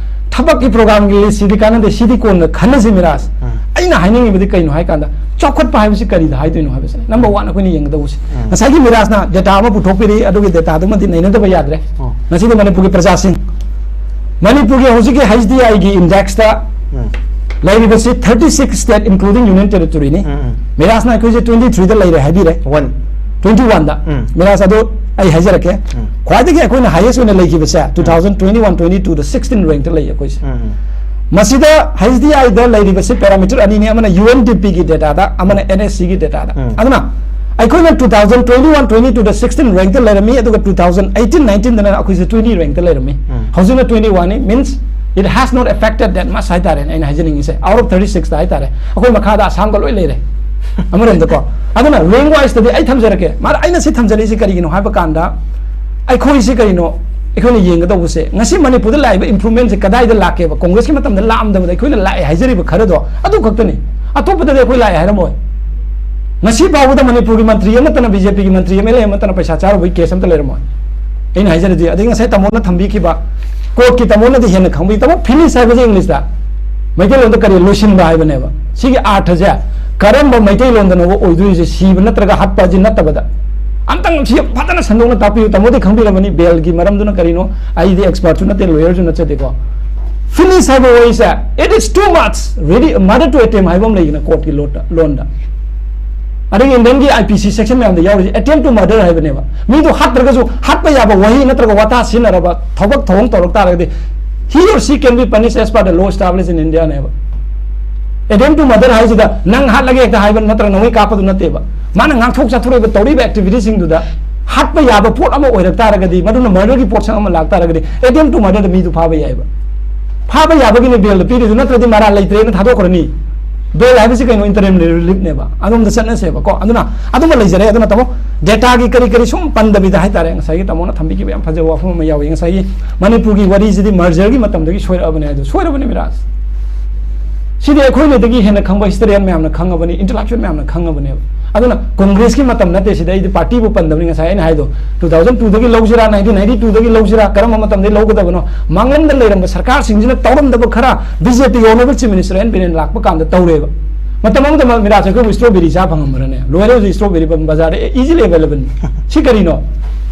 ꯊꯕꯛꯀꯤ ꯄ꯭ꯔꯣꯒ꯭ꯔꯥꯝꯒꯤ ꯂꯤꯁꯁꯤꯗꯤ ꯀꯥꯟꯅꯗꯦ, ꯁꯤꯗꯤ ꯀꯣꯟꯅ ꯈꯟꯅꯁꯤ, ꯃꯤꯔꯥꯖ꯫ ꯎꯝ꯫ ꯑꯩꯅ ꯍꯥꯏꯅꯤꯡꯉꯤꯕꯗꯤ ꯀꯩꯅꯣ ꯍꯥꯏ ꯀꯥꯟꯗ, ꯆꯥꯎꯈꯠꯄ ꯍꯥꯏꯕꯁꯤ ꯀꯔꯤꯗ ꯍꯥꯏꯗꯣꯏꯅꯣ ꯍꯥꯏꯕꯁꯤꯅꯦ ꯅꯝꯕꯔ ꯋꯥꯟ ꯑꯩꯈꯣꯏꯅ ꯌꯦꯡꯒꯗꯧꯕꯁꯦ꯫ ꯎꯝ꯫ ꯉꯁꯥꯏꯒꯤ ꯃꯤꯔꯥꯖꯅ ꯗꯦꯇꯥ ꯑꯃ ꯄꯨꯊꯣꯛꯄꯤꯔꯤ, ꯑꯗꯨꯒꯤ ꯗꯦꯇꯥꯗꯨꯃꯗꯤ ꯅꯩꯅꯗꯕ ꯌꯥꯗ꯭ꯔꯦ꯫ ꯎꯝ꯫ ꯉꯁꯤꯗꯤ ꯃꯅꯤꯄꯨꯔꯒꯤ ꯄ꯭ꯔꯖꯥꯁꯤꯡ, ꯃꯅꯤꯄꯨꯔꯒꯤ ꯍꯧꯖꯤꯛꯀꯤ ꯍꯩꯆ ꯗꯤ ꯑꯥꯏꯒꯤ ꯏꯟꯗꯦꯛꯁꯇ ꯎꯝ꯫ ꯂꯩꯔꯤꯕꯁꯤ thirty six state including union territoryꯅꯤ꯫ ꯎꯝ, ꯎꯝ꯫ ꯃꯤꯔꯥꯖꯅ ꯑꯩꯈꯣꯏꯁꯦ twenty threeꯗ ꯂꯩꯔꯦ ꯍꯥꯏꯕꯤꯔꯦ꯫ One꯫ Twenty oneꯗ꯫ ꯎꯝ꯫ ꯃꯤꯔꯥꯖ, ꯑꯗꯣ ꯑꯩ ꯍꯥꯏꯖꯔꯛꯀꯦ꯫ ꯎꯝ꯫ ꯈ꯭ꯋꯥꯏꯗꯒꯤ ꯑꯩꯈꯣꯏꯅ highest ꯑꯣꯏꯅ ꯂꯩꯈꯤꯕꯁꯦ two thousand twenty one twenty twoꯗ sixteen rankꯇ ꯂꯩ ꯑꯩꯈꯣꯏꯁꯦ꯫ ꯎꯝ, ꯎꯝ꯫ ꯃꯁꯤꯗ ꯍꯩꯆ ꯗꯤ ꯑꯥꯏꯗ ꯂꯩꯔꯤꯕꯁꯤ ꯄꯦꯔꯥꯃꯤꯇꯔ ꯑꯅꯤꯅꯤ, ꯑꯃꯅ ꯌꯨ ꯑꯦꯟ ꯗꯤ ꯄꯤꯒꯤ ꯗꯦꯇꯥꯗ, ꯑꯃꯅ ꯑꯦꯟ ꯑꯦꯁ ꯁꯤꯒꯤ ꯗꯦꯇꯥꯗ꯫ ꯎꯝ꯫ ꯑꯗꯨꯅ ꯑꯩꯈꯣꯏꯅ two thousand twenty one twenty twoꯗ sixteen rankꯇ ꯂꯩꯔꯝꯃꯤ, ꯑꯗꯨꯒ two thousand eighteen nineteenꯗꯅ ꯑꯩꯈꯣꯏꯁꯦ twenty rankꯇ ꯂꯩꯔꯝꯃꯤ꯫ ꯎꯝ꯫ ꯍꯧꯖꯤꯛꯅ twenty oneꯅꯤ, means it has not affected that much ꯍꯥꯏꯇꯥꯔꯦꯅꯦ, ꯑꯩꯅ ꯍꯥꯏꯖꯅꯤꯡꯉꯤꯁꯦ, out of thirty sixꯇ ꯍꯥꯏꯇꯥꯔꯦ꯫ ꯑꯩꯈꯣꯏ ꯃꯈꯥꯗ ꯑꯁꯥꯝꯒ ꯂꯣꯏ ꯂꯩꯔꯦ꯫ ꯑꯃꯔꯣꯝꯗꯀꯣ꯫ ꯑꯗꯨꯅ rank wiseꯇꯗꯤ ꯑꯩ ꯊꯝꯖꯔꯛꯀꯦ, ꯃꯥꯅ, ꯑꯩꯅ ꯁꯤ ꯊꯝꯖꯔꯛꯏꯁꯦ ꯀꯔꯤꯒꯤꯅꯣ ꯍꯥꯏꯕ ꯀꯥꯟꯗ, ꯑꯩꯈꯣꯏꯁꯦ ꯀꯔꯤꯅꯣ, ꯑꯩꯈꯣꯏꯅ ꯌꯦꯡꯒꯗꯧꯕꯁꯦ, ꯉꯁꯤ ꯃꯅꯤꯄꯨꯔꯗ ꯂꯥꯛꯏꯕ improvement ꯁꯦ ꯀꯗꯥꯏꯗ ꯂꯥꯛꯀꯦꯕ? ꯀꯣꯡꯒ꯭ꯔꯦꯁꯀꯤ ꯃꯇꯝꯗ ꯂꯥꯛꯑꯝꯗꯕꯗ ꯑꯩꯈꯣꯏꯅ ꯂꯥꯛꯑꯦ ꯍꯥꯏꯖꯔꯤꯕ ꯈꯔꯗꯣ, ꯑꯗꯨ ꯈꯛꯇꯅꯤ꯫ ꯑꯇꯣꯞꯄꯗꯗꯤ ꯑꯩꯈꯣꯏ ꯂꯥꯛꯑꯦ ꯍꯥꯏꯔꯝꯃꯣꯏ꯫ ꯉꯁꯤ ꯐꯥꯎꯕꯗ ꯃꯅꯤꯄꯨꯔꯒꯤ ꯃꯟꯇ꯭ꯔꯤ ꯑꯃꯠꯇꯅ, BJP ꯒꯤ ꯃꯟꯇ꯭ꯔꯤ, MLA ꯑꯃꯠꯇꯅ ꯄꯩꯁꯥ ꯆꯥꯔꯨꯕꯒꯤ case ꯑꯝꯇ ꯂꯩꯔꯝꯃꯣꯏ꯫ ꯑꯩꯅ ꯍꯥꯏꯖꯔꯗꯤ, ꯑꯗꯩ ꯉꯁꯥꯏ ꯇꯥꯃꯣꯅ ꯊꯝꯕꯤꯈꯤꯕ, court ꯀꯤ ꯇꯥꯃꯣꯅꯗꯤ ꯍꯦꯟꯅ ꯈꯪꯕꯤ꯫ ꯇꯥꯃꯣ, finish ꯍꯥꯏꯕꯁꯦ English ꯇ, ꯃꯩꯇꯩꯂꯣꯟꯗ ꯀꯔꯤ, ꯂꯣꯏꯁꯤꯟꯕ ꯍꯥꯏꯕꯅꯦꯕ꯫ ꯁꯤꯒꯤ ꯑꯥꯔꯊꯁꯦ ꯀꯔꯝꯕ ꯃꯩꯇꯩꯂꯣꯟꯗꯅꯣꯕ ꯑꯣꯏꯗꯣꯏꯁꯦ, ꯁꯤꯕ ꯅꯠꯇ꯭ꯔꯒ ꯍꯥꯠꯄ ꯑꯁꯤ ꯅꯠꯇꯕꯗ? ꯑꯝꯇꯪ ꯁꯤ ꯐꯖꯅ ꯁꯟꯗꯣꯛꯅ ꯇꯥꯛꯄꯤꯌꯨ꯫ ꯇꯥꯃꯣꯗꯤ ꯈꯪꯕꯤꯔꯝꯃꯅꯤ, bail ꯒꯤ ꯃꯔꯝꯗꯨꯅ ꯀꯔꯤꯅꯣ, ꯑꯩꯗꯤ expert ꯁꯨ ꯅꯠꯇꯦ, lawyer ꯁꯨ ꯅꯠꯆꯗꯦꯀꯣ꯫ Finish ꯍꯥꯏꯕ ꯋꯥꯍꯩꯁꯦ, it is too much, ready, murder to attempt ꯍꯥꯏꯕ ꯑꯃ ꯂꯩꯗꯅ court ꯀꯤ ꯂꯣꯟꯗ, ꯂꯣꯟꯗ꯫ ꯑꯗꯒꯤ Indian ꯒꯤ IPC section ꯃꯌꯥꯝꯗ ꯌꯥꯎꯔꯤꯁꯦ attempt to murder ꯍꯥꯏꯕꯅꯦꯕ꯫ ꯃꯤꯗꯣ ꯍꯥꯠꯇ꯭ꯔꯒꯁꯨ, ꯍꯥꯠꯄ ꯌꯥꯕ ꯋꯥꯍꯩ ꯅꯠꯇ꯭ꯔꯒ ꯋꯥꯇꯥ ꯁꯤꯖꯤꯟꯅꯔꯕ ꯊꯕꯛ ꯊꯧꯑꯣꯡ ꯇꯧꯔꯛ ꯇꯥꯔꯒꯗꯤ, he or she can be punished as per the law established in India ꯅꯦꯕ꯫ Attempt to murder ꯍꯥꯏꯁꯤꯗ ꯅꯪ ꯍꯥꯠꯂꯒꯦ ꯍꯦꯛꯇ ꯍꯥꯏꯕ ꯅꯠꯇ꯭ꯔꯒ ꯅꯣꯡꯃꯩ ꯀꯥꯞꯄꯗꯨ ꯅꯠꯇꯦꯕ꯫ ꯃꯥꯅ ꯉꯥꯛꯊꯣꯛ ꯆꯥꯊꯣꯛꯏꯕ, ꯇꯧꯔꯤꯕ activity ꯁꯤꯡꯗꯨꯗ ꯍꯥꯠꯄ ꯌꯥꯕ ꯄꯣꯠ ꯑꯃ ꯑꯣꯏꯔꯛ ꯇꯥꯔꯒꯗꯤ, ꯃꯗꯨꯅ murder ꯒꯤ ꯄꯣꯠꯁꯛ ꯑꯃ ꯂꯥꯛ ꯇꯥꯔꯒꯗꯤ, attempt to murder ꯗ ꯃꯤꯗꯨ ꯐꯥꯕ ꯌꯥꯏꯑꯕ꯫ ꯐꯥꯕ ꯌꯥꯕꯒꯤꯅꯤ bail ꯗ ꯄꯤꯔꯤꯗꯨ, ꯅꯠꯇ꯭ꯔꯗꯤ ꯃꯔꯥꯜ ꯂꯩꯇ꯭ꯔꯦꯅ ꯊꯥꯗꯣꯛꯈ꯭ꯔꯅꯤ꯫ Bail ꯍꯥꯏꯕꯁꯤ ꯀꯩꯅꯣ? Interim relief ꯅꯦꯕ꯫ ꯑꯗꯣꯝꯗ ꯆꯠꯅꯁꯦꯕꯀꯣ꯫ ꯑꯗꯨꯅ ꯑꯗꯨꯝꯕ ꯂꯩꯖꯔꯦ꯫ ꯑꯗꯨꯅ ꯇꯥꯃꯣ, data ꯒꯤ ꯀꯔꯤ ꯀꯔꯤ ꯁꯨꯝ ꯄꯟꯗꯕꯤꯗ ꯍꯥꯏꯇꯥꯔꯦ, ꯉꯁꯥꯏꯒꯤ ꯇꯥꯃꯣꯅ ꯊꯝꯕꯤꯈꯤꯕ ꯌꯥꯝ ꯐꯖꯕ ꯋꯥꯐꯝ ꯑꯃ ꯌꯥꯎꯏ꯫ ꯉꯁꯥꯏꯒꯤ ꯃꯅꯤꯄꯨꯔꯒꯤ ꯋꯥꯔꯤꯁꯤꯗꯤ merger ꯒꯤ ꯃꯇꯝꯗꯒꯤ ꯁꯣꯏꯔꯛꯑꯕꯅꯦ ꯍꯥꯏꯗꯣ, ꯁꯣꯏꯔꯕꯅꯦ ꯃꯤꯔꯥꯖ꯫ ꯁꯤꯗꯤ ꯑꯩꯈꯣꯏꯅꯗꯒꯤ ꯍꯦꯟꯅ ꯈꯪꯕ historian ꯃꯌꯥꯝꯅ ꯈꯪꯉꯕꯅꯤ, intellectual ꯃꯌꯥꯝꯅ ꯈꯪꯉꯕꯅꯦꯕ꯫ ꯑꯗꯨꯅ ꯀꯣꯡꯒ꯭ꯔꯦꯁꯀꯤ ꯃꯇꯝ ꯅꯠꯇꯦ ꯁꯤꯗ, ꯑꯩꯗꯤ party ꯕꯨ ꯄꯟꯗꯕꯅꯤ꯫ ꯉꯁꯥꯏ ꯑꯩꯅ ꯍꯥꯏꯗꯣ, two thousand two ꯗꯒꯤ ꯂꯧꯁꯤꯔꯥ, nineteen ninety two ꯗꯒꯤ ꯂꯧꯁꯤꯔꯥ, ꯀꯔꯝꯕ ꯃꯇꯝꯗꯒꯤ ꯂꯧꯒꯗꯕꯅꯣ? ꯃꯥꯡꯂꯣꯝꯗ ꯂꯩꯔꯝꯕ ꯁꯔꯀꯥꯔꯁꯤꯡꯁꯤꯅ ꯇꯧꯔꯝꯗꯕ ꯈꯔ BJP ꯒꯤ honourable Chief Minister N Biren ꯂꯥꯛꯄ ꯀꯥꯟꯗ ꯇꯧꯔꯦꯕ꯫ ꯃꯇꯝ ꯑꯃꯗ ꯃ-, ꯃꯤꯔꯥꯖ, ꯑꯩꯈꯣꯏꯕꯨ strawberry ꯆꯥ ꯐꯪꯉꯝꯕ꯭ꯔꯅꯦ? ꯂꯣꯏꯔꯦ ꯍꯧꯖꯤꯛ strawberry ꯕ-, ꯕꯖꯥꯔꯗ easily available ꯅꯤ꯫ ꯁꯤ ꯀꯔꯤꯅꯣ?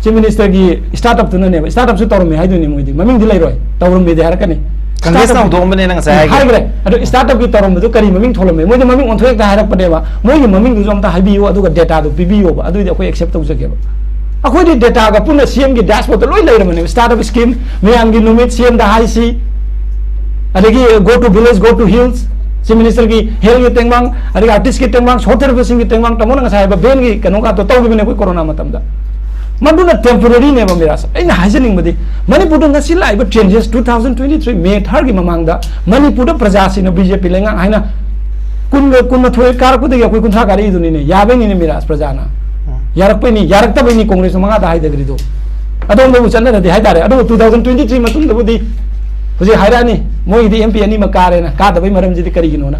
Chief Minister ꯒꯤ startup ꯇꯨꯅꯅꯦꯕ꯫ Startup ꯁꯨ ꯇꯧꯔꯝꯃꯦ ꯍꯥꯏꯗꯣꯏꯅꯤ, ꯃꯣꯏꯗꯤ ꯃꯃꯤꯡꯗꯤ ꯂꯩꯔꯣꯏ, ꯇꯧꯔꯝꯃꯦꯗꯤ ꯍꯥꯏꯔꯛꯀꯅꯤ꯫ ꯀꯪꯒ꯭ꯔꯦꯁꯅ startup ꯍꯧꯗꯣꯛꯑꯝꯕꯅꯦ ꯅꯪ ꯉꯁꯥꯏ ꯍꯥꯏꯈ꯭ꯔꯦ꯫ ꯍꯥꯏꯈ꯭ꯔꯦ꯫ ꯑꯗꯣ startup ꯀꯤ ꯇꯧꯔꯝꯕꯗꯨ ꯀꯔꯤ ꯃꯃꯤꯡ ꯊꯣꯜꯂꯝꯃꯦ? ꯃꯣꯏꯗꯤ ꯃꯃꯤꯡ ꯑꯣꯟꯊꯣꯛ ꯍꯦꯛꯇ ꯍꯥꯏꯔꯛꯄꯅꯦꯕ꯫ ꯃꯣꯏꯒꯤ ꯃꯃꯤꯡꯗꯨꯁꯨ ꯑꯝꯇ ꯍꯥꯏꯕꯤꯌꯨ, ꯑꯗꯨꯒ data ꯗꯨ ꯄꯤꯕꯤꯌꯣꯕ, ꯑꯗꯨꯏꯗꯤ ꯑꯩꯈꯣꯏ accept ꯇꯧꯖꯒꯦꯕ꯫ ꯑꯩꯈꯣꯏꯗꯤ data ꯒ ꯄꯨꯟꯅ C M ꯒꯤ dashboard ꯇ ꯂꯣꯏ ꯂꯩꯔꯕꯅꯦꯕ꯫ Startup scheme, ꯃꯌꯥꯝꯒꯤ ꯅꯨꯃꯤꯠ, C M ꯗ ꯍꯥꯏꯁꯤ, ꯑꯗꯒꯤ Go to Village, Go to Hills, Chief Minister ꯒꯤ health ꯀꯤ ꯇꯦꯡꯕꯥꯡ, ꯑꯗꯒꯤ artist ꯀꯤ ꯇꯦꯡꯕꯥꯡ, ꯁꯣꯠ ꯊꯦꯔꯥꯄꯤꯁꯁꯤꯡꯒꯤ ꯇꯦꯡꯕꯥꯡ, ꯇꯥꯃꯣꯅ ꯉꯁꯥꯏ ꯍꯥꯏꯕ ꯚꯦꯟꯒꯤ ꯀꯩꯅꯣꯒꯗꯣ ꯇꯧꯈꯤꯕꯅꯦ ꯑꯩꯈꯣꯏ ꯀꯣꯔꯣꯅꯥ ꯃꯇꯝꯗ꯫ ꯃꯗꯨꯅ temporary ꯅꯦꯕ ꯃꯤꯔꯥꯖ꯫ ꯑꯩꯅ ꯍꯥꯏꯖꯅꯤꯡꯕꯗꯤ, ꯃꯅꯤꯄꯨꯔꯗ ꯉꯁꯤ ꯂꯥꯛꯏꯕ changes, two thousand twenty three May third ꯒꯤ ꯃꯃꯥꯡꯗ ꯃꯅꯤꯄꯨꯔꯗ ꯄ꯭ꯔꯖꯥꯁꯤꯡꯅ BJP ꯂꯩꯉꯥꯛ ꯍꯥꯏꯅ ꯀꯨꯟꯒ ꯀꯨꯟꯃꯥꯊꯣꯏ ꯀꯥꯔꯛꯄꯗꯒꯤ ꯑꯩꯈꯣꯏ ꯀꯨꯟꯊ꯭ꯔꯥ ꯀꯥꯔꯛꯏꯗꯨꯅꯤꯅꯦ꯫ ꯌꯥꯕꯩꯅꯤꯅꯦ ꯃꯤꯔꯥꯖ, ꯄ꯭ꯔꯖꯥꯅ꯫ ꯎꯝ꯫ ꯌꯥꯔꯛꯄꯩꯅꯤ, ꯌꯥꯔꯛꯇꯕꯩꯅꯤ ꯀꯣꯡꯒ꯭ꯔꯦꯁꯅ ꯃꯉꯥꯗ ꯍꯥꯏꯗꯈ꯭ꯔꯤꯗꯣ꯫ ꯑꯗꯣꯝꯗꯕꯨ ꯆꯠꯅꯔꯗꯤ ꯍꯥꯏꯇꯥꯔꯦ꯫ ꯑꯗꯨꯕꯨ two thousand twenty three ꯃꯇꯨꯡꯗꯕꯨꯗꯤ ꯍꯧꯖꯤꯛ ꯍꯥꯏꯔꯛꯑꯅꯤ, ꯃꯣꯏꯒꯤꯗꯤ M P ꯑꯅꯤꯃꯛ ꯀꯥꯔꯦꯅ꯫ ꯀꯥꯗꯕꯩ ꯃꯔꯝꯁꯤꯗꯤ ꯀꯔꯤꯒꯤꯅꯣꯅ?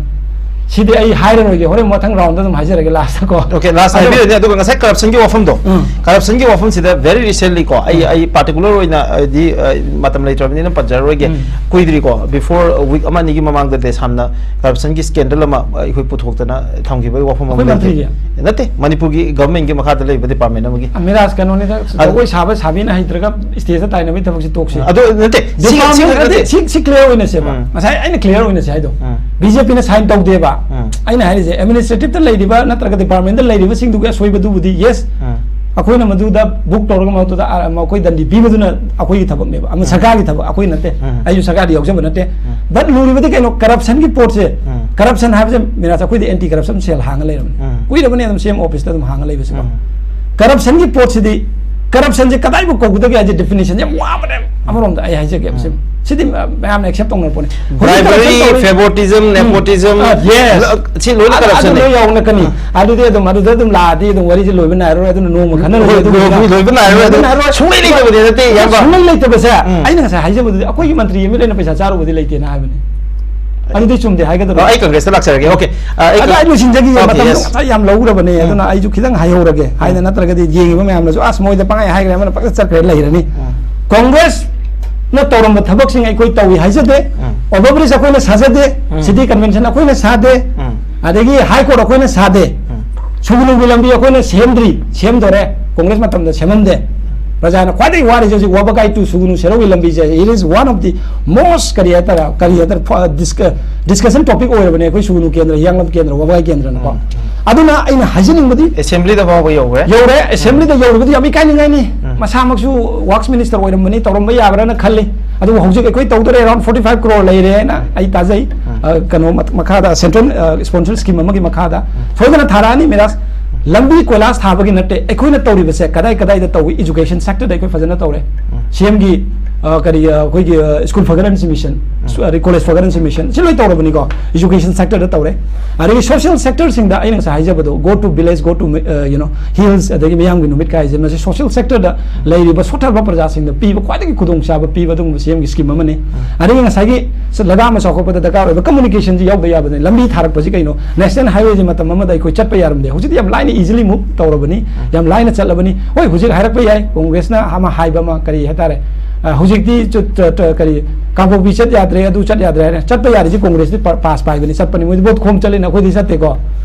ꯁꯤꯗꯤ ꯑꯩ ꯍꯥꯏꯔꯔꯣꯏꯒꯦ, ꯍꯣꯔꯦꯟ ꯃꯊꯪ round ꯑꯗꯨꯝ ꯍꯥꯏꯖꯔꯒꯦ last ꯀꯣ꯫ Okay, last ꯑꯗꯣ ꯍꯥꯏꯕꯤꯔꯅꯤ꯫ ꯑꯗꯨꯒ ꯉꯁꯥꯏ corruption ꯒꯤ ꯋꯥꯐꯝꯗꯣ, ꯎꯝ꯫ Corruption ꯒꯤ ꯋꯥꯐꯝꯁꯤꯗ very recently ꯀꯣ, ꯑꯩ, ꯎꯝ꯫ ꯑꯩ particular ꯑꯣꯏꯅ ꯍꯥꯏꯗꯤ, ꯑ, ꯃꯇꯝ ꯂꯩꯇ꯭ꯔꯕꯅꯤꯅ ꯄꯟꯖꯔꯔꯣꯏꯒꯦ꯫ ꯎꯝ꯫ ꯀꯨꯏꯗ꯭ꯔꯤꯀꯣ, before week ꯑꯃ ꯑꯅꯤꯒꯤ ꯃꯃꯥꯡꯗ ꯗꯦꯁꯥꯝꯅ corruption ꯒꯤ scandal ꯑꯃ ꯑꯩꯈꯣꯏ ꯄꯨꯊꯣꯛꯇꯅ ꯊꯝꯈꯤꯕꯒꯤ ꯋꯥꯐꯝ ꯑꯃ ꯑꯩꯈꯣꯏ ꯂꯩꯈꯤ꯫ ꯃꯟꯇ꯭ꯔꯤꯒꯤ? ꯅꯠꯇꯦ, ꯃꯅꯤꯄꯨꯔꯒꯤ government ꯀꯤ ꯃꯈꯥꯗ ꯂꯩꯕ department ꯑꯃꯒꯤ꯫ ꯑ, ꯃꯤꯔꯥꯖ, ꯀꯩꯅꯣꯅꯤꯗ, ꯑꯗꯨ ꯖꯒꯣꯏ ꯁꯥꯕ ꯁꯥꯕꯤꯅ ꯍꯩꯇ꯭ꯔꯒ stage ꯇ ꯇꯥꯏꯅꯕꯒꯤ ꯊꯕꯛꯁꯤ ꯇꯣꯛꯁꯤ꯫ ꯑꯗꯣ ꯅꯠꯇꯦ, ꯁꯤ, ꯁꯤ department ꯅꯠꯇꯦ, ꯅꯠꯇꯦ꯫ ꯁꯤ, ꯁꯤ clear ꯑꯣꯏꯅꯁꯦꯕ꯫ ꯎꯝ꯫ ꯉꯁꯥꯏ ꯑꯩꯅ clear ꯑꯣꯏꯅꯁꯦ ꯍꯥꯏꯗꯣ꯫ ꯎꯝ꯫ B J P ꯅ sign ꯇꯧꯗꯦꯕ꯫ ꯎꯝ꯫ ꯑꯩꯅ ꯍꯥꯏꯔꯤꯁꯦ administrative ꯇ ꯂꯩꯔꯤꯕ ꯅꯠꯇ꯭ꯔꯒ department ꯇ ꯂꯩꯔꯤꯕꯁꯤꯡꯗꯨꯒꯤ ꯑꯁꯣꯏꯕꯗꯨꯕꯨꯗꯤ, yes, ꯎꯝ꯫ ꯑꯩꯈꯣꯏꯅ ꯃꯗꯨꯗ book ꯇꯧꯔꯒ ꯃꯗꯨꯗ, ꯑ, ꯃꯈꯣꯏ ꯗꯟꯗꯤ ꯄꯤꯕꯗꯨꯅ ꯑꯩꯈꯣꯏꯒꯤ ꯊꯕꯛꯅꯦꯕ꯫ ꯑꯃ ꯎꯝ꯫ ꯁꯔꯀꯥꯔꯒꯤ ꯊꯕꯛ ꯑꯩꯈꯣꯏ ꯅꯠꯇꯦ꯫ ꯎꯝ꯫ ꯑꯩꯁꯨ ꯁꯔꯀꯥꯔꯗ ꯌꯥꯎꯖꯕ ꯅꯠꯇꯦ꯫ ꯎꯝ꯫ But ꯂꯨꯔꯤꯕꯗꯤ ꯀꯩꯅꯣ, corruption ꯒꯤ ꯄꯣꯠꯁꯦ, ꯎꯝ꯫ Corruption ꯍꯥꯏꯕꯁꯦ, ꯃꯤꯔꯥꯖ, ꯑꯩꯈꯣꯏꯗꯤ anti corruption cell ꯍꯥꯡꯉ ꯂꯩꯔꯕꯅꯤ꯫ ꯎꯝ꯫ ꯀꯨꯏꯔꯕꯅꯦ ꯑꯗꯨꯝ C M office ꯇ ꯑꯗꯨꯝ ꯍꯥꯡꯉ ꯂꯩꯕꯁꯦꯀꯣ꯫ ꯎꯝ꯫ Corruption ꯒꯤ ꯄꯣꯠꯁꯤꯗꯤ, corruption ꯁꯦ ꯀꯗꯥꯏꯕꯨ ꯀꯧꯒꯗꯒꯦ ꯍꯥꯏꯁꯦ definition ꯁꯦ ꯌꯥꯝ ꯋꯥꯕꯅꯦ꯫ ꯑꯃꯔꯣꯝꯗ ꯑꯩ ꯍꯥꯏꯖꯒꯦ, ꯎꯝ꯫ ꯁꯤ, ꯁꯤꯗꯤ ꯃꯌꯥꯝꯅ accept ꯇꯧꯅꯕ ꯄꯣꯠꯅꯤ꯫ ꯍꯧꯖꯤꯛ bribery, corruption ꯇꯧꯔꯤ, favoritism, ꯎꯝ꯫ Nepotism, ꯑ, yes꯫ ꯁꯤ ꯂꯣꯏꯅ ꯑꯗꯨ, corruption ꯑꯗꯨ ꯅꯦ꯫ ꯂꯣꯏ ꯌꯥꯎꯅꯀꯅꯤ꯫ ꯎꯝ꯫ ꯑꯗꯨꯗꯤ ꯑꯗꯨꯝ, ꯑꯗꯨꯗ ꯑꯗꯨꯝ ꯂꯥꯛꯑꯗꯤ ꯑꯗꯨꯝ ꯋꯥꯔꯤꯁꯦ ꯂꯣꯏꯕ ꯅꯥꯏꯔꯔꯣꯏ꯫ ꯑꯗꯨꯅ ꯅꯣꯡꯃ ꯈꯟꯅꯔꯒ ꯂꯣꯏ-, ꯑꯗꯨꯝ ꯂꯣꯏ-, ꯂꯣꯏꯕ ꯅꯥꯏꯔꯔꯣꯏ꯫ ꯂꯣꯏꯕ ꯅꯥꯏꯔꯔꯣꯏ꯫ ꯁꯨꯡꯂꯩ ꯂꯩꯇꯕꯗꯤ ꯅꯠꯇꯦ, ꯏꯌꯥꯝꯕ꯫ ꯁꯨꯡꯂꯩ ꯂꯩꯇꯕꯁꯦ, ꯎꯝ꯫ ꯑꯩꯅ ꯉꯁꯥꯏ ꯍꯥꯏꯖꯕꯗꯨꯗꯤ ꯑꯩꯈꯣꯏꯒꯤ ꯃꯟꯇ꯭ꯔꯤ M L A ꯅ ꯄꯩꯁꯥ ꯆꯥꯔꯨꯕꯗꯤ ꯂꯩꯇꯦꯅ ꯍꯥꯏꯕꯅꯤ꯫ ꯑꯗꯨꯗꯤ ꯆꯨꯝꯗꯦ ꯍꯥꯏꯒꯗ꯭ꯔꯣ? ꯑ, ꯑꯩ Congress ꯇ ꯂꯥꯛꯆꯔꯒꯦ꯫ Okay꯫ ꯑ, ꯑꯩ ꯑꯗꯣ ꯑꯩ ꯂꯣꯏꯁꯤꯟꯖꯒꯦ, okay, ꯃꯇꯝꯗꯣ yes꯫ ꯉꯁꯥꯏ ꯌꯥꯝ ꯂꯧꯔꯕꯅꯦ꯫ ꯎꯝ꯫ ꯑꯗꯨꯅ ꯑꯩꯁꯨ ꯈꯤꯇꯪ ꯍꯥꯏꯍꯧꯔꯒꯦ꯫ ꯍꯥꯏꯅ ꯎꯝ꯫ ꯅꯠꯇ꯭ꯔꯒꯗꯤ ꯌꯦꯡꯉꯤꯕ ꯃꯌꯥꯝꯅꯁꯨ, "ꯑꯁ, ꯃꯣꯏꯗ ꯄꯪꯍꯥꯏ ꯍꯥꯏꯈ꯭ꯔꯦ, ꯑꯃꯅ ꯄꯪꯆꯠ ꯆꯠꯈ꯭ꯔꯦ" ꯂꯩꯔꯅꯤ꯫ ꯎꯝ꯫ Congress ꯅ ꯇꯧꯔꯝꯕ ꯊꯕꯛꯁꯤꯡ ꯑꯩꯈꯣꯏ ꯇꯧꯏ ꯍꯥꯏꯖꯗꯦ꯫ ꯎꯝ꯫ Over bridge ꯑꯩꯈꯣꯏꯅ ꯁꯥꯖꯗꯦ꯫ ꯎꯝ꯫ City convention ꯑꯩꯈꯣꯏꯅ ꯁꯥꯗꯦ꯫ ꯎꯝ꯫ ꯑꯗꯒꯤ High Court ꯑꯩꯈꯣꯏꯅ ꯁꯥꯗꯦ꯫ ꯎꯝ꯫ ꯁꯨꯒꯅꯨꯒꯤ ꯂꯝꯕꯤ ꯑꯩꯈꯣꯏꯅ ꯁꯦꯝꯗ꯭ꯔꯤ, ꯁꯦꯝꯗꯣꯔꯦ꯫ Congress ꯃꯇꯝꯗ ꯁꯦꯝꯃꯝꯗꯦ꯫ ꯄ꯭ꯔꯖꯥꯅ ꯈ꯭ꯋꯥꯏꯗꯒꯤ ꯋꯥꯔꯤꯁꯦ ꯍꯧꯖꯤꯛ ꯋꯥꯕꯒꯥꯏ to ꯁꯨꯒꯅꯨ ꯁꯦꯔꯧꯒꯤ ꯂꯝꯕꯤꯁꯦ, it is one of the most, ꯀꯔꯤ ꯍꯥꯏꯇꯥꯔꯦ, ꯀꯔꯤ ꯍꯥꯏꯇꯥꯔꯦ, ꯐ-, disc-, discussion topic ꯑꯣꯏꯔꯕꯅꯦ ꯑꯩꯈꯣꯏ ꯁꯨꯒꯅꯨ ꯀꯦꯟꯗ꯭ꯔ, ꯍꯤꯌꯥꯡꯂꯝ ꯀꯦꯟꯗ꯭ꯔ, ꯋꯥꯕꯒꯥꯏ ꯀꯦꯟꯗ꯭ꯔꯅꯀꯣ꯫ ꯎꯝ꯫ ꯑꯗꯨꯅ ꯑꯩꯅ ꯍꯥꯏꯖꯅꯤꯡꯕꯗꯤ, Assembly ꯗ ꯐꯥꯎꯕ ꯌꯧꯈ꯭ꯔꯦ꯫ ꯌꯧꯔꯦ, Assembly ꯗ ꯌꯧꯔꯕꯗꯤ ꯌꯥꯝ ꯏꯀꯥꯏꯅꯤꯡꯉꯥꯏꯅꯤ꯫ ꯎꯝ꯫ ꯃꯁꯥꯃꯛꯁꯨ Works Minister ꯑꯣꯏꯔꯝꯕꯅꯤ, ꯇꯧꯔꯝꯕ ꯌꯥꯕ꯭ꯔꯥꯅ ꯈꯜꯂꯤ꯫ ꯑꯗꯨꯕꯨ ꯍꯧꯖꯤꯛ ꯑꯩꯈꯣꯏ ꯇꯧꯗꯣꯔꯦ, around forty five crore ꯂꯩꯔꯦꯅ ꯑꯩ ꯇꯥꯖꯩ꯫ ꯎꯝ꯫ ꯑ, ꯀꯩꯅꯣ, ꯃꯈ-, ꯃꯈꯥꯗ, central, ꯑ, sponsor scheme ꯑꯃꯒꯤ ꯃꯈꯥꯗ ꯎꯝ꯫ ꯁꯣꯏꯗꯅ ꯊꯥꯔꯛꯑꯅꯤ, ꯃꯤꯔꯥꯖ꯫ ꯂꯝꯕꯤ ꯀꯣꯏꯂꯥꯁ ꯊꯥꯕꯒꯤ ꯅꯠꯇꯦ, ꯑꯩꯈꯣꯏꯅ ꯇꯧꯔꯤꯕꯁꯦ ꯀꯗꯥꯏ ꯀꯗꯥꯏꯗ ꯇꯧꯏ? Education sector ꯗ ꯑꯩꯈꯣꯏ ꯐꯖꯅ ꯇꯧꯔꯦ꯫ ꯎꯝ꯫ C M ꯒꯤ ꯑ, ꯀꯔꯤ, ꯑ, ꯑꯩꯈꯣꯏꯒꯤ, ꯑ, ꯁ꯭ꯀꯨꯜ ꯐꯒꯠꯍꯟꯁꯤ ꯃꯤꯁꯟ, ꯁ-, ꯑ, ꯀꯣꯂꯦꯖ ꯐꯒꯠꯍꯟꯁꯤ ꯃꯤꯁꯟ, ꯁꯤ ꯂꯣꯏ ꯇꯧꯔꯕꯅꯤꯀꯣ꯫ ꯏꯖꯨꯀꯦꯁꯟ ꯁꯦꯛꯇꯔꯗ ꯇꯧꯔꯦ꯫ ꯑꯗꯒꯤ ꯁꯣꯁꯤꯌꯦꯜ ꯁꯦꯛꯇꯔꯁꯤꯡꯗ ꯑꯩꯅ ꯉꯁꯥꯏ ꯍꯥꯏꯖꯕꯗꯣ, go to village, go to, ꯑ, you know, hills, ꯑꯗꯒꯤ ꯃꯤꯌꯥꯝꯒꯤ ꯅꯨꯃꯤꯠ ꯀꯥꯏꯁꯦ, ꯃꯁꯤ ꯁꯣꯁꯤꯌꯦꯜ ꯁꯦꯛꯇꯔꯗ ꯂꯩꯔꯤꯕ ꯁꯣꯠꯊꯔꯕ ꯄ꯭ꯔꯖꯥꯁꯤꯡꯗ ꯄꯤꯕ ꯈ꯭ꯋꯥꯏꯗꯒꯤ ꯈꯨꯗꯣꯡꯆꯥꯕ ꯄꯤꯕ ꯑꯗꯨꯒꯨꯝꯕ ꯁꯤ ꯑꯦꯝꯒꯤ ꯁ꯭ꯀꯤꯝ ꯑꯃꯅꯤ꯫ ꯑꯗꯒꯤ ꯉꯁꯥꯏꯒꯤ ꯁ-, ꯂꯩꯕꯥꯛ ꯑꯃ ꯆꯥꯎꯈꯠꯄꯗ ꯗꯔꯀꯥꯔ ꯑꯣꯏꯕ ꯀꯝꯃꯨꯅꯤꯀꯦꯁꯟꯁꯤ ꯌꯥꯎꯗ ꯌꯥꯕꯅꯤ꯫ ꯂꯝꯕꯤ ꯊꯥꯔꯛꯄꯁꯤ ꯀꯩꯅꯣ? ꯅꯦꯁꯅꯦꯜ ꯍꯥꯏꯋꯦꯁꯤ ꯃꯇꯝ ꯑꯃꯗ ꯑꯩꯈꯣꯏ ꯆꯠꯄ ꯌꯥꯔꯝꯗꯦ, ꯍꯧꯖꯤꯛꯇꯤ ꯌꯥꯝ ꯂꯥꯏꯅ, ꯏꯖꯤꯂꯤ ꯃꯨꯚ ꯇꯧꯔꯕꯅꯤ, ꯌꯥꯝ ꯂꯥꯏꯅ ꯆꯠꯂꯕꯅꯤ꯫ ꯍꯣꯏ, ꯍꯧꯖꯤꯛ ꯍꯥꯏꯔꯛꯄ ꯌꯥꯏ, ꯀꯣꯡꯒ꯭ꯔꯦꯁꯅ ꯑꯃ ꯍꯥꯏꯕ ꯑꯃ, ꯀꯔꯤ ꯍꯥꯏꯇꯥꯔꯦ, ꯑ, ꯍꯧꯖꯤꯛꯇꯤ ꯆꯨ-, ꯇ-, ꯇ-, ꯀꯔꯤ, ꯀꯥꯡꯄꯣꯛꯄꯤ ꯆꯠ ꯌꯥꯗ꯭ꯔꯦ, ꯑꯗꯨ ꯆꯠ ꯌꯥꯗ꯭ꯔꯦ ꯍꯥꯏꯅ꯫ ꯆꯠꯄ ꯌꯥꯔꯤꯁꯤ ꯀꯣꯡꯒ꯭ꯔꯦꯁꯇꯤ ꯄ-, ꯄꯥꯁ ꯄꯥꯏꯕꯅꯤ, ꯆꯠꯄꯅꯤ, ꯃꯣꯏꯗꯤ ꯚꯣꯠ ꯈꯣꯝ ꯆꯠꯂꯤꯅ, ꯑꯩꯈꯣꯏꯗꯤ ꯆꯠꯇꯦꯀꯣ꯫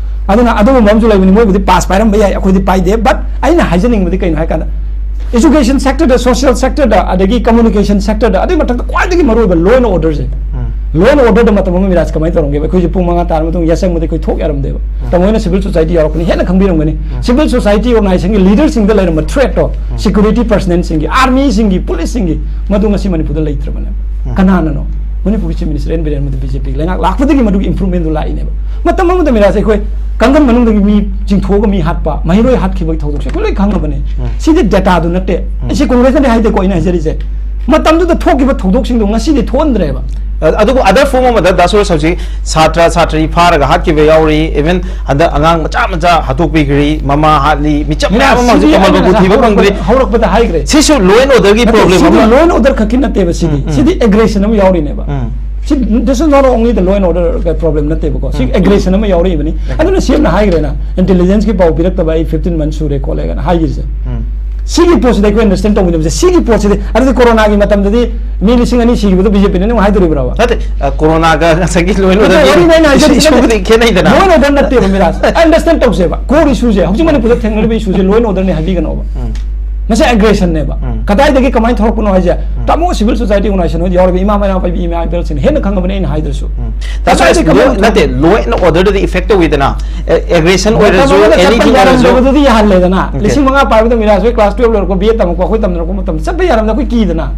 ꯑꯗꯨꯅ ꯑꯗꯨꯒꯨꯝꯕ ꯑꯃꯁꯨ ꯂꯩꯕꯅꯤ, ꯃꯣꯏꯕꯨꯗꯤ ꯄꯥꯁ ꯄꯥꯏꯔꯝꯕ ꯌꯥꯏ, ꯑꯩꯈꯣꯏꯗꯤ ꯄꯥꯏꯗꯦ꯫ But ꯑꯩꯅ ꯍꯥꯏꯖꯅꯤꯡꯕꯗꯤ ꯀꯩꯅꯣ ꯍꯥꯏ ꯀꯥꯟꯗ, ꯏꯖꯨꯀꯦꯁꯟ ꯁꯦꯛꯇꯔꯗ, ꯁꯣꯁꯤꯌꯦꯜ ꯁꯦꯛꯇꯔꯗ, ꯑꯗꯒꯤ ꯀꯝꯃꯨꯅꯤꯀꯦꯁꯟ ꯁꯦꯛꯇꯔꯗ, ꯑꯗꯨꯒꯤ ꯃꯊꯛꯇ ꯈ꯭ꯋꯥꯏꯗꯒꯤ ꯃꯔꯨꯑꯣꯏꯕ ꯂꯣ ꯑꯦꯟ ꯑꯣꯔꯗꯔꯁꯦ꯫ ꯎꯝ꯫ ꯂꯣ ꯑꯦꯟ ꯑꯣꯔꯗꯔꯗ ꯃꯇꯝ ꯑꯃ ꯃꯤꯔꯥꯖ ꯀꯃꯥꯏꯅ ꯇꯧꯔꯝꯒꯦꯕ? ꯑꯩꯈꯣꯏꯁꯦ ꯄꯨꯡ ꯃꯉꯥ ꯇꯥꯔ ꯃꯇꯨꯡ ꯌꯥꯆꯪꯕꯗ ꯑꯩꯈꯣꯏ ꯊꯣꯛ ꯌꯥꯔꯝꯗꯦꯕ꯫ ꯎꯝ꯫ ꯇꯥꯃꯣ ꯍꯣꯏꯅ ꯁꯤꯚꯤꯜ ꯁꯣꯁꯥꯏꯇꯤ ꯌꯥꯎꯔꯛꯄꯅꯤ, ꯍꯦꯟꯅ ꯈꯪꯕꯤꯔꯝꯒꯅꯤ꯫ ꯎꯝ꯫ ꯁꯤꯚꯤꯜ ꯁꯣꯁꯥꯏꯇꯤ ꯑꯣꯔꯒꯅꯥꯏꯖꯦꯁꯟꯒꯤ ꯂꯤꯗꯔꯁꯤꯡꯗ ꯂꯩꯔꯝꯕ ꯊ꯭ꯔꯦꯠꯇꯣ, ꯎꯝ꯫ ꯁꯦꯀ꯭ꯌꯨꯔꯤꯇꯤ ꯄꯔꯁꯅꯦꯜꯁꯤꯡꯒꯤ, ꯑꯥꯔꯃꯤꯁꯤꯡꯒꯤ, ꯄꯨꯂꯤꯁꯁꯤꯡꯒꯤ, ꯃꯗꯨ ꯉꯁꯤ ꯃꯅꯤꯄꯨꯔꯗ ꯂꯩꯇ꯭ꯔꯕꯅꯦꯕ꯫ ꯎꯝ꯫ ꯀꯅꯥꯅꯅꯣ? ꯃꯅꯤꯄꯨꯔꯒꯤ chief minister N Biren Modi B J P ꯂꯩꯉꯥꯛ ꯂꯥꯛꯄꯗꯒꯤ ꯃꯗꯨꯒꯤ ꯏꯝꯄ꯭ꯔꯨꯚꯃꯦꯟꯗꯨ ꯂꯥꯛꯏꯅꯦꯕ꯫ ꯃꯇꯝ ꯑꯃꯗ ꯃꯤꯔꯥꯖ ꯑꯩꯈꯣꯏ ꯀꯥꯡꯒꯟ ꯃꯅꯨꯡꯗꯒꯤ ꯃꯤ ꯆꯤꯡꯊꯣꯛꯑꯒ ꯃꯤ ꯍꯥꯠꯄ, ꯃꯍꯩꯔꯣꯏ ꯍꯥꯠꯈꯤꯕꯒꯤ ꯊꯧꯗꯣꯛꯁꯦ ꯑꯩꯈꯣꯏ ꯂꯣꯏ ꯈꯪꯉꯕꯅꯦ꯫ ꯎꯝ꯫ ꯁꯤꯗꯤ ꯗꯦꯇꯥꯗꯨ ꯅꯠꯇꯦ꯫ ꯎꯝ꯫ ꯑꯩꯁꯦ ꯀꯣꯡꯒ꯭ꯔꯦꯁꯅꯗꯤ ꯍꯥꯏꯗꯦꯀꯣ, ꯑꯩꯅ ꯍꯥꯏꯖꯔꯤꯁꯦ꯫ ꯃꯇꯝꯗꯨꯗ ꯊꯣꯛꯈꯤꯕ ꯊꯧꯗꯣꯛꯁꯤꯡꯗꯣ ꯉꯁꯤꯗꯤ ꯊꯣꯛꯍꯟꯗ꯭ꯔꯦꯕ꯫ ꯑ-, ꯑꯗꯨꯕꯨ other form ꯑꯃꯗ ꯗꯥ ꯁꯨꯔꯦꯁ ꯍꯧꯖꯤꯛ ꯁꯥꯇ꯭ꯔ ꯁꯥꯇ꯭ꯔꯤ ꯐꯥꯔꯒ ꯍꯥꯠꯈꯤꯕ ꯌꯥꯎꯔꯤ, even ꯍꯟꯗꯛ ꯑꯉꯥꯡ ꯃꯆꯥ ꯃꯆꯥ ꯍꯥꯠꯇꯣꯛꯄꯤꯈ꯭ꯔꯤ, ꯃꯃꯥ ꯍꯥꯠꯂꯤ, ꯃꯤꯆꯝ ꯃꯌꯥꯝ ꯑꯃ ꯍꯧꯖꯤꯛ ꯁꯤꯗꯤ ꯀꯃꯜꯕꯨ ꯑꯩꯅ ꯊꯤꯕ ꯍꯧꯔꯛꯄꯗ, ꯐꯪꯗ꯭ꯔꯤ꯫ ꯍꯧꯔꯛꯄꯗ ꯍꯥꯏꯈ꯭ꯔꯦ꯫ ꯁꯤꯁꯨ law and order ꯒꯤ ꯅꯠꯇꯦ, problem ꯁꯤꯗꯤ ꯑꯃ꯫ Law and order ꯈꯛꯀꯤ ꯅꯠꯇꯦꯕ ꯁꯤꯗꯤ꯫ ꯎꯝ, ꯎꯝ꯫ ꯁꯤꯗꯤ aggression ꯑꯃ ꯌꯥꯎꯔꯤꯅꯦꯕ꯫ ꯎꯝ꯫ ꯁꯤ, this is not only the law and order ꯒ problem ꯅꯠꯇꯦꯕꯀꯣ꯫ ꯁꯤ ꯎꯝ꯫ Aggression ꯑꯃ ꯌꯥꯎꯔꯛꯏꯕꯅꯤ꯫ ꯎꯝ꯫ ꯑꯗꯨꯅ ꯁꯤ ꯑꯦꯝꯅ ꯍꯥꯏꯈ꯭ꯔꯦꯅ, intelligence ꯀꯤ ꯄꯥꯎ ꯄꯤꯔꯛꯇꯕ ꯑꯩ fifteen months ꯁꯨꯔꯦ ꯈꯣꯠꯂꯦꯒꯅ ꯍꯥꯏꯈꯤꯕꯁꯦ꯫ ꯎꯝ꯫ ꯁꯤꯒꯤ ꯄꯣꯠꯁꯤꯗ ꯑꯩꯈꯣꯏ understand ꯇꯧꯃꯤꯟꯅꯕꯁꯦ, ꯁꯤꯒꯤ ꯄꯣꯠꯁꯤꯗꯤ, ꯑꯗꯨꯗꯤ ꯀꯣꯔꯣꯅꯥꯒꯤ ꯃꯇꯝꯗꯗꯤ ꯃꯤ ꯂꯤꯁꯤꯡ ꯑꯅꯤ ꯁꯤꯈꯤꯕꯗꯣ ꯕꯤ ꯖꯦ ꯄꯤꯅ ꯑꯃꯨꯛ ꯍꯥꯏꯗꯣꯔꯤꯕ꯭ꯔꯕ? ꯅꯠꯇꯦ, ꯑ, ꯀꯣꯔꯣꯅꯥꯒ ꯉꯁꯥꯏꯒꯤ law and order ꯅꯠꯇꯦ, ꯒꯤ ꯋꯥꯔꯤꯅꯦ ꯑꯩꯅ ꯍꯥꯏꯖꯔꯤꯁꯦ, issue ꯕꯨꯗꯤ ꯈꯦꯠꯅꯩꯗꯅ꯫ Law and order ꯅꯠꯇꯦꯕ, ꯃꯤꯔꯥꯖ꯫ Understand ꯇꯧꯁꯦꯕ꯫ Core issue ꯁꯦ, ꯍꯧꯖꯤꯛ ꯃꯅꯤꯄꯨꯔꯗ ꯊꯦꯡꯅꯔꯤꯕ issue say law and order ꯅꯦ ꯍꯥꯏꯕꯤꯒꯅꯣꯕ꯫ ꯎꯝ꯫ ꯃꯁꯤ aggression ꯅꯦꯕ꯫ ꯎꯝ꯫ ꯀꯗꯥꯏꯗꯒꯤ ꯀꯃꯥꯏꯅ ꯊꯣꯛꯂꯛꯄꯅꯣ ꯍꯥꯏꯁꯦ? ꯎꯝ꯫ ꯇꯥꯃꯣ, civil society organization ꯍꯣꯏꯗ ꯌꯥꯎꯔꯤꯕ ꯏꯃꯥ ꯃꯩꯔꯥ ꯄꯥꯏꯕꯤ ꯏꯃꯥ ꯏꯕꯦꯜꯁꯤꯡꯅ ꯍꯦꯟꯅ ꯈꯪꯉꯕꯅꯦ ꯑꯩꯅ ꯍꯥꯏꯗ꯭ꯔꯁꯨ꯫ ꯎꯝ꯫ ꯀꯗꯥꯏꯗꯒꯤ ꯂꯣꯏ-, ꯀꯃꯥꯏꯅ ꯅꯠꯇꯦ, law and order ꯗꯗꯤ effect ꯇꯧꯋꯤꯗꯅ꯫ ꯑꯦ-, aggression ꯑꯣꯏꯔꯁꯨ, ꯃꯇꯝ ꯑꯃꯗ any ꯆꯠꯄ thing ꯑꯣꯏꯔꯁꯨ꯫ ꯌꯥꯔꯝꯗꯕꯗꯨꯗꯤ ꯌꯥꯍꯜꯂꯦꯗꯅ꯫ Okay꯫ ꯂꯤꯁꯤꯡ ꯃꯉꯥ ꯄꯥꯏꯕꯗ ꯃꯤꯔꯥꯖ ꯍꯣꯏ class twelve ꯂꯣꯏꯔꯛꯄ, B A ꯇꯝꯃꯛꯄ, ꯑꯩꯈꯣꯏ ꯇꯝꯅꯔꯛꯄ ꯃꯇꯝꯗ ꯆꯠꯄ ꯌꯥꯔꯝꯗ ꯑꯩꯈꯣꯏ ꯀꯤꯗꯅ꯫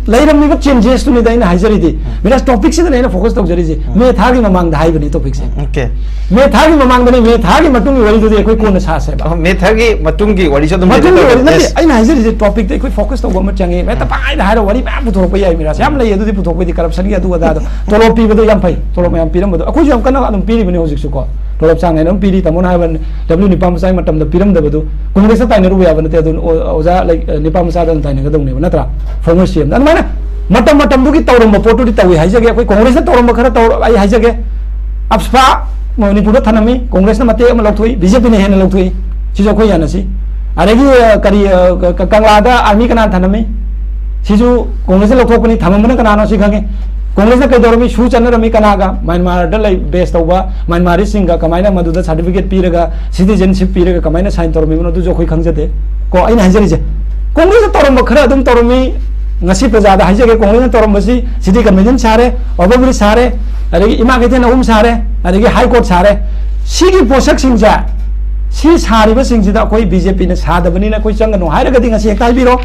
ꯂꯩꯔꯝꯃꯤꯕ ꯆꯦꯟꯖꯦꯁꯇꯨꯅꯤꯗ ꯑꯩꯅ ꯍꯥꯏꯖꯔꯤꯗꯤ꯫ ꯃꯤꯔꯥꯖ, ꯇꯣꯄꯤꯛꯁꯤꯗꯅꯦ ꯑꯩꯅ ꯐꯣꯀꯁ ꯇꯧꯖꯔꯤꯁꯦ꯫ ꯃꯦ ꯊꯥꯒꯤ ꯃꯃꯥꯡꯗ ꯍꯥꯏꯕꯅꯤ ꯇꯣꯄꯤꯛꯁꯦ꯫ ꯑꯣꯀꯦ꯫ ꯃꯦ ꯊꯥꯒꯤ ꯃꯃꯥꯡꯗꯅꯦ, ꯃꯦ ꯊꯥꯒꯤ ꯃꯇꯨꯡꯒꯤ ꯋꯥꯔꯤꯗꯨꯗꯤ ꯑꯩꯈꯣꯏ ꯀꯣꯟꯅ ꯁꯥꯁꯦꯕ꯫ ꯃꯦ ꯊꯥꯒꯤ ꯃꯇꯨꯡꯒꯤ ꯋꯥꯔꯤꯁꯨ ꯑꯗꯨꯝ ꯃꯇꯨꯡꯒꯤ ꯋꯥꯔꯤ ꯅꯠꯇꯦ꯫ Yes. ꯑꯩꯅ ꯍꯥꯏꯖꯔꯤꯁꯦ ꯇꯣꯄꯤꯛꯇ ꯑꯩꯈꯣꯏ ꯐꯣꯀꯁ ꯇꯧꯕ ꯑꯃ ꯆꯪꯉꯦ꯫ ꯍꯦꯛꯇ ꯄꯪꯍꯥꯏꯗ ꯍꯥꯏꯔ ꯋꯥꯔꯤ ꯃꯌꯥꯝ ꯄꯨꯊꯣꯔꯛꯄ ꯌꯥꯏ ꯃꯤꯔꯥꯖ, ꯌꯥꯝ ꯂꯩ ꯑꯗꯨꯗꯤ ꯄꯨꯊꯣꯛꯄꯩꯗꯤ꯫ ꯀꯔꯞꯁꯟꯒꯤ ꯑꯗꯨ ꯑꯗꯥꯗꯣ, ꯇꯣꯂꯣꯞ ꯄꯤꯕꯗꯣ ꯌꯥꯝ ꯐꯩ, ꯇꯣꯂꯣꯞ ꯃꯌꯥꯝ ꯄꯤꯔꯝꯕꯗꯣ ꯑꯩꯈꯣꯏꯁꯨ ꯌꯥꯝ ꯀꯟꯅ ꯑꯗꯨꯝ ꯄꯤꯔꯤꯕꯅꯤ ꯍꯧꯖꯤꯛꯁꯨꯀꯣ꯫ ꯇꯣꯂꯣꯞ ꯆꯥꯡ ꯅꯥꯏꯅ ꯑꯗꯨꯝ ꯄꯤꯔꯤ꯫ ꯇꯥꯃꯣꯅ ꯍꯥꯏꯕ ꯗꯕ꯭ꯂꯤꯎ ꯅꯤꯄꯥ ꯃꯆꯥꯒꯤ ꯃꯇꯝꯗ ꯄꯤꯔꯝꯗꯕꯗꯨ ꯀꯣꯡꯒ꯭ꯔꯦꯁꯇ ꯇꯥꯏꯅꯔꯨꯕ ꯌꯥꯕ ꯅꯠꯇꯦ꯫ ꯑꯗꯨ ꯑꯣ-, ꯑꯣꯖꯥ, like, ꯅꯤꯄꯥ ꯃꯆꯥꯗ ꯑꯗꯨꯝ ꯇꯥꯏꯅꯒꯗꯧꯅꯦꯕ ꯅꯠꯇ꯭ꯔꯥ? ꯐꯣꯔꯃꯔ ꯁꯤ ꯑꯦꯝꯗ ꯑꯗꯨꯃꯥꯏꯅ ꯃꯇꯝ ꯃꯇꯝꯗꯨꯒꯤ ꯇꯧꯔꯝꯕ ꯄꯣꯠꯇꯨꯗꯤ ꯇꯧꯏ ꯍꯥꯏꯖꯒꯦ꯫ ꯑꯩꯈꯣꯏ ꯀꯣꯡꯒ꯭ꯔꯦꯁꯅ ꯇꯧꯔꯝꯕ ꯈꯔ ꯇꯧꯔ ꯑꯩ ꯍꯥꯏꯖꯒꯦ꯫ ꯑꯞꯁꯄꯥ ꯃꯅꯤꯄꯨꯔꯗ ꯊꯅꯝꯃꯤ, ꯀꯣꯡꯒ꯭ꯔꯦꯁꯅ ꯃꯇꯦꯛ ꯑꯃ ꯂꯧꯊꯣꯛꯏ, ꯕꯤ ꯖꯦ ꯄꯤꯅ ꯍꯦꯟꯅ ꯂꯧꯊꯣꯛꯏ꯫ ꯁꯤꯁꯨ ꯑꯩꯈꯣꯏ ꯌꯥꯅꯁꯤ꯫ ꯑꯗꯒꯤ, ꯑ, ꯀꯔꯤ, ꯑ, ꯀ-, ꯀ-, ꯀꯪꯂꯥꯗ ꯑꯥꯔꯃꯤ ꯀꯅꯥꯅ ꯊꯅꯝꯃꯤ? ꯁꯤꯁꯨ ꯀꯣꯡꯒ꯭ꯔꯦꯁꯅ ꯂꯧꯊꯣꯛꯄꯅꯤ, ꯊꯝꯃꯝꯕꯅ ꯀꯅꯥꯅꯣ ꯁꯤ ꯈꯪꯉꯤ꯫ ꯀꯣꯡꯒ꯭ꯔꯦꯁꯅ ꯀꯩꯗꯧꯔꯝꯃꯤ? ꯁꯨ ꯆꯠꯅꯔꯝꯃꯤ ꯀꯅꯥꯒ? ꯃ꯭ꯌꯥꯟꯃꯥꯔꯗ ꯂꯩ ꯕꯦꯁ ꯇꯧꯕ ꯃ꯭ꯌꯥꯟꯃꯥꯔꯤꯁꯤꯡꯒ ꯀꯃꯥꯏꯅ ꯃꯗꯨꯗ ꯁꯥꯔꯇꯤꯐꯤꯀꯦꯠ ꯄꯤꯔꯒ, ꯁꯤꯇꯤꯖꯦꯟꯁꯤꯞ ꯄꯤꯔꯒ ꯀꯃꯥꯏꯅ ꯁꯥꯏꯟ ꯇꯧꯔꯝꯃꯤꯕꯅꯣ ꯑꯗꯨꯁꯨ ꯑꯩꯈꯣꯏ ꯈꯪꯖꯗꯦ꯫ ꯀꯣ, ꯑꯩꯅ ꯍꯥꯏꯖꯔꯤꯁꯦ, ꯀꯣꯡꯒ꯭ꯔꯦꯁꯅ ꯇꯧꯔꯝꯕ ꯈꯔ ꯑꯗꯨꯝ ꯇꯧꯔꯝꯃꯤ, ꯉꯁꯤ ꯄ꯭ꯔꯖꯥꯗ ꯍꯥꯏꯖꯒꯦ, ꯀꯣꯡꯒ꯭ꯔꯦꯁꯅ ꯇꯧꯔꯝꯕꯁꯤ ꯁꯤꯇꯤ ꯀꯟꯚꯦꯟꯁꯟ ꯁꯥꯔꯦ, ꯑꯣꯚꯔ ꯕ꯭ꯔꯤꯖ ꯁꯥꯔꯦ, ꯑꯗꯒꯤ ꯏꯃꯥ ꯀꯩꯊꯦꯜ ꯑꯍꯨꯝ ꯁꯥꯔꯦ, ꯑꯗꯒꯤ ꯍꯥꯏ ꯀꯣꯔꯠ ꯁꯥꯔꯦ꯫ ꯁꯤꯒꯤ ꯄꯣꯠꯁꯛꯁꯤꯡꯁꯦ, ꯁꯤ ꯁꯥꯔꯤꯕꯁꯤꯡꯁꯤꯗ ꯑꯩꯈꯣꯏ ꯕꯤ ꯖꯦ ꯄꯤꯅ ꯁꯥꯗꯕꯅꯤꯅ ꯑꯩꯈꯣꯏ ꯆꯪꯒꯅꯨ ꯍꯥꯏꯔꯒꯗꯤ ꯉꯁꯤ ꯍꯦꯛꯇ ꯍꯥꯏꯕꯤꯔꯣ꯫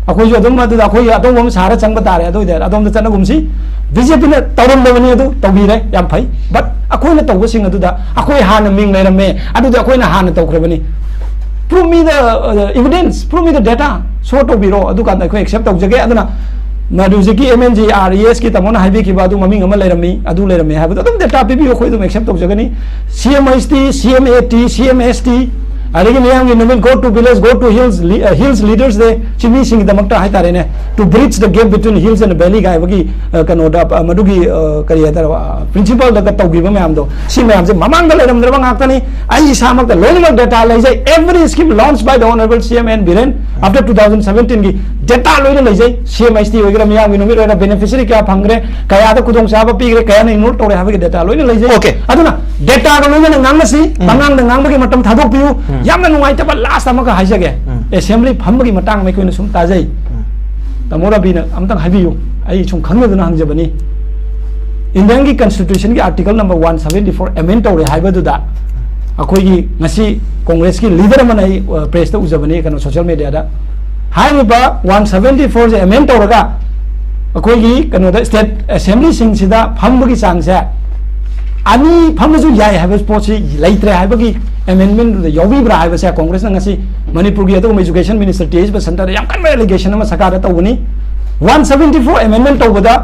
ꯑꯩꯈꯣꯏꯁꯨ ꯑꯗꯨꯝ ꯑꯗꯨꯗ ꯑꯩꯈꯣꯏ ꯑꯗꯣꯝꯕ ꯑꯃ ꯁꯥꯔ ꯆꯪꯕ ꯇꯥꯔꯦ꯫ ꯑꯗꯨ ꯑꯣꯏꯇꯥꯔꯗꯤ ꯑꯗꯣꯝꯗ ꯆꯠꯅꯒꯨꯝꯁꯤ꯫ ꯕꯤ ꯖꯦ ꯄꯤꯅ ꯇꯧꯔꯝꯗꯕꯅꯤ ꯑꯗꯨ ꯇꯧꯕꯤꯔꯦ, ꯌꯥꯝ ꯐꯩ꯫ But ꯑꯩꯈꯣꯏꯅ ꯇꯧꯕꯁꯤꯡ ꯑꯗꯨꯗ ꯑꯩꯈꯣꯏ ꯍꯥꯟꯅ ꯃꯤꯡ ꯂꯩꯔꯝꯃꯦ, ꯑꯗꯨꯗꯤ ꯑꯩꯈꯣꯏꯅ ꯍꯥꯟꯅ ꯇꯧꯈ꯭ꯔꯕꯅꯤ꯫ Prove me the, uh, evidence, prove me the data, show ꯇꯧꯕꯤꯔꯣ, ꯑꯗꯨꯀꯥꯟꯗ ꯑꯩꯈꯣꯏ accept ꯇꯧꯖꯒꯦ꯫ ꯑꯗꯨꯅ ꯃꯗꯨ ꯍꯧꯖꯤꯛꯀꯤ M N G R E ꯑꯦꯁꯀꯤ ꯇꯥꯃꯣꯅ ꯍꯥꯏꯕꯤꯈꯤꯕ ꯑꯗꯨ ꯃꯃꯤꯡ ꯑꯃ ꯂꯩꯔꯝꯃꯤ, ꯑꯗꯨ ꯂꯩꯔꯝꯃꯤ ꯍꯥꯏꯕꯗꯣ ꯑꯗꯨꯝ data ꯄꯤꯕꯤꯌꯨ, ꯑꯩꯈꯣꯏ ꯑꯗꯨꯝ accept ꯇꯧꯖꯒꯅꯤ꯫ ꯁꯤ ꯑꯦꯝ ꯑꯩꯆ ꯇꯤ, ꯁꯤ ꯑꯦꯝ ꯑꯦ ꯇꯤ, ꯁꯤ ꯑꯦꯝ ꯑꯦꯁ ꯇꯤ, ꯑꯗꯒꯤ ꯃꯤꯌꯥꯝꯒꯤ ꯅꯨꯃꯤꯠ, go to village, go to hills, li-, uh, hills leaders day, ꯁꯤ ꯃꯤꯁꯤꯡꯒꯤꯗꯃꯛꯇ ꯍꯥꯏꯇꯥꯔꯦꯅꯦ, to bridge the gap between hills and valley ꯀꯥꯏ ꯍꯥꯏꯕꯒꯤ, uh, ꯀꯩꯅꯣꯗ, uh, ꯃꯗꯨꯒꯤ, uh, ꯀꯔꯤ ꯍꯥꯏꯇꯥꯔꯦ, uh, principle ꯗꯒ ꯇꯧꯈꯤꯕ ꯃꯌꯥꯝꯗꯣ, ꯁꯤ ꯃꯌꯥꯝꯁꯦ ꯃꯃꯥꯡꯗ ꯂꯩꯔꯝꯗ꯭ꯔꯕ ꯉꯥꯛꯇꯅꯤ꯫ ꯑꯩ ꯏꯁꯥꯃꯛꯇ ꯂꯣꯏꯅꯃꯛ data ꯂꯩꯖꯩ꯫ Every scheme launched by the honorable C M N Biren after two thousand seventeen ꯒꯤ data ꯂꯣꯏꯅ ꯂꯩꯖꯩ꯫ ꯁꯤ ꯑꯦꯝ ꯑꯩꯆ ꯇꯤ ꯑꯣꯏꯒꯦꯔꯥ, ꯃꯤꯌꯥꯝꯒꯤ ꯅꯨꯃꯤꯠ ꯑꯣꯏꯒꯦꯔꯥ, beneficiary ꯀꯌꯥ ꯐꯪꯈ꯭ꯔꯦ, ꯀꯌꯥꯗ ꯈꯨꯗꯣꯡꯆꯥꯕ ꯄꯤꯈ꯭ꯔꯦ, ꯀꯌꯥꯅ ignore ꯇꯧꯔꯦ ꯍꯥꯏꯕꯒꯤ data ꯂꯣꯏꯅ ꯂꯩꯖꯩ꯫ Okay. ꯑꯗꯨꯅ data ꯒ ꯂꯣꯏꯅꯅ ꯉꯥꯡꯅꯁꯤ꯫ ꯄꯉꯥꯡꯗ ꯉꯥꯡꯕꯒꯤ ꯃꯇꯝ ꯊꯥꯗꯣꯛꯄꯤꯌꯨ꯫ ꯌꯥꯝꯅ ꯅꯨꯡꯉꯥꯏꯇꯕ last ꯑꯃꯒ ꯍꯥꯏꯖꯒꯦ꯫ Assembly ꯐꯝꯕꯒꯤ ꯃꯇꯥꯡ ꯑꯃ ꯑꯩꯈꯣꯏꯅ ꯁꯨꯝ ꯇꯥꯖꯩ꯫ ꯇꯥꯃꯣ ꯔꯕꯤꯅ ꯑꯝꯇꯪ ꯍꯥꯏꯕꯤꯌꯨ, ꯑꯩ ꯁꯨꯝ ꯈꯪꯖꯗꯨꯅ ꯍꯪꯖꯕꯅꯤ꯫ Indian ꯒꯤ constitution ꯒꯤ article number one seventy four amend ꯇꯧꯔꯦ ꯍꯥꯏꯕꯗꯨꯗ ꯑꯩꯈꯣꯏꯒꯤ ꯉꯁꯤ ꯀꯣꯡꯒ꯭ꯔꯦꯁꯀꯤ leader ꯑꯃꯅ ꯑꯩ, ꯑ, press ꯇ ꯎꯖꯕꯅꯤ, ꯀꯩꯅꯣ, social media ꯗ꯫ ꯍꯥꯏꯔꯤꯕ ꯋꯥꯟ ꯁꯕꯦꯟꯇꯤ ꯐꯣꯔꯁꯦ ꯑꯦꯃꯦꯟ ꯇꯧꯔꯒ ꯑꯩꯈꯣꯏꯒꯤ ꯀꯩꯅꯣꯗ ꯁ꯭ꯇꯦꯠ ꯑꯦꯁꯦꯝꯕ꯭ꯂꯤꯁꯤꯡꯁꯤꯗ ꯐꯝꯕꯒꯤ ꯆꯥꯡꯁꯦ ꯑꯅꯤ ꯐꯝꯕꯁꯨ ꯌꯥꯏ ꯍꯥꯏꯕ ꯄꯣꯠꯁꯤ ꯂꯩꯇ꯭ꯔꯦ ꯍꯥꯏꯕꯒꯤ ꯑꯦꯃꯦꯟꯃꯦꯟꯗꯨꯗ ꯌꯥꯎꯕꯤꯕ꯭ꯔꯥ ꯍꯥꯏꯕꯁꯦ ꯀꯣꯡꯒ꯭ꯔꯦꯁꯅ ꯉꯁꯤ ꯃꯅꯤꯄꯨꯔꯒꯤ ꯑꯗꯨꯒꯨꯝꯕ ꯏꯖꯨꯀꯦꯁꯟ ꯃꯤꯅꯤꯁꯇꯔ ꯇꯤ ꯑꯩꯆ ꯕꯁꯟꯇꯗ ꯌꯥꯝ ꯀꯟꯕ ꯑꯦꯂꯤꯒꯦꯁꯟ ꯑꯃ ꯁꯔꯀꯥꯔꯗ ꯇꯧꯕꯅꯤ꯫ ꯋꯥꯟ ꯁꯕꯦꯟꯇꯤ ꯐꯣꯔ ꯑꯦꯃꯦꯟꯃꯦꯟ ꯇꯧꯕꯗ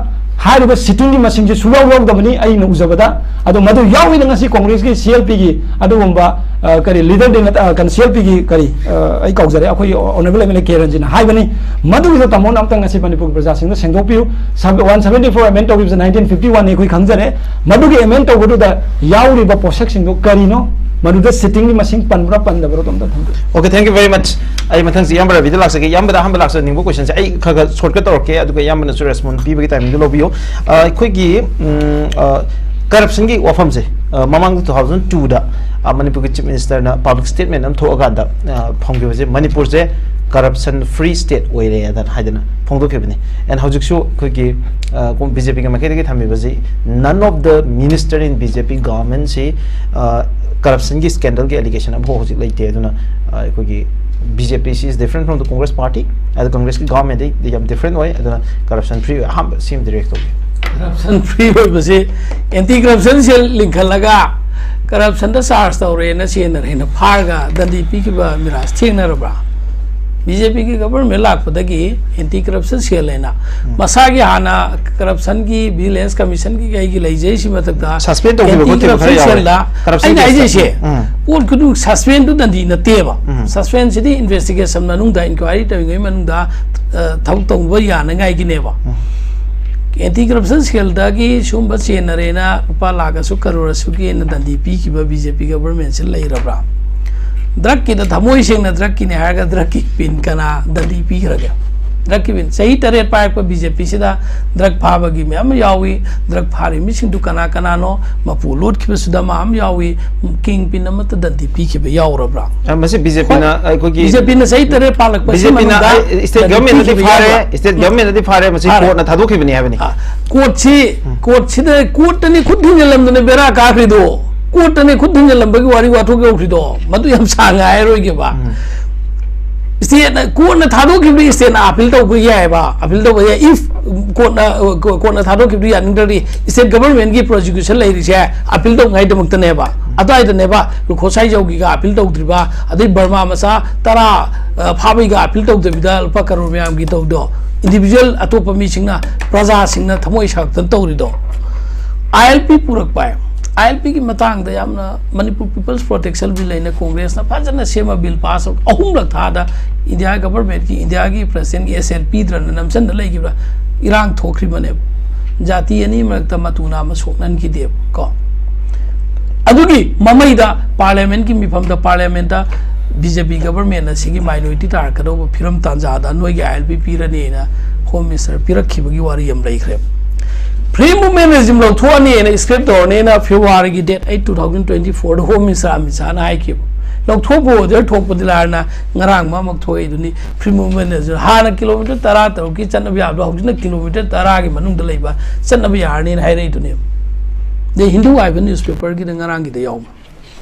ꯍꯥꯏꯔꯤꯕ ꯁꯤꯇꯤꯡꯒꯤ ꯃꯁꯤꯡꯁꯦ ꯁꯨꯡꯌꯥꯎ ꯌꯥꯎꯗꯕꯅꯤ ꯑꯩꯅ ꯎꯖꯕꯗ꯫ ꯑꯗꯣ ꯃꯗꯨ ꯌꯥꯎꯏꯅ ꯉꯁꯤ ꯀꯣꯡꯒ꯭ꯔꯦꯁꯀꯤ ꯁꯤ ꯑꯦꯜ ꯄꯤꯒꯤ ꯑꯗꯨꯒꯨꯝꯕ ꯑ, ꯀꯔꯤ ꯂꯤꯗꯔꯗꯤ ꯅꯠ-, ꯑ, ꯀꯩꯅꯣ, ꯁꯤ ꯑꯦꯜ ꯄꯤꯒꯤ ꯀꯔꯤ, ꯑ, ꯑꯩ ꯀꯥꯎꯖꯔꯦ, ꯑꯩꯈꯣꯏꯒꯤ honourable M L A K ꯔꯟꯖꯤꯅ ꯍꯥꯏꯕꯅꯤ꯫ ꯃꯗꯨꯒꯤꯗꯣ ꯇꯥꯃꯣꯅ ꯑꯝꯇꯪ ꯉꯁꯤ ꯃꯅꯤꯄꯨꯔꯒꯤ ꯄ꯭ꯔꯖꯥꯁꯤꯡꯗ ꯁꯦꯡꯗꯣꯛꯄꯤꯌꯨ꯫ ꯁꯕ-, ꯋꯥꯟ ꯁꯕꯦꯟꯇꯤ ꯐꯣꯔ ꯑꯦꯃꯦꯟ ꯇꯧꯈꯤꯕꯁꯦ ꯅꯥꯏꯟꯇꯤꯟ ꯐꯤꯐꯇꯤ ꯋꯥꯟꯅꯤ ꯑꯩꯈꯣꯏ ꯈꯪꯖꯔꯦ꯫ ꯃꯗꯨꯒꯤ ꯑꯦꯃꯦꯟ ꯇꯧꯕꯗꯨꯗ ꯌꯥꯎꯔꯤꯕ ꯄꯣꯠꯁꯛꯁꯤꯡꯗꯣ ꯀꯔꯤꯅꯣ? ꯃꯗꯨꯗ ꯁꯤꯇꯤꯡꯒꯤ ꯃꯁꯤꯡ ꯄꯟꯕ꯭ꯔꯥ ꯄꯟꯗꯕ꯭ꯔꯥ ꯑꯗꯣ ꯑꯝꯇ ꯊꯝꯕꯤꯌꯨ꯫ Okay, thank you very much. ꯑꯩ ꯃꯊꯪꯁꯤ ꯏꯌꯥꯝꯕ ꯔꯕꯤꯗ ꯂꯥꯛꯆꯒꯦ꯫ ꯏꯌꯥꯝꯕꯗ ꯑꯍꯥꯟꯕ ꯂꯥꯛꯆꯅꯤꯡꯕ questionꯁꯦ ꯑꯩ ꯈꯔ ꯈꯔ shortcut ꯇꯧꯔꯛꯀꯦ, ꯑꯗꯨꯒ ꯏꯌꯥꯝꯕꯅꯁꯨ respond ꯄꯤꯕꯒꯤ timingꯗꯨ ꯂꯧꯕꯤꯌꯨ꯫ ꯑ, ꯑꯩꯈꯣꯏꯒꯤ, ꯎꯝ, ꯑ, corruptionꯒꯤ ꯋꯥꯐꯝꯁꯦ, ꯑ, ꯃꯃꯥꯡꯗ two thousand twoꯗ, ꯑ, ꯃꯅꯤꯄꯨꯔꯒꯤ Chief Ministerꯅ public statement ꯑꯃ ꯊꯣꯛꯑꯀꯥꯟꯗ, ꯑ, ꯐꯪꯈꯤꯕꯁꯦ ꯃꯅꯤꯄꯨꯔꯁꯦ corruption free state ꯑꯣꯏꯔꯦ ꯍꯥꯏꯗꯅ, ꯍꯥꯏꯗꯅ ꯐꯣꯡꯗꯣꯛꯈꯤꯕꯅꯤ꯫ And ꯍꯧꯖꯤꯛꯁꯨ ꯑꯩꯈꯣꯏꯒꯤ, ꯑ, ꯀꯣ-, BJPꯒꯤ ꯃꯥꯏꯀꯩꯗꯒꯤ ꯊꯝꯃꯤꯕꯁꯤ none of the minister in BJP governmentꯁꯤ, ꯑ, corruptionꯒꯤ scandalꯒꯤ allegation ꯑꯃꯐꯥꯎ ꯍꯧꯖꯤꯛ ꯂꯩꯇꯦ꯫ ꯑꯗꯨꯅ, ꯑ, ꯑꯩꯈꯣꯏꯒꯤ BJP is different from the Congress party, ꯑꯗ Congressꯀꯤ governmentꯗꯤ ꯌꯥꯝ different ꯑꯣꯏ꯫ ꯑꯗꯨꯅ corruption free ꯑꯣꯏ꯫ ꯑꯍꯥꯟꯕ ꯁꯤꯃꯗꯤ react ꯇꯧꯕꯤꯌꯨ꯫ Corruption free ꯑꯣꯏꯕꯁꯤ anti corruption cell ꯂꯤꯡꯈꯠꯂꯒ corruptionꯗ charge ꯇꯧꯔꯦꯅ ꯁꯦꯟꯅꯔꯦꯅ ꯐꯥꯔꯒ ꯗꯟꯗꯤ ꯄꯤꯈꯤꯕ ꯃꯤꯔꯥꯖ ꯊꯦꯡꯅꯔꯕ꯭ꯔꯥ? BJPꯒꯤ government ꯂꯥꯛꯄꯗꯒꯤ anti corruption cell ꯍꯥꯏꯅ ꯃꯁꯥꯒꯤ ꯍꯥꯟꯅ corruptionꯒꯤ Vigilance Commissionꯒꯤ ꯀꯩꯒꯤ ꯂꯩꯖꯩꯁꯤ ꯃꯊꯛꯇ suspend ꯇꯧꯈꯤꯕ anti ꯈꯣꯠꯈꯤꯕ ꯈꯔ corruption ꯌꯥꯎꯔꯦ꯫ Cellꯗ corruption ꯑꯩꯅ caseꯇ꯫ ꯍꯥꯏꯖꯩꯁꯦ, ꯎꯝ꯫ ꯄꯣꯠ ꯈꯨꯗꯤꯡꯃꯛ suspendꯗꯨ ꯗꯟꯗꯤ ꯅꯠꯇꯦꯕ꯫ ꯎꯝ꯫ Suspendꯁꯤꯗꯤ investigation ꯃꯅꯨꯡꯗ, inquiry ꯇꯧꯔꯤꯉꯩ ꯃꯅꯨꯡꯗ, ꯑ, ꯊꯕꯛ ꯇꯧꯕ ꯌꯥꯅꯉꯥꯏꯒꯤꯅꯦꯕ꯫ ꯎꯝ꯫ Anti corruption cellꯗꯒꯤ ꯁꯨꯝꯕ ꯆꯦꯟꯅꯔꯦꯅ ꯂꯨꯄꯥ ꯂꯥꯈ ꯑꯁꯨꯛ ꯀꯔꯣꯔ ꯑꯁꯨꯛꯀꯤ ꯑꯩꯅ ꯗꯟꯗꯤ ꯄꯤꯈꯤꯕ BJP governmentꯁꯤ ꯂꯩꯔꯕ꯭ꯔꯥ? Drugꯀꯤꯗ ꯊꯃꯣꯏ ꯁꯦꯡꯅ drugꯀꯤꯅꯦ ꯍꯥꯏꯔꯒ drugꯀꯤ pin ꯀꯅꯥ ꯗꯟꯗꯤ ꯄꯤꯈ꯭ꯔꯒꯦ? Drugꯀꯤ pin ꯆꯍꯤ ꯇꯔꯦꯠ ꯄꯥꯏꯔꯛꯄ BJPꯁꯤꯗ drug ꯐꯥꯕꯒꯤ ꯃꯌꯥꯝ ꯑꯃ ꯌꯥꯎꯏ꯫ Drug ꯐꯥꯔꯤ ꯃꯤꯁꯤꯡꯗꯨ ꯀꯅꯥ ꯀꯅꯥꯅꯣ? ꯃꯄꯨ ꯂꯣꯠꯈꯤꯕꯁꯨ ꯗꯃꯥ ꯑꯃ ꯌꯥꯎꯏ꯫ Kingpin ꯑꯃꯠꯇ ꯗꯟꯗꯤ ꯄꯤꯈꯤꯕ ꯌꯥꯎꯔꯕ꯭ꯔꯥ? ꯑ, ꯃꯁꯤ BJPꯅ ꯍꯣꯏ꯫ ꯑꯩꯈꯣꯏꯒꯤ BJPꯅ ꯆꯍꯤ ꯇꯔꯦꯠ ꯄꯥꯜꯂꯛꯄꯁꯤ BJPꯅ ꯃꯅꯨꯡꯗ ꯑꯩ, state ꯗꯟꯗꯤ governmentꯅꯗꯤ ꯄꯤꯈꯤꯕ ꯐꯥꯔꯦ, ꯌꯥꯎꯕ꯭ꯔꯥ? State governmentꯅꯗꯤ ꯐꯥꯔꯦ, ꯃꯁꯤ ꯐꯥꯔꯦ꯫ Courtꯅ ꯊꯥꯗꯣꯛꯈꯤꯕꯅꯤ ꯍꯥꯏꯕꯅꯤ꯫ ꯑ, courtꯁꯤ, ꯎꯝ꯫ Courtꯁꯤꯗ, courtꯇꯅꯤ ꯈꯨꯠ ꯊꯤꯡꯖꯤꯜꯂꯝꯗꯅ ꯕꯦꯔꯥ ꯀꯥꯈ꯭ꯔꯤꯗꯣ꯫ Courtꯇꯅꯤ ꯈꯨꯠ ꯊꯤꯡꯖꯤꯜꯂꯝꯕꯒꯤ ꯋꯥꯔꯤ ꯋꯥꯊꯣꯛ ꯌꯧꯈ꯭ꯔꯤꯗꯣ꯫ ꯃꯗꯨ ꯌꯥꯝ ꯁꯥꯡꯅ ꯍꯥꯏꯔꯣꯏꯒꯦꯕ꯫ ꯎꯝ꯫ ꯁ꯭ꯇꯦꯠꯅ, ꯀꯣꯔꯠꯅ ꯊꯥꯗꯣꯛꯈꯤꯕꯗꯨ ꯁ꯭ꯇꯦꯠꯅ ꯑꯥꯄꯤꯜ ꯇꯧꯕ ꯌꯥꯏꯑꯕ꯫ ꯑꯥꯄꯤꯜ ꯇꯧꯕ ꯌꯥꯏ꯫ If ꯀꯣꯔꯠꯅ, ꯀꯣꯔꯠꯅ ꯊꯥꯗꯣꯛꯈꯤꯕꯗꯨ ꯌꯥꯅꯤꯡꯗ꯭ꯔꯗꯤ, ꯁ꯭ꯇꯦꯠ ꯒꯚꯔꯟꯃꯦꯟꯠꯀꯤ ꯄ꯭ꯔꯣꯁꯤꯀ꯭ꯌꯨꯁꯟ ꯂꯩꯔꯤꯁꯦ ꯑꯥꯄꯤꯜ ꯇꯧꯅꯉꯥꯏꯗꯃꯛꯇꯅꯦꯕ꯫ ꯑꯗꯨꯋꯥꯏꯗꯅꯦꯕ ꯂꯨꯈꯣ ꯁꯥꯏꯖꯧꯒꯤꯒ ꯑꯥꯄꯤꯜ ꯇꯧꯗ꯭ꯔꯤꯕ, ꯑꯗꯩ ꯕꯔꯃꯥ ꯃꯆꯥ ꯇꯔꯥ, ꯑ, ꯐꯥꯕꯩꯒ ꯑꯥꯄꯤꯜ ꯇꯧꯗꯕꯤꯗ ꯂꯨꯄꯥ ꯀꯔꯣꯔ ꯃꯌꯥꯝꯒꯤ ꯇꯧꯗꯣ꯫ ꯏꯟꯗꯤꯚꯤꯖꯨꯋꯦꯜ ꯑꯇꯣꯞꯄ ꯃꯤꯁꯤꯡꯅ, ꯄ꯭ꯔꯖꯥꯁꯤꯡꯅ ꯊꯃꯣꯏ ꯁꯥꯒꯠꯇꯅ ꯇꯧꯔꯤꯗꯣ꯫ ꯑꯥꯏ ꯑꯦꯜ ꯄꯤ ꯄꯨꯔꯛꯄ ꯍꯥꯏ꯫ ꯑꯥꯏ ꯑꯦꯜ ꯄꯤꯒꯤ ꯃꯇꯥꯡꯗ ꯌꯥꯝꯅ ꯃꯅꯤꯄꯨꯔ ꯄꯤꯄꯜꯁ ꯄ꯭ꯔꯣꯇꯦꯛꯁꯟ ꯕꯤꯜ ꯍꯥꯏꯅ ꯀꯣꯡꯒ꯭ꯔꯦꯁꯅ ꯐꯖꯅ ꯁꯦꯝꯃ ꯕꯤꯜ ꯄꯥꯁ ꯇꯧ-, ꯑꯍꯨꯝꯂꯛ ꯊꯥꯗ ꯏꯟꯗꯤꯌꯥ ꯒꯚꯔꯟꯃꯦꯟꯠꯀꯤ, ꯏꯟꯗꯤꯌꯥꯒꯤ ꯄ꯭ꯔꯁꯤꯗꯦꯟꯠꯀꯤ ꯑꯦꯁ ꯑꯦꯜ ꯄꯤꯗ꯭ꯔꯅ ꯅꯝꯁꯤꯟꯗ ꯂꯩꯈꯤꯕ ꯏꯔꯥꯡ ꯊꯣꯛꯈ꯭ꯔꯤꯕꯅꯦꯕ꯫ ꯖꯥꯇꯤ ꯑꯅꯤ ꯃꯔꯛꯇ ꯃꯇꯨ ꯅꯥꯝꯃ ꯁꯣꯛꯅꯍꯟꯈꯤꯗꯦꯕ ꯀꯣ꯫ ꯑꯗꯨꯒꯤ ꯃꯃꯩꯗ ꯄꯥꯔꯂꯤꯌꯥꯃꯦꯟꯠꯀꯤ ꯃꯤꯐꯝꯗ, ꯄꯥꯔꯂꯤꯌꯥꯃꯦꯟꯠꯇ ꯕꯤ ꯖꯦ ꯄꯤ ꯒꯚꯔꯟꯃꯦꯟꯠ ꯑꯁꯤꯒꯤ ꯃꯥꯏꯅꯣꯔꯤꯇꯤ ꯇꯥꯔꯛꯀꯗꯧꯕ ꯐꯤꯕꯝ ꯇꯥꯟꯖꯥꯗ ꯅꯣꯏꯒꯤ ꯑꯥꯏ ꯑꯦꯜ ꯄꯤ ꯄꯤꯔꯅꯤꯅ ꯍꯣꯝ ꯃꯤꯅꯤꯁꯇꯔ ꯄꯤꯔꯛꯈꯤꯕꯒꯤ ꯋꯥꯔꯤ ꯑꯃ ꯂꯩꯈ꯭ꯔꯦ꯫ ꯐ꯭ꯔꯤ ꯃꯨꯚꯃꯦꯟꯠ ꯔꯦꯖꯤꯝ ꯂꯧꯊꯣꯛꯑꯅꯤꯅ, ꯁ꯭ꯀ꯭ꯔꯦꯞ ꯇꯧꯔꯅꯤꯅ ꯐꯦꯕ꯭ꯔꯨꯋꯥꯔꯤꯒꯤ date eight, two thousand twenty ꯐꯣꯔꯗ ꯍꯣꯝ ꯃꯤꯅꯤꯁꯇꯔ ꯑꯃꯤꯠ ꯁꯥꯍꯅ ꯍꯥꯏꯈꯤꯕ꯫ ꯂꯧꯊꯣꯛꯄ ꯑꯣꯔꯗꯔ ꯊꯣꯛꯄꯗꯤ ꯂꯥꯏꯔꯅ ꯉꯔꯥꯡ ꯃꯃꯛ ꯊꯣꯛꯏꯗꯨꯅꯤ꯫ ꯐ꯭ꯔꯤ ꯃꯨꯚꯃꯦꯟꯠ ꯔꯦꯖꯤꯝ ꯍꯥꯟꯅ ꯀꯤꯂꯣꯃꯤꯇꯔ ꯇꯔꯥ ꯇꯔꯨꯛꯀꯤ ꯆꯠꯅꯕ ꯌꯥꯕꯗꯣ ꯍꯧꯖꯤꯛꯅ ꯀꯤꯂꯣꯃꯤꯇꯔ ꯇꯔꯥꯒꯤ ꯃꯅꯨꯡꯗ ꯂꯩꯕ ꯆꯠꯅꯕ ꯌꯥꯔꯅꯤꯅ ꯍꯥꯏꯔꯛꯏꯗꯨꯅꯦꯕ꯫ ꯗ ꯍꯤꯟꯗꯨ ꯍꯥꯏꯕ ꯅ꯭ꯌꯨꯁꯄꯦꯄꯔꯒꯤꯗ ꯉꯔꯥꯡꯒꯤꯗ ꯌꯥꯎꯕ꯫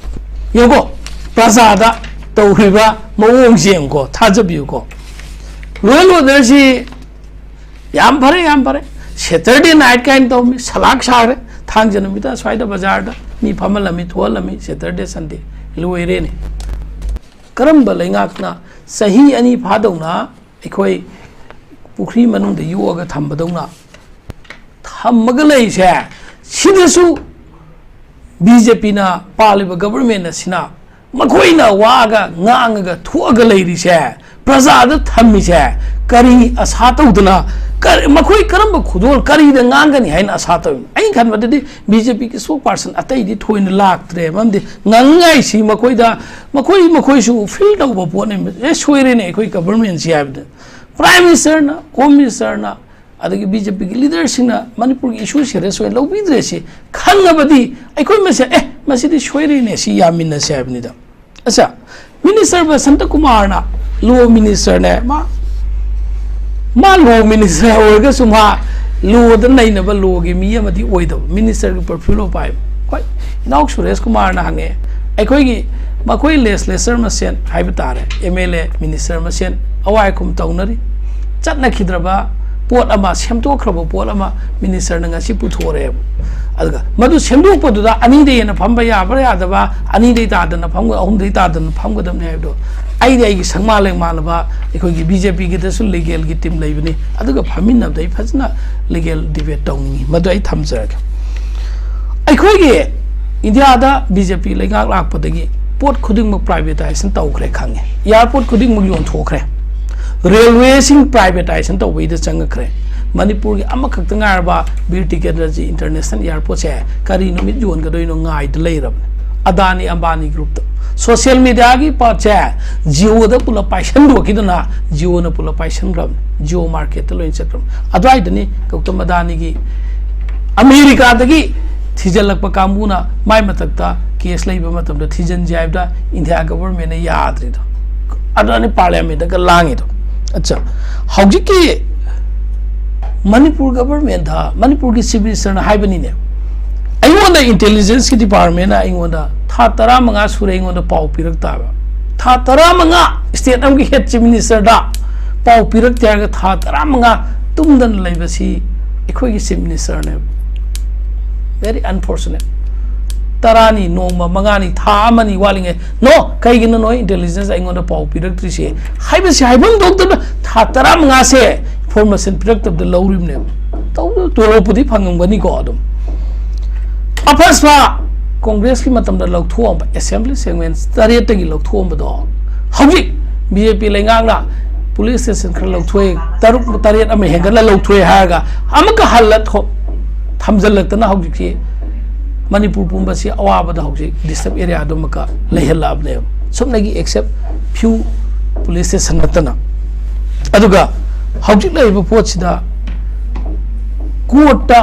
ꯌꯦꯡꯉꯨꯀꯣ, ꯄ꯭ꯔꯖꯥꯗ ꯇꯧꯔꯤꯕ ꯃꯑꯣꯡꯁꯦ ꯌꯦꯡꯉꯨꯀꯣ, ꯊꯥꯖꯕꯤꯌꯨꯀꯣ꯫ ꯂꯣ ꯑꯦꯟ ꯑꯣꯔꯗꯔꯁꯤ ꯌꯥꯝ ꯐꯔꯦ, ꯌꯥꯝ ꯐꯔꯦ꯫ ꯁꯦꯇꯔꯗꯦ ꯅꯥꯏꯠ ꯀꯥꯏꯅ ꯇꯧꯔꯝꯃꯤ, ꯁꯂꯥꯛ ꯁꯥꯈ꯭ꯔꯦ꯫ ꯊꯥꯡꯖ ꯅꯨꯃꯤꯠꯇ ꯁ꯭ꯋꯥꯏꯗ ꯕꯖꯥꯔꯗ ꯃꯤ ꯐꯝꯍꯜꯂꯝꯃꯤ, ꯊꯣꯛꯍꯜꯂꯝꯃꯤ, ꯁꯦꯇꯔꯗꯦ, ꯁꯟꯗꯦ꯫ ꯂꯣꯏꯔꯦꯅꯦ꯫ ꯀꯔꯝꯕ ꯂꯩꯉꯥꯛꯅ ꯆꯍꯤ ꯑꯅꯤ ꯐꯥꯗꯧꯅ ꯑꯩꯈꯣꯏ ꯄꯨꯈ꯭ꯔꯤ ꯃꯅꯨꯡꯗ ꯌꯣꯛꯑꯒ ꯊꯝꯕꯗꯧꯅ ꯊꯝꯃꯒ ꯂꯩꯔꯤꯁꯦ? ꯁꯤꯗꯁꯨ ꯕꯤ ꯖꯦ ꯄꯤꯅ ꯄꯥꯜꯂꯤꯕ ꯒꯚꯔꯟꯃꯦꯟꯠ ꯑꯁꯤꯅ ꯃꯈꯣꯏꯅ ꯋꯥꯒ ꯉꯥꯡꯉꯒ ꯊꯣꯛꯑꯒ ꯂꯩꯔꯤꯁꯦ, ꯄ꯭ꯔꯖꯥꯗ ꯊꯝꯃꯤꯁꯦ ꯀꯔꯤ ꯑꯁꯥ ꯇꯧꯗꯅ, ꯀꯔꯤ, ꯃꯈꯣꯏ ꯀꯔꯝꯕ ꯈꯨꯗꯣꯜ, ꯀꯔꯤꯗ ꯉꯥꯡꯒꯅꯤ ꯍꯥꯏꯅ ꯑꯁꯥ ꯇꯧꯔꯤꯅꯣ? ꯑꯩꯅ ꯈꯟꯕꯗꯗꯤ ꯕꯤ ꯖꯦ ꯄꯤꯒꯤ ꯏꯁꯄꯣꯛ ꯄꯥꯔꯁꯟ ꯑꯇꯩꯗꯤ ꯊꯣꯏꯅ ꯂꯥꯛꯇ꯭ꯔꯦ꯫ ꯃꯔꯝꯗꯤ ꯉꯥꯡꯅꯤꯡꯉꯥꯏꯁꯤ ꯃꯈꯣꯏꯗ, ꯃꯈꯣꯏ, ꯃꯈꯣꯏꯁꯨ ꯐꯤꯜ ꯇꯧꯕ ꯄꯣꯠꯅꯦ꯫ ꯑꯦ, ꯁꯣꯏꯔꯦꯅꯦ ꯑꯩꯈꯣꯏ ꯒꯚꯔꯟꯃꯦꯟꯠꯁꯤ ꯍꯥꯏꯕꯗ꯫ ꯄ꯭ꯔꯥꯏꯝ ꯃꯤꯅꯤꯁꯇꯔꯅ, ꯍꯣꯝ ꯃꯤꯅꯤꯁꯇꯔꯅ, ꯑꯗꯒꯤ ꯕꯤ ꯖꯦ ꯄꯤꯒꯤ ꯂꯤꯗꯔꯁꯤꯡꯅ ꯃꯅꯤꯄꯨꯔꯒꯤ ꯏꯁꯨ ꯁꯦꯔꯤꯌꯁ ꯑꯣꯏꯅ ꯂꯧꯕꯤꯗ꯭ꯔꯦ ꯁꯤ ꯈꯪꯉꯕꯗꯤ ꯑꯩꯈꯣꯏ ꯃꯁꯦ, "ꯑꯦ, ꯃꯁꯤꯗꯤ ꯁꯣꯏꯔꯦꯅꯦ, ꯁꯤ ꯌꯥꯃꯤꯟꯅꯁꯦ" ꯍꯥꯏꯕꯅꯤꯗ꯫ ꯑꯁꯥ, ꯃꯤꯅꯤꯁꯇꯔ ꯕꯁꯟꯇ ꯀꯨꯃꯥꯔꯅ, ꯂꯣ ꯃꯤꯅꯤꯁꯇꯔꯅꯦ, ꯃꯥ, ꯃꯥ ꯂꯣ ꯃꯤꯅꯤꯁꯇꯔ ꯑꯣꯏꯔꯒꯁꯨ ꯃꯥ ꯂꯣꯗ ꯅꯩꯅꯕ ꯂꯣꯒꯤ ꯃꯤ ꯑꯃꯗꯤ ꯑꯣꯏꯗꯕ, ꯃꯤꯅꯤꯁꯇꯔꯒꯤ ꯄꯣꯔꯠꯐꯣꯂꯤꯌꯣ ꯄꯥꯏꯕ꯫ ꯍꯣꯏ, ꯏꯅꯥꯎ ꯁꯨꯔꯦꯁ ꯀꯨꯃꯥꯔꯅ ꯍꯪꯉꯦ, ꯑꯩꯈꯣꯏꯒꯤ ꯃꯈꯣꯏ ꯂꯦꯖꯤꯁꯂꯦꯆꯔ ꯃꯁꯦꯟ ꯍꯥꯏꯕ ꯇꯥꯔꯦ, ꯑꯦꯝ ꯑꯦꯜ ꯑꯦ, ꯃꯤꯅꯤꯁꯇꯔ ꯃꯁꯦꯟ ꯑꯋꯥꯏ ꯑꯈꯨꯝ ꯇꯧꯅꯔꯤ꯫ ꯆꯠꯅꯈꯤꯗ꯭ꯔꯕ ꯄꯣꯠ ꯑꯃ, ꯁꯦꯝꯗꯣꯛꯈ꯭ꯔꯕ ꯄꯣꯠ ꯑꯃ ꯃꯤꯅꯤꯁꯇꯔꯅ ꯉꯁꯤ ꯄꯨꯊꯣꯔꯛꯑꯦꯕ꯫ ꯑꯗꯨꯒ ꯃꯗꯨ ꯁꯦꯝꯗꯣꯛꯄꯗꯨꯗ ꯑꯅꯤꯗꯩ ꯍꯦꯟꯅ ꯐꯝꯕ ꯌꯥꯕ꯭ꯔꯥ ꯌꯥꯗꯕ, ꯑꯅꯤꯗꯩ ꯇꯥꯗꯅ ꯐꯝꯒ-, ꯑꯍꯨꯝꯗꯩ ꯇꯥꯗꯅ ꯐꯝꯒꯗꯕꯅꯤ ꯍꯥꯏꯕꯗꯣ ꯑꯩꯗꯤ ꯑꯩꯒꯤ ꯁꯪꯃꯥ ꯂꯩꯃꯥꯟꯅꯕ ꯑꯩꯈꯣꯏꯒꯤ ꯕꯤ ꯖꯦ ꯄꯤꯒꯤꯗꯁꯨ ꯂꯤꯒꯦꯜꯒꯤ ꯇꯤꯝ ꯂꯩꯕꯅꯤ, ꯑꯗꯨꯒ ꯐꯝꯃꯤꯟꯅꯕꯗ ꯑꯩ ꯐꯖꯅ ꯂꯤꯒꯦꯜ ꯗꯤꯕꯦꯠ ꯇꯧꯅꯤꯡꯉꯤ꯫ ꯃꯗꯨ ꯑꯩ ꯊꯝꯖꯔꯒꯦ꯫ ꯑꯩꯈꯣꯏꯒꯤ ꯏꯟꯗꯤꯌꯥꯗ ꯕꯤ ꯖꯦ ꯄꯤ ꯂꯩꯉꯥꯛ ꯂꯥꯛꯄꯗꯒꯤ ꯄꯣꯠ ꯈꯨꯗꯤꯡꯃꯛ ꯄ꯭ꯔꯥꯏꯚꯦꯇꯥꯏꯖꯦꯁꯟ ꯇꯧꯈ꯭ꯔꯦ ꯈꯪꯉꯦ꯫ ꯑꯦꯌꯥꯔꯄꯣꯔꯠ ꯈꯨꯗꯤꯡꯃꯛ ꯌꯣꯟꯊꯣꯛꯈ꯭ꯔꯦ꯫ ꯔꯦꯜꯋꯦꯁꯤꯡ ꯄ꯭ꯔꯥꯏꯚꯦꯇꯥꯏꯖꯦꯁꯟ ꯇꯧꯕꯩꯗ ꯆꯪꯉꯛꯈ꯭ꯔꯦ꯫ ꯃꯅꯤꯄꯨꯔꯒꯤ ꯑꯃꯈꯛꯇ ꯉꯥꯏꯔꯕ ꯕꯤꯔ ꯇꯤꯀꯦꯟꯗ꯭ꯔꯖꯤ ꯏꯟꯇꯔꯅꯦꯁꯅꯦꯜ ꯑꯦꯌꯥꯔꯄꯣꯔꯠꯁꯦ ꯀꯔꯤ ꯅꯨꯃꯤꯠ ꯌꯣꯟꯒꯗꯣꯏꯅꯣ ꯉꯥꯏꯗ ꯂꯩꯔꯕꯅꯦ꯫ ꯑꯗꯥꯅꯤ ꯑꯝꯕꯥꯅꯤ ꯒ꯭ꯔꯨꯞꯇ꯫ ꯁꯣꯁꯤꯌꯦꯜ ꯃꯤꯗꯤꯌꯥꯒꯤ ꯄꯥꯔꯠꯁꯦ ꯖꯤꯑꯣꯗ ꯄꯨꯂꯞ ꯄꯥꯏꯁꯟꯗꯣꯛꯈꯤꯗꯅ ꯖꯤꯑꯣꯅ ꯄꯨꯂꯞ ꯄꯥꯏꯁꯟꯈ꯭ꯔꯕꯅꯤ꯫ ꯖꯤꯑꯣ ꯃꯥꯔꯀꯦꯠꯇ ꯂꯣꯏꯅ ꯆꯠꯈ꯭ꯔꯕꯅꯤ꯫ ꯑꯗꯨꯋꯥꯏꯗꯅꯤ ꯒꯧꯇꯝ ꯑꯗꯥꯅꯤꯒꯤ ꯑꯃꯦꯔꯤꯀꯥꯗꯒꯤ ꯊꯤꯖꯤꯜꯂꯛꯄ ꯀꯥꯡꯕꯨꯅ ꯃꯥꯏ ꯃꯊꯛꯇ ꯀꯦꯁ ꯂꯩꯕ ꯃꯇꯝꯗ ꯊꯤꯖꯤꯟꯁꯦ ꯍꯥꯏꯕꯗ ꯏꯟꯗꯤꯌꯥ ꯒꯚꯔꯟꯃꯦꯟꯅ ꯌꯥꯗ꯭ꯔꯤꯗꯣ꯫ ꯑꯗꯨꯅꯤ ꯄꯥꯔꯂꯤꯌꯥꯃꯦꯟꯗꯒ ꯂꯥꯡꯉꯤꯗꯣ꯫ ꯑꯠꯆꯥ, ꯍꯧꯖꯤꯛꯀꯤ ꯃꯅꯤꯄꯨꯔ ꯒꯚꯔꯟꯃꯦꯟꯗ, ꯃꯅꯤꯄꯨꯔꯒꯤ ꯆꯤꯐ ꯃꯤꯅꯤꯁꯇꯔꯅ ꯍꯥꯏꯕꯅꯤꯅꯦ, ꯑꯩꯉꯣꯟꯗ ꯏꯟꯇꯦꯂꯤꯖꯦꯟꯁꯀꯤ ꯗꯤꯄꯥꯔꯠꯃꯦꯟꯅ ꯑꯩꯉꯣꯟꯗ ꯊꯥ ꯇꯔꯥꯃꯉꯥ ꯁꯨꯔꯦ ꯑꯩꯉꯣꯟꯗ ꯄꯥꯎ ꯄꯤꯔꯛꯇꯕ꯫ ꯊꯥ ꯇꯔꯥꯃꯉꯥ ꯁ꯭ꯇꯦꯠ ꯑꯃꯒꯤ ꯍꯦꯗ ꯆꯤꯐ ꯃꯤꯅꯤꯁꯇꯔꯗ ꯄꯥꯎ ꯄꯤꯔꯛꯇꯦ ꯍꯥꯏꯔꯒ ꯊꯥ ꯇꯔꯥꯃꯉꯥ ꯇꯨꯝꯗꯅ ꯂꯩꯕꯁꯤ ꯑꯩꯈꯣꯏꯒꯤ ꯆꯤꯐ ꯃꯤꯅꯤꯁꯇꯔꯅꯦꯕ꯫ Very unfortunate. ꯇꯔꯥꯅꯤ, ꯅꯣꯡꯃ ꯃꯉꯥꯅꯤ, ꯊꯥ ꯑꯃꯅꯤ ꯋꯥꯠꯂꯤꯉꯩ, "ꯅꯣ, ꯀꯩꯒꯤꯅꯣ ꯅꯣꯏ ꯏꯟꯇꯦꯂꯤꯖꯦꯟꯁ ꯑꯩꯉꯣꯟꯗ ꯄꯥꯎ ꯄꯤꯔꯛꯇ꯭ꯔꯤꯁꯦ?" ꯍꯥꯏꯕꯁꯤ ꯍꯥꯏꯐꯝ ꯊꯣꯛꯇꯅ ꯊꯥ ꯇꯔꯥꯃꯉꯥꯁꯦ ꯏꯟꯐꯣꯔꯃꯦꯁꯟ ꯄꯤꯔꯛꯇꯕꯗ ꯂꯧꯔꯤꯕꯅꯦꯕ꯫ ꯇꯧꯕ ꯇꯣꯂꯣꯞꯄꯨꯗꯤ ꯐꯪꯉꯝꯒꯅꯤꯀꯣ ꯑꯗꯨꯝ꯫ ꯑꯐꯁꯄꯥ ꯀꯣꯡꯒ꯭ꯔꯦꯁꯀꯤ ꯃꯇꯝꯗ ꯂꯧꯊꯣꯛꯑꯝꯕ ꯑꯦꯁꯦꯝꯕ꯭ꯂꯤ ꯁꯦꯒꯃꯦꯟ ꯇꯔꯦꯠꯇꯒꯤ ꯂꯧꯊꯣꯛꯑꯝꯕꯗꯣ ꯍꯧꯖꯤꯛ ꯕꯤ ꯖꯦ ꯄꯤ ꯂꯩꯉꯥꯛꯅ ꯄꯨꯂꯤꯁ ꯁ꯭ꯇꯦꯁꯟ ꯈꯔ ꯂꯧꯊꯣꯛꯑꯦ, ꯇꯔꯨꯛ ꯇꯔꯦꯠ ꯑꯃ ꯍꯦꯟꯒꯠꯂ ꯂꯧꯊꯣꯛꯑꯦ ꯍꯥꯏꯔꯒ ꯑꯃꯨꯛꯀ ꯍꯜꯂ ꯊꯣ-, ꯊꯝꯖꯤꯜꯂꯛꯇꯅ ꯍꯧꯖꯤꯛꯁꯤ ꯃꯅꯤꯄꯨꯔ ꯄꯨꯝꯕꯁꯤ ꯑꯋꯥꯕꯗ ꯍꯧꯖꯤꯛ ꯗꯤꯁꯇꯔꯕ ꯑꯦꯔꯤꯌꯥꯗꯨꯃꯛꯀ ꯂꯩꯍꯜꯂꯛꯑꯕꯅꯦꯕ, ꯁꯨꯞꯅꯒꯤ ꯑꯦꯛꯁꯦꯞ ꯐ꯭ꯌꯨ ꯄꯨꯂꯤꯁ ꯁ꯭ꯇꯦꯁꯟ ꯅꯠꯇꯅ꯫ ꯑꯗꯨꯒ ꯍꯧꯖꯤꯛ ꯂꯩꯔꯤꯕ ꯄꯣꯠꯁꯤꯗ ꯀꯣꯔꯠꯇ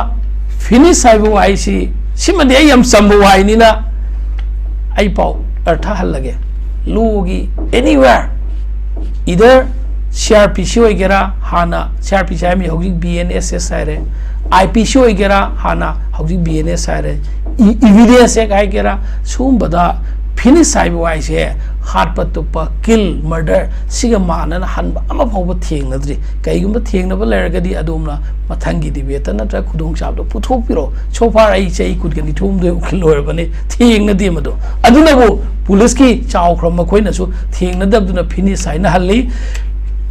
ꯐꯤꯅꯤꯁ ꯍꯥꯏꯕ ꯋꯥꯍꯩꯁꯤ, ꯁꯤꯃꯗꯤ ꯑꯩ ꯌꯥꯝ ꯆꯝꯕ ꯋꯥꯍꯩꯅꯤꯅ ꯑꯩ ꯄꯥꯎ ꯑꯔꯊ ꯍꯜꯂꯒꯦ꯫ ꯂꯣꯒꯤ anywhere, either C R P C ꯑꯣꯏꯒꯦꯔꯥ, ꯍꯥꯟꯅ C R P C ꯍꯥꯏꯔꯝꯃꯤ, ꯍꯧꯖꯤꯛ B N S S ꯍꯥꯏꯔꯦ, I P C ꯑꯣꯏꯒꯦꯔꯥ, ꯍꯥꯟꯅ ꯍꯧꯖꯤꯛ B N S ꯍꯥꯏꯔꯦ, ꯏ-, Evidence Act ꯍꯥꯏꯒꯦꯔꯥ, ꯁꯤꯒꯨꯝꯕꯗ Finish ꯍꯥꯏꯕ ꯋꯥꯍꯩꯁꯦ ꯍꯥꯠꯄ, ꯇꯨꯞꯄ, kill, murder, ꯁꯤꯒ ꯃꯥꯟꯅꯅ ꯍꯟꯕ ꯑꯃ ꯐꯥꯎꯕ ꯊꯦꯡꯅꯗ꯭ꯔꯤ꯫ ꯀꯩꯒꯨꯝꯕ ꯊꯦꯡꯅꯕ ꯂꯩꯔꯒꯗꯤ ꯑꯗꯣꯝꯅ ꯃꯊꯪꯒꯤ debate ꯅꯠꯇ꯭ꯔꯒ ꯈꯨꯗꯣꯡꯆꯥꯕꯗꯣ ꯄꯨꯊꯣꯛꯄꯤꯔꯣ꯫ So far ꯑꯩ ꯆꯍꯤ ꯀꯨꯟꯒ ꯅꯤꯊꯣꯏ ꯍꯨꯝꯗꯣꯏ ꯂꯣꯏꯔꯕꯅꯤ, ꯊꯦꯡꯅꯗꯦ ꯃꯗꯨ꯫ ꯑꯗꯨꯅꯕꯨ police ꯀꯤ ꯆꯥꯎꯈ꯭ꯔꯕ ꯃꯈꯣꯏꯅꯁꯨ ꯊꯦꯡꯅꯗꯕꯗꯨꯅ finish ꯍꯥꯏꯅ ꯍꯜꯂꯤ꯫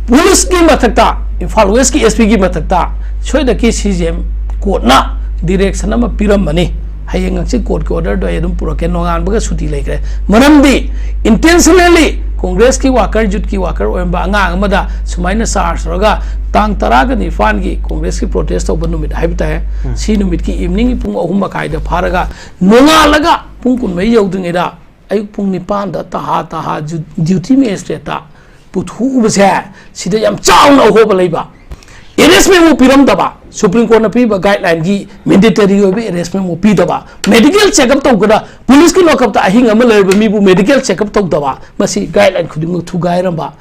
Police ꯀꯤ ꯃꯊꯛꯇ, ꯏꯝꯐꯥꯜ West ꯀꯤ S P ꯒꯤ ꯃꯊꯛꯇ ꯁꯣꯏꯗꯅꯀꯤ C J M court ꯅ direction ꯑꯃ ꯄꯤꯔꯝꯃꯅꯤ꯫ ꯍꯌꯦꯡ ꯍꯪꯆꯤꯠ court ꯀꯤ order ꯗꯣ ꯑꯩ ꯑꯗꯨꯝ ꯄꯨꯔꯛꯀꯦ, ꯅꯣꯡꯉꯥꯟꯕꯒ ꯁꯨꯇꯤ ꯂꯩꯈ꯭ꯔꯦ꯫ ꯃꯔꯝꯗꯤ intentionally Congress ꯀꯤ worker, youth ꯀꯤ worker ꯑꯣꯏꯔꯝꯕ ꯑꯉꯥꯡ ꯑꯃꯗ ꯁꯨꯃꯥꯏꯅ charge ꯇꯧꯔꯒ ꯇꯥꯡ ꯇꯔꯥꯒ ꯅꯤꯄꯥꯟꯒꯤ Congress ꯀꯤ protest ꯇꯧꯕ ꯅꯨꯃꯤꯠ ꯍꯥꯏꯕ ꯇꯥꯏ, ꯎꯝ꯫ ꯁꯤ ꯅꯨꯃꯤꯠꯀꯤ evening ꯒꯤ ꯄꯨꯡ ꯑꯍꯨꯝ ꯃꯈꯥꯏꯗ ꯐꯥꯔꯒ ꯅꯣꯡꯉꯥꯜꯂꯒ ꯄꯨꯡ ꯀꯨꯟꯃꯔꯤ ꯌꯧꯗ꯭ꯔꯤꯉꯩꯗ ꯑꯌꯨꯛ ꯄꯨꯡ ꯅꯤꯄꯥꯟꯗ ꯇꯍꯥ ꯇꯍꯥ ꯖꯨ-, duty magistrate ꯇ ꯄꯨꯊꯣꯛꯎꯕꯁꯦ ꯁꯤꯗ ꯌꯥꯝ ꯆꯥꯎꯅ ꯑꯍꯣꯕ ꯂꯩꯕ꯫ Arrest memo ꯄꯤꯔꯝꯗꯕ, Supreme Court ꯅ ꯄꯤꯕ guideline ꯒꯤ mandatory ꯑꯣꯏꯕ arrest memo ꯄꯤꯗꯕ, medical checkup ꯇꯧꯒꯗ police ꯀꯤ lockup ꯇ ꯑꯍꯤꯡ ꯑꯃ ꯂꯩꯔꯕ ꯃꯤꯕꯨ medical checkup ꯇꯧꯗꯕ, ꯃꯁꯤ guideline ꯈꯨꯗꯤꯡꯃꯛ ꯊꯨꯒꯥꯏꯔꯝꯕ꯫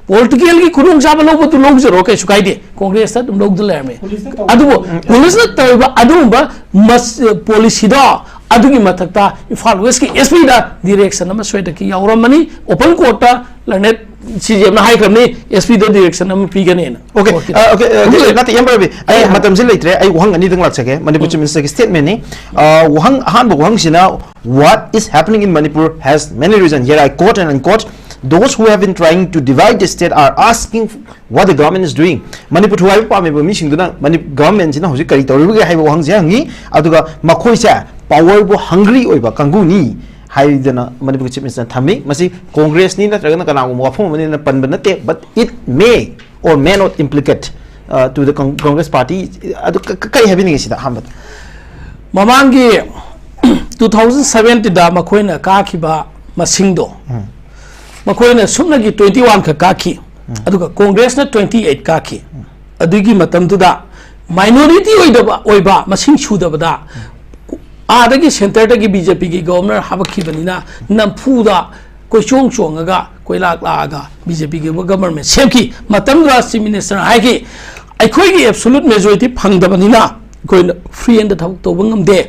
Political ꯒꯤ ꯈꯨꯗꯣꯡꯆꯥꯕ ꯂꯧꯕꯗꯨ ꯂꯧꯖꯔꯣ, ꯀꯩꯁꯨ ꯀꯥꯏꯗꯦ, Congress ꯇ ꯑꯗꯨꯝ ꯂꯧꯗ ꯂꯩꯔꯝꯃꯦ꯫ Police ꯅ ꯇꯧꯕ ꯑꯗꯨꯕꯨ ꯎꯝ꯫ Police ꯅ ꯇꯧꯔꯤꯕ ꯑꯗꯨꯒꯨꯝꯕ ꯃꯁ-, policy ꯗꯣ ꯑꯗꯨꯒꯤ ꯃꯊꯛꯇ ꯏꯝꯐꯥꯜ West ꯀꯤ S P ꯗ direction ꯑꯃ ꯁꯣꯏꯗꯅꯀꯤ ꯌꯥꯎꯔꯝꯃꯅꯤ꯫ Open court ꯇ learned C J M ꯅ ꯍꯥꯏꯈ꯭ꯔꯕꯅꯤ, S P ꯗ direction ꯑꯃ ꯄꯤꯒꯅꯦꯅ꯫ Okay, Okay. uh, okay, uh, Okay. ꯅꯠꯇꯦ, ꯏꯌꯥꯝꯕ ꯔꯕꯤ, ꯑꯩ ꯑꯥ꯫ ꯃꯇꯝꯁꯤ ꯂꯩꯇ꯭ꯔꯦ, ꯑꯩ ꯋꯥꯍꯪ ꯑꯅꯤꯗꯪ ꯂꯥꯛꯆꯒꯦ, ꯃꯅꯤꯄꯨꯔ ꯎꯝ꯫ Chief Minister ꯒꯤ statement ꯅꯤ꯫ ꯑ, ꯋꯥꯍꯪ, ꯑꯍꯥꯟꯕ ꯋꯥꯍꯪꯁꯤꯅ, "What is happening in Manipur has many reasons." Here I quote and unquote, "Those who have been trying to divide the state are asking what the government is doing." Manipur ꯊꯨꯒꯥꯏꯕ ꯄꯥꯝꯃꯤꯕ ꯃꯤꯁꯤꯡꯗꯨꯅ money-, government ꯁꯤꯅ ꯍꯧꯖꯤꯛ ꯀꯔꯤ ꯇꯧꯔꯤꯕꯒꯦ ꯍꯥꯏꯕ ꯋꯥꯍꯪꯁꯦ ꯍꯪꯉꯤ꯫ ꯑꯗꯨꯒ ꯃꯈꯣꯏꯁꯦ power ꯕꯨ hungry ꯑꯣꯏꯕ ꯀꯥꯡꯕꯨꯅꯤ ꯍꯥꯏꯗꯅ ꯃꯅꯤꯄꯨꯔꯒꯤ Chief Minister ꯅ ꯊꯝꯃꯤ꯫ ꯃꯁꯤ Congress ꯅꯤ ꯅꯠꯇ꯭ꯔꯒꯅ ꯀꯅꯥꯒꯨꯝꯕ ꯋꯥꯐꯝ ꯑꯃꯅꯤꯅ ꯄꯟꯕ ꯅꯠꯇꯦ, but it may or may not implicate, uh, to the Con-, Congress party. ꯑꯗꯨ ꯀ-, ꯀ-, ꯀꯔꯤ ꯍꯥꯏꯕꯤꯅꯤꯡꯉꯤ ꯁꯤꯗ ꯑꯍꯥꯟꯕꯗ? ꯃꯃꯥꯡꯒꯤ two thousand seventeen ꯗ ꯃꯈꯣꯏꯅ ꯀꯥꯈꯤꯕ ꯃꯁꯤꯡꯗꯣ, ꯎꯝ꯫ ꯃꯈꯣꯏꯅ ꯁꯨꯞꯅꯒꯤ twenty one ꯈꯛ ꯀꯥꯈꯤ, ꯎꯝ꯫ ꯑꯗꯨꯒ Congress ꯅ twenty eight ꯀꯥꯈꯤ꯫ ꯎꯝ꯫ ꯑꯗꯨꯒꯤ ꯃꯇꯝꯗꯨꯗ minority ꯑꯣꯏꯗꯕ, ꯑꯣꯏꯕ, ꯃꯁꯤꯡ ꯁꯨꯗꯕꯗ, ꯎꯝ꯫ ꯑꯥꯗꯒꯤ centre ꯗꯒꯤ B J P ꯒꯤ governor ꯍꯥꯄꯛꯈꯤꯕꯅꯤꯅ ꯅꯝꯐꯨꯗ ꯀꯣꯏꯆꯣꯡ ꯆꯣꯡꯉꯒ ꯀꯣꯏꯂꯥꯛ ꯂꯥꯛꯑꯒ B J P ꯒꯤ government ꯁꯦꯝꯈꯤ꯫ ꯃꯇꯝꯗꯨꯗ Chief Minister ꯅ ꯍꯥꯏꯈꯤ, "ꯑꯩꯈꯣꯏꯒꯤ absolute majority ꯐꯪꯗꯕꯅꯤꯅ ꯑꯩꯈꯣꯏꯅ free hand ꯗ ꯊꯕꯛ ꯇꯧꯕ ꯉꯝꯗꯦ꯫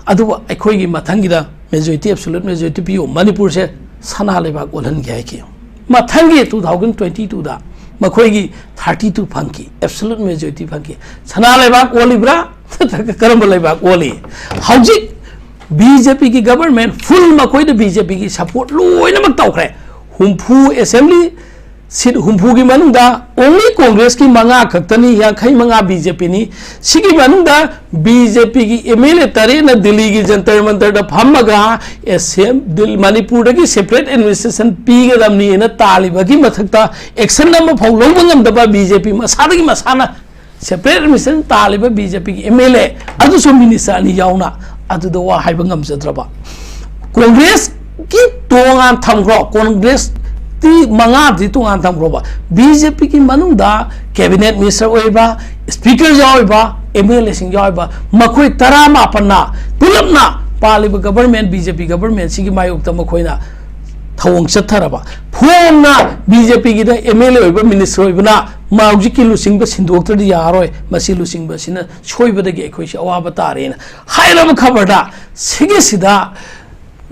ꯑꯗꯨꯕꯨ ꯑꯩꯈꯣꯏꯒꯤ ꯃꯊꯪꯒꯤꯗ majority, absolute majority ꯄꯤꯌꯨ, ꯃꯅꯤꯄꯨꯔꯁꯦ ꯁꯅꯥ ꯂꯩꯕꯥꯛ ꯑꯣꯜꯍꯟꯒꯦ ꯍꯥꯏꯈꯤ꯫ ꯃꯊꯪꯒꯤ two thousand twenty twoꯗ ꯃꯈꯣꯏꯒꯤ thirty two ꯐꯪꯈꯤ, absolute majority ꯐꯪꯈꯤ꯫ ꯁꯅꯥ ꯂꯩꯕꯥꯛ ꯑꯣꯜꯂꯤꯕ꯭ꯔꯥ? ꯅꯠꯇ꯭ꯔꯒ ꯀꯔꯝꯕ ꯂꯩꯕꯥꯛ ꯑꯣꯜꯂꯤ? ꯍꯧꯖꯤꯛ BJPꯒꯤ government full, ꯃꯈꯣꯏꯗ BJPꯒꯤ support ꯂꯣꯏꯅꯃꯛ ꯇꯧꯈ꯭ꯔꯦ꯫ ꯍꯨꯝꯐꯨ assembly seat ꯍꯨꯝꯐꯨꯒꯤ ꯃꯅꯨꯡꯗ only Congressꯀꯤ ꯃꯉꯥ ꯈꯛꯇꯅꯤ, ꯌꯥꯡꯈꯩ ꯃꯉꯥ BJPꯅꯤ꯫ ꯁꯤꯒꯤ ꯃꯅꯨꯡꯗ BJPꯒꯤ MLA ꯇꯔꯦꯠꯅ ꯗꯤꯜꯂꯤꯒꯤ ꯖꯟꯇꯔ ꯃꯟꯇꯔꯗ ꯐꯝꯃꯒ ꯑꯦꯁꯦꯝ-, ꯗꯤꯜ-, ꯃꯅꯤꯄꯨꯔꯗꯒꯤ separate administration ꯄꯤꯒꯗꯕꯅꯤꯅ ꯇꯥꯜꯂꯤꯕꯒꯤ ꯃꯊꯛꯇ action ꯑꯃꯐꯥꯎ ꯂꯧꯕ ꯉꯝꯗꯕ BJP ꯃꯁꯥꯗꯒꯤ ꯃꯁꯥꯅ separate administration ꯇꯥꯜꯂꯤꯕ BJPꯒꯤ MLA ꯑꯗꯨꯁꯨ minister ꯑꯅꯤ ꯌꯥꯎꯅ ꯑꯗꯨꯗ ꯋꯥ ꯍꯥꯏꯕ ꯉꯝꯖꯗ꯭ꯔꯕ꯫ Congressꯀꯤ ꯇꯣꯉꯥꯟ ꯊꯝꯈ꯭ꯔꯣ, Congressꯇꯤ ꯃꯉꯥꯗꯤ ꯇꯣꯉꯥꯟ ꯊꯝꯈ꯭ꯔꯣꯕ, BJPꯒꯤ ꯃꯅꯨꯡꯗ cabinet minister ꯑꯣꯏꯕ, speaker ꯌꯥꯎꯔꯤꯕ, MLAꯁꯤꯡ ꯌꯥꯎꯔꯤꯕ, ꯃꯈꯣꯏ ꯇꯔꯥꯃꯥꯄꯟꯅ ꯄꯨꯂꯞꯅ ꯄꯥꯜꯂꯤꯕ government, BJP governmentꯁꯤꯒꯤ ꯃꯥꯌꯣꯛꯇ ꯃꯈꯣꯏꯅ ꯊꯧꯑꯣꯡ ꯆꯠꯊꯔꯕ꯫ ꯐꯣꯡꯅ BJPꯒꯤꯗ MLA ꯑꯣꯏꯕ, minister ꯑꯣꯏꯕꯅ ꯃꯥ ꯍꯧꯖꯤꯛꯀꯤ ꯂꯨꯆꯤꯡꯕ ꯁꯤꯟꯗꯣꯛꯇ꯭ꯔꯗꯤ ꯌꯥꯔꯣꯏ, ꯃꯁꯤ ꯂꯨꯆꯤꯡꯕꯁꯤꯅ ꯁꯣꯏꯕꯗꯒꯤ ꯑꯩꯈꯣꯏꯁꯦ ꯑꯋꯥꯕ ꯇꯥꯔꯦꯅ ꯍꯥꯏꯔꯕ ꯈꯕꯔꯗ, ꯁꯤꯒꯤꯁꯤꯗ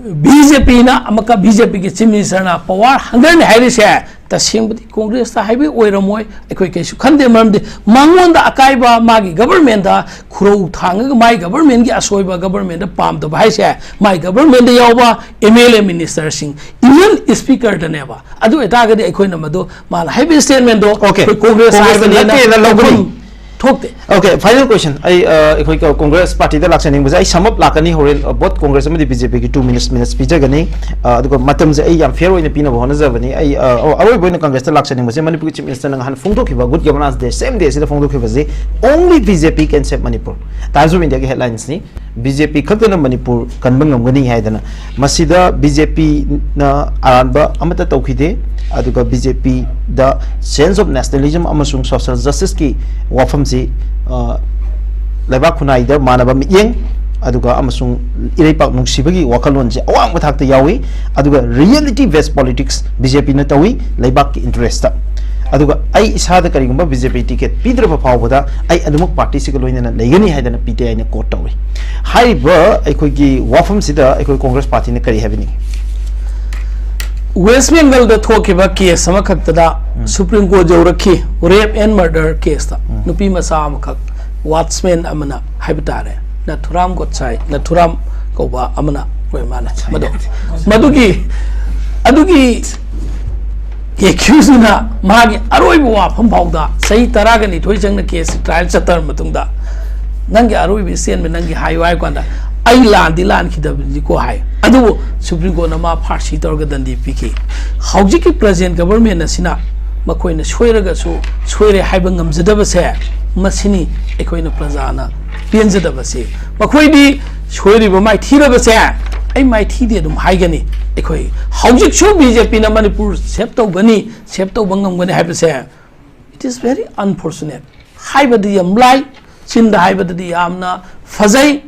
BJPꯅ ꯑꯃꯨꯛꯀ, BJPꯒꯤ chief ministerꯅ power hungerꯅꯤ ꯍꯥꯏꯔꯤꯁꯦ, ꯇꯁꯦꯡꯕꯗꯤ Congressꯇ ꯍꯥꯏꯕ ꯑꯣꯏꯔꯝꯃꯣꯏ, ꯑꯩꯈꯣꯏ ꯀꯩꯁꯨ ꯈꯟꯗꯦ꯫ ꯃꯔꯝꯗꯤ ꯃꯉꯣꯟꯗ ꯑꯀꯥꯏꯕ, ꯃꯥꯒꯤ governmentꯗ ꯈꯨꯔꯧ ꯊꯥꯡꯉꯒ ꯃꯥꯒꯤ governmentꯒꯤ ꯑꯁꯣꯏꯕ governmentꯗ ꯄꯥꯝꯗꯕ ꯍꯥꯏꯁꯦ, ꯃꯥꯒꯤ governmentꯗ ꯌꯥꯎꯕ MLA ministerꯁꯤꯡ, even speakerꯗꯅꯦꯕ꯫ ꯑꯗꯨ ꯑꯣꯏꯇꯥꯔꯒꯗꯤ ꯑꯩꯈꯣꯏꯅ ꯃꯗꯨ ꯃꯥꯅ ꯍꯥꯏꯕ statementꯗꯣ Okay. ꯑꯩꯈꯣꯏ Congressꯅ Congressꯅ ꯍꯥꯏꯕꯅꯤꯅ ꯅꯠꯇꯦꯅ ꯂꯧꯒꯅꯤ꯫ ꯂꯧꯐꯝ ꯊꯣꯛꯇꯦ꯫ Okay, final question. ꯑꯩ, ꯑ, ꯑꯩꯈꯣꯏ ꯀ-, Congress partyꯗ ꯂꯥꯛꯆꯅꯤꯡꯕꯁꯦ, ꯑꯩ sum up ꯂꯥꯛꯀꯅꯤ ꯍꯣꯔꯦꯟ, ꯑ, both Congress ꯑꯃꯗꯤ BJPꯒꯤ two minutes, minutes ꯄꯤꯖꯒꯅꯤ꯫ ꯑ, ꯑꯗꯨꯒ ꯃꯇꯝꯁꯦ ꯑꯩ ꯌꯥꯝ fair ꯑꯣꯏꯅ ꯄꯤꯅꯕ ꯍꯣꯠꯅꯖꯕꯅꯤ꯫ ꯑꯩ, ꯑ, ꯑ, ꯑꯔꯣꯏꯕ ꯑꯣꯏꯅ Congressꯇ ꯂꯥꯛꯆꯅꯤꯡꯕꯁꯦ, ꯃꯅꯤꯄꯨꯔꯒꯤ chief ministerꯅ ꯉꯍꯥꯟ ꯐꯣꯡꯗꯣꯛꯈꯤꯕ good governance day, same day ꯁꯤꯗ ꯐꯣꯡꯗꯣꯛꯈꯤꯕꯁꯤ, "Only BJP can save Manipur." Times of Indiaꯒꯤ headlinesꯅꯤ꯫ BJP ꯈꯛꯇꯅ ꯃꯅꯤꯄꯨꯔ ꯀꯟꯕ ꯉꯝꯒꯅꯤ ꯍꯥꯏꯗꯅ꯫ ꯃꯁꯤꯗ BJPꯅ ꯑꯔꯥꯟꯕ ꯑꯃꯠꯇ ꯇꯧꯈꯤꯗꯦ꯫ ꯑꯗꯨꯒ BJPꯗ sense of nationalism ꯑꯃꯁꯨꯡ social justiceꯀꯤ ꯋꯥꯐꯝꯁꯤ, ꯑ, ꯂꯩꯕꯥꯛ ꯈꯨꯟꯅꯥꯏꯗ ꯃꯥꯟꯅꯕ ꯃꯤꯠꯌꯦꯡ, ꯑꯗꯨꯒ ꯑꯃꯁꯨꯡ ꯏꯔꯩꯄꯥꯛ ꯅꯨꯡꯁꯤꯕꯒꯤ ꯋꯥꯈꯜꯂꯣꯟꯁꯦ ꯑꯋꯥꯡꯕ ꯊꯥꯛꯇ ꯌꯥꯎꯏ꯫ ꯑꯗꯨꯒ reality based politics BJPꯅ ꯇꯧꯏ ꯂꯩꯕꯥꯛꯀꯤ interestꯇ꯫ ꯑꯗꯨꯒ ꯑꯩ ꯏꯁꯥꯗ ꯀꯔꯤꯒꯨꯝꯕ ꯕꯤ ꯖꯦ ꯄꯤ ꯇꯤꯀꯦꯠ ꯄꯤꯗ꯭ꯔꯕ ꯐꯥꯎꯕꯗ ꯑꯩ ꯑꯗꯨꯃꯛ ꯄꯥꯔꯇꯤꯁꯤꯒ ꯂꯣꯏꯅꯅ ꯂꯩꯒꯅꯤ ꯍꯥꯏꯗꯅ ꯄꯤ ꯇꯤ ꯑꯥꯏꯅ ꯀꯣꯠ ꯇꯧꯏ꯫ ꯍꯥꯏꯔꯤꯕ ꯑꯩꯈꯣꯏꯒꯤ ꯋꯥꯐꯝꯁꯤꯗ ꯑꯩꯈꯣꯏ ꯀꯣꯡꯒ꯭ꯔꯦꯁ ꯄꯥꯔꯇꯤꯅ ꯀꯔꯤ ꯍꯥꯏꯕꯤꯅꯤꯡꯉꯤ? ꯋꯦꯁ ꯕꯦꯡꯒꯜꯗ ꯊꯣꯛꯈꯤꯕ ꯀꯦꯁ ꯑꯃꯈꯛꯇꯗ ꯁꯨꯄ꯭ꯔꯤꯝ ꯀꯣꯔꯠ ꯌꯧꯔꯛꯈꯤ, ꯔꯦꯞ ꯑꯦꯟ ꯃꯔꯗꯔ ꯀꯦꯁꯇ ꯅꯨꯄꯤ ꯃꯆꯥ ꯑꯃꯈꯛ ꯋꯥꯠꯁꯃꯦꯟ ꯑꯃꯅ ꯍꯥꯏꯕ ꯇꯥꯔꯦ, ꯅꯊꯨꯔꯥꯝ ꯒꯣꯠꯁꯥꯏ, ꯅꯊꯨꯔꯥꯝ ꯀꯧꯕ ꯑꯃꯅ ꯑꯣꯏ ꯃꯥꯜꯂꯦ ꯃꯗꯣ꯫ ꯃꯗꯨꯒꯤ ꯑꯗꯨꯒꯤ ꯑꯦꯀ꯭ꯌꯨꯁꯇꯨꯅ ꯃꯥꯒꯤ ꯑꯔꯣꯏꯕ ꯋꯥꯐꯝ ꯐꯥꯎꯗ ꯆꯍꯤ ꯇꯔꯥꯒ ꯅꯤꯊꯣꯏ ꯆꯪꯅ ꯀꯦꯁꯁꯤ ꯇ꯭ꯔꯥꯏꯜ ꯆꯠꯇꯔ ꯃꯇꯨꯡꯗ ꯅꯪꯒꯤ ꯑꯔꯣꯏꯕ ꯏꯁꯇꯦꯠꯃꯦꯟ ꯅꯪꯒꯤ ꯍꯥꯏꯌꯨ ꯍꯥꯏꯕ ꯀꯥꯟꯗ ꯑꯩ ꯂꯥꯟꯗꯤ ꯂꯥꯟꯈꯤꯗꯕꯅꯤꯀꯣ ꯍꯥꯏ꯫ ꯑꯗꯨꯕꯨ ꯁꯨꯄ꯭ꯔꯤꯝ ꯀꯣꯔꯠꯅ ꯃꯥ ꯐꯥꯔꯁꯤ ꯇꯧꯔꯒ ꯗꯟꯗꯤ ꯄꯤꯈꯤ꯫ ꯍꯧꯖꯤꯛꯀꯤ ꯄ꯭ꯔꯖꯦꯟ ꯒꯕꯔꯃꯦꯟ ꯑꯁꯤꯅ ꯃꯈꯣꯏꯅ ꯁꯣꯏꯔꯒꯁꯨ ꯁꯣꯏꯔꯦ ꯍꯥꯏꯕ ꯉꯝꯖꯗꯕꯁꯦ ꯃꯁꯤꯅꯤ ꯑꯩꯈꯣꯏꯅ ꯄ꯭ꯔꯖꯥꯅ ꯄꯦꯟꯖꯗꯕꯁꯦ꯫ ꯃꯈꯣꯏꯗꯤ ꯁꯣꯏꯔꯤꯕ ꯃꯥꯏꯊꯤꯔꯕꯁꯦ ꯑꯩ ꯃꯥꯏꯊꯤꯗꯤ ꯑꯗꯨꯝ ꯍꯥꯏꯒꯅꯤ꯫ ꯑꯩꯈꯣꯏ ꯍꯧꯖꯤꯛꯁꯨ ꯕꯤ ꯖꯦ ꯄꯤꯅ ꯃꯅꯤꯄꯨꯔ ꯁꯦꯞ ꯇꯧꯒꯅꯤ, ꯁꯦꯞ ꯇꯧꯕ ꯉꯝꯒꯅꯤ ꯍꯥꯏꯕꯁꯦ it is very unfortunate꯫ ꯍꯥꯏꯕꯗꯤ ꯌꯥꯝ ꯂꯥꯏ, ꯆꯤꯟꯗ ꯍꯥꯏꯕꯗꯗꯤ ꯌꯥꯝꯅ ꯐꯖꯩ꯫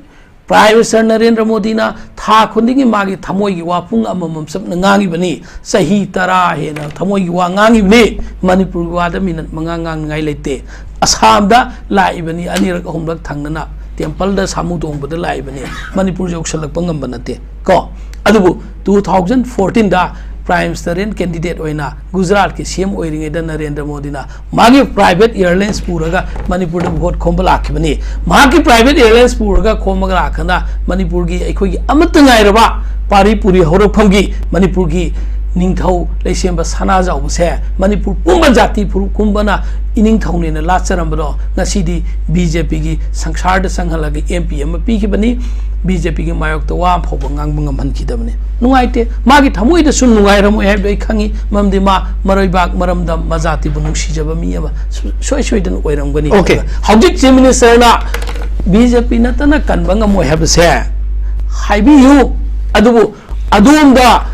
ꯄ꯭ꯔꯥꯏꯝ ꯃꯤꯅꯤꯁꯇꯔ ꯅꯔꯦꯟꯗ꯭ꯔ ꯃꯣꯗꯤꯅ ꯊꯥ ꯈꯨꯗꯤꯡꯒꯤ ꯃꯥꯒꯤ ꯊꯃꯣꯏꯒꯤ ꯋꯥ ꯄꯨꯡ ꯑꯃꯃꯝ ꯆꯞꯅ ꯉꯥꯡꯉꯤꯕꯅꯤ꯫ ꯆꯍꯤ ꯇꯔꯥ ꯍꯦꯟꯅ ꯊꯃꯣꯏꯒꯤ ꯋꯥ ꯉꯥꯡꯉꯤꯕꯅꯤ꯫ ꯃꯅꯤꯄꯨꯔꯒꯤ ꯋꯥꯗ ꯃꯤꯅꯠ ꯃꯉꯥ ꯉꯥꯡꯅꯤꯡꯉꯥꯏ ꯂꯩꯇꯦ꯫ ꯑꯁꯥꯝꯗ ꯂꯥꯛꯏꯕꯅꯤ ꯑꯅꯤꯔꯛ ꯑꯍꯨꯝꯂꯛ ꯊꯪꯅꯅ, ꯇꯦꯝꯄꯜꯗ ꯁꯥꯃꯨ ꯇꯣꯡꯕꯗ ꯂꯥꯛꯏꯕꯅꯤ꯫ ꯃꯅꯤꯄꯨꯔ ꯌꯧꯁꯜꯂꯛꯄ ꯉꯝꯕ ꯅꯠꯇꯦ ꯀꯣ꯫ ꯑꯗꯨꯕꯨ ꯇꯨ ꯊꯥꯎꯖꯟ ꯐꯣꯔꯇꯤꯟꯗ ꯄ꯭ꯔꯥꯏꯝ ꯃꯤꯅꯤꯁꯇꯔ ꯀꯦꯟꯗꯤꯗꯦꯠ ꯑꯣꯏꯅ ꯒꯨꯖꯔꯥꯠꯀꯤ ꯁꯤ ꯑꯦꯝ ꯑꯣꯏꯔꯤꯉꯩꯗ ꯅꯔꯦꯟꯗ꯭ꯔ ꯃꯣꯗꯤꯅ ꯃꯥꯒꯤ ꯄ꯭ꯔꯥꯏꯚꯦꯠ ꯑꯦꯌꯔꯂꯥꯏꯟꯁ ꯄꯨꯔꯒ ꯃꯅꯤꯄꯨꯔꯗ ꯚꯣꯠ ꯈꯣꯝꯕ ꯂꯥꯛꯈꯤꯕꯅꯤ꯫ ꯃꯍꯥꯛꯀꯤ ꯄ꯭ꯔꯥꯏꯚꯦꯠ ꯑꯦꯌꯔꯂꯥꯏꯟꯁ ꯄꯨꯔꯒ ꯈꯣꯝꯃꯒ ꯂꯥꯛꯀꯥꯟꯗ ꯃꯅꯤꯄꯨꯔꯒꯤ ꯑꯩꯈꯣꯏꯒꯤ ꯑꯃꯠꯇ ꯉꯥꯏꯔꯕ ꯄꯥꯔꯤ ꯄꯨꯔꯤ ꯍꯧꯔꯛꯐꯝꯒꯤ ꯃꯅꯤꯄꯨꯔꯒꯤ ꯅꯤꯡꯊꯧ ꯂꯩꯁꯦꯝꯕ ꯁꯅꯥꯖꯥꯎꯕꯁꯦ ꯃꯅꯤꯄꯨꯔ ꯄꯨꯝꯕ ꯖꯥꯇꯤ ꯐꯨꯔꯨꯞ ꯄꯨꯝꯕꯅ ꯏꯅꯤꯡꯊꯧꯅꯦꯅ ꯂꯥꯠꯆꯔꯝꯕꯗꯣ ꯉꯁꯤꯗꯤ ꯕꯤ ꯖꯦ ꯄꯤꯒꯤ ꯁꯪꯁꯥꯔꯗ ꯆꯪꯍꯜꯂꯒ ꯑꯦꯝ ꯄꯤ ꯑꯃ ꯄꯤꯈꯤꯕꯅꯤ꯫ ꯕꯤ ꯖꯦ ꯄꯤꯒꯤ ꯃꯥꯌꯣꯛꯇ ꯋꯥ ꯑꯃ ꯐꯥꯎꯕ ꯉꯥꯡꯕ ꯉꯝꯍꯟꯈꯤꯗꯕꯅꯤ꯫ ꯅꯨꯡꯉꯥꯏꯇꯦ꯫ ꯃꯥꯒꯤ ꯊꯃꯣꯏꯗꯁꯨ ꯅꯨꯡꯉꯥꯏꯔꯝꯃꯣꯏ ꯍꯥꯏꯕꯗꯨ ꯑꯩ ꯈꯪꯉꯤ, ꯃꯔꯝꯗꯤ ꯃꯥ ꯃꯔꯩꯕꯥꯛ ꯃꯔꯝꯗꯝ ꯃꯖꯥꯇꯤꯕꯨ ꯅꯨꯡꯁꯤꯖꯕ ꯃꯤ ꯑꯃ ꯁꯨ- ꯁꯣꯏ ꯁꯣꯏꯗꯅ ꯑꯣꯏꯔꯝꯒꯅꯤ꯫ Okay. ꯍꯧꯖꯤꯛ ꯆꯤꯐ ꯃꯤꯅꯤꯁꯇꯔꯅ ꯕꯤ ꯖꯦ ꯄꯤ ꯅꯠꯇꯅ ꯀꯟꯕ ꯉꯝꯃꯣꯏ ꯍꯥꯏꯕꯁꯦ ꯍꯥꯏꯕꯤꯌꯨ꯫ ꯑꯗꯨꯕꯨ ꯑꯗꯣꯝꯗ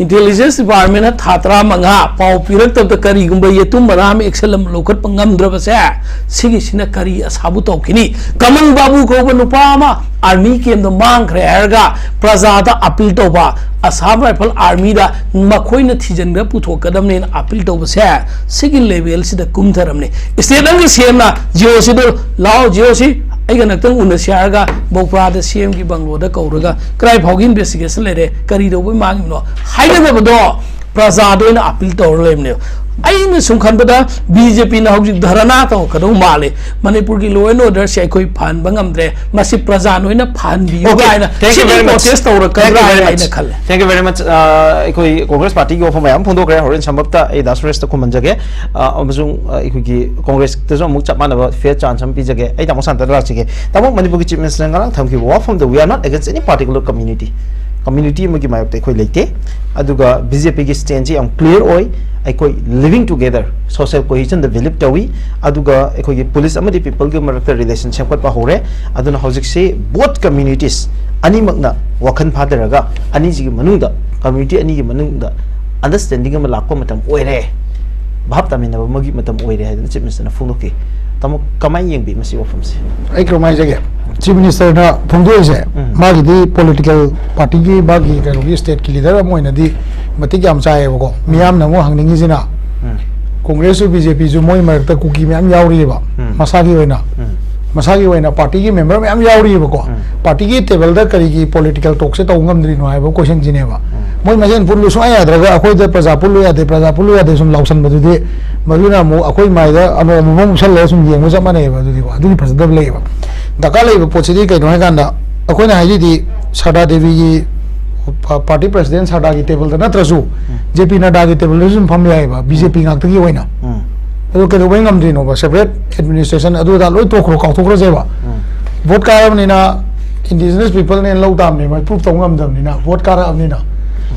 Intelligence Department ꯅ ꯊꯥ ꯇꯔꯥꯃꯉꯥ ꯄꯥꯎ ꯄꯤꯔꯛꯇꯕꯗ ꯀꯔꯤꯒꯨꯝꯕ ꯌꯦꯇꯨꯝ ꯃꯅꯥ ꯑꯃ action ꯑꯃ ꯂꯧꯈꯠꯄ ꯉꯝꯗ꯭ꯔꯕꯁꯦ, ꯁꯤꯒꯤꯁꯤꯅ ꯀꯔꯤ ꯑꯁꯥꯕꯨ ꯇꯧꯈꯤꯅꯤ? ꯀꯃꯜ ꯕꯥꯕꯨ ꯀꯧꯕ ꯅꯨꯄꯥ ꯑꯃ army camp ꯇ ꯃꯥꯡꯈ꯭ꯔꯦ ꯍꯥꯏꯔꯒ ꯄ꯭ꯔꯖꯥꯗ appeal ꯇꯧꯕ, Assam Rifle Army ꯗ ꯃꯈꯣꯏꯅ ꯊꯤꯖꯤꯟꯕ ꯄꯨꯊꯣꯛꯀꯗꯕꯅꯦꯅ appeal ꯇꯧꯕꯁꯦ, ꯁꯤꯒꯤ level ꯁꯤꯗ ꯀꯨꯝꯊꯔꯝꯅꯤ꯫ State ꯑꯃꯒꯤ C M ꯅ G O C ꯗꯣ, "ꯂꯥꯛꯑꯣ, G O C, ꯑꯩꯒ ꯅꯛꯇꯪ ꯎꯅꯁꯤ" ꯍꯥꯏꯔꯒ ꯕꯧꯄ꯭ꯔꯥꯗ C M ꯒꯤ bungalow ꯗ ꯀꯧꯔꯒ, "ꯀꯗꯥꯏ ꯐꯥꯎꯒꯤ investigation ꯂꯩꯔꯦ, ꯀꯔꯤ ꯇꯧꯕꯩ ꯃꯥꯡꯉꯤꯕꯅꯣ?" ꯍꯥꯏꯒꯗꯕꯗꯣ ꯄ꯭ꯔꯖꯥꯗ ꯑꯣꯏꯅ appeal ꯇꯧꯔ ꯂꯩꯕꯅꯦꯕ꯫ ꯑꯩꯅ ꯁꯨꯝ ꯈꯟꯕꯗ B J P ꯅ ꯍꯧꯖꯤꯛ ꯙꯔꯅꯥ ꯇꯧꯔꯛꯀꯗꯧ ꯃꯥꯜꯂꯤ꯫ ꯃꯅꯤꯄꯨꯔꯒꯤ law and order ꯁꯦ ꯑꯩꯈꯣꯏ ꯐꯍꯟꯕ ꯉꯝꯗ꯭ꯔꯦ, ꯃꯁꯤ ꯄ꯭ꯔꯖꯥꯅ ꯑꯣꯏꯅ ꯐꯍꯟꯕꯤꯌꯨ Okay, ꯀꯥꯏꯅ thank you ꯁꯤꯒꯤ very much. Protest ꯇꯧꯔꯛꯀꯗ꯭ꯔꯥ Thank you very ꯍꯥꯏꯅ ꯑꯩꯅ much. ꯈꯜꯂꯦ꯫ Thank you very much. ꯑ, ꯑꯩꯈꯣꯏ Congress party ꯒꯤ ꯋꯥꯐꯝ ꯃꯌꯥꯝ ꯐꯣꯡꯗꯣꯛꯈ꯭ꯔꯦ꯫ ꯍꯣꯔꯦꯟ ꯁꯝꯂꯞꯇ ꯑꯩ ꯗꯥ ꯁꯨꯔꯦꯁꯇ ꯈꯨꯝꯍꯟꯖꯒꯦ꯫ ꯑ, ꯑꯃꯁꯨꯡ, ꯑ, ꯑꯩꯈꯣꯏꯒꯤ Congress ꯇꯁꯨ ꯑꯃꯨꯛ ꯆꯞ ꯃꯥꯟꯅꯕ fair chance ꯑꯃ ꯄꯤꯖꯒꯦ꯫ ꯑꯩ ꯇꯥꯃꯣ ꯁꯥꯟꯇꯗ ꯂꯥꯛꯆꯒꯦ꯫ ꯇꯥꯃꯣ, ꯃꯅꯤꯄꯨꯔꯒꯤ Chief Minister ꯅ ꯉꯔꯥꯡ ꯊꯝꯈꯤꯕ ꯋꯥꯐꯝꯗ, "We are not against any particular community." Community ꯑꯃꯒꯤ ꯃꯥꯌꯣꯛꯇ ꯑꯩꯈꯣꯏ ꯂꯩꯇꯦ꯫ ꯑꯗꯨꯒ B J P ꯒꯤ stance ꯁꯤ ꯌꯥꯝ clear ꯑꯣꯏ꯫ ꯑꯩꯈꯣꯏ living together, social cohesion ꯗ believe ꯇꯧꯏ꯫ ꯑꯗꯨꯒ ꯑꯩꯈꯣꯏꯒꯤ police ꯑꯃꯗꯤ people ꯒꯤ ꯃꯔꯛꯇ relation ꯁꯦꯝꯒꯠꯄ ꯍꯧꯔꯦ꯫ ꯑꯗꯨꯅ ꯍꯧꯖꯤꯛꯁꯤ both communities ꯑꯅꯤꯃꯛꯅ ꯋꯥꯈꯜ ꯐꯥꯗꯔꯒ ꯑꯅꯤꯁꯤꯒꯤ ꯃꯅꯨꯡꯗ, community ꯑꯅꯤꯒꯤ ꯃꯅꯨꯡꯗ understanding ꯑꯃ ꯂꯥꯛꯄ ꯃꯇꯝ ꯑꯣꯏꯔꯦ, ꯚꯥꯞ ꯇꯥꯃꯤꯟꯅꯕ ꯑꯃꯒꯤ ꯃꯇꯝ ꯑꯣꯏꯔꯦ ꯍꯥꯏꯗꯅ Chief Minister ꯅ ꯐꯣꯡꯗꯣꯛꯈꯤ꯫ ꯇꯥꯃꯣ, ꯀꯃꯥꯏꯅ ꯌꯦꯡꯕꯤ ꯃꯁꯤ ꯋꯥꯐꯝꯁꯦ? ꯑꯩ ꯀꯔꯝꯍꯥꯏꯅ ꯍꯥꯏꯖꯒꯦ? Chief Minister ꯅ ꯐꯣꯡꯗꯣꯛꯏꯁꯦ, ꯎꯝ꯫ ꯃꯥꯒꯤꯗꯤ political party ꯒꯤ, ꯃꯥꯒꯤ ꯀꯩꯅꯣꯒꯤ state ꯀꯤ leader ꯑꯃ ꯑꯣꯏꯅꯗꯤ ꯃꯇꯤꯛ ꯌꯥꯝ ꯆꯥꯏꯌꯦꯕꯀꯣ꯫ ꯃꯤꯌꯥꯝꯅ ꯑꯃꯨꯛ ꯍꯪꯅꯤꯡꯉꯤꯁꯤꯅ, ꯎꯝ꯫ Congress ꯁꯨ B J P ꯁꯨ ꯃꯣꯏ ꯃꯔꯛꯇ ꯀꯨꯀꯤ ꯃꯌꯥꯝ ꯌꯥꯎꯔꯤꯑꯕ, ꯎꯝ꯫ ꯃꯁꯥꯒꯤ ꯑꯣꯏꯅ꯫ ꯎꯝ꯫ ꯃꯁꯥꯒꯤ ꯑꯣꯏꯅ party ꯒꯤ member ꯃꯌꯥꯝ ꯌꯥꯎꯔꯤꯑꯕꯀꯣ꯫ ꯎꯝ꯫ Party ꯒꯤ table ꯗ ꯀꯔꯤꯒꯤ political talk ꯁꯦ ꯇꯧꯕ ꯉꯝꯗ꯭ꯔꯤꯅꯣ ꯍꯥꯏꯕ question ꯁꯤꯅꯦꯕ꯫ ꯎꯝ꯫ ꯃꯣꯏ ꯃꯁꯦꯟ ꯄꯨꯜꯂꯨ ꯁꯨꯡꯌꯥ ꯌꯥꯗ꯭ꯔꯒ, "ꯑꯩꯈꯣꯏꯗ ꯄ꯭ꯔꯖꯥ ꯄꯨꯜꯂꯨ ꯌꯥꯗꯦ, ꯄ꯭ꯔꯖꯥ ꯄꯨꯜꯂꯨ ꯌꯥꯗꯦ" ꯁꯨꯝ ꯂꯥꯎꯁꯟꯕꯗꯨꯗꯤ, ꯃꯗꯨꯅ ꯑꯃꯨꯛ ꯑꯩꯈꯣꯏ ꯃꯥꯏꯗ ꯑꯃ ꯑꯃꯨꯛ ꯎꯞꯁꯜꯂꯒ ꯁꯨꯝ ꯌꯦꯡꯕ ꯆꯞ ꯃꯥꯟꯅꯩꯌꯦꯕ꯫ ꯑꯗꯨꯗꯤꯀꯣ, ꯑꯗꯨꯒꯤ ꯐꯖꯗꯕ ꯂꯩꯌꯦꯕ꯫ ꯗꯔꯀꯥꯔ ꯂꯩꯕ ꯄꯣꯠꯁꯤꯗꯤ ꯀꯩꯅꯣ ꯍꯥꯏꯀꯥꯟꯗ, ꯑꯩꯈꯣꯏꯅ ꯍꯥꯏꯔꯤꯗꯤ ꯁꯔꯗꯥ ꯗꯦꯕꯤꯒꯤ ꯄ-, party president ꯁꯔꯗꯥꯒꯤ table ꯗ ꯅꯠꯇ꯭ꯔꯁꯨ, ꯎꯝ꯫ J P ꯅꯗꯥꯒꯤ table ꯗꯁꯨ ꯑꯗꯨꯝ ꯐꯝꯕ ꯌꯥꯏꯑꯕ, B J P ꯎꯝ꯫ ꯉꯥꯛꯇꯒꯤ ꯑꯣꯏꯅ꯫ ꯎꯝ꯫ ꯑꯗꯨ ꯀꯩꯗꯧꯕꯩ ꯉꯝꯗ꯭ꯔꯤꯅꯣꯕ? Separate administration ꯑꯗꯨ ꯑꯗꯥ ꯂꯣꯏ ꯇꯣꯛꯈ꯭ꯔꯣ, ꯀꯥꯎꯊꯣꯛꯈ꯭ꯔꯁꯦꯕ꯫ ꯎꯝ꯫ Vote ꯀꯥꯔꯕꯅꯤꯅ indigenous people ꯅꯦꯅ ꯂꯧ ꯇꯥꯕꯅꯦ, ꯃꯣꯏ prove ꯇꯧ ꯉꯝꯗꯕꯅꯤꯅ, vote ꯀꯥꯔꯛꯑꯕꯅꯤꯅ꯫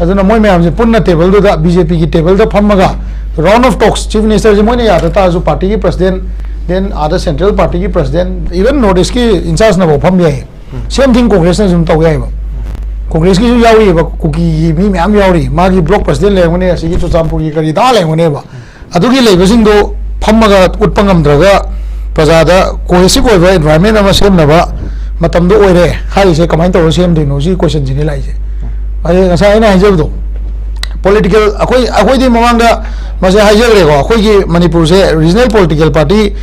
ꯑꯗꯨꯅ ꯃꯣꯏ ꯃꯌꯥꯝꯁꯦ ꯄꯨꯟꯅ table ꯗꯨꯗ, B J P ꯒꯤ table ꯗ ꯐꯝꯃꯒ round of talks, Chief Minister ꯁꯦ ꯃꯣꯏꯅ ꯌꯥꯗ ꯇꯥꯔꯁꯨ party ꯒꯤ president, then ꯑꯥꯗ central party ꯒꯤ president, even North East ꯀꯤ in charge ꯅꯐꯥꯎ ꯐꯝ ꯌꯥꯏ꯫ Same thing Congress ꯅꯁꯨ ꯑꯗꯨꯝ ꯇꯧ ꯌꯥꯏꯑꯕ꯫ ꯀꯣꯡꯒ꯭ꯔꯦꯁꯀꯤꯁꯨ ꯌꯥꯎꯔꯤꯑꯕ, ꯀꯨꯀꯤꯒꯤ ꯃꯤ ꯃꯌꯥꯝ ꯌꯥꯎꯔꯤ, ꯃꯥꯒꯤ ꯕ꯭ꯂꯣꯛ ꯄ꯭ꯔꯁꯤꯗꯦꯟ ꯂꯩꯔꯝꯒꯅꯤ, ꯑꯁꯤꯒꯤ ꯆꯨꯔꯆꯥꯟꯄꯨꯔꯒꯤ ꯀꯔꯤ ꯗꯥ ꯂꯩꯔꯝꯒꯅꯦꯕ꯫ ꯑꯗꯨꯒꯤ ꯂꯩꯕꯁꯤꯡꯗꯣ ꯐꯝꯃꯒ ꯎꯠꯄ ꯉꯝꯗ꯭ꯔꯒ ꯄ꯭ꯔꯖꯥꯗ ꯀꯣꯍꯦꯁꯤꯞ ꯑꯣꯏꯕ ꯑꯦꯟꯚꯥꯏꯔꯣꯟꯃꯦꯟ ꯑꯃ ꯁꯦꯝꯅꯕ ꯃꯇꯝꯗꯣ ꯑꯣꯏꯔꯦ ꯍꯥꯏꯔꯤꯁꯦ꯫ ꯀꯃꯥꯏꯅ ꯇꯧꯔ ꯁꯦꯝꯗꯣꯏꯅꯣ? ꯁꯤ ꯀꯣꯏꯁꯟꯁꯤꯅꯤ ꯂꯥꯛꯏꯁꯦ꯫ ꯑꯗꯩ ꯉꯁꯥꯏ ꯑꯩꯅ ꯍꯥꯏꯖꯕꯗꯣ, ꯄꯣꯂꯤꯇꯤꯀꯦꯜ, ꯑꯩꯈꯣꯏ, ꯑꯩꯈꯣꯏꯗꯤ ꯃꯃꯥꯡꯗ ꯃꯁꯦ ꯍꯥꯏꯖꯈ꯭ꯔꯦꯀꯣ, ꯑꯩꯈꯣꯏꯒꯤ ꯃꯅꯤꯄꯨꯔꯁꯦ ꯔꯤꯖꯅꯦꯜ ꯄꯣꯂꯤꯇꯤꯀꯦꯜ ꯄꯥꯔꯇꯤ,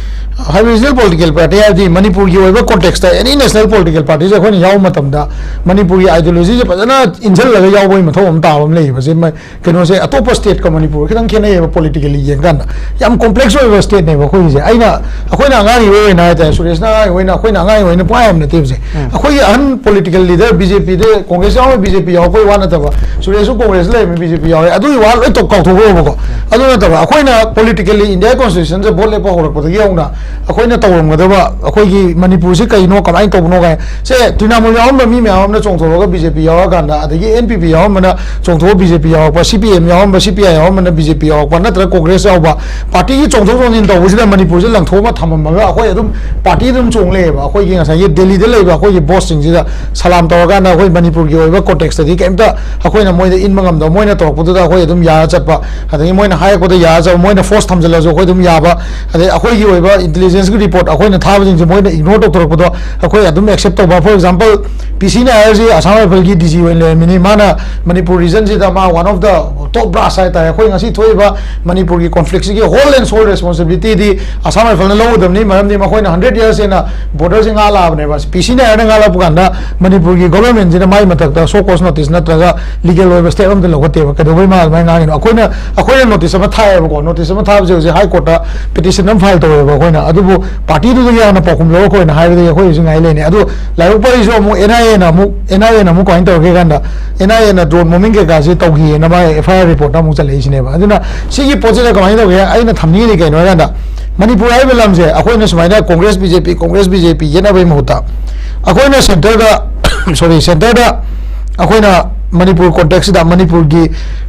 ꯍꯥꯏꯕꯗꯤ ꯔꯤꯖꯅꯦꯜ ꯄꯣꯂꯤꯇꯤꯀꯦꯜ ꯄꯥꯔꯇꯤ ꯍꯥꯏꯕꯗꯤ ꯃꯅꯤꯄꯨꯔꯒꯤ ꯑꯣꯏꯕ ꯀꯣꯟꯇꯦꯛꯁꯇ ꯑꯦꯅꯤ ꯅꯦꯁꯅꯦꯜ ꯄꯣꯂꯤꯇꯤꯀꯦꯜ ꯄꯥꯔꯇꯤꯁꯦ ꯑꯩꯈꯣꯏꯅ ꯌꯥꯎꯕ ꯃꯇꯝꯗ ꯃꯅꯤꯄꯨꯔꯒꯤ ꯑꯥꯏꯗꯤꯌꯣꯂꯣꯖꯤꯁꯦ ꯐꯖꯅ ꯏꯟꯁꯤꯜꯂꯒ ꯌꯥꯎꯕꯒꯤ ꯃꯊꯧ ꯑꯃ ꯇꯥꯕ ꯑꯃ ꯂꯩꯌꯦꯕ꯫ ꯁꯤ ꯃ-, ꯀꯩꯅꯣꯁꯦ ꯑꯇꯣꯞꯄ ꯁ꯭ꯇꯦꯠꯀ ꯃꯅꯤꯄꯨꯔꯒ ꯈꯤꯇꯪ ꯈꯦꯠꯅꯩꯌꯦꯕ, ꯄꯣꯂꯤꯇꯤꯀꯦꯜꯂꯤ ꯌꯦꯡꯀꯥꯟꯗ꯫ ꯌꯥꯝ ꯀꯣꯝꯄ꯭ꯂꯦꯛꯁ ꯑꯣꯏꯕ ꯁ꯭ꯇꯦꯠꯅꯦꯕ ꯑꯩꯈꯣꯏꯒꯤꯁꯦ꯫ ꯑꯩꯅ, ꯑꯩꯈꯣꯏꯅ ꯑꯉꯥꯡ ꯑꯣꯏꯔꯤꯉꯩ ꯑꯣꯏꯅ ꯍꯥꯏꯇꯥꯔꯦ, ꯁꯨꯔꯦꯁꯅ ꯑꯉꯥꯡ ꯑꯣꯏꯔꯤꯉꯩ ꯑꯣꯏꯅ, ꯑꯩꯈꯣꯏꯅ ꯑꯉꯥꯡ ꯑꯣꯏꯔꯤꯉꯩ ꯑꯣꯏꯅ ꯄꯨꯡꯍꯥꯏ ꯑꯃ ꯅꯠꯇꯦꯕꯁꯦ꯫ ꯑꯩꯈꯣꯏꯒꯤ ꯑꯍꯟ ꯄꯣꯂꯤꯇꯤꯀꯦꯜ ꯂꯤꯗꯔ ꯕꯤ ꯖꯦ ꯄꯤꯗ, ꯀꯣꯡꯒ꯭ꯔꯦꯁ ꯌꯥꯎꯔꯝꯃꯤ, ꯕꯤ ꯖꯦ ꯄꯤ ꯌꯥꯎꯔꯛꯄꯩ ꯋꯥ ꯅꯠꯇꯕ, ꯁꯨꯔꯦꯁꯁꯨ ꯀꯣꯡꯒ꯭ꯔꯦꯁ ꯂꯩꯔꯝꯃꯤ, ꯕꯤ ꯖꯦ ꯄꯤ ꯌꯥꯎꯔꯦ, ꯑꯗꯨꯒꯤ ꯋꯥ ꯂꯣꯏ ꯇꯣꯛ ꯀꯥꯎꯊꯣꯛꯈ꯭ꯔꯣꯕꯀꯣ꯫ ꯑꯗꯨ ꯅꯠꯇꯕ, ꯑꯩꯈꯣꯏꯅ ꯄꯣꯂꯤꯇꯤꯀꯦꯜꯂꯤ ꯏꯟꯗꯤꯌꯥ ꯀꯣꯟꯁꯇꯤꯇ꯭ꯌꯨꯁꯟꯁꯦ ꯚꯣꯠ ꯂꯦꯞꯄ ꯍꯧꯔꯛꯄꯗꯒꯤ ꯍꯧꯅ ꯑꯩꯈꯣꯏꯅ ꯇꯧꯔꯝꯒꯗꯕ, ꯑꯩꯈꯣꯏꯒꯤ ꯃꯅꯤꯄꯨꯔꯁꯤ ꯀꯩꯅꯣ, ꯀꯃꯥꯏꯅ ꯇꯧꯕꯅꯣ ꯀꯥꯏ, ꯁꯦ, ꯇ꯭ꯔꯤꯅꯥꯃꯨꯜ ꯌꯥꯎꯔꯝꯕ ꯃꯤ ꯃꯌꯥꯝ ꯑꯃꯅ ꯆꯣꯡꯊꯣꯛꯑꯒ ꯕꯤ ꯖꯦ ꯄꯤ ꯌꯥꯎꯔꯀꯥꯟꯗ, ꯑꯗꯒꯤ ꯑꯦꯟ ꯄꯤ ꯄꯤ ꯌꯥꯎꯔꯝꯕꯅ ꯆꯣꯡꯊꯣꯛꯑ ꯕꯤ ꯖꯦ ꯄꯤ ꯌꯥꯎꯔꯛꯄ, ꯁꯤ ꯄꯤ ꯑꯦꯝ ꯌꯥꯎꯔꯝꯕ, ꯁꯤ ꯄꯤ ꯑꯥꯏ ꯌꯥꯎꯔꯝꯕꯅ ꯕꯤ ꯖꯦ ꯄꯤ ꯌꯥꯎꯔꯛꯄ, ꯅꯠꯇ꯭ꯔꯒ ꯀꯣꯡꯒ꯭ꯔꯦꯁ ꯌꯥꯎꯕ, ꯄꯥꯔꯇꯤꯒꯤ ꯆꯣꯡꯊꯣꯛ ꯆꯣꯡꯁꯤꯟ ꯇꯧꯕꯁꯤꯗ ꯃꯅꯤꯄꯨꯔꯁꯦ ꯂꯪꯊꯣꯛꯑꯒ ꯊꯝꯃꯝꯃꯒ ꯑꯩꯈꯣꯏ ꯑꯗꯨꯝ ꯄꯥꯔꯇꯤꯗ ꯑꯗꯨꯝ ꯆꯣꯡ ꯂꯩꯌꯦꯕ꯫ ꯑꯩꯈꯣꯏꯒꯤ ꯉꯁꯥꯏꯒꯤ ꯗꯦꯜꯂꯤꯗ ꯂꯩꯕ ꯑꯩꯈꯣꯏꯒꯤ ꯕꯣꯁꯁꯤꯡꯁꯤꯗ ꯁꯂꯥꯝ ꯇꯧꯔꯀꯥꯟꯗ ꯑꯩꯈꯣꯏ ꯃꯅꯤꯄꯨꯔꯒꯤ ꯑꯣꯏꯕ ꯀꯣꯟꯇꯦꯛꯁꯇꯗꯤ ꯀꯩꯝꯇ ꯑꯩꯈꯣꯏꯅ ꯃꯣꯏꯗ ꯏꯟꯕ ꯉꯝꯗꯕ, ꯃꯣꯏꯅ ꯇꯧꯔꯛꯄꯗꯨꯗ ꯑꯩꯈꯣꯏ ꯑꯗꯨꯝ ꯌꯥꯔ ꯆꯠꯄ, ꯑꯗꯒꯤ ꯃꯣꯏꯅ ꯍꯥꯏꯔꯛꯄꯗ ꯌꯥꯔ ꯆꯠꯄ, ꯃꯣꯏꯅ ꯐꯣꯔꯁ ꯊꯝꯖꯤꯜꯂꯁꯨ ꯑꯩꯈꯣꯏ ꯑꯗꯨꯝ ꯌꯥꯕ, ꯑꯗꯩ ꯑꯩꯈꯣꯏꯒꯤ ꯑꯣꯏꯕ ꯏꯟꯇꯦꯂꯤꯖꯦꯟꯁꯀꯤ ꯔꯤꯄꯣꯔꯠ ꯑꯩꯈꯣꯏꯅ ꯊꯥꯕꯁꯤꯡꯁꯦ ꯃꯣꯏꯅ ꯏꯒꯅꯣꯔ ꯇꯧꯊꯣꯔꯛꯄꯗꯣ ꯑꯩꯈꯣꯏ ꯑꯗꯨꯝ ꯑꯦꯛꯁꯦꯞ ꯇꯧꯕ꯫ ꯐꯣꯔ ꯑꯦꯛꯖꯥꯝꯄꯜ, ꯄꯤ ꯁꯤ ꯅꯥꯌꯔꯁꯤ ꯑꯁꯥꯝ ꯔꯥꯏꯐꯜꯒꯤ ꯗꯤ ꯖꯤ ꯑꯣꯏꯅ ꯂꯩꯔꯝꯃꯤꯅꯤ, ꯃꯥꯅ ꯃꯅꯤꯄꯨꯔ ꯔꯤꯖꯟꯁꯤꯗ ꯃꯥ one of the top brass ꯍꯥꯏꯇꯥꯔꯦ꯫ ꯑꯩꯈꯣꯏ ꯉꯁꯤ ꯊꯣꯛꯏꯕ ꯃꯅꯤꯄꯨꯔꯒꯤ ꯀꯣꯟꯐ꯭ꯂꯤꯛꯁꯤꯒꯤ whole and sole responsibility ꯗꯤ ꯑꯁꯥꯝ ꯔꯥꯏꯐꯜꯅ ꯂꯧꯒꯗꯕꯅꯤ, ꯃꯔꯝꯗꯤ ꯃꯈꯣꯏꯅ ꯍꯟꯗ꯭ꯔꯦꯠ ꯌꯔꯁ ꯍꯦꯟꯅ ꯕꯣꯔꯗꯔꯁꯤ ꯉꯥꯛ ꯂꯥꯛꯑꯕꯅꯦꯕ꯫ ꯄꯤ ꯁꯤ ꯅꯥꯌꯔꯅ ꯉꯥꯛ ꯂꯥꯛꯄ ꯀꯥꯟꯗ ꯃꯅꯤꯄꯨꯔꯒꯤ ꯒꯣꯚꯔꯟꯃꯦꯟꯁꯤꯅ ꯃꯥꯏ ꯃꯊꯛꯇ ꯁꯣ ꯀꯣꯁ ꯅꯣꯇꯤꯁ ꯅꯠꯇ꯭ꯔꯒ ꯂꯤꯒꯦꯜ ꯑꯣꯏꯕ ꯁ꯭ꯇꯦꯞ ꯑꯝꯇ ꯂꯧꯈꯠꯇꯦꯕ꯫ ꯀꯩꯗꯧꯕꯩ ꯃꯥ ꯑꯗꯨꯃꯥꯏꯅ ꯉꯥꯡꯉꯤꯅꯣ? ꯑꯩꯈꯣꯏꯅ, ꯑꯩꯈꯣꯏꯅ ꯅꯣꯇꯤꯁ ꯑꯃ ꯊꯥꯏꯌꯦꯕꯀꯣ, ꯅꯣꯇꯤꯁ ꯑꯃ ꯊꯥꯕꯁꯦ ꯍꯧꯖꯤꯛ ꯍꯥꯏ ꯀꯣꯔꯠꯇ ꯄꯤꯇꯤꯁꯟ ꯑꯃ ꯐꯥꯏꯜ ꯇꯧꯋꯦꯕ ꯑꯩꯈꯣꯏꯅ꯫ ꯑꯗꯨꯕꯨ ꯄꯥꯔꯇꯤꯗꯨꯗꯒꯤ ꯍꯥꯟꯅ ꯄꯥꯎꯈꯨꯝ ꯂꯧꯔꯛꯈꯣꯅ ꯍꯥꯏꯕꯗꯒꯤ ꯑꯩꯈꯣꯏ ꯍꯧꯖꯤꯛ ꯉꯥꯏ ꯂꯩꯅꯤ꯫ ꯑꯗꯨ ꯂꯥꯏꯕꯛ ꯐꯔꯤꯁꯨ ꯑꯃꯨꯛ ꯑꯦꯟ ꯑꯥꯏ ꯑꯦꯅ ꯑꯃꯨꯛ, ꯑꯦꯟ ꯑꯥꯏ ꯑꯦꯅ ꯑꯃꯨꯛ ꯀꯃꯥꯏꯅ ꯇꯧꯔꯒꯦ ꯀꯥꯟꯗ, ꯑꯦꯟ ꯑꯥꯏ ꯑꯦꯅ ꯗ꯭ꯔꯣꯟ ꯕꯣꯝꯕꯤꯡ ꯀꯩꯀꯥꯁꯤ ꯇꯧꯈꯤꯌꯦꯅ ꯃꯥꯒꯤ ꯑꯦꯐ ꯑꯥꯏ ꯑꯥꯔ ꯔꯤꯄꯣꯔꯠꯇ ꯑꯃꯨꯛ ꯆꯠꯂꯛꯏꯁꯤꯅꯦꯕ꯫ ꯑꯗꯨꯅ ꯁꯤꯒꯤ ꯄꯣꯠꯁꯤꯗ ꯀꯃꯥꯏꯅ ꯇꯧꯒꯦ? ꯑꯩꯅ ꯊꯝꯅꯤꯡꯉꯤꯗꯤ ꯀꯩꯅꯣ ꯍꯥꯏ ꯀꯥꯟꯗ, ꯃꯅꯤꯄꯨꯔ ꯍꯥꯏꯔꯤꯕ ꯂꯝꯁꯦ ꯑꯩꯈꯣꯏꯅ ꯁꯨꯃꯥꯏꯅ Congress, B J P, Congress, B J P ꯌꯦꯠꯅꯕꯒꯤ ꯃꯍꯨꯠꯇ ꯑꯩꯈꯣꯏꯅ ꯁꯦꯟꯇꯔꯗ, ꯁꯣꯔꯤ, ꯁꯦꯟꯇꯔꯗ ꯑꯩꯈꯣꯏꯅ ꯃꯅꯤꯄꯨꯔ ꯀꯣꯟꯇꯦꯛꯁꯁꯤꯗ ꯃꯅꯤꯄꯨꯔꯒꯤ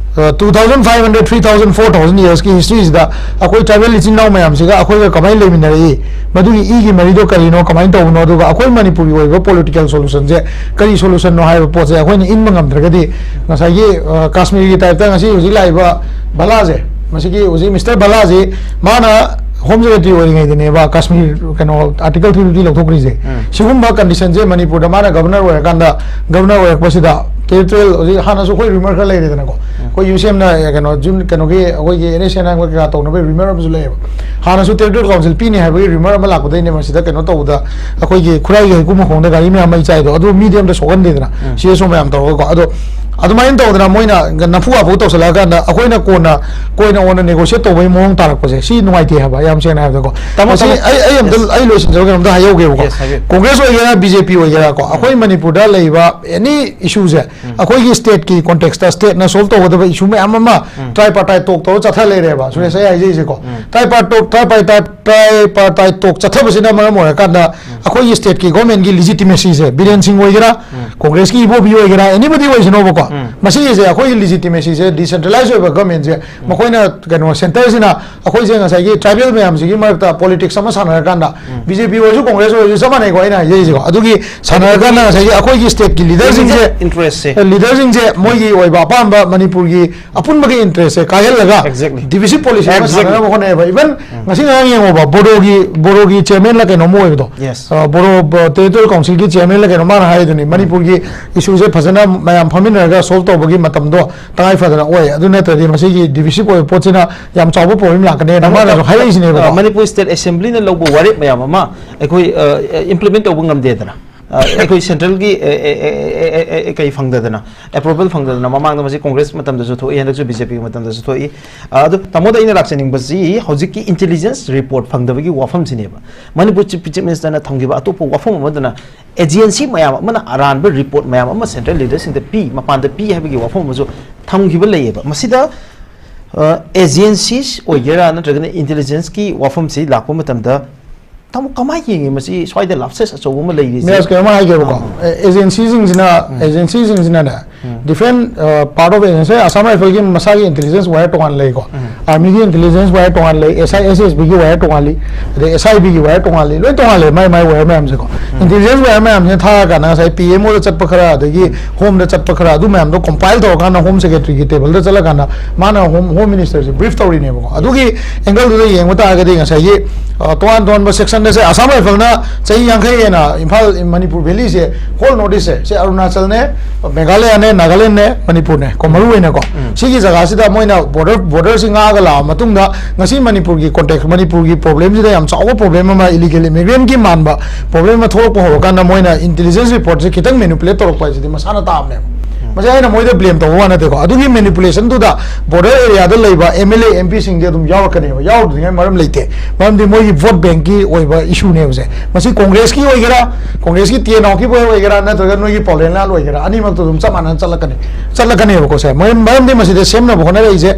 two thousand five hundred, three thousand, four thousand ꯌꯔꯁꯀꯤ ꯍꯤꯁꯇ꯭ꯔꯤꯁꯤꯗ ꯑꯩꯈꯣꯏ ꯇ꯭ꯔꯥꯏꯕꯦꯜ ꯏꯆꯤꯟ ꯏꯅꯥꯎ ꯃꯌꯥꯝꯁꯤꯒ ꯑꯩꯈꯣꯏꯒ ꯀꯃꯥꯏꯅ ꯂꯩꯃꯤꯟꯅꯔꯛꯏ, ꯃꯗꯨꯒꯤ ꯏꯒꯤ ꯃꯔꯤꯗꯣ ꯀꯔꯤꯅꯣ, ꯀꯃꯥꯏꯅ ꯇꯧꯕꯅꯣ, ꯑꯗꯨꯒ ꯑꯩꯈꯣꯏ ꯃꯅꯤꯄꯨꯔꯒꯤ ꯑꯣꯏꯕ ꯄꯣꯂꯤꯇꯤꯀꯦꯜ ꯁꯣꯂꯨꯁꯟꯁꯦ ꯀꯔꯤ ꯁꯣꯂꯨꯁꯟꯅꯣ ꯍꯥꯏꯕ ꯄꯣꯠꯁꯦ ꯑꯩꯈꯣꯏꯅ ꯏꯟꯕ ꯉꯝꯗ꯭ꯔꯒꯗꯤ, ꯉꯁꯥꯏꯒꯤ ꯑ, ꯀꯥꯁꯃꯤꯔꯒꯤ ꯇꯥꯏꯞꯇ ꯉꯁꯤ ꯍꯧꯖꯤꯛ ꯂꯥꯛꯏꯕ ꯚꯂꯥꯁꯦ, ꯃꯁꯤꯒꯤ ꯍꯧꯖꯤꯛ ꯃꯤꯁꯇꯔ ꯚꯂꯥꯁꯤ ꯃꯥꯅ ꯍꯣꯝ ꯁꯦꯀ꯭ꯔꯦꯇꯔꯤ ꯑꯣꯏꯔꯤꯉꯩꯗꯅꯦꯕ ꯀꯥꯁꯃꯤꯔ ꯀꯩꯅꯣ ꯑꯥꯔꯇꯤꯀꯜ ꯊ꯭ꯔꯤ ꯐꯤꯐꯇꯤ ꯂꯧꯊꯣꯛꯈ꯭ꯔꯤꯁꯦ꯫ ꯎꯝ꯫ ꯁꯤꯒꯨꯝꯕ ꯀꯟꯗꯤꯁꯟꯁꯦ ꯃꯅꯤꯄꯨꯔꯗ ꯃꯥꯅ ꯒꯚꯔꯅꯔ ꯑꯣꯏꯔꯀꯥꯟꯗ, ꯒꯚꯔꯅꯔ ꯑꯣꯏꯔꯛꯄꯁꯤꯗ ꯇꯦꯔꯤꯇꯣꯔꯤꯌꯦꯜ ꯍꯧꯖꯤꯛ ꯍꯥꯟꯅꯁꯨ ꯑꯩꯈꯣꯏ ꯔꯤꯃꯔ ꯈꯔ ꯂꯩꯔꯦꯗꯅꯀꯣ, ꯑꯩꯈꯣꯏ ꯌꯨ ꯁꯤ ꯑꯦꯝꯅ ꯀꯩꯅꯣ ꯖꯨꯟ ꯀꯩꯅꯣꯒꯤ ꯑꯩꯈꯣꯏꯒꯤ ꯑꯦꯟ ꯑꯦꯁ ꯑꯦꯟ ꯀꯩꯀꯥ ꯇꯧꯅꯕꯒꯤ ꯔꯤꯃꯔ ꯑꯃꯁꯨ ꯂꯩꯌꯦꯕ꯫ ꯍꯥꯟꯅꯁꯨ ꯇꯦꯔꯤꯇꯣꯔꯤꯌꯦꯜ ꯀꯥꯎꯟꯁꯤꯜ ꯄꯤꯅꯤ ꯍꯥꯏꯕꯒꯤ ꯔꯤꯃꯔ ꯑꯃ ꯂꯥꯛꯄꯗꯩꯅꯦ ꯃꯁꯤꯗ ꯀꯩꯅꯣ ꯇꯧꯕꯗ ꯑꯩꯈꯣꯏꯒꯤ ꯈꯨꯔꯥꯏꯒꯤ ꯍꯩꯀꯨ ꯃꯈꯣꯡꯗ ꯒꯥꯔꯤ ꯃꯌꯥꯝ ꯃꯩ ꯆꯥꯏꯗꯣ, ꯑꯗꯨ ꯃꯤꯗꯤ ꯑꯝꯇ ꯁꯣꯛꯍꯟꯗꯦꯗꯅ, ꯎꯝ꯫ ꯁꯤ ꯑꯦꯁ ꯑꯣ ꯃꯌꯥꯝ ꯇꯧꯔꯒꯀꯣ꯫ ꯑꯗꯣ ꯑꯗꯨꯃꯥꯏꯅ ꯇꯧꯗꯅ ꯃꯣꯏꯅ ꯅꯝꯐꯨ ꯍꯥꯐꯨ ꯇꯧꯁꯜꯂꯛꯑꯀꯥꯟꯗ ꯑꯩꯈꯣꯏꯅ ꯀꯣꯟꯅ ꯀꯣꯏꯅ ꯑꯣꯟꯅ ꯅꯦꯒꯣꯁꯤꯌꯦꯠ ꯇꯧꯕꯒꯤ ꯃꯑꯣꯡ ꯇꯥꯔꯛꯄꯁꯦ ꯁꯤ ꯅꯨꯡꯉꯥꯏꯇꯦ ꯍꯥꯏꯕ, ꯌꯥꯝ ꯁꯦꯡꯅ ꯍꯥꯏꯕꯗꯀꯣ꯫ ꯇꯥꯃꯣ, ꯃꯁꯤ ꯇꯥꯃꯣ꯫ ꯑꯩ ꯑꯩ ꯑꯝꯇ Yes. ꯑꯩ ꯂꯣꯏꯁꯤꯟꯖꯔꯒ ꯀꯩꯅꯣꯝꯇ ꯍꯥꯏꯍꯧꯒꯦꯕꯀꯣ꯫ Yes, ꯍꯥꯏꯕꯤꯌꯨ꯫ ꯀꯣꯡꯒ꯭ꯔꯦꯁ ꯑꯣꯏꯒꯦꯔꯥ, ꯕꯤ ꯖꯦ ꯄꯤ ꯑꯣꯏꯒꯦꯔꯥ ꯀꯣ, ꯑꯩꯈꯣꯏ ꯃꯅꯤꯄꯨꯔꯗ ꯂꯩꯔꯤꯕ ꯑꯦꯅꯤ ꯏꯁꯨꯁꯦ ꯎꯝ꯫ ꯑꯩꯈꯣꯏꯒꯤ ꯁ꯭ꯇꯦꯠꯀꯤ ꯀꯣꯟꯇꯦꯛꯁꯇ ꯁ꯭ꯇꯦꯠꯅ ꯁꯣꯜꯕ ꯇꯧꯒꯗꯕ ꯏꯁꯨ ꯃꯌꯥꯝ ꯑꯃ ꯎꯝ꯫ ꯇ꯭ꯔꯥꯏ ꯄꯥꯔꯇꯥꯏ ꯇꯣꯛ ꯇꯧꯔ ꯆꯠꯊ ꯂꯩꯔꯦꯕ, ꯁꯨꯔꯦꯁ, ꯑꯩ ꯍꯥꯏꯖꯩꯁꯦꯀꯣ꯫ ꯎꯝ꯫ ꯇ꯭ꯔꯥꯏ ꯄꯥꯔ ꯇꯣꯛ, ꯇ꯭ꯔꯥꯏ ꯄꯥꯔꯇꯥꯏ ꯇ꯭ꯔꯥꯏ ꯄꯥꯔꯇꯥꯏ ꯇꯣꯛ ꯆꯠꯊꯕꯁꯤꯅ ꯃꯔꯝ ꯑꯣꯏꯔꯀꯥꯟꯗ ꯎꯝ꯫ ꯑꯩꯈꯣꯏꯒꯤ ꯁ꯭ꯇꯦꯠꯀꯤ ꯒꯣꯔꯃꯦꯟꯒꯤ ꯂꯤꯖꯤꯇꯤꯃꯦꯁꯤꯁꯦ, ꯕꯤꯔꯦꯟ ꯁꯤꯡ ꯑꯣꯏꯒꯦꯔꯥ, ꯎꯝ꯫ ꯀꯣꯡꯒ꯭ꯔꯦꯁꯀꯤ ꯏꯕꯣꯕꯤ ꯑꯣꯏꯒꯦꯔꯥ, ꯑꯦꯅꯤꯕꯗꯤ ꯑꯣꯏꯁꯅꯣꯕꯀꯣ, ꯎꯝ꯫ ꯃꯁꯤꯒꯤꯁꯦ ꯑꯩꯈꯣꯏꯒꯤ ꯂꯤꯖꯤꯇꯤꯃꯦꯁꯤꯁꯦ, ꯗꯤꯁꯦꯟꯇ꯭ꯔꯦꯂꯥꯏꯁ ꯑꯣꯏꯕ ꯒꯣꯔꯃꯦꯟꯁꯦ, ꯎꯝ꯫ ꯃꯈꯣꯏꯅ ꯀꯩꯅꯣ ꯁꯦꯟꯇꯔꯁꯤꯅ ꯑꯩꯈꯣꯏꯁꯦ ꯉꯁꯥꯏꯒꯤ ꯇ꯭ꯔꯥꯏꯕꯦꯜ ꯃꯌꯥꯝꯁꯤꯒꯤ ꯃꯔꯛꯇ ꯄꯣꯂꯤꯇꯤꯛꯁ ꯑꯃ ꯁꯥꯟꯅꯔꯀꯥꯟꯗ, ꯎꯝ꯫ ꯕꯤ ꯖꯦ ꯄꯤ ꯑꯣꯏꯔꯁꯨ ꯀꯣꯡꯒ꯭ꯔꯦꯁ ꯑꯣꯏꯔꯁꯨ ꯆꯞ ꯃꯥꯟꯅꯩꯀꯣ ꯑꯩꯅ ꯍꯥꯏꯖꯔꯤꯁꯦꯀꯣ꯫ ꯑꯗꯨꯒꯤ ꯁꯥꯟꯅꯔꯀꯥꯟꯗ ꯉꯁꯥꯏꯒꯤ ꯑꯩꯈꯣꯏꯒꯤ ꯁ꯭ꯇꯦꯠꯀꯤ ꯂꯤꯗꯔꯁꯤꯡꯁꯦ, ꯏꯟꯇꯔꯦꯁꯁꯦ꯫ ꯂꯤꯗꯔꯁꯤꯡꯁꯦ ꯃꯣꯏꯒꯤ ꯑꯣꯏꯕ ꯑꯄꯥꯝꯕ ꯃꯅꯤꯄꯨꯔꯒꯤ ꯑꯄꯨꯟꯕꯒꯤ ꯏꯟꯇꯔꯦꯁꯁꯦ ꯀꯥꯏꯍꯜꯂꯒ Exactly. ꯗꯤꯚꯤꯖꯤꯠ ꯄꯣꯂꯤꯁꯤ ꯑꯃ Exactly. ꯁꯥꯟꯅꯅꯕ ꯍꯣꯠꯅꯩꯑꯕ꯫ ꯏꯚꯟ ꯎꯝ꯫ ꯉꯁꯤ ꯉꯔꯥꯡ ꯌꯦꯡꯉꯣꯕ, ꯕꯣꯗꯣꯒꯤ, ꯕꯣꯗꯣꯒꯤ ꯆꯤꯌꯔꯃꯦꯟꯂ ꯀꯩꯅꯣꯝꯃ ꯑꯣꯏꯕꯗꯣ, Yes. ꯑ, ꯕꯣꯗꯣ, ꯕ-, ꯇꯦꯔꯤꯇꯣꯔꯤꯌꯦꯜ ꯀꯥꯎꯟꯁꯤꯜꯒꯤ ꯆꯤꯌꯔꯃꯦꯟꯂ ꯀꯩꯅꯣ ꯃꯥꯅ ꯍꯥꯏꯗꯨꯅꯤ, ꯎꯝ꯫ ꯃꯅꯤꯄꯨꯔꯒꯤ ꯏꯁꯨꯁꯦ ꯐꯖꯅ ꯃꯌꯥꯝ ꯐꯝꯃꯤꯟꯅꯔꯒ ꯁꯣꯜꯕ ꯇꯧꯕꯒꯤ ꯃꯇꯝꯗꯣ ꯇꯉꯥꯏ ꯐꯗꯅ ꯑꯣꯏ꯫ ꯑꯗꯨ ꯅꯠꯇ꯭ꯔꯗꯤ ꯃꯁꯤꯒꯤ ꯗꯤꯚꯤꯖꯤꯠ ꯑꯣꯏꯕ ꯄꯣꯠꯁꯤꯅ ꯌꯥꯝ ꯆꯥꯎꯕ ꯄ꯭ꯔꯣꯕ꯭ꯂꯦꯝ ꯂꯥꯛꯀꯅꯦꯅ ꯇꯥꯃꯣ, ꯃꯥꯅꯁꯨ ꯇꯥꯃꯣ, ꯍꯥꯏꯔꯛꯏꯁꯤꯅꯦꯕꯀꯣ꯫ ꯑ, ꯃꯅꯤꯄꯨꯔ ꯁ꯭ꯇꯦꯠ ꯑꯦꯁꯦꯝꯕ꯭ꯂꯤꯅ ꯂꯧꯕ ꯋꯥꯔꯦꯞ ꯃꯌꯥꯝ ꯑꯃ ꯑꯩꯈꯣꯏ, ꯑ, ꯏꯝꯄ꯭ꯂꯤꯃꯦꯟ ꯇꯧꯕ ꯉꯝꯗꯦꯗꯅ꯫ ꯑ, ꯑꯩꯈꯣꯏ ꯁꯦꯟꯇ꯭ꯔꯦꯜꯒꯤ, ꯑꯦ, ꯑꯦ, ꯑꯦ, ꯑꯦ, ꯑꯦ, ꯑꯦ, ꯀꯩ ꯐꯪꯗꯗꯅ, ꯑꯦꯄ꯭ꯔꯨꯚꯦꯜ ꯐꯪꯗꯗꯅ, ꯃꯃꯥꯡꯗ ꯃꯁꯤ ꯀꯣꯡꯒ꯭ꯔꯦꯁ ꯃꯇꯝꯗꯁꯨ ꯊꯣꯛꯏ, ꯍꯟꯗꯛꯁꯨ ꯕꯤ ꯖꯦ ꯄꯤꯒꯤ ꯃꯇꯝꯗꯁꯨ ꯊꯣꯛꯏ꯫ ꯑ, ꯑꯗꯨ ꯇꯥꯃꯣꯗ ꯑꯩꯅ ꯂꯥꯛꯆꯅꯤꯡꯕꯁꯤ ꯍꯧꯖꯤꯛꯀꯤ ꯏꯟꯇꯦꯂꯤꯖꯦꯟꯁ ꯔꯤꯄꯣꯔꯠ ꯐꯪꯗꯕꯒꯤ ꯋꯥꯐꯝꯁꯤꯅꯦꯕ꯫ ꯃꯅꯤꯄꯨꯔ ꯆꯤꯐ, ꯆꯤꯐ ꯃꯤꯅꯤꯁꯇꯔꯅ ꯊꯝꯈꯤꯕ ꯑꯇꯣꯞꯄ ꯋꯥꯐꯝ ꯑꯃꯗꯅ ꯑꯦꯖꯦꯟꯁꯤ ꯃꯌꯥꯝ ꯑꯃꯅ ꯑꯔꯥꯟꯕ ꯔꯤꯄꯣꯔꯠ ꯃꯌꯥꯝ ꯑꯃ ꯁꯦꯟꯇ꯭ꯔꯦꯜ ꯂꯤꯗꯔꯁꯤꯡꯗ ꯄꯤ, ꯃꯄꯥꯟꯗ ꯄꯤ ꯍꯥꯏꯕꯒꯤ ꯋꯥꯐꯝ ꯑꯃꯁꯨ ꯊꯝꯈꯤꯕ ꯂꯩꯌꯦꯕ꯫ ꯃꯁꯤꯗ, ꯑ, ꯑꯦꯖꯦꯟꯁꯤꯁ ꯑꯣꯏꯒꯦꯔꯥ ꯅꯠꯇ꯭ꯔꯒꯅ ꯏꯟꯇꯦꯂꯤꯖꯦꯟꯁꯀꯤ ꯋꯥꯐꯝꯁꯤ ꯂꯥꯛꯄ ꯃꯇꯝꯗ ꯇꯥꯃꯣ ꯀꯃꯥꯏꯅ ꯌꯦꯡꯉꯤ? ꯃꯁꯤ ꯁ꯭ꯋꯥꯏꯗ ꯂꯥꯞꯁꯦꯁ ꯑꯆꯧꯕ ꯑꯃ ꯂꯩꯔꯤꯁꯦ꯫ ꯃꯦꯁ ꯀꯩꯅꯣꯝꯃ ꯍꯥꯏꯒꯦꯕꯀꯣ꯫ ꯑꯥ꯫ ꯑꯦ-, ꯑꯦꯖꯦꯟꯁꯤꯁꯤꯡꯁꯤꯅ, ꯎꯝ꯫ ꯑꯦꯖꯦꯟꯁꯤꯁꯤꯡꯁꯤꯅꯅꯦ, Different part of agency, Assam Rifle ꯒꯤ ꯃꯁꯥꯒꯤ intelligence wire ꯇꯣꯉꯥꯟ ꯂꯩꯀꯣ, Army ꯒꯤ intelligence wire ꯇꯣꯉꯥꯟ ꯂꯩ, S I S S B ꯒꯤ wire ꯇꯣꯉꯥꯟ ꯂꯩ, ꯑꯗꯩ S I B ꯒꯤ wire ꯇꯣꯉꯥꯟ ꯂꯩ, ꯂꯣꯏ ꯇꯣꯉꯥꯟ ꯂꯩ, ꯃꯥꯏ ꯃꯥꯏ wire ꯃꯌꯥꯝꯁꯦꯀꯣ꯫ Intelligence wire ꯃꯌꯥꯝꯁꯤꯅ ꯊꯥꯔꯀꯥꯟꯗ ꯉꯁꯥꯏ P M O ꯗ ꯆꯠꯄ ꯈꯔ, ꯑꯗꯒꯤ Home ꯗ ꯆꯠꯄ ꯈꯔ, ꯑꯗꯨ ꯃꯌꯥꯝꯗꯣ compile ꯇꯧꯔꯀꯥꯟꯗ Home Secretary ꯒꯤ table ꯗ ꯆꯠꯂꯀꯥꯟꯗ ꯃꯥꯅ Home Home Minister ꯁꯦ brief ꯇꯧꯔꯤꯅꯦꯕꯀꯣ꯫ ꯑꯗꯨꯒꯤ angle ꯗꯨꯗ ꯌꯦꯡꯕ ꯇꯥꯔꯒꯗꯤ ꯉꯁꯥꯏꯒꯤ ꯑ, ꯇꯣꯉꯥꯟ ꯇꯣꯉꯥꯟꯕ section ꯗ ꯁꯦ, Assam Rifle ꯅ ꯆꯍꯤ ꯌꯥꯡꯈꯩ ꯍꯦꯟꯅ ꯏꯝꯐꯥꯜ, ꯃꯅꯤꯄꯨꯔ valley ꯁꯦ, whole North East ꯁꯦ, ꯁꯦ ꯑꯔꯨꯅꯥꯆꯜꯅꯦ, ꯃꯦꯘꯥꯂꯌꯥꯅꯦ, ꯅꯥꯒꯥꯂꯦꯟꯅꯦ, ꯃꯅꯤꯄꯨꯔꯅꯦ ꯀꯣ, ꯃꯔꯨ ꯑꯣꯏꯅꯀꯣ꯫ ꯁꯤꯒꯤ ꯖꯒꯥꯁꯤꯗ ꯃꯣꯏꯅ border, border ꯁꯤ ꯉꯥꯛꯑꯒ ꯂꯥꯛꯑ ꯃꯇꯨꯡꯗ ꯉꯁꯤ ꯃꯅꯤꯄꯨꯔꯒꯤ context, ꯃꯅꯤꯄꯨꯔꯒꯤ problem ꯁꯤꯗ ꯌꯥꯝ ꯆꯥꯎꯕ problem ꯑꯃ, illegal immigrant ꯀꯤ ꯃꯥꯟꯕ problem ꯑꯃ ꯊꯣꯛꯂꯛꯄ ꯍꯧꯔꯀꯥꯟꯗ ꯃꯣꯏꯅ intelligence report ꯁꯦ ꯈꯤꯇꯪ manipulate ꯇꯧꯔꯛꯄ ꯍꯥꯏꯁꯤꯗꯤ ꯃꯁꯥꯅ ꯇꯥꯕꯅꯦꯕ꯫ ꯃꯁꯤ ꯑꯩꯅ ꯃꯣꯏꯗ blame ꯇꯧꯕ ꯋꯥ ꯅꯠꯇꯦꯀꯣ꯫ ꯑꯗꯨꯒꯤ manipulation ꯗꯨꯗ border area ꯗ ꯂꯩꯕ M L A, M P ꯁꯤꯡꯗꯤ ꯑꯗꯨꯝ ꯌꯥꯎꯔꯛꯀꯅꯦꯕ, ꯌꯥꯎꯗ꯭ꯔꯤꯉꯩ ꯃꯔꯝ ꯂꯩꯇꯦ꯫ ꯃꯔꯝꯗꯤ ꯃꯣꯏꯒꯤ vote bank ꯀꯤ ꯑꯣꯏꯕ issue ꯅꯦꯕꯁꯦ꯫ ꯃꯁꯤ Congress ꯀꯤ ꯑꯣꯏꯒꯦꯔꯥ, Congress ꯀꯤ ꯇꯤ ꯑꯦꯟ ꯍꯣꯛꯀꯤꯕꯨ ꯑꯣꯏꯒꯦꯔꯥ, ꯅꯠꯇ꯭ꯔꯒ ꯅꯣꯏꯒꯤ ꯄꯥꯎꯂꯦꯟꯂꯥꯜ ꯑꯣꯏꯒꯦꯔꯥ, ꯑꯅꯤꯃꯛꯇꯣ ꯑꯗꯨꯝ ꯆꯞ ꯃꯥꯟꯅꯅ ꯆꯠꯂꯛꯀꯅꯤ, ꯆꯠꯂꯛꯀꯅꯦꯕꯀꯣ꯫ ꯁꯦ, ꯃꯔꯝ, ꯃꯔꯝꯗꯤ ꯃꯁꯤꯗ ꯁꯦꯝꯅꯕ ꯍꯣꯠꯅꯔꯛꯏꯁꯦ,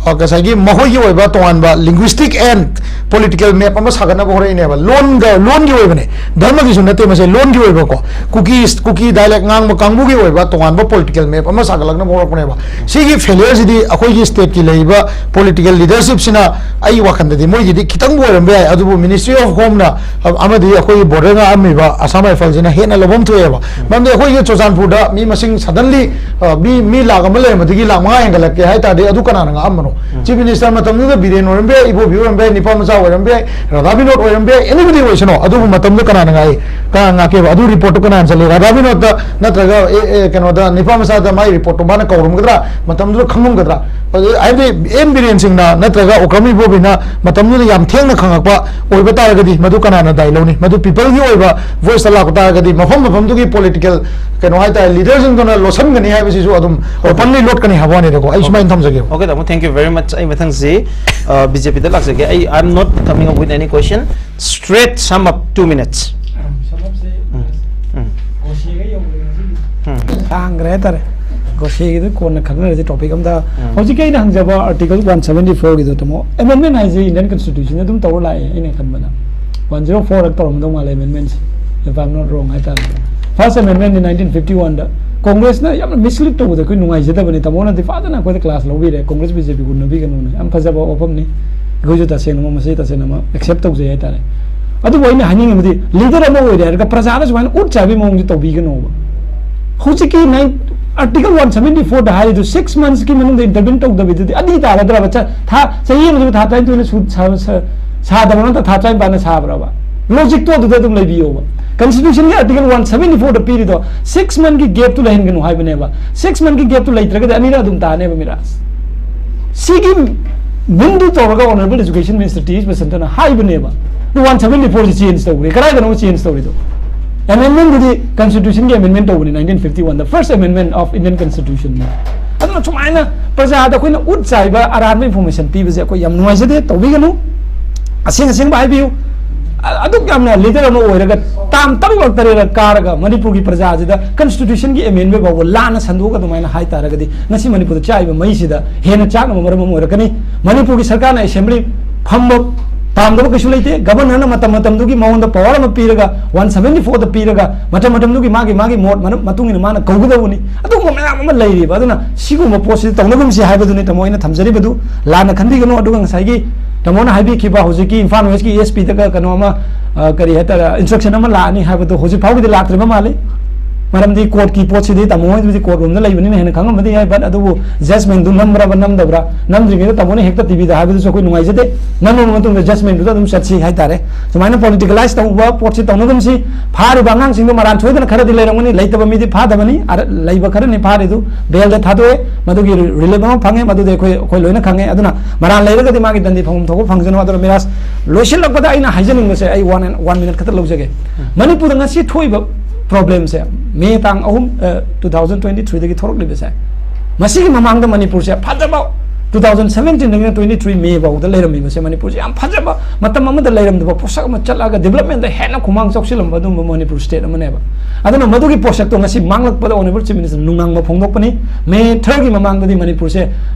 ꯑ, ꯉꯁꯥꯏꯒꯤ ꯃꯈꯣꯏꯒꯤ ꯑꯣꯏꯕ ꯇꯣꯉꯥꯟꯕ linguistic and political map ꯑꯃ ꯁꯥꯒꯠꯅꯕ ꯍꯣꯠꯅꯔꯛꯏꯅꯦꯕ꯫ ꯂꯣꯟꯒ, ꯂꯣꯟꯒꯤ ꯑꯣꯏꯕꯅꯦ, ꯙꯔꯃꯒꯤꯁꯨ ꯅꯠꯇꯦ ꯃꯁꯦ, ꯂꯣꯟꯒꯤ ꯑꯣꯏꯕꯀꯣ꯫ ꯀꯨꯀꯤ, ꯀꯨꯀꯤ dialect ꯉꯥꯡꯕ ꯀꯥꯡꯕꯨꯒꯤ ꯑꯣꯏꯕ ꯇꯣꯉꯥꯟꯕ political map ꯑꯃ ꯁꯥꯒꯠꯂꯛꯅꯕ ꯍꯧꯔꯛꯄꯅꯦꯕ꯫ ꯁꯤꯒꯤ failure ꯁꯤꯗꯤ ꯑꯩꯈꯣꯏꯒꯤ state ꯀꯤ ꯂꯩꯔꯤꯕ political leadership ꯁꯤꯅ, ꯑꯩ ꯋꯥꯈꯜꯗꯗꯤ ꯃꯣꯏꯒꯤꯗꯤ ꯈꯤꯇꯪꯕꯨ ꯑꯣꯏꯔꯝꯕ ꯌꯥꯏ, ꯑꯗꯨꯕꯨ Ministry of Home ꯅ, ꯑ-, ꯑꯃꯗꯤ ꯑꯩꯈꯣꯏꯒꯤ border ꯉꯥꯛꯑꯝꯃꯤꯕ Assam Rifle ꯁꯤꯅ ꯍꯦꯟꯅ ꯂꯧꯐꯝ ꯊꯣꯛꯑꯦꯕ꯫ ꯃꯔꯝꯗꯤ ꯑꯩꯈꯣꯏꯒꯤ ꯆꯨꯔꯆꯥꯟꯄꯨꯔꯗ ꯃꯤ ꯃꯁꯤꯡ suddenly, ꯑ, ꯃꯤ, ꯃꯤ ꯂꯥꯈ ꯑꯃ ꯂꯩꯔꯝꯕꯗꯒꯤ ꯂꯥꯈ ꯃꯉꯥ ꯍꯦꯟꯒꯠꯂꯛꯀꯦ ꯍꯥꯏ ꯇꯥꯔꯗꯤ ꯑꯗꯨ ꯀꯅꯥꯅ ꯉꯥꯛꯑꯝꯕꯅꯣ? Chief Minister ꯃꯇꯝꯗꯨꯗ ꯕꯤꯔꯦꯟ ꯑꯣꯏꯔꯝꯕ ꯌꯥꯏ, ꯏꯕꯣꯕꯤ ꯑꯣꯏꯔꯝꯕ ꯌꯥꯏ, ꯅꯤꯄꯥ ꯃꯆꯥ ꯑꯣꯏꯔꯝꯕ ꯌꯥꯏ, ꯔꯥꯙꯥ ꯕꯤꯅꯣꯗ ꯑꯣꯏꯔꯝꯕ ꯌꯥꯏ, anybody ꯑꯣꯏꯁꯅꯣ, ꯑꯗꯨꯕꯨ ꯃꯇꯝꯗꯨ ꯀꯅꯥꯅ ꯉꯥꯛꯏ? ꯀꯅꯥ ꯉꯥꯛꯀꯦꯕ? ꯑꯗꯨ report ꯇꯨ ꯀꯅꯥꯅ ꯆꯠꯂꯤ? ꯔꯥꯙꯥ ꯕꯤꯅꯣꯗꯇ ꯅꯠꯇ꯭ꯔꯒ, ꯑꯦ, ꯑꯦ, ꯀꯩꯅꯣꯗ, ꯅꯤꯄꯥ ꯃꯆꯥꯗ ꯃꯥꯏ report ꯇꯨ ꯃꯥꯅ ꯀꯧꯔꯝꯒꯗ꯭ꯔꯥ? ꯃꯇꯝꯗꯨꯗ ꯈꯪꯉꯝꯒꯗ꯭ꯔꯥ? ꯑꯗꯨ, ꯍꯥꯏꯕꯗꯤ ꯑꯦꯟ ꯕꯤꯔꯦꯟ ꯁꯤꯡꯅ ꯅꯠꯇ꯭ꯔꯒ ꯑꯣꯀ꯭ꯔꯝ ꯏꯕꯣꯕꯤꯅ ꯃꯇꯝꯗꯨꯗ ꯌꯥꯝ ꯊꯦꯡꯅ ꯈꯪꯉꯛꯄ ꯑꯣꯏꯕ ꯇꯥꯔꯒꯗꯤ ꯃꯗꯨ ꯀꯅꯥꯅ ꯗꯥꯏ ꯂꯧꯅꯤ? ꯃꯗꯨ people ꯒꯤ ꯑꯣꯏꯕ voice ꯇ ꯂꯥꯛꯄ ꯇꯥꯔꯒꯗꯤ ꯃꯐꯝ ꯃꯐꯝꯗꯨꯒꯤ political, ꯀꯩꯅꯣ ꯍꯥꯏꯇꯥꯔꯦ, leader ꯁꯤꯡꯗꯨꯅ ꯂꯣꯠꯁꯟꯒꯅꯤ ꯍꯥꯏꯕꯁꯤꯁꯨ ꯑꯗꯨꯝ openly ꯂꯣꯠꯀꯅꯤ ꯍꯥꯏꯕ ꯋꯥꯅꯤꯗꯀꯣ꯫ ꯑꯩ ꯁꯨꯃꯥꯏꯅ ꯊꯝꯖꯒꯦꯕ꯫ Okay, ꯇꯥꯃꯣ, thank you very much. ꯑꯩ ꯃꯊꯪꯁꯤ, ꯑ, ꯕꯤ ꯖꯦ ꯄꯤꯗ ꯂꯥꯛꯆꯒꯦ꯫ ꯑꯩ, I'm not coming up with any question. Straight sum up, two minutes. ꯎꯝ, ꯎꯝ, ꯎꯝ꯫ ꯇꯥꯡꯈ꯭ꯔꯦ ꯍꯥꯏꯇꯥꯔꯦ꯫ ꯒꯣꯁꯦꯒꯤꯗ ꯀꯣꯟꯅ ꯈꯪꯅꯔꯁꯤ topic ꯑꯝꯗ꯫ ꯎꯝ꯫ ꯍꯧꯖꯤꯛꯀꯤ ꯑꯩꯅ ꯍꯪꯖꯕ Article one seventy four ꯒꯤꯗꯣ, ꯇꯥꯃꯣ, amendment ꯍꯥꯏꯁꯦ Indian Constitution ꯑꯗꯨꯝ ꯇꯧꯔ ꯂꯥꯛꯑꯦ ꯑꯩꯅ ꯈꯟꯕꯗ꯫ One zero four ꯇꯧꯔꯝꯗꯧ ꯃꯥꯜꯂꯦ amendment say, if I'm not wrong ꯍꯥꯏꯇꯥꯔꯦ꯫ First Amendment ꯅꯤ nineteen fifty one ꯗ꯫ Congress ꯅ ꯌꯥꯝꯅ mislead ꯇꯧꯕꯗ ꯑꯩꯈꯣꯏ ꯅꯨꯡꯉꯥꯏꯖꯗꯕꯅꯤ꯫ ꯇꯥꯃꯣꯅꯗꯤ ꯐꯖꯅ ꯑꯩꯈꯣꯏꯗ class ꯂꯧꯕꯤꯔꯦ꯫ Congress B J P ꯎꯅꯕꯤꯒꯅꯨꯅ꯫ ꯌꯥꯝ ꯐꯖꯕ ꯋꯥꯐꯝꯅꯤ꯫ ꯑꯩꯈꯣꯏꯁꯨ ꯇꯁꯦꯡꯅꯃꯛ ꯃꯁꯤ ꯇꯁꯦꯡꯅꯃꯛ accept ꯇꯧꯖꯩ ꯍꯥꯏꯇꯥꯔꯦ꯫ ꯑꯗꯨꯕꯨ ꯑꯩꯅ ꯍꯥꯏꯅꯤꯡꯉꯤꯕꯗꯤ, leader ꯑꯃ ꯑꯣꯏꯔꯦ ꯍꯥꯏꯔꯒ ꯄ꯭ꯔꯖꯥꯗ ꯁꯨꯃꯥꯏꯅ ꯎꯠ ꯆꯥꯏꯕꯒꯤ ꯃꯑꯣꯡꯁꯦ ꯇꯧꯕꯤꯒꯅꯣꯕ꯫ ꯍꯧꯖꯤꯛꯀꯤ nine, Article one seventy four ꯗ ꯍꯥꯏꯔꯤꯗꯨ six months ꯀꯤ ꯃꯅꯨꯡꯗ intervene ꯇꯧꯗꯕꯤꯗꯨꯗꯤ ꯑꯅꯤ ꯇꯥꯔꯗ꯭ꯔꯕ? ꯆ-, ꯊꯥ, ꯆꯍꯤ ꯑꯃꯗꯨ ꯊꯥ ꯇꯔꯥꯅꯤꯊꯣꯏꯅ ꯁꯨ-, ꯁꯥ-, ꯁꯥ-, ꯁꯥꯗꯕ ꯅꯠꯇ꯭ꯔ ꯊꯥ ꯇꯔꯥꯅꯤꯄꯥꯟꯅ ꯁꯥꯕ꯭ꯔꯕ? Logic ꯇꯣ ꯑꯗꯨꯗ ꯑꯗꯨꯝ ꯂꯩꯕꯤꯌꯣꯕ꯫ Constitution ꯒꯤ Article one seventy four ꯗ ꯄꯤꯔꯤꯗꯣ six month ꯀꯤ gap ꯇꯨ ꯂꯩꯍꯟꯒꯅꯨ ꯍꯥꯏꯕꯅꯦꯕ꯫ Six month ꯀꯤ gap ꯇꯨ ꯂꯩꯇ꯭ꯔꯒꯗꯤ ꯑꯅꯤꯔꯛ ꯑꯗꯨꯝ ꯇꯥꯅꯦꯕ, ꯃꯤꯔꯥꯁ꯫ ꯁꯤꯒꯤ ꯃꯤꯟꯗꯨ ꯇꯧꯔꯒ Honourable Education Minister T H ꯕꯁꯟꯇꯅ ꯍꯥꯏꯕꯅꯦꯕ꯫ ꯑꯗꯨ one seventy four ꯁꯤ change ꯇꯧꯈ꯭ꯔꯦ꯫ ꯀꯗꯥꯏꯗꯅꯣ change ꯇꯧꯔꯤꯗꯣ? Amendment ꯗꯨꯗꯤ Constitution ꯒꯤ amendment ꯇꯧꯕꯅꯤ, nineteen fifty one the, first amendment of Indian Constitution ꯅꯤ꯫ ꯑꯗꯨꯅ ꯁꯨꯃꯥꯏꯅ ꯄ꯭ꯔꯖꯥꯗ ꯑꯩꯈꯣꯏꯅ ꯎꯠ ꯆꯥꯏꯕ ꯑꯔꯥꯟꯕ information ꯄꯤꯕꯁꯦ ꯑꯩꯈꯣꯏ ꯌꯥꯝ ꯅꯨꯡꯉꯥꯏꯖꯗꯦ, ꯇꯧꯕꯤꯒꯅꯨ꯫ ꯑꯁꯦꯡ ꯑꯁꯦꯡꯕ ꯍꯥꯏꯕꯤꯌꯨ꯫ ꯑ-, ꯑꯗꯨꯛ ꯌꯥꯝꯅ leader ꯑꯃ ꯑꯣꯏꯔꯒ term ꯇꯔꯨꯛꯂꯛ ꯇꯔꯦꯠꯂꯛ ꯀꯥꯔꯒ ꯃꯅꯤꯄꯨꯔꯒꯤ ꯄ꯭ꯔꯖꯥꯁꯤꯗ Constitution ꯒꯤ amendment ꯐꯥꯎꯕ ꯂꯥꯟꯅ ꯁꯟꯗꯣꯛꯑꯒ ꯑꯗꯨꯃꯥꯏꯅ ꯍꯥꯏꯇꯥꯔꯒꯗꯤ ꯉꯁꯤ ꯃꯅꯤꯄꯨꯔꯗ ꯆꯥꯛꯏꯕ ꯃꯩꯁꯤꯗ ꯍꯦꯟꯅ ꯆꯥꯛꯅꯕ ꯃꯔꯝ ꯑꯃ ꯑꯣꯏꯔꯛꯀꯅꯤ꯫ ꯃꯅꯤꯄꯨꯔꯒꯤ ꯁꯔꯀꯥꯔꯅ assembly ꯐꯝꯕ ꯄꯥꯝꯗꯕ ꯀꯩꯁꯨ ꯂꯩꯇꯦ꯫ Governor ꯅ ꯃꯇꯝ ꯃꯇꯝꯗꯨꯒꯤ ꯃꯉꯣꯟꯗ power ꯑꯃ ꯄꯤꯔꯒ, one seventy four ꯗ ꯄꯤꯔꯒ, ꯃꯇꯝ ꯃꯇꯝꯗꯨꯒꯤ ꯃꯥꯒꯤ, ꯃꯥꯒꯤ ꯃꯣꯠ ꯃꯅꯨꯡ-, ꯃꯇꯨꯡ ꯏꯟꯅ ꯃꯥꯅ ꯀꯧꯒꯗꯧꯕꯅꯤ꯫ ꯑꯗꯨꯒꯨꯝꯕ ꯃꯌꯥꯝ ꯑꯃ ꯂꯩꯔꯤꯕ꯫ ꯑꯗꯨꯅ ꯁꯤꯒꯨꯝꯕ ꯄꯣꯠꯁꯤ ꯇꯧꯅꯒꯨꯝꯁꯤ ꯍꯥꯏꯕꯗꯨꯅꯤ ꯇꯥꯃꯣ ꯑꯩꯅ ꯊꯝꯖꯔꯤꯕꯗꯨ꯫ ꯂꯥꯟꯅ ꯈꯟꯕꯤꯒꯅꯨ꯫ ꯑꯗꯨꯒ ꯉꯁꯥꯏꯒꯤ ꯇꯥꯃꯣꯅ ꯍꯥꯏꯕꯤꯈꯤꯕ ꯍꯧꯖꯤꯛꯀꯤ ꯏꯝꯐꯥꯜ West ꯀꯤ S P ꯗꯒ ꯀꯩꯅꯣ ꯑꯃ, ꯑ, ꯀꯔꯤ ꯍꯥꯏꯇꯥꯔꯦ, instruction ꯑꯃ ꯂꯥꯛꯑꯅꯤ ꯍꯥꯏꯕꯗꯣ ꯍꯧꯖꯤꯛ ꯐꯥꯎꯒꯤꯗꯤ ꯂꯥꯛꯇ꯭ꯔꯤꯕ ꯃꯥꯜꯂꯤ꯫ ꯃꯔꯝꯗꯤ court ꯀꯤ ꯄꯣꯠꯁꯤꯗꯤ ꯇꯥꯃꯣ ꯍꯣꯏꯗꯨꯗꯤ court ꯔꯣꯝꯗ ꯂꯩꯕꯅꯤꯅ ꯍꯦꯟꯅ ꯈꯪꯉꯝꯕꯗꯤ ꯌꯥꯏ, but ꯑꯗꯨꯕꯨ judgment ꯗꯨ ꯅꯝꯕ꯭ꯔꯕ ꯅꯝꯗꯕ꯭ꯔꯥ? ꯅꯝꯗ꯭ꯔꯤꯉꯩꯗ ꯇꯥꯃꯣꯅ ꯍꯦꯛꯇ T V ꯗ ꯍꯥꯏꯕꯗꯨꯁꯨ ꯑꯩꯈꯣꯏ ꯅꯨꯡꯉꯥꯏꯖꯗꯦ꯫ ꯅꯝꯃꯕ ꯃꯇꯨꯡꯗ judgment ꯗꯨꯗ ꯑꯗꯨꯝ ꯆꯠꯁꯤ ꯍꯥꯏꯇꯥꯔꯦ꯫ ꯁꯨꯃꯥꯏꯅ politicalize ꯇꯧꯕ ꯄꯣꯠꯁꯤ ꯇꯧꯅꯒꯨꯝꯁꯤ꯫ ꯐꯥꯔꯤꯕ ꯑꯉꯥꯡꯁꯤꯡꯗꯣ ꯃꯔꯥꯟ ꯁꯣꯏꯗꯅ ꯈꯔꯗꯤ ꯂꯩꯔꯝꯒꯅꯤ, ꯂꯩꯇꯕ ꯃꯤꯗꯤ ꯐꯥꯗꯕꯅꯤ꯫ ꯑꯔ-, ꯂꯩꯕ ꯈꯔꯅꯤ ꯐꯥꯔꯤꯗꯨ bail ꯗ ꯊꯥꯗꯣꯛꯑꯦ, ꯃꯗꯨꯒꯤ relief ꯑꯃ ꯐꯪꯉꯦ, ꯃꯗꯨꯗꯤ ꯑꯩꯈꯣꯏ, ꯑꯩꯈꯣꯏ ꯂꯣꯏꯅ ꯈꯪꯉꯦ꯫ ꯑꯗꯨꯅ ꯃꯔꯥꯟ ꯂꯩꯔꯒꯗꯤ ꯃꯥꯒꯤ ꯗꯟꯗꯤ ꯐꯪꯐꯝ ꯊꯣꯛꯄ ꯐꯪꯖꯅꯨ꯫ ꯑꯗꯨꯅ ꯃꯤꯔꯥꯁ, ꯂꯣꯏꯁꯤꯜꯂꯛꯄꯗ ꯑꯩꯅ ꯍꯥꯏꯖꯅꯤꯡꯕꯁꯦ, ꯑꯩ one, one minute ꯈꯛꯇ ꯂꯧꯖꯒꯦ꯫ ꯃꯅꯤꯄꯨꯔꯗ ꯉꯁꯤ ꯊꯣꯛꯏꯕ problem ꯁꯦ, ꯃꯦ ꯇꯥꯡ ꯑꯍꯨꯝ, ꯑ, two thousand twenty three ꯗꯒꯤ ꯊꯣꯛꯂꯛꯂꯤꯕꯁꯦ, ꯃꯁꯤꯒꯤ ꯃꯃꯥꯡꯗ ꯃꯅꯤꯄꯨꯔꯁꯦ ꯐꯖꯕ, two thousand seventeen ꯗꯒꯤꯅ twenty three ꯃꯦ ꯐꯥꯎꯗ ꯂꯩꯔꯝꯃꯤꯕꯁꯦ, ꯃꯅꯤꯄꯨꯔꯁꯦ ꯌꯥꯝ ꯐꯖꯕ, ꯃꯇꯝ ꯑꯃꯗ ꯂꯩꯔꯝꯗꯕ ꯄꯣꯠꯁꯛ ꯑꯃ ꯆꯠꯂꯒ development ꯗ ꯍꯦꯟꯅ ꯈꯨꯃꯥꯡ ꯆꯥꯎꯁꯤꯜꯂꯝꯕ ꯑꯗꯨꯒꯨꯝꯕ ꯃꯅꯤꯄꯨꯔ state ꯑꯃꯅꯦꯕ꯫ ꯑꯗꯨꯅ ꯃꯗꯨꯒꯤ ꯄꯣꯠꯁꯛꯇꯣ ꯉꯁꯤ ꯃꯥꯡꯂꯛꯄꯗ Honourable Chief Minister ꯅ ꯅꯨꯡꯅꯥꯡꯕ ꯐꯣꯡꯗꯣꯛꯄꯅꯤ꯫ ꯃꯦ third ꯀꯤ ꯃꯃꯥꯡꯗꯗꯤ ꯃꯅꯤꯄꯨꯔꯁꯦ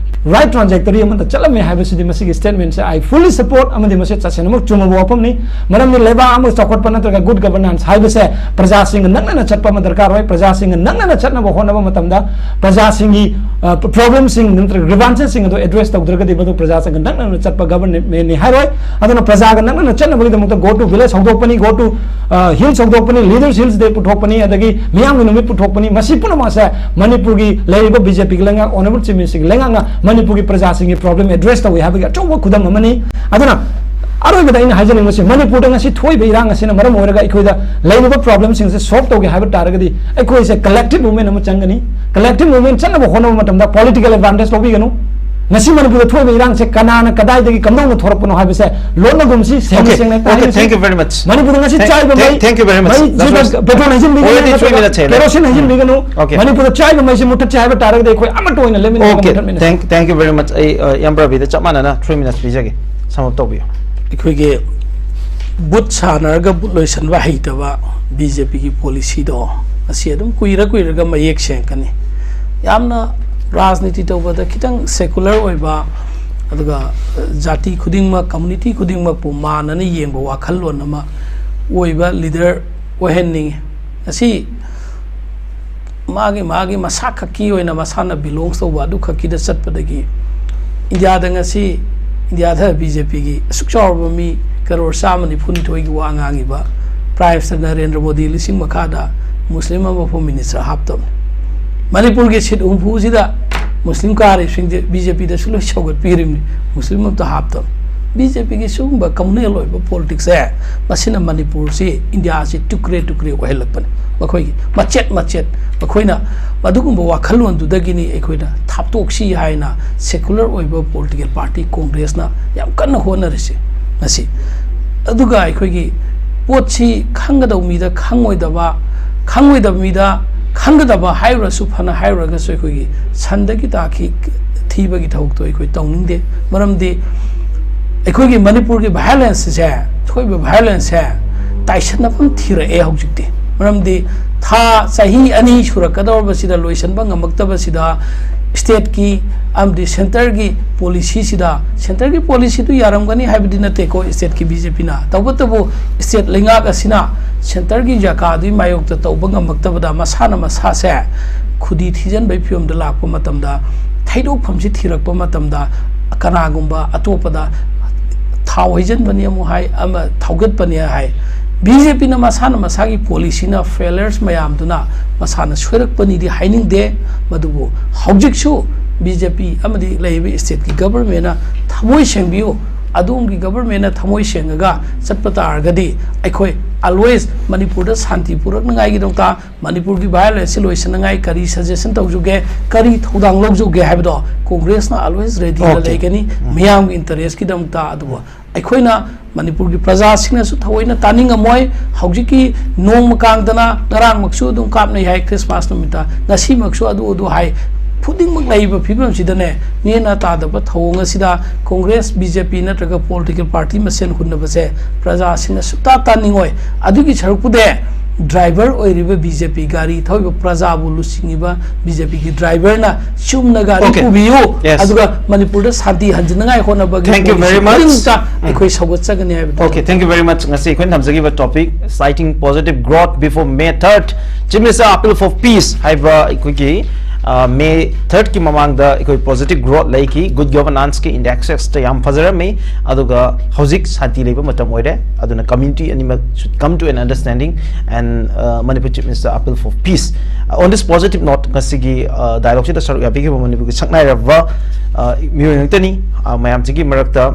right trajectory ꯑꯃꯗ ꯆꯠꯂꯝꯃꯦ ꯍꯥꯏꯕꯁꯤꯗꯤ ꯃꯁꯤꯒꯤ statement say I fully support ꯑꯃꯗꯤ ꯃꯁꯤ ꯇꯁꯦꯡꯅꯃꯛ ꯆꯨꯝꯃꯕ ꯋꯥꯐꯝꯅꯤ꯫ ꯃꯔꯝꯗꯤ ꯂꯩꯕꯥꯛ ꯑꯃ ꯆꯥꯎꯈꯠꯄ ꯅꯠꯇ꯭ꯔꯒ good governance ꯍꯥꯏꯕꯁꯦ ꯄ꯭ꯔꯖꯥꯁꯤꯡꯒ ꯅꯛꯅꯅ ꯆꯠꯄ ꯑꯃ ꯗꯔꯀꯥꯔ ꯑꯣꯏ꯫ ꯄ꯭ꯔꯖꯥꯁꯤꯡꯒ ꯅꯛꯅꯅ ꯆꯠꯅꯕ ꯍꯣꯠꯅꯕ ꯃꯇꯝꯗ ꯄ꯭ꯔꯖꯥꯁꯤꯡꯒꯤ, ꯑ, problemꯁꯤꯡ ꯅꯠꯇ꯭ꯔꯒ grievanceꯁꯤꯡ ꯑꯗꯨ address ꯇꯧꯗ꯭ꯔꯒꯗꯤ ꯃꯗꯨ ꯄ꯭ꯔꯖꯥꯁꯤꯡꯒ ꯅꯛꯅꯅ ꯆꯠꯄ governmentꯅꯤ ꯍꯥꯏꯔꯣꯏ꯫ ꯑꯗꯨꯅ ꯄ꯭ꯔꯖꯥꯒ ꯅꯛꯅꯅ ꯆꯠꯅꯕꯒꯤꯗꯃꯛꯇ Go to Village ꯍꯧꯗꯣꯛꯄꯅꯤ, Go to, ꯑ, Hills ꯍꯧꯗꯣꯛꯄꯅꯤ, Leaders Hills Day ꯄꯨꯊꯣꯛꯄꯅꯤ, ꯑꯗꯒꯤ ꯃꯤꯌꯥꯝꯒꯤ ꯅꯨꯃꯤꯠ ꯄꯨꯊꯣꯛꯄꯅꯤ꯫ ꯃꯁꯤ ꯄꯨꯝꯅꯃꯛ ꯑꯁꯦ ꯃꯅꯤꯄꯨꯔꯒꯤ ꯂꯩꯔꯤꯕ BJPꯒꯤ ꯂꯩꯉꯥꯛ, Honourable Chief Ministerꯒꯤ ꯂꯩꯉꯥꯛꯅ ꯃꯅꯤꯄꯨꯔꯒꯤ ꯄ꯭ꯔꯖꯥꯁꯤꯡꯒꯤ problem address ꯇꯧꯏ ꯍꯥꯏꯕꯒꯤ ꯑꯆꯧꯕ ꯈꯨꯗꯝ ꯑꯃꯅꯤ꯫ ꯑꯗꯨꯅ ꯑꯔꯣꯏꯕꯗ ꯑꯩꯅ ꯍꯥꯏꯖꯅꯤꯡꯕꯁꯤ, ꯃꯅꯤꯄꯨꯔꯗ ꯉꯁꯤ ꯊꯣꯛꯏꯕ ꯏꯔꯥꯡ ꯑꯁꯤꯅ ꯃꯔꯝ ꯑꯣꯏꯔꯒ ꯑꯩꯈꯣꯏꯗ ꯂꯩꯔꯤꯕ problemꯁꯤꯡꯁꯦ solve ꯇꯧꯒꯦ ꯍꯥꯏꯕ ꯇꯥꯔꯒꯗꯤ ꯑꯩꯈꯣꯏꯁꯦ collective movement ꯑꯃ ꯆꯪꯒꯅꯤ꯫ Collective movement ꯆꯠꯅꯕ ꯍꯣꯠꯅꯕ ꯃꯇꯝꯗ political advantage ꯂꯧꯕꯤꯒꯅꯨ꯫ ꯉꯁꯤ ꯃꯅꯤꯄꯨꯔꯗ ꯊꯣꯛꯏꯕ ꯏꯔꯥꯡꯁꯦ ꯀꯅꯥꯅ ꯀꯗꯥꯏꯗꯒꯤ ꯀꯝꯗꯧꯅ ꯊꯣꯔꯛꯄꯅꯣ ꯍꯥꯏꯕꯁꯦ ꯂꯣꯟꯅꯒꯨꯝꯁꯤ, ꯁꯦꯡꯅ Okay. ꯁꯦꯡꯅ Okay, ꯇꯥꯍꯟꯁꯤ꯫ Thank you very much. ꯃꯅꯤꯄꯨꯔꯗ ꯉꯁꯤ Thank, ꯆꯥꯏꯕ thank, ꯃꯩ, thank you very much. ꯃꯩ That was petrol ꯍꯩꯖꯤꯟꯕꯤꯒꯅꯨ already three ꯅꯠꯇ꯭ꯔꯒ minutes ꯍꯦꯜꯂꯦ꯫ Kerosene ꯍꯩꯖꯤꯟꯕꯤꯒꯅꯨ꯫ Okay. ꯃꯅꯤꯄꯨꯔꯗ ꯆꯥꯏꯕ ꯃꯩꯁꯦ ꯃꯨꯊꯠꯁꯦ ꯍꯥꯏꯕ ꯇꯥꯔꯒꯗꯤ ꯑꯩꯈꯣꯏ ꯑꯃꯠꯇ ꯑꯣꯏꯅ ꯂꯦꯞꯃꯤꯟꯅꯕ Okay. ꯃꯨꯊꯠꯃꯤꯟꯅꯁꯤ꯫ Thank, thank you very much. ꯑꯩ, ꯑ, ꯏꯌꯥꯝꯕ ꯔꯕꯤꯗ ꯆꯞ ꯃꯥꯟꯅꯅ three minutes ꯄꯤꯖꯒꯦ꯫ Sum up ꯇꯧꯕꯤꯌꯨ꯫ ꯑꯩꯈꯣꯏꯒꯤ ꯕꯨꯠ ꯁꯥꯟꯅꯔꯒ ꯕꯨꯠ ꯂꯣꯏꯁꯟꯕ ꯍꯩꯇꯕ BJPꯒꯤ policyꯗꯣ ꯉꯁꯤ ꯑꯗꯨꯝ ꯀꯨꯏꯔ ꯀꯨꯏꯔꯒ ꯃꯌꯦꯛ ꯁꯦꯡꯉꯛꯀꯅꯤ꯫ ꯌꯥꯝꯅ ꯔꯥꯖꯅꯤꯇꯤ ꯇꯧꯕꯗ ꯈꯤꯇꯪ secular ꯑꯣꯏꯕ, ꯑꯗꯨꯒ ꯖꯥꯇꯤ ꯈꯨꯗꯤꯡꯃꯛ, community ꯈꯨꯗꯤꯡꯃꯛꯄꯨ ꯃꯥꯟꯅꯅ ꯌꯦꯡꯕ ꯋꯥꯈꯜꯂꯣꯟ ꯑꯃ ꯑꯣꯏꯕ leader ꯑꯣꯏꯍꯟꯅꯤꯡꯉꯤ꯫ ꯉꯁꯤ ꯃꯥꯒꯤ, ꯃꯥꯒꯤ ꯃꯁꯥ ꯈꯛꯀꯤ ꯑꯣꯏꯅ ꯃꯁꯥꯅ belongs ꯇꯧꯕ ꯑꯗꯨ ꯈꯛꯀꯤꯗ ꯆꯠꯄꯗꯒꯤ ꯏꯟꯗꯤꯌꯥꯗ ꯉꯁꯤ, ꯏꯟꯗꯤꯌꯥꯗ BJPꯒꯤ ꯑꯁꯨꯛ ꯆꯥꯎꯔꯕ ꯃꯤ ꯀꯔꯣꯔ ꯆꯥꯝꯃ ꯅꯤꯐꯨ ꯅꯤꯊꯣꯏꯒꯤ ꯋꯥ ꯉꯥꯡꯉꯤꯕ Prime Minister ꯅꯔꯦꯟꯗ꯭ꯔ ꯃꯣꯗꯤ ꯂꯤꯁꯤꯡ ꯃꯈꯥꯗ ꯃꯨꯁꯂꯤꯝ ꯑꯃꯐꯥꯎ minister ꯍꯥꯞꯇꯕꯅꯤ꯫ ꯃꯅꯤꯄꯨꯔꯒꯤ seat ꯍꯨꯝꯐꯨꯁꯤꯗ ꯃꯨꯁꯂꯤꯝ ꯀꯥꯔꯤꯕꯁꯤꯡꯁꯦ BJPꯗꯁꯨ ꯂꯣꯏ ꯁꯧꯒꯠꯄꯤꯔꯤꯕꯅꯤ, ꯃꯨꯁꯂꯤꯝ ꯑꯝꯇ ꯍꯥꯞꯇꯕꯅꯤ꯫ BJPꯒꯤ ꯁꯤꯒꯨꯝꯕ communal ꯑꯣꯏꯕ politicsꯁꯦ, ꯃꯁꯤꯅ ꯃꯅꯤꯄꯨꯔꯁꯤ, ꯏꯟꯗꯤꯌꯥꯁꯤ ꯇꯨꯀ꯭ꯔꯦ ꯇꯨꯀ꯭ꯔꯦ ꯑꯣꯏꯍꯜꯂꯛꯄꯅꯤ꯫ ꯃꯈꯣꯏꯒꯤ ꯃꯆꯦꯠ ꯃꯆꯦꯠ, ꯃꯈꯣꯏꯅ ꯃꯗꯨꯒꯨꯝꯕ ꯋꯥꯈꯜꯂꯣꯟꯗꯨꯗꯒꯤꯅꯤ ꯑꯩꯈꯣꯏꯅ ꯊꯥꯞꯇꯣꯛꯁꯤ ꯍꯥꯏꯅ secular ꯑꯣꯏꯕ political party Congressꯅ ꯌꯥꯝ ꯀꯟꯅ ꯍꯣꯠꯅꯔꯤꯁꯦ ꯉꯁꯤ꯫ ꯑꯗꯨꯒ ꯑꯩꯈꯣꯏꯒꯤ ꯄꯣꯠꯁꯤ ꯈꯪꯒꯗꯧ ꯃꯤꯗ ꯈꯪꯉꯣꯏꯗꯕ, ꯈꯪꯉꯣꯏꯗꯕ ꯃꯤꯗ ꯈꯪꯒꯗꯕ ꯍꯥꯏꯔꯨꯔꯁꯨ, ꯐꯅ ꯍꯥꯏꯔꯨꯔꯒꯁꯨ, ꯑꯩꯈꯣꯏꯒꯤ ꯁꯟꯗꯒꯤ ꯇꯥꯈꯤ ꯊꯤꯕꯒꯤ ꯊꯕꯛꯇꯣ ꯑꯩꯈꯣꯏ ꯇꯧꯅꯤꯡꯗꯦ꯫ ꯃꯔꯝꯗꯤ ꯑꯩꯈꯣꯏꯒꯤ ꯃꯅꯤꯄꯨꯔꯒꯤ violenceꯁꯦ, ꯊꯣꯛꯏꯕ violenceꯁꯦ ꯇꯥꯏꯁꯟꯅꯐꯝ ꯊꯤꯔꯛꯑꯦ ꯍꯧꯖꯤꯛꯇꯤ꯫ ꯃꯔꯝꯗꯤ ꯊꯥ, ꯆꯍꯤ ꯑꯅꯤ ꯁꯨꯔꯛꯀꯗꯧꯔꯕꯁꯤꯗ ꯂꯣꯏꯁꯤꯟꯕ ꯉꯝꯃꯛꯇꯕꯁꯤꯗ ꯁ꯭ꯇꯦꯠꯀꯤ ꯑꯃꯗꯤ ꯁꯦꯟꯇꯔꯒꯤ ꯄꯣꯂꯤꯁꯤꯁꯤꯗ, ꯁꯦꯟꯇꯔꯒꯤ ꯄꯣꯂꯤꯁꯤꯗꯨ ꯌꯥꯔꯝꯒꯅꯤ ꯍꯥꯏꯕꯗꯤ ꯅꯠꯇꯦꯀꯣ ꯁ꯭ꯇꯦꯠꯀꯤ ꯕꯤ ꯖꯦ ꯄꯤꯅ, ꯇꯧꯕꯇꯕꯨ ꯁ꯭ꯇꯦꯠ ꯂꯩꯉꯥꯛ ꯑꯁꯤꯅ ꯁꯦꯟꯇꯔꯒꯤ ꯖꯀꯥꯗꯨꯒꯤ ꯃꯥꯌꯣꯛꯇ ꯇꯧꯕ ꯉꯝꯃꯛꯇꯕꯗ ꯃꯁꯥꯅ ꯃꯁꯥꯁꯦ ꯈꯨꯗꯤ ꯊꯤꯖꯤꯟꯕꯒꯤ ꯐꯤꯕꯝꯗ ꯂꯥꯛꯄ ꯃꯇꯝꯗ, ꯊꯩꯗꯣꯛꯐꯝꯁꯤ ꯊꯤꯔꯛꯄ ꯃꯇꯝꯗ ꯀꯅꯥꯒꯨꯝꯕ ꯑꯇꯣꯞꯄꯗ ꯊꯥꯎ ꯍꯩꯖꯤꯟꯕꯅꯤ ꯑꯃꯨꯛ ꯍꯥꯏ, ꯑꯃ ꯊꯧꯒꯠꯄꯅꯤ ꯍꯥꯏ꯫ ꯕꯤ ꯖꯦ ꯄꯤꯅ ꯃꯁꯥꯅ ꯃꯁꯥꯒꯤ ꯄꯣꯂꯤꯁꯤꯅ ꯐꯦꯂꯔꯁ ꯃꯌꯥꯝꯗꯨꯅ ꯃꯁꯥꯅ ꯁꯣꯏꯔꯛꯄꯅꯤꯗꯤ ꯍꯥꯏꯅꯤꯡꯗꯦ, ꯃꯗꯨꯕꯨ ꯍꯧꯖꯤꯛꯁꯨ ꯕꯤ ꯖꯦ ꯄꯤ ꯑꯃꯗꯤ ꯂꯩꯔꯤꯕ ꯁ꯭ꯇꯦꯠꯀꯤ ꯒꯕꯔꯃꯦꯟꯅ ꯊꯃꯣꯏ ꯁꯦꯡꯕꯤꯌꯨ꯫ ꯑꯗꯣꯝꯒꯤ ꯒꯕꯔꯃꯦꯟꯅ ꯊꯃꯣꯏ ꯁꯦꯡꯉꯒ ꯆꯠꯄ ꯇꯥꯔꯒꯗꯤ ꯑꯩꯈꯣꯏ ꯑꯜꯋꯦꯁ ꯃꯅꯤꯄꯨꯔꯗ ꯁꯥꯟꯇꯤ ꯄꯨꯔꯛꯅꯉꯥꯏꯒꯤꯗꯃꯛꯇ, ꯃꯅꯤꯄꯨꯔꯒꯤ ꯚꯥꯏꯑꯣꯂꯦꯟꯁꯁꯤ ꯂꯣꯏꯁꯤꯟꯅꯉꯥꯏ ꯀꯔꯤ ꯁꯖꯦꯁꯟ ꯇꯧꯖꯒꯦ, ꯀꯔꯤ ꯊꯧꯗꯥꯡ ꯂꯧꯖꯒꯦ ꯍꯥꯏꯕꯗꯣ ꯀꯣꯡꯒ꯭ꯔꯦꯁꯅ ꯑꯜꯋꯦꯁ ꯔꯦꯗꯤꯗ Okay. ꯂꯩꯒꯅꯤ, ꯎꯝ. ꯃꯤꯌꯥꯝꯒꯤ ꯏꯟꯇꯔꯦꯁꯀꯤꯗꯃꯛꯇ꯫ ꯑꯗꯨꯕꯨ ꯑꯩꯈꯣꯏꯅ ꯃꯅꯤꯄꯨꯔꯒꯤ ꯄ꯭ꯔꯖꯥꯁꯤꯡꯅꯁꯨ ꯊꯑꯣꯏꯅ ꯇꯥꯅꯤꯡꯉꯝꯃꯣꯏ꯫ ꯍꯧꯖꯤꯛꯀꯤ ꯅꯣꯡꯃ ꯀꯥꯡꯗꯅ ꯉꯔꯥꯡꯃꯛꯁꯨ ꯑꯗꯨꯝ ꯀꯥꯞꯅꯩ ꯍꯥꯏ, ꯈ꯭ꯔꯤꯁꯃꯥꯁ ꯅꯨꯃꯤꯠꯇ, ꯉꯁꯤꯃꯛꯁꯨ ꯑꯗꯨ ꯑꯗꯨ ꯍꯥꯏ꯫ ꯈꯨꯗꯤꯡꯃꯛ ꯂꯩꯔꯤꯕ ꯐꯤꯕꯝꯁꯤꯗꯅꯦ, ꯅꯦꯅ ꯇꯥꯗꯕ ꯊꯧꯑꯣꯡ ꯑꯁꯤꯗ ꯀꯣꯡꯒ꯭ꯔꯦꯁ, ꯕꯤ ꯖꯦ ꯄꯤ ꯅꯠꯇ꯭ꯔꯒ ꯄꯣꯂꯤꯇꯤꯀꯦꯜ ꯄꯥꯔꯇꯤ ꯃꯁꯦꯟ ꯍꯨꯟꯅꯕꯁꯦ ꯄ꯭ꯔꯖꯥꯁꯤꯡꯅ ꯁꯨꯛꯇꯥ ꯇꯥꯅꯤꯡꯉꯣꯏ꯫ ꯑꯗꯨꯒꯤ ꯁꯔꯨꯛꯄꯨꯗꯤ ꯗ꯭ꯔꯥꯏꯚꯔ ꯑꯣꯏꯔꯤꯕ ꯕꯤ ꯖꯦ ꯄꯤ ꯒꯥꯔꯤ ꯊꯧꯔꯤꯕ ꯄ꯭ꯔꯖꯥꯕꯨ ꯂꯨꯆꯤꯡꯉꯤꯕ ꯕꯤ ꯖꯦ ꯄꯤꯒꯤ ꯗ꯭ꯔꯥꯏꯚꯔꯅ ꯆꯨꯝꯅ ꯒꯥꯔꯤ Okay. ꯄꯨꯕꯤꯌꯨ, Yes. ꯑꯗꯨꯒ ꯃꯅꯤꯄꯨꯔꯗ ꯁꯥꯟꯇꯤ ꯍꯟꯖꯤꯟꯅꯉꯥꯏ ꯍꯣꯠꯅꯕꯒꯤ Thank you very policy much. ꯈꯨꯗꯤꯡꯃꯛꯇ ꯎꯝ. ꯑꯩꯈꯣꯏ ꯁꯧꯒꯠꯆꯒꯅꯤ ꯍꯥꯏꯕꯗꯨ꯫ Okay, thank you very much. ꯉꯁꯤ ꯑꯩꯈꯣꯏꯅ ꯊꯝꯖꯈꯤꯕ topic, citing positive growth before May third, Chief Minister appeal for peace ꯍꯥꯏꯕ ꯑꯩꯈꯣꯏꯒꯤ, ꯑ, May third ꯀꯤ ꯃꯃꯥꯡꯗ ꯑꯩꯈꯣꯏ positive growth ꯂꯩꯈꯤ, good governance ꯀꯤ indexes ꯇ ꯌꯥꯝ ꯐꯖꯔꯝꯃꯤ, ꯑꯗꯨꯒ ꯍꯧꯖꯤꯛ ꯁꯥꯟꯇꯤ ꯂꯩꯕ ꯃꯇꯝ ꯑꯣꯏꯔꯦ, ꯑꯗꯨꯅ community ꯑꯅꯤꯃꯛ should come to an understanding and, uh, Manipur Chief Minister appeal for peace. Uh, on this positive note, ꯉꯁꯤꯒꯤ, uh, dialogue ꯁꯤꯗ ꯁꯔꯨꯛ ꯌꯥꯕꯤꯈꯤꯕ ꯃꯅꯤꯄꯨꯔꯒꯤ ꯁꯛꯅꯥꯏꯔꯕ, uh, ꯃꯤꯑꯣꯏ ꯉꯥꯛꯇꯅꯤ꯫ Uh, ꯃꯌꯥꯝꯁꯤꯒꯤ ꯃꯔꯛꯇ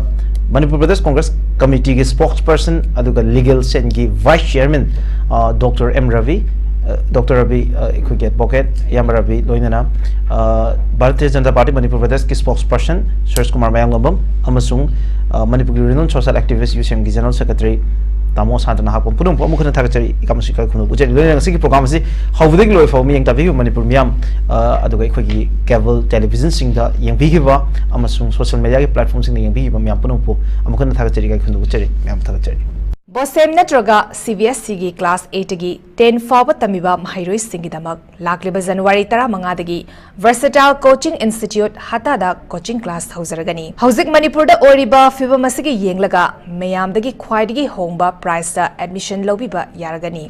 ꯃꯅꯤꯄꯨꯔ ꯄ꯭ꯔꯗꯦꯁ ꯀꯣꯡꯒ꯭ꯔꯦꯁ ꯀꯃꯤꯇꯤꯒꯤ spokesperson ꯑꯗꯨꯒ legal cell ꯒꯤ vice chairman, uh, Doctor M Ravi, uh, Doctor Ravi, uh, ꯑꯩꯈꯣꯏꯒꯤ advocate ꯏꯌꯥꯝꯕ ꯔꯕꯤ, ꯂꯣꯏꯅꯅ, uh, ꯚꯥꯔꯇꯤꯌ ꯖꯅꯇꯥ ꯄꯥꯔꯇꯤ ꯃꯅꯤꯄꯨꯔ ꯄ꯭ꯔꯗꯦꯁꯀꯤ spokesperson ꯁꯨꯔꯦꯁ ꯀꯨꯃꯥꯔ ꯃꯌꯥꯡꯂꯝꯕꯝ ꯑꯃꯁꯨꯡ, uh, ꯃꯅꯤꯄꯨꯔꯒꯤ renowned social activist ꯌꯨ ꯁꯤ ꯑꯦꯝꯒꯤ general secretary ꯇꯥꯃꯣ ꯁꯥꯟꯇꯅ ꯍꯥꯛꯄꯝ ꯄꯨꯝꯅꯃꯛꯄꯨ ꯑꯃꯨꯛ ꯍꯟꯅ ꯊꯥꯒꯠꯆꯔꯤ, ꯏꯀꯥꯏ ꯑꯃꯁꯨꯡ ꯏꯀꯥꯏ ꯈꯨꯝꯅꯕ ꯎꯠꯆꯔꯤ꯫ ꯂꯣꯏꯅꯅ ꯉꯁꯤꯒꯤ program ꯑꯁꯤ ꯍꯧꯕꯗꯒꯤ ꯂꯣꯏ ꯐꯥꯎꯕ ꯃꯤꯠꯌꯦꯡ ꯇꯥꯕꯤꯈꯤꯕ ꯃꯅꯤꯄꯨꯔ ꯃꯤꯌꯥꯝ, ꯑ, ꯑꯗꯨꯒ ꯑꯩꯈꯣꯏꯒꯤ cable television ꯁꯤꯡꯗ ꯌꯦꯡꯕꯤꯈꯤꯕ ꯑꯃꯁꯨꯡ social media ꯒꯤ platform ꯁꯤꯡꯗ ꯌꯦꯡꯕꯤꯈꯤꯕ ꯃꯌꯥꯝ ꯄꯨꯝꯅꯃꯛꯄꯨ ꯑꯃꯨꯛ ꯍꯟꯅ ꯊꯥꯒꯠꯆꯔꯤ, ꯏꯀꯥꯏ ꯈꯨꯝꯅꯕ ꯎꯠꯆꯔꯤ꯫ ꯃꯌꯥꯝ ꯊꯥꯒꯠꯆꯔꯤ꯫ ꯕꯣꯁꯦꯝ ꯅꯠꯇ꯭ꯔꯒ ꯁꯤ ꯕꯤ ꯑꯦꯁ ꯁꯤꯒꯤ ꯀ꯭ꯂꯥꯁ ꯑꯩꯠꯇꯒꯤ ꯇꯦꯟ ꯐꯥꯎꯕ ꯇꯝꯃꯤꯕ ꯃꯍꯩꯔꯣꯏꯁꯤꯡꯒꯤꯗꯃꯛ ꯂꯥꯛꯂꯤꯕ ꯖꯅꯋꯥꯔꯤ ꯇꯔꯥꯃꯉꯥꯗꯒꯤ Versatile Coaching Institute ꯍꯇꯥꯗ ꯀꯣꯆꯤꯡ ꯀ꯭ꯂꯥꯁ ꯍꯧꯖꯔꯒꯅꯤ꯫ ꯍꯧꯖꯤꯛ ꯃꯅꯤꯄꯨꯔꯗ ꯑꯣꯏꯔꯤꯕ ꯐꯤꯕꯝ ꯑꯁꯤꯒꯤ ꯌꯦꯡꯂꯒ ꯃꯌꯥꯝꯗꯒꯤ ꯈ꯭ꯋꯥꯏꯗꯒꯤ ꯍꯣꯡꯕ ꯄ꯭ꯔꯥꯏꯁꯇ ꯑꯦꯗꯃꯤꯁꯟ ꯂꯧꯕꯤꯕ ꯌꯥꯔꯒꯅꯤ꯫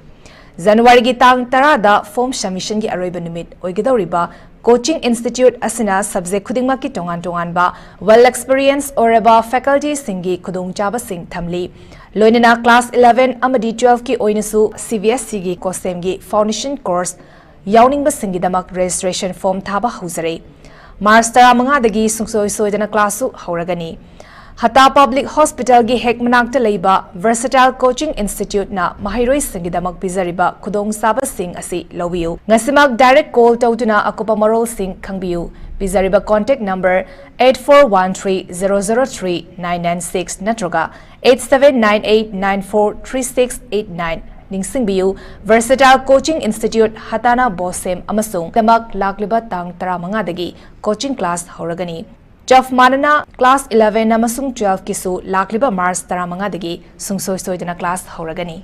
ꯖꯅꯋꯥꯔꯤꯒꯤ ꯇꯥꯡ ꯇꯔꯥꯗ ꯐꯣꯝ ꯁꯕꯃꯤꯁꯟꯒꯤ ꯑꯔꯣꯏꯕ ꯅꯨꯃꯤꯠ ꯑꯣꯏꯒꯗꯧꯔꯤꯕ ꯀꯣꯆꯤꯡ ꯏꯟꯁꯇꯤꯇ꯭ꯌꯨꯠ ꯑꯁꯤꯅ ꯁꯕꯖꯦꯛ ꯈꯨꯗꯤꯡꯃꯛꯀꯤ ꯇꯣꯉꯥꯟ ꯇꯣꯉꯥꯟꯕ well experienced ꯑꯣꯏꯔꯕ ꯐꯦꯀꯜꯇꯤꯁꯤꯡꯒꯤ ꯈꯨꯗꯣꯡꯆꯥꯕꯁꯤꯡ ꯊꯝꯂꯤ꯫ ꯂꯣꯏꯅꯅ ꯀ꯭ꯂꯥꯁ ꯏꯂꯦꯚꯦꯟ ꯑꯃꯗꯤ ꯇꯨꯋꯦꯜꯐꯀꯤ ꯑꯣꯏꯅꯁꯨ ꯁꯤ ꯕꯤ ꯑꯦꯁ ꯁꯤꯒꯤ ꯀꯣꯁꯦꯝꯒꯤ ꯐꯥꯎꯟꯗꯦꯁꯟ ꯀꯣꯔꯁ ꯌꯥꯎꯅꯤꯡꯕꯁꯤꯡꯒꯤꯗꯃꯛ ꯔꯦꯖꯤꯁꯇ꯭ꯔꯦꯁꯟ ꯐꯣꯝ ꯊꯥꯕ ꯍꯧꯖꯔꯦ꯫ ꯃꯥꯔꯆ ꯇꯔꯥꯃꯉꯥꯗꯒꯤ ꯁꯨꯡꯁꯣꯏ ꯁꯣꯏꯗꯅ ꯀ꯭ꯂꯥꯁꯁꯨ ꯍꯧꯔꯒꯅꯤ꯫ ꯍꯇꯥ ꯄꯕ꯭ꯂꯤꯛ ꯍꯣꯁꯄꯤꯇꯥꯜꯒꯤ ꯍꯦꯛ ꯃꯅꯥꯛꯇ ꯂꯩꯕ Versatile Coaching Instituteꯅ ꯃꯍꯩꯔꯣꯏꯁꯤꯡꯒꯤꯗꯃꯛ ꯄꯤꯖꯔꯤꯕ ꯈꯨꯗꯣꯡꯆꯥꯕꯁꯤꯡ ꯑꯁꯤ ꯂꯧꯕꯤꯌꯨ꯫ ꯉꯁꯤꯃꯛ ꯗꯥꯏꯔꯦꯛ ꯀꯣꯜ ꯇꯧꯗꯨꯅ ꯑꯀꯨꯞꯄ ꯃꯔꯣꯜꯁꯤꯡ ꯈꯪꯕꯤꯌꯨ꯫ ꯄꯤꯖꯔꯤꯕ contact number eight four one three zero zero three nine nine six ꯅꯠꯇ꯭ꯔꯒ eight seven nine eight nine four three six eight nine꯫ ꯅꯤꯡꯁꯤꯡꯕꯤꯌꯨ, Versatile Coaching Institute ꯍꯇꯥꯅ ꯕꯣꯁꯦꯝ ꯑꯃꯁꯨꯡ ꯗꯃꯛ ꯂꯥꯛꯂꯤꯕ ꯇꯥꯡ ꯇꯔꯥꯃꯉꯥꯗꯒꯤ ꯀꯣꯆꯤꯡ ꯀ꯭ꯂꯥꯁ ꯍꯧꯔꯒꯅꯤ꯫ ꯆꯞ ꯃꯥꯟꯅꯅ ꯀ꯭ꯂꯥꯁ ꯏꯂꯦꯚꯦꯟ ꯑꯃꯁꯨꯡ ꯇꯨꯋꯦꯜꯐꯀꯤꯁꯨ ꯂꯥꯛꯂꯤꯕ ꯃꯥꯔꯆ ꯇꯔꯥꯃꯉꯥꯗꯒꯤ ꯁꯨꯡꯁꯣꯏ ꯁꯣꯏꯗꯅ ꯀ꯭ꯂꯥꯁ ꯍꯧꯔꯒꯅꯤ꯫